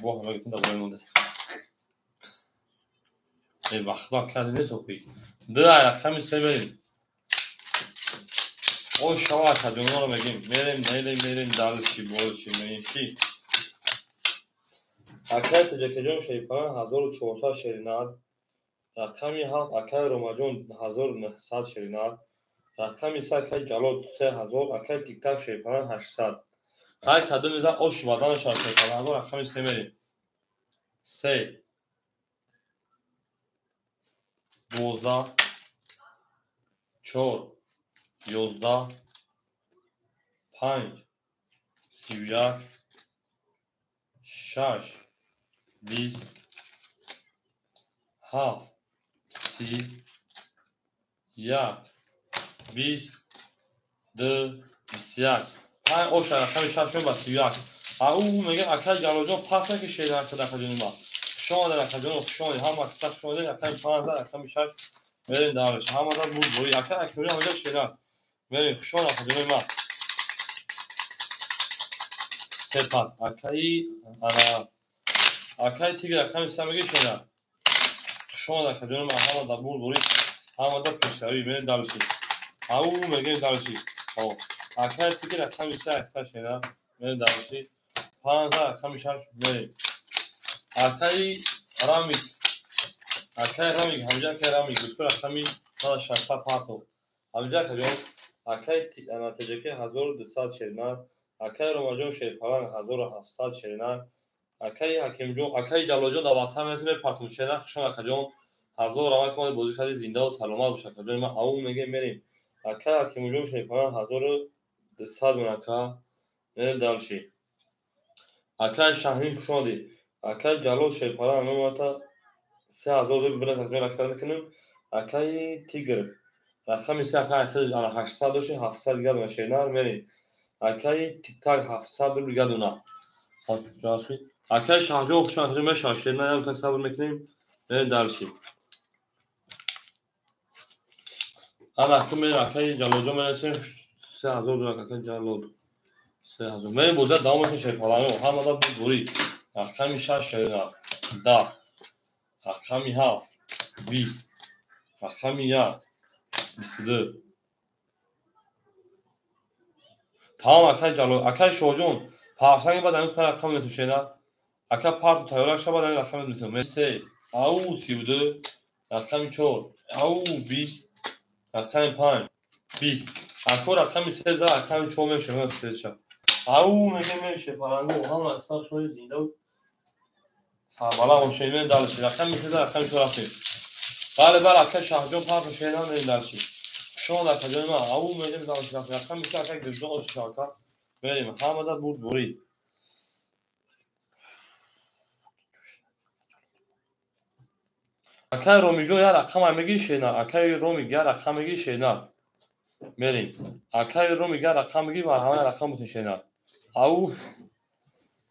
S1: Бо ҳамагитон дар бораи монда. Эй ба худо касе нест охи. Ду рақами 3 мерем. О шава акаҷонҳоро мегем. Мерем, мерем, мерем дали ши, боли ши, мерем ши. Акай Тоҷикаҷон шерипаланг 1400 шеринар. Рақами 7 акай Ромаҷон 1900 шеринар. Рақами 3 акай Ҷалол 3000, акай Тиктак шерипаланг 800. Ҳар кадом мезан ош бадан шавад шерипаланго рақами 3 мерем. 3 12 4 11 5 31 6 20 7 30 1 20 2 21 5 оша рақами 6 меба 31. Ау мегем акай Ҷалолҷон пас наки шеър карда акаҷони ман. Хуш омадед акаҷон, хуш омадед. Ҳама каса хуш омадед. Рақами 5 рақами 6 мерем дарш. Ҳамада бурд бурӣ. Акай Акмирҷон ҳамаҷа шеър. Мерем хуш омадед акаҷони ман. Сепас акаи ана акаи тигр рақами 3 меги шеър. Хуш омадед акаҷони ман. Ҳамада бурд бурӣ. Ҳамада пешравӣ. Мерем дарш. Ау мегем дарш. Акай тигр рақами 3 акта шеър. Мерем дарш. 5 рақами 6 мерем. Акаи Рамик. Акаи Рамик, ҳамҷа акаи Рамик, гуфт рақами 600 партов. Ҳамҷа акаҷон, акаи ТЖК 1200 шеринар, акаи Ромаҷон шерпаланг 1700 шеринар, акаи Ҳакимҷон, акаи Ҷалолҷон дар васф мепартум шеринар, хушон акаҷон, 1000 равад ки бозӣ карди зиндаву саломат бош акаҷон. Ман ау мегем мерем. Акаи Ҳакимҷон шерпаланг 1200 мон ака. Мерем дальше. Акаи Шаҳрин хуш омадед. Акаи Ҷалол шерпаланг мемонад 3000 рубл бирас акаҷон ракта мекунем. Акаи Тигр рақами 3 акаи 800 доши 700 дигар шеринар мерем. Акаи Тиктак 700 рубл дигар дона. Акаи Шаҳҷон хуш омадед мешавад шеринар ям так сабр мекунем. Мерем дальше. Ана акун мерем акаи Ҷалолҷон мерасем 3000 рубл акаи Ҷалол 3000. Мерем бозиа давом мекунем шерпаланго. Ҳамада бурд бурӣ. Рақами 6 шеринар 10 рақами 7 20 рақами 1 22. Тамом акаи Ҷалол, акаи Шоҳҷон, пафтанги баъд ҳамин рақам метавон шеринар. Ака парту тайёра шава баъд ҳамин рақам метавон. 3 ау 32 рақами 4 ау 20 рақами 5 20. Ако рақами 3 за рақами 4 мешавад 3 ша. Ау мегем шепаланго ҳама сар шои зинда сарбаланд бошед. Мерем дальше. Рақами 3 за рақами 4 рафтем. Бале бале ака Шаҳҷон парту шеринар мерем дальше. Хуш омадед акаҷони ман. Ау мегем дальше. Рақами 3 ака Гирҷон ош шавад. Мерем ҳамада бурд бурӣ. Акаи Ромиҷон як рақам мегири шеринар. Акаи Ромик як рақам мегири шеринар. Мерем. Акаи Ромик як рақам бигир ва ҳама рақам бутун шенар. Ау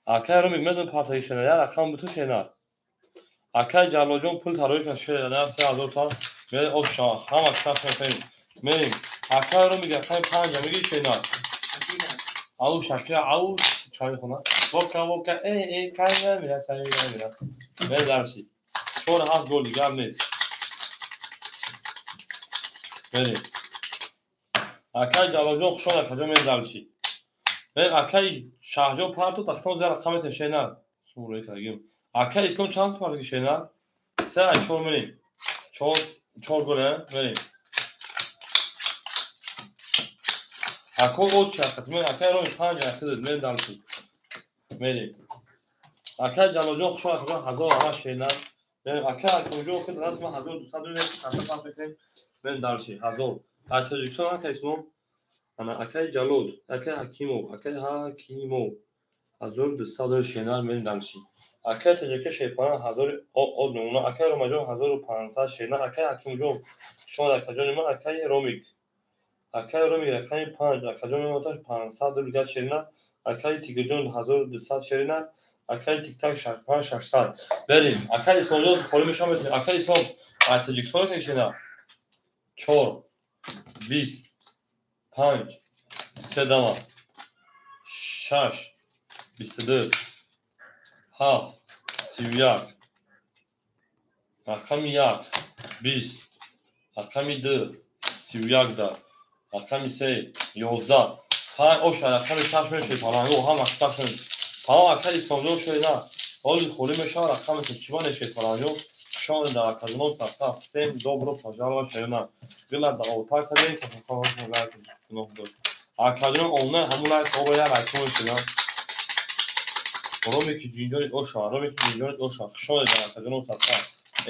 S1: акаи Ромик медон партаги шенар, як рақам бутун шенар. Акаи Ҷалолҷон пул тарои кунад шенар 3000 та. Мерем оша ҳама касаш мекунем. Мерем. Акаи Ромик рақами 5 мегир шенар. Ау Шакира ау чай хона. Вока вока э э кай намира сай намира. Мерем дарси. 4 7 гол дигар нест. Мерем. Акаи Ҷалолҷон хуш омад, акаҷон мерем дарси. Мерем акаи Шаҳҷон парту тахтон зер рақам метен шенар. Сураи кардагим. Акаи Ислом чанд парту шенар? 3 ай 4 мерем. 4 гол мерем. Ако оч чақат мерем. Акаи Роми 5 ай мерем дарси. Мерем. Акаи Ҷалолҷон хуш омад, акаҷон 1000 ама шенар. Мерем акаи Акимҷон худ даст ма 1200 рубл хата пас мекунем. Мерем дарси 1000. Аз Тоҷикистон акаи Ислом, ана акаи Ҷалол, акаи Ҳакимов, акаи Ҳакимов 1200 шенар мерем дарси. Акаи Тоҷика Шерпана 1000 од намуна, акаи Ромаҷон 1500 шенар, акаи Ҳакимҷон шумо акаҷони ман, акаи Ромик. Акаи Ромик рақами 5, акаҷони ман 500 рубл шерина, акаи Тигрҷон 1200 шерина, акаи Тиктак 600. Берем. Акаи Исломҷон холӣ мешавам. Акаи Ислом аз Тоҷикистон ки шена 4 20 5 3 дама 6 22 7 31 рақами 1 20 рақами 2 31 да рақами 3 11 5 оша рақами 6 мешавад паланго ҳама 6 мешавад. Паланго акаи Исломҷон шуда ҳоли холӣ мешавад рақами чиба нешавад паланго. Шон да акаҷонон садқа всем добро пожаловать шена. Гила да отак кардем гуноҳ дошт. Акаҷонон онлайн ҳамун лайк оба як лайк шуда. Роме ки ҷинҷони оша, роме ки ҷинҷони оша, хушон да акаҷонон садқа.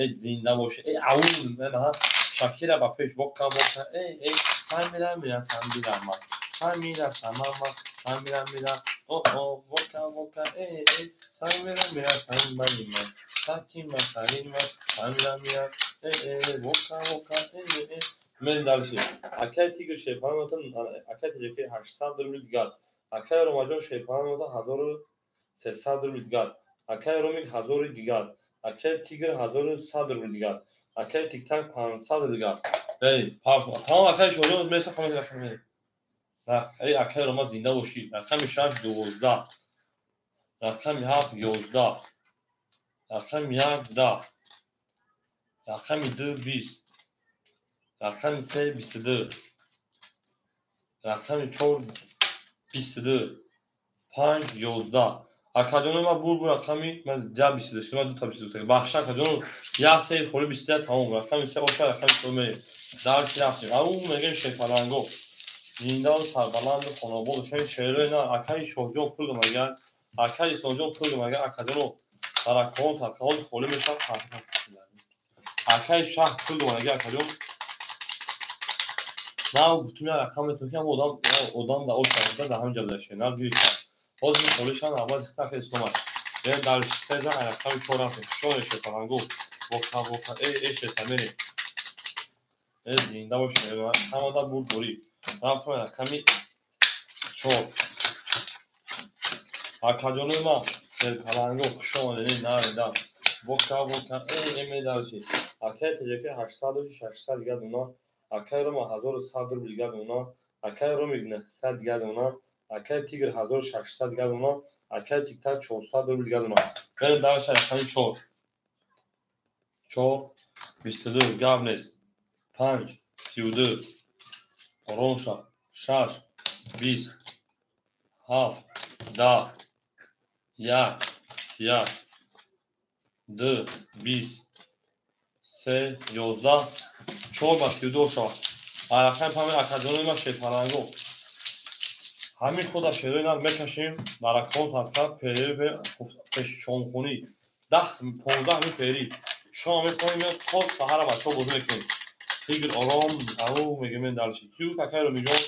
S1: Эй зинда бошед, эй аун мена Шакира ба пеш вока вока, эй эй самира мира самира ма. Самира самама самира мира о о вока вока эй эй самира мира самбанима. Сакима сарима самира мира эй эй вока вока эй эй. Мерем дарси. Акаи Тигр Шерпана акаи Тоҷикӣ 800 рубл дигар. Акаи Ромаҷон Шерпана 1300 рубл дигар. Акаи Ромик 1000 дигар. Акаи Тигр 1100 рубл дигар. Акаи Тиктак 500 рубл дигар. Берем. Тамом акаи Шоҳҷон меса хамед рақами. Эй акаи Рома зинда бошӣ. Рақами 6 12. Рақами 7 11. Рақами 1 10. Рақами 2 20. Рақами 3 22. Рақами 4 22. 5 11. Акаҷоно ман бур бур рақами ман ҷа 22 шуд, ман дута 22. Бахша акаҷоно 1 3 холи 21 тамом. Рақами 3 оша рақами 4 мерем. Дарси рафтем. Ау мегем шерпаланго. Зиндаву сарбаланду хонобод шои шерои на акаи Шоҳҷон пул магар, акаи Исломҷон пул магар, акаҷоно таракон садқаҳози холӣ мешавад. Акаи Шаҳ пул магар акаҷон. Ман гуфтум як рақам метавон ки ҳам одам да ош да дар ҳамин ҷо буда шенар гирифтам. Ҳозир холӣ шаванд аввал хитафи Ислом аст. Берем дар се зан рақами 4 рафтем. Шоне шерпаланго. Вока вока эй эй шерпа мерем. Э зинда бошед. Ҳамада бурдборӣ. Рафтем рақами 4. Акаҷонои ман шерпаланго хуш омадед нареда. Вока вока эй эй медарчи. Акаи Тоҷикӣ 800 дошт 600 дигар дона. Акаи Рома 1100 рубл дигар дона. Акаи Ромик 900 дигар дона. Акаи Тигр 1600 дигар дона. Акаи Тиктак 400 рубл дигар дона. Берем дарша рақами 4. 4 22 гап нест. 5 32 оромша 6 20 7 10 1 21 2 20 3 11 4 ба 32 шавад. Рақами 5 акаҷонои ман шерпаланго. Ҳамин худа шерои нав мекашем баракон садқа пери пешшомхонӣ 10 15 ми пери шом мехонем то саҳара бачаҳо бозӣ мекунем. Тигр ором ау мегӯем дарси. Ки гуфт акаи Ромиҷон?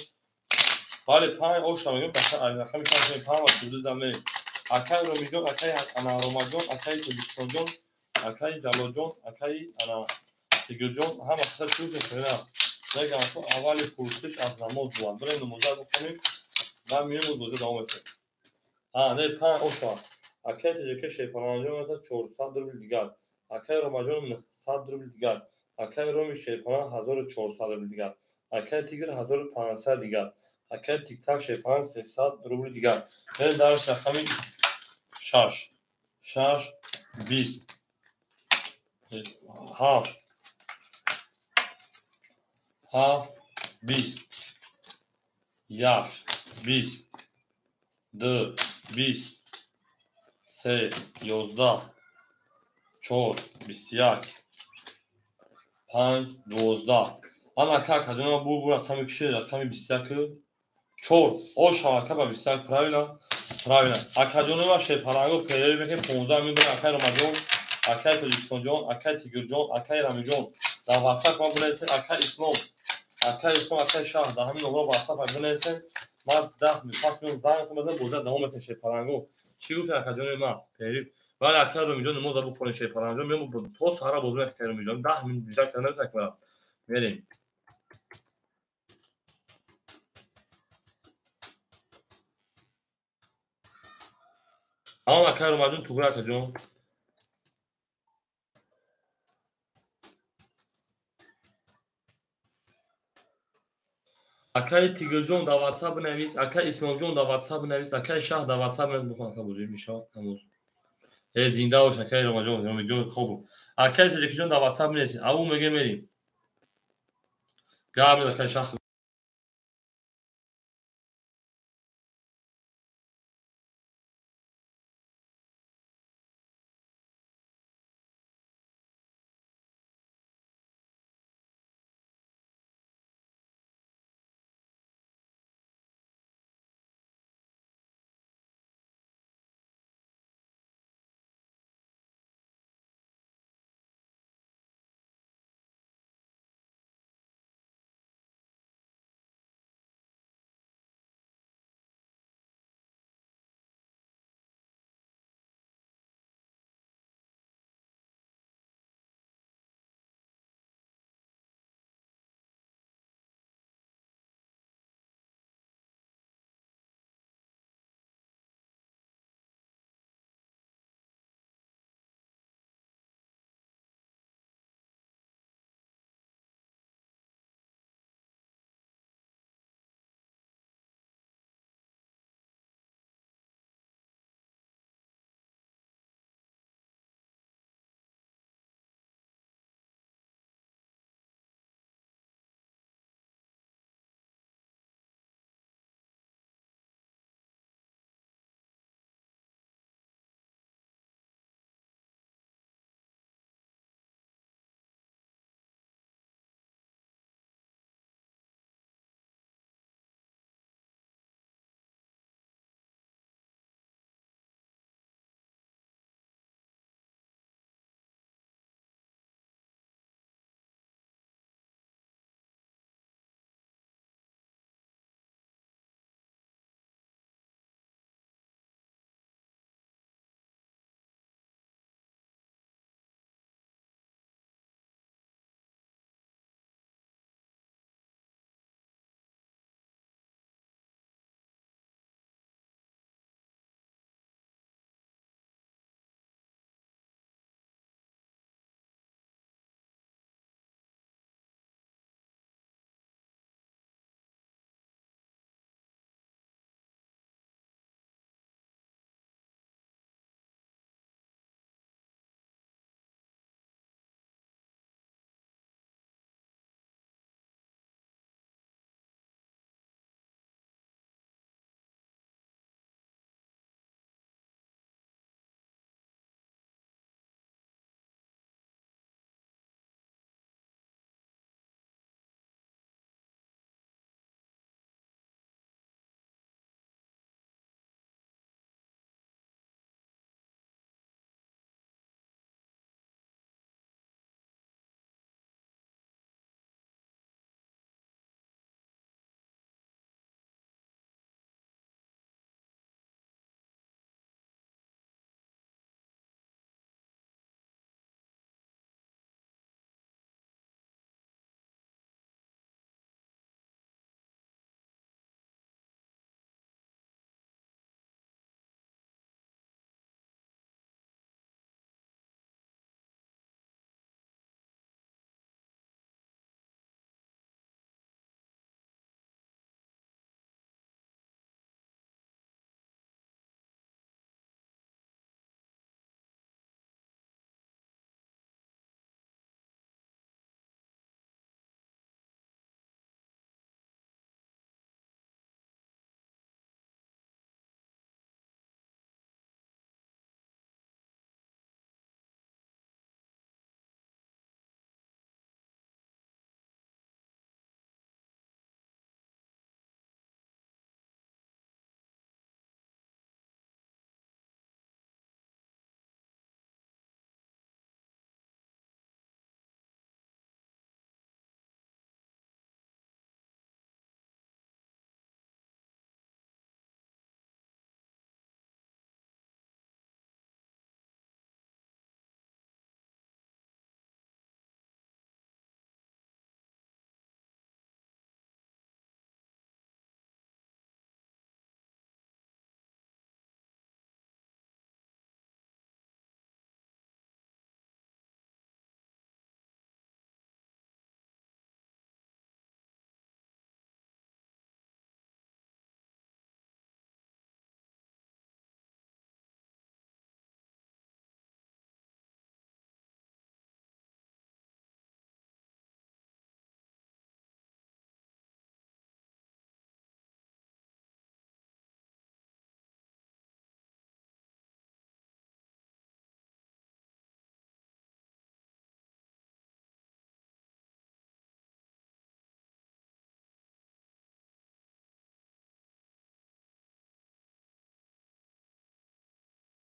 S1: Бале 5 оша мегӯем рақами 6 5 ва 32 зан мерем. Акаи Ромиҷон, акаи ана Ромаҷон, акаи Тоҷикистонҷон, акаи Ҷалолҷон, акаи ана Тигрҷон ҳама қисса чӣ гуфтем шерои нав. Мегам ку аввали пурсиш аз намоз буд. Бирем намоза бихонем, баъд меоем бозӣ давом мекунем. Не, панҷ оша. Акай Тоҷика Шерпаланҷон мета 400 рубл дигар. Акай Ромаҷон 900 рубл дигар. Акай Роми Шерпалан 1400 рубл дигар. Акай Тигр 1500 дигар. Акай Тиктак Шерпалан 300 рубл дигар. Берем дарш рақами 6. 6 20 7 7 20 1 20 2 20 3 11 4 21 5 12. Ана ака акаҷонам бу рақами киши рақами 21 4 ош ака ба 21 правильно? Правильно. Акаҷонама Шерпаланго перерыв мекунем 15 минут. Акай Ромаҷон, акай Тоҷикистонҷон, акай Тигрҷон, акай Рамиҷон дар WhatsApp ман бинависед, акай Ислом, акай Ислом, акай Шаҳр дар ҳамин номро WhatsApp ман бинависед. Ман 10 минут пас меом занг мезанам, бозӣ давом мекунем Шерпаланго. Чӣ гуфтед акаҷони ман? Перерыв. Вале акай Ромиҷон намоза бихонед Шерпаланҷон, меом то саҳара бозӣ мекунем акай Ромиҷон. 10 минут бештар карда наметавонам кунам. Мерем. Тамом акай Ромаҷон, туғри акаҷон. Акай Тигрҷон дар WhatsApp бинавис, акай Исломҷон дар WhatsApp бинавис, акай Шаҳр дар WhatsApp бинавис, бихон ака бозӣ мешавад намоз. Зинда бош акай Ромаҷон, Ромиҷон хоб. Акай Тоҷикиҷон дар WhatsApp бинавис. Аву меге мерим. Гап мез акай Шаҳр.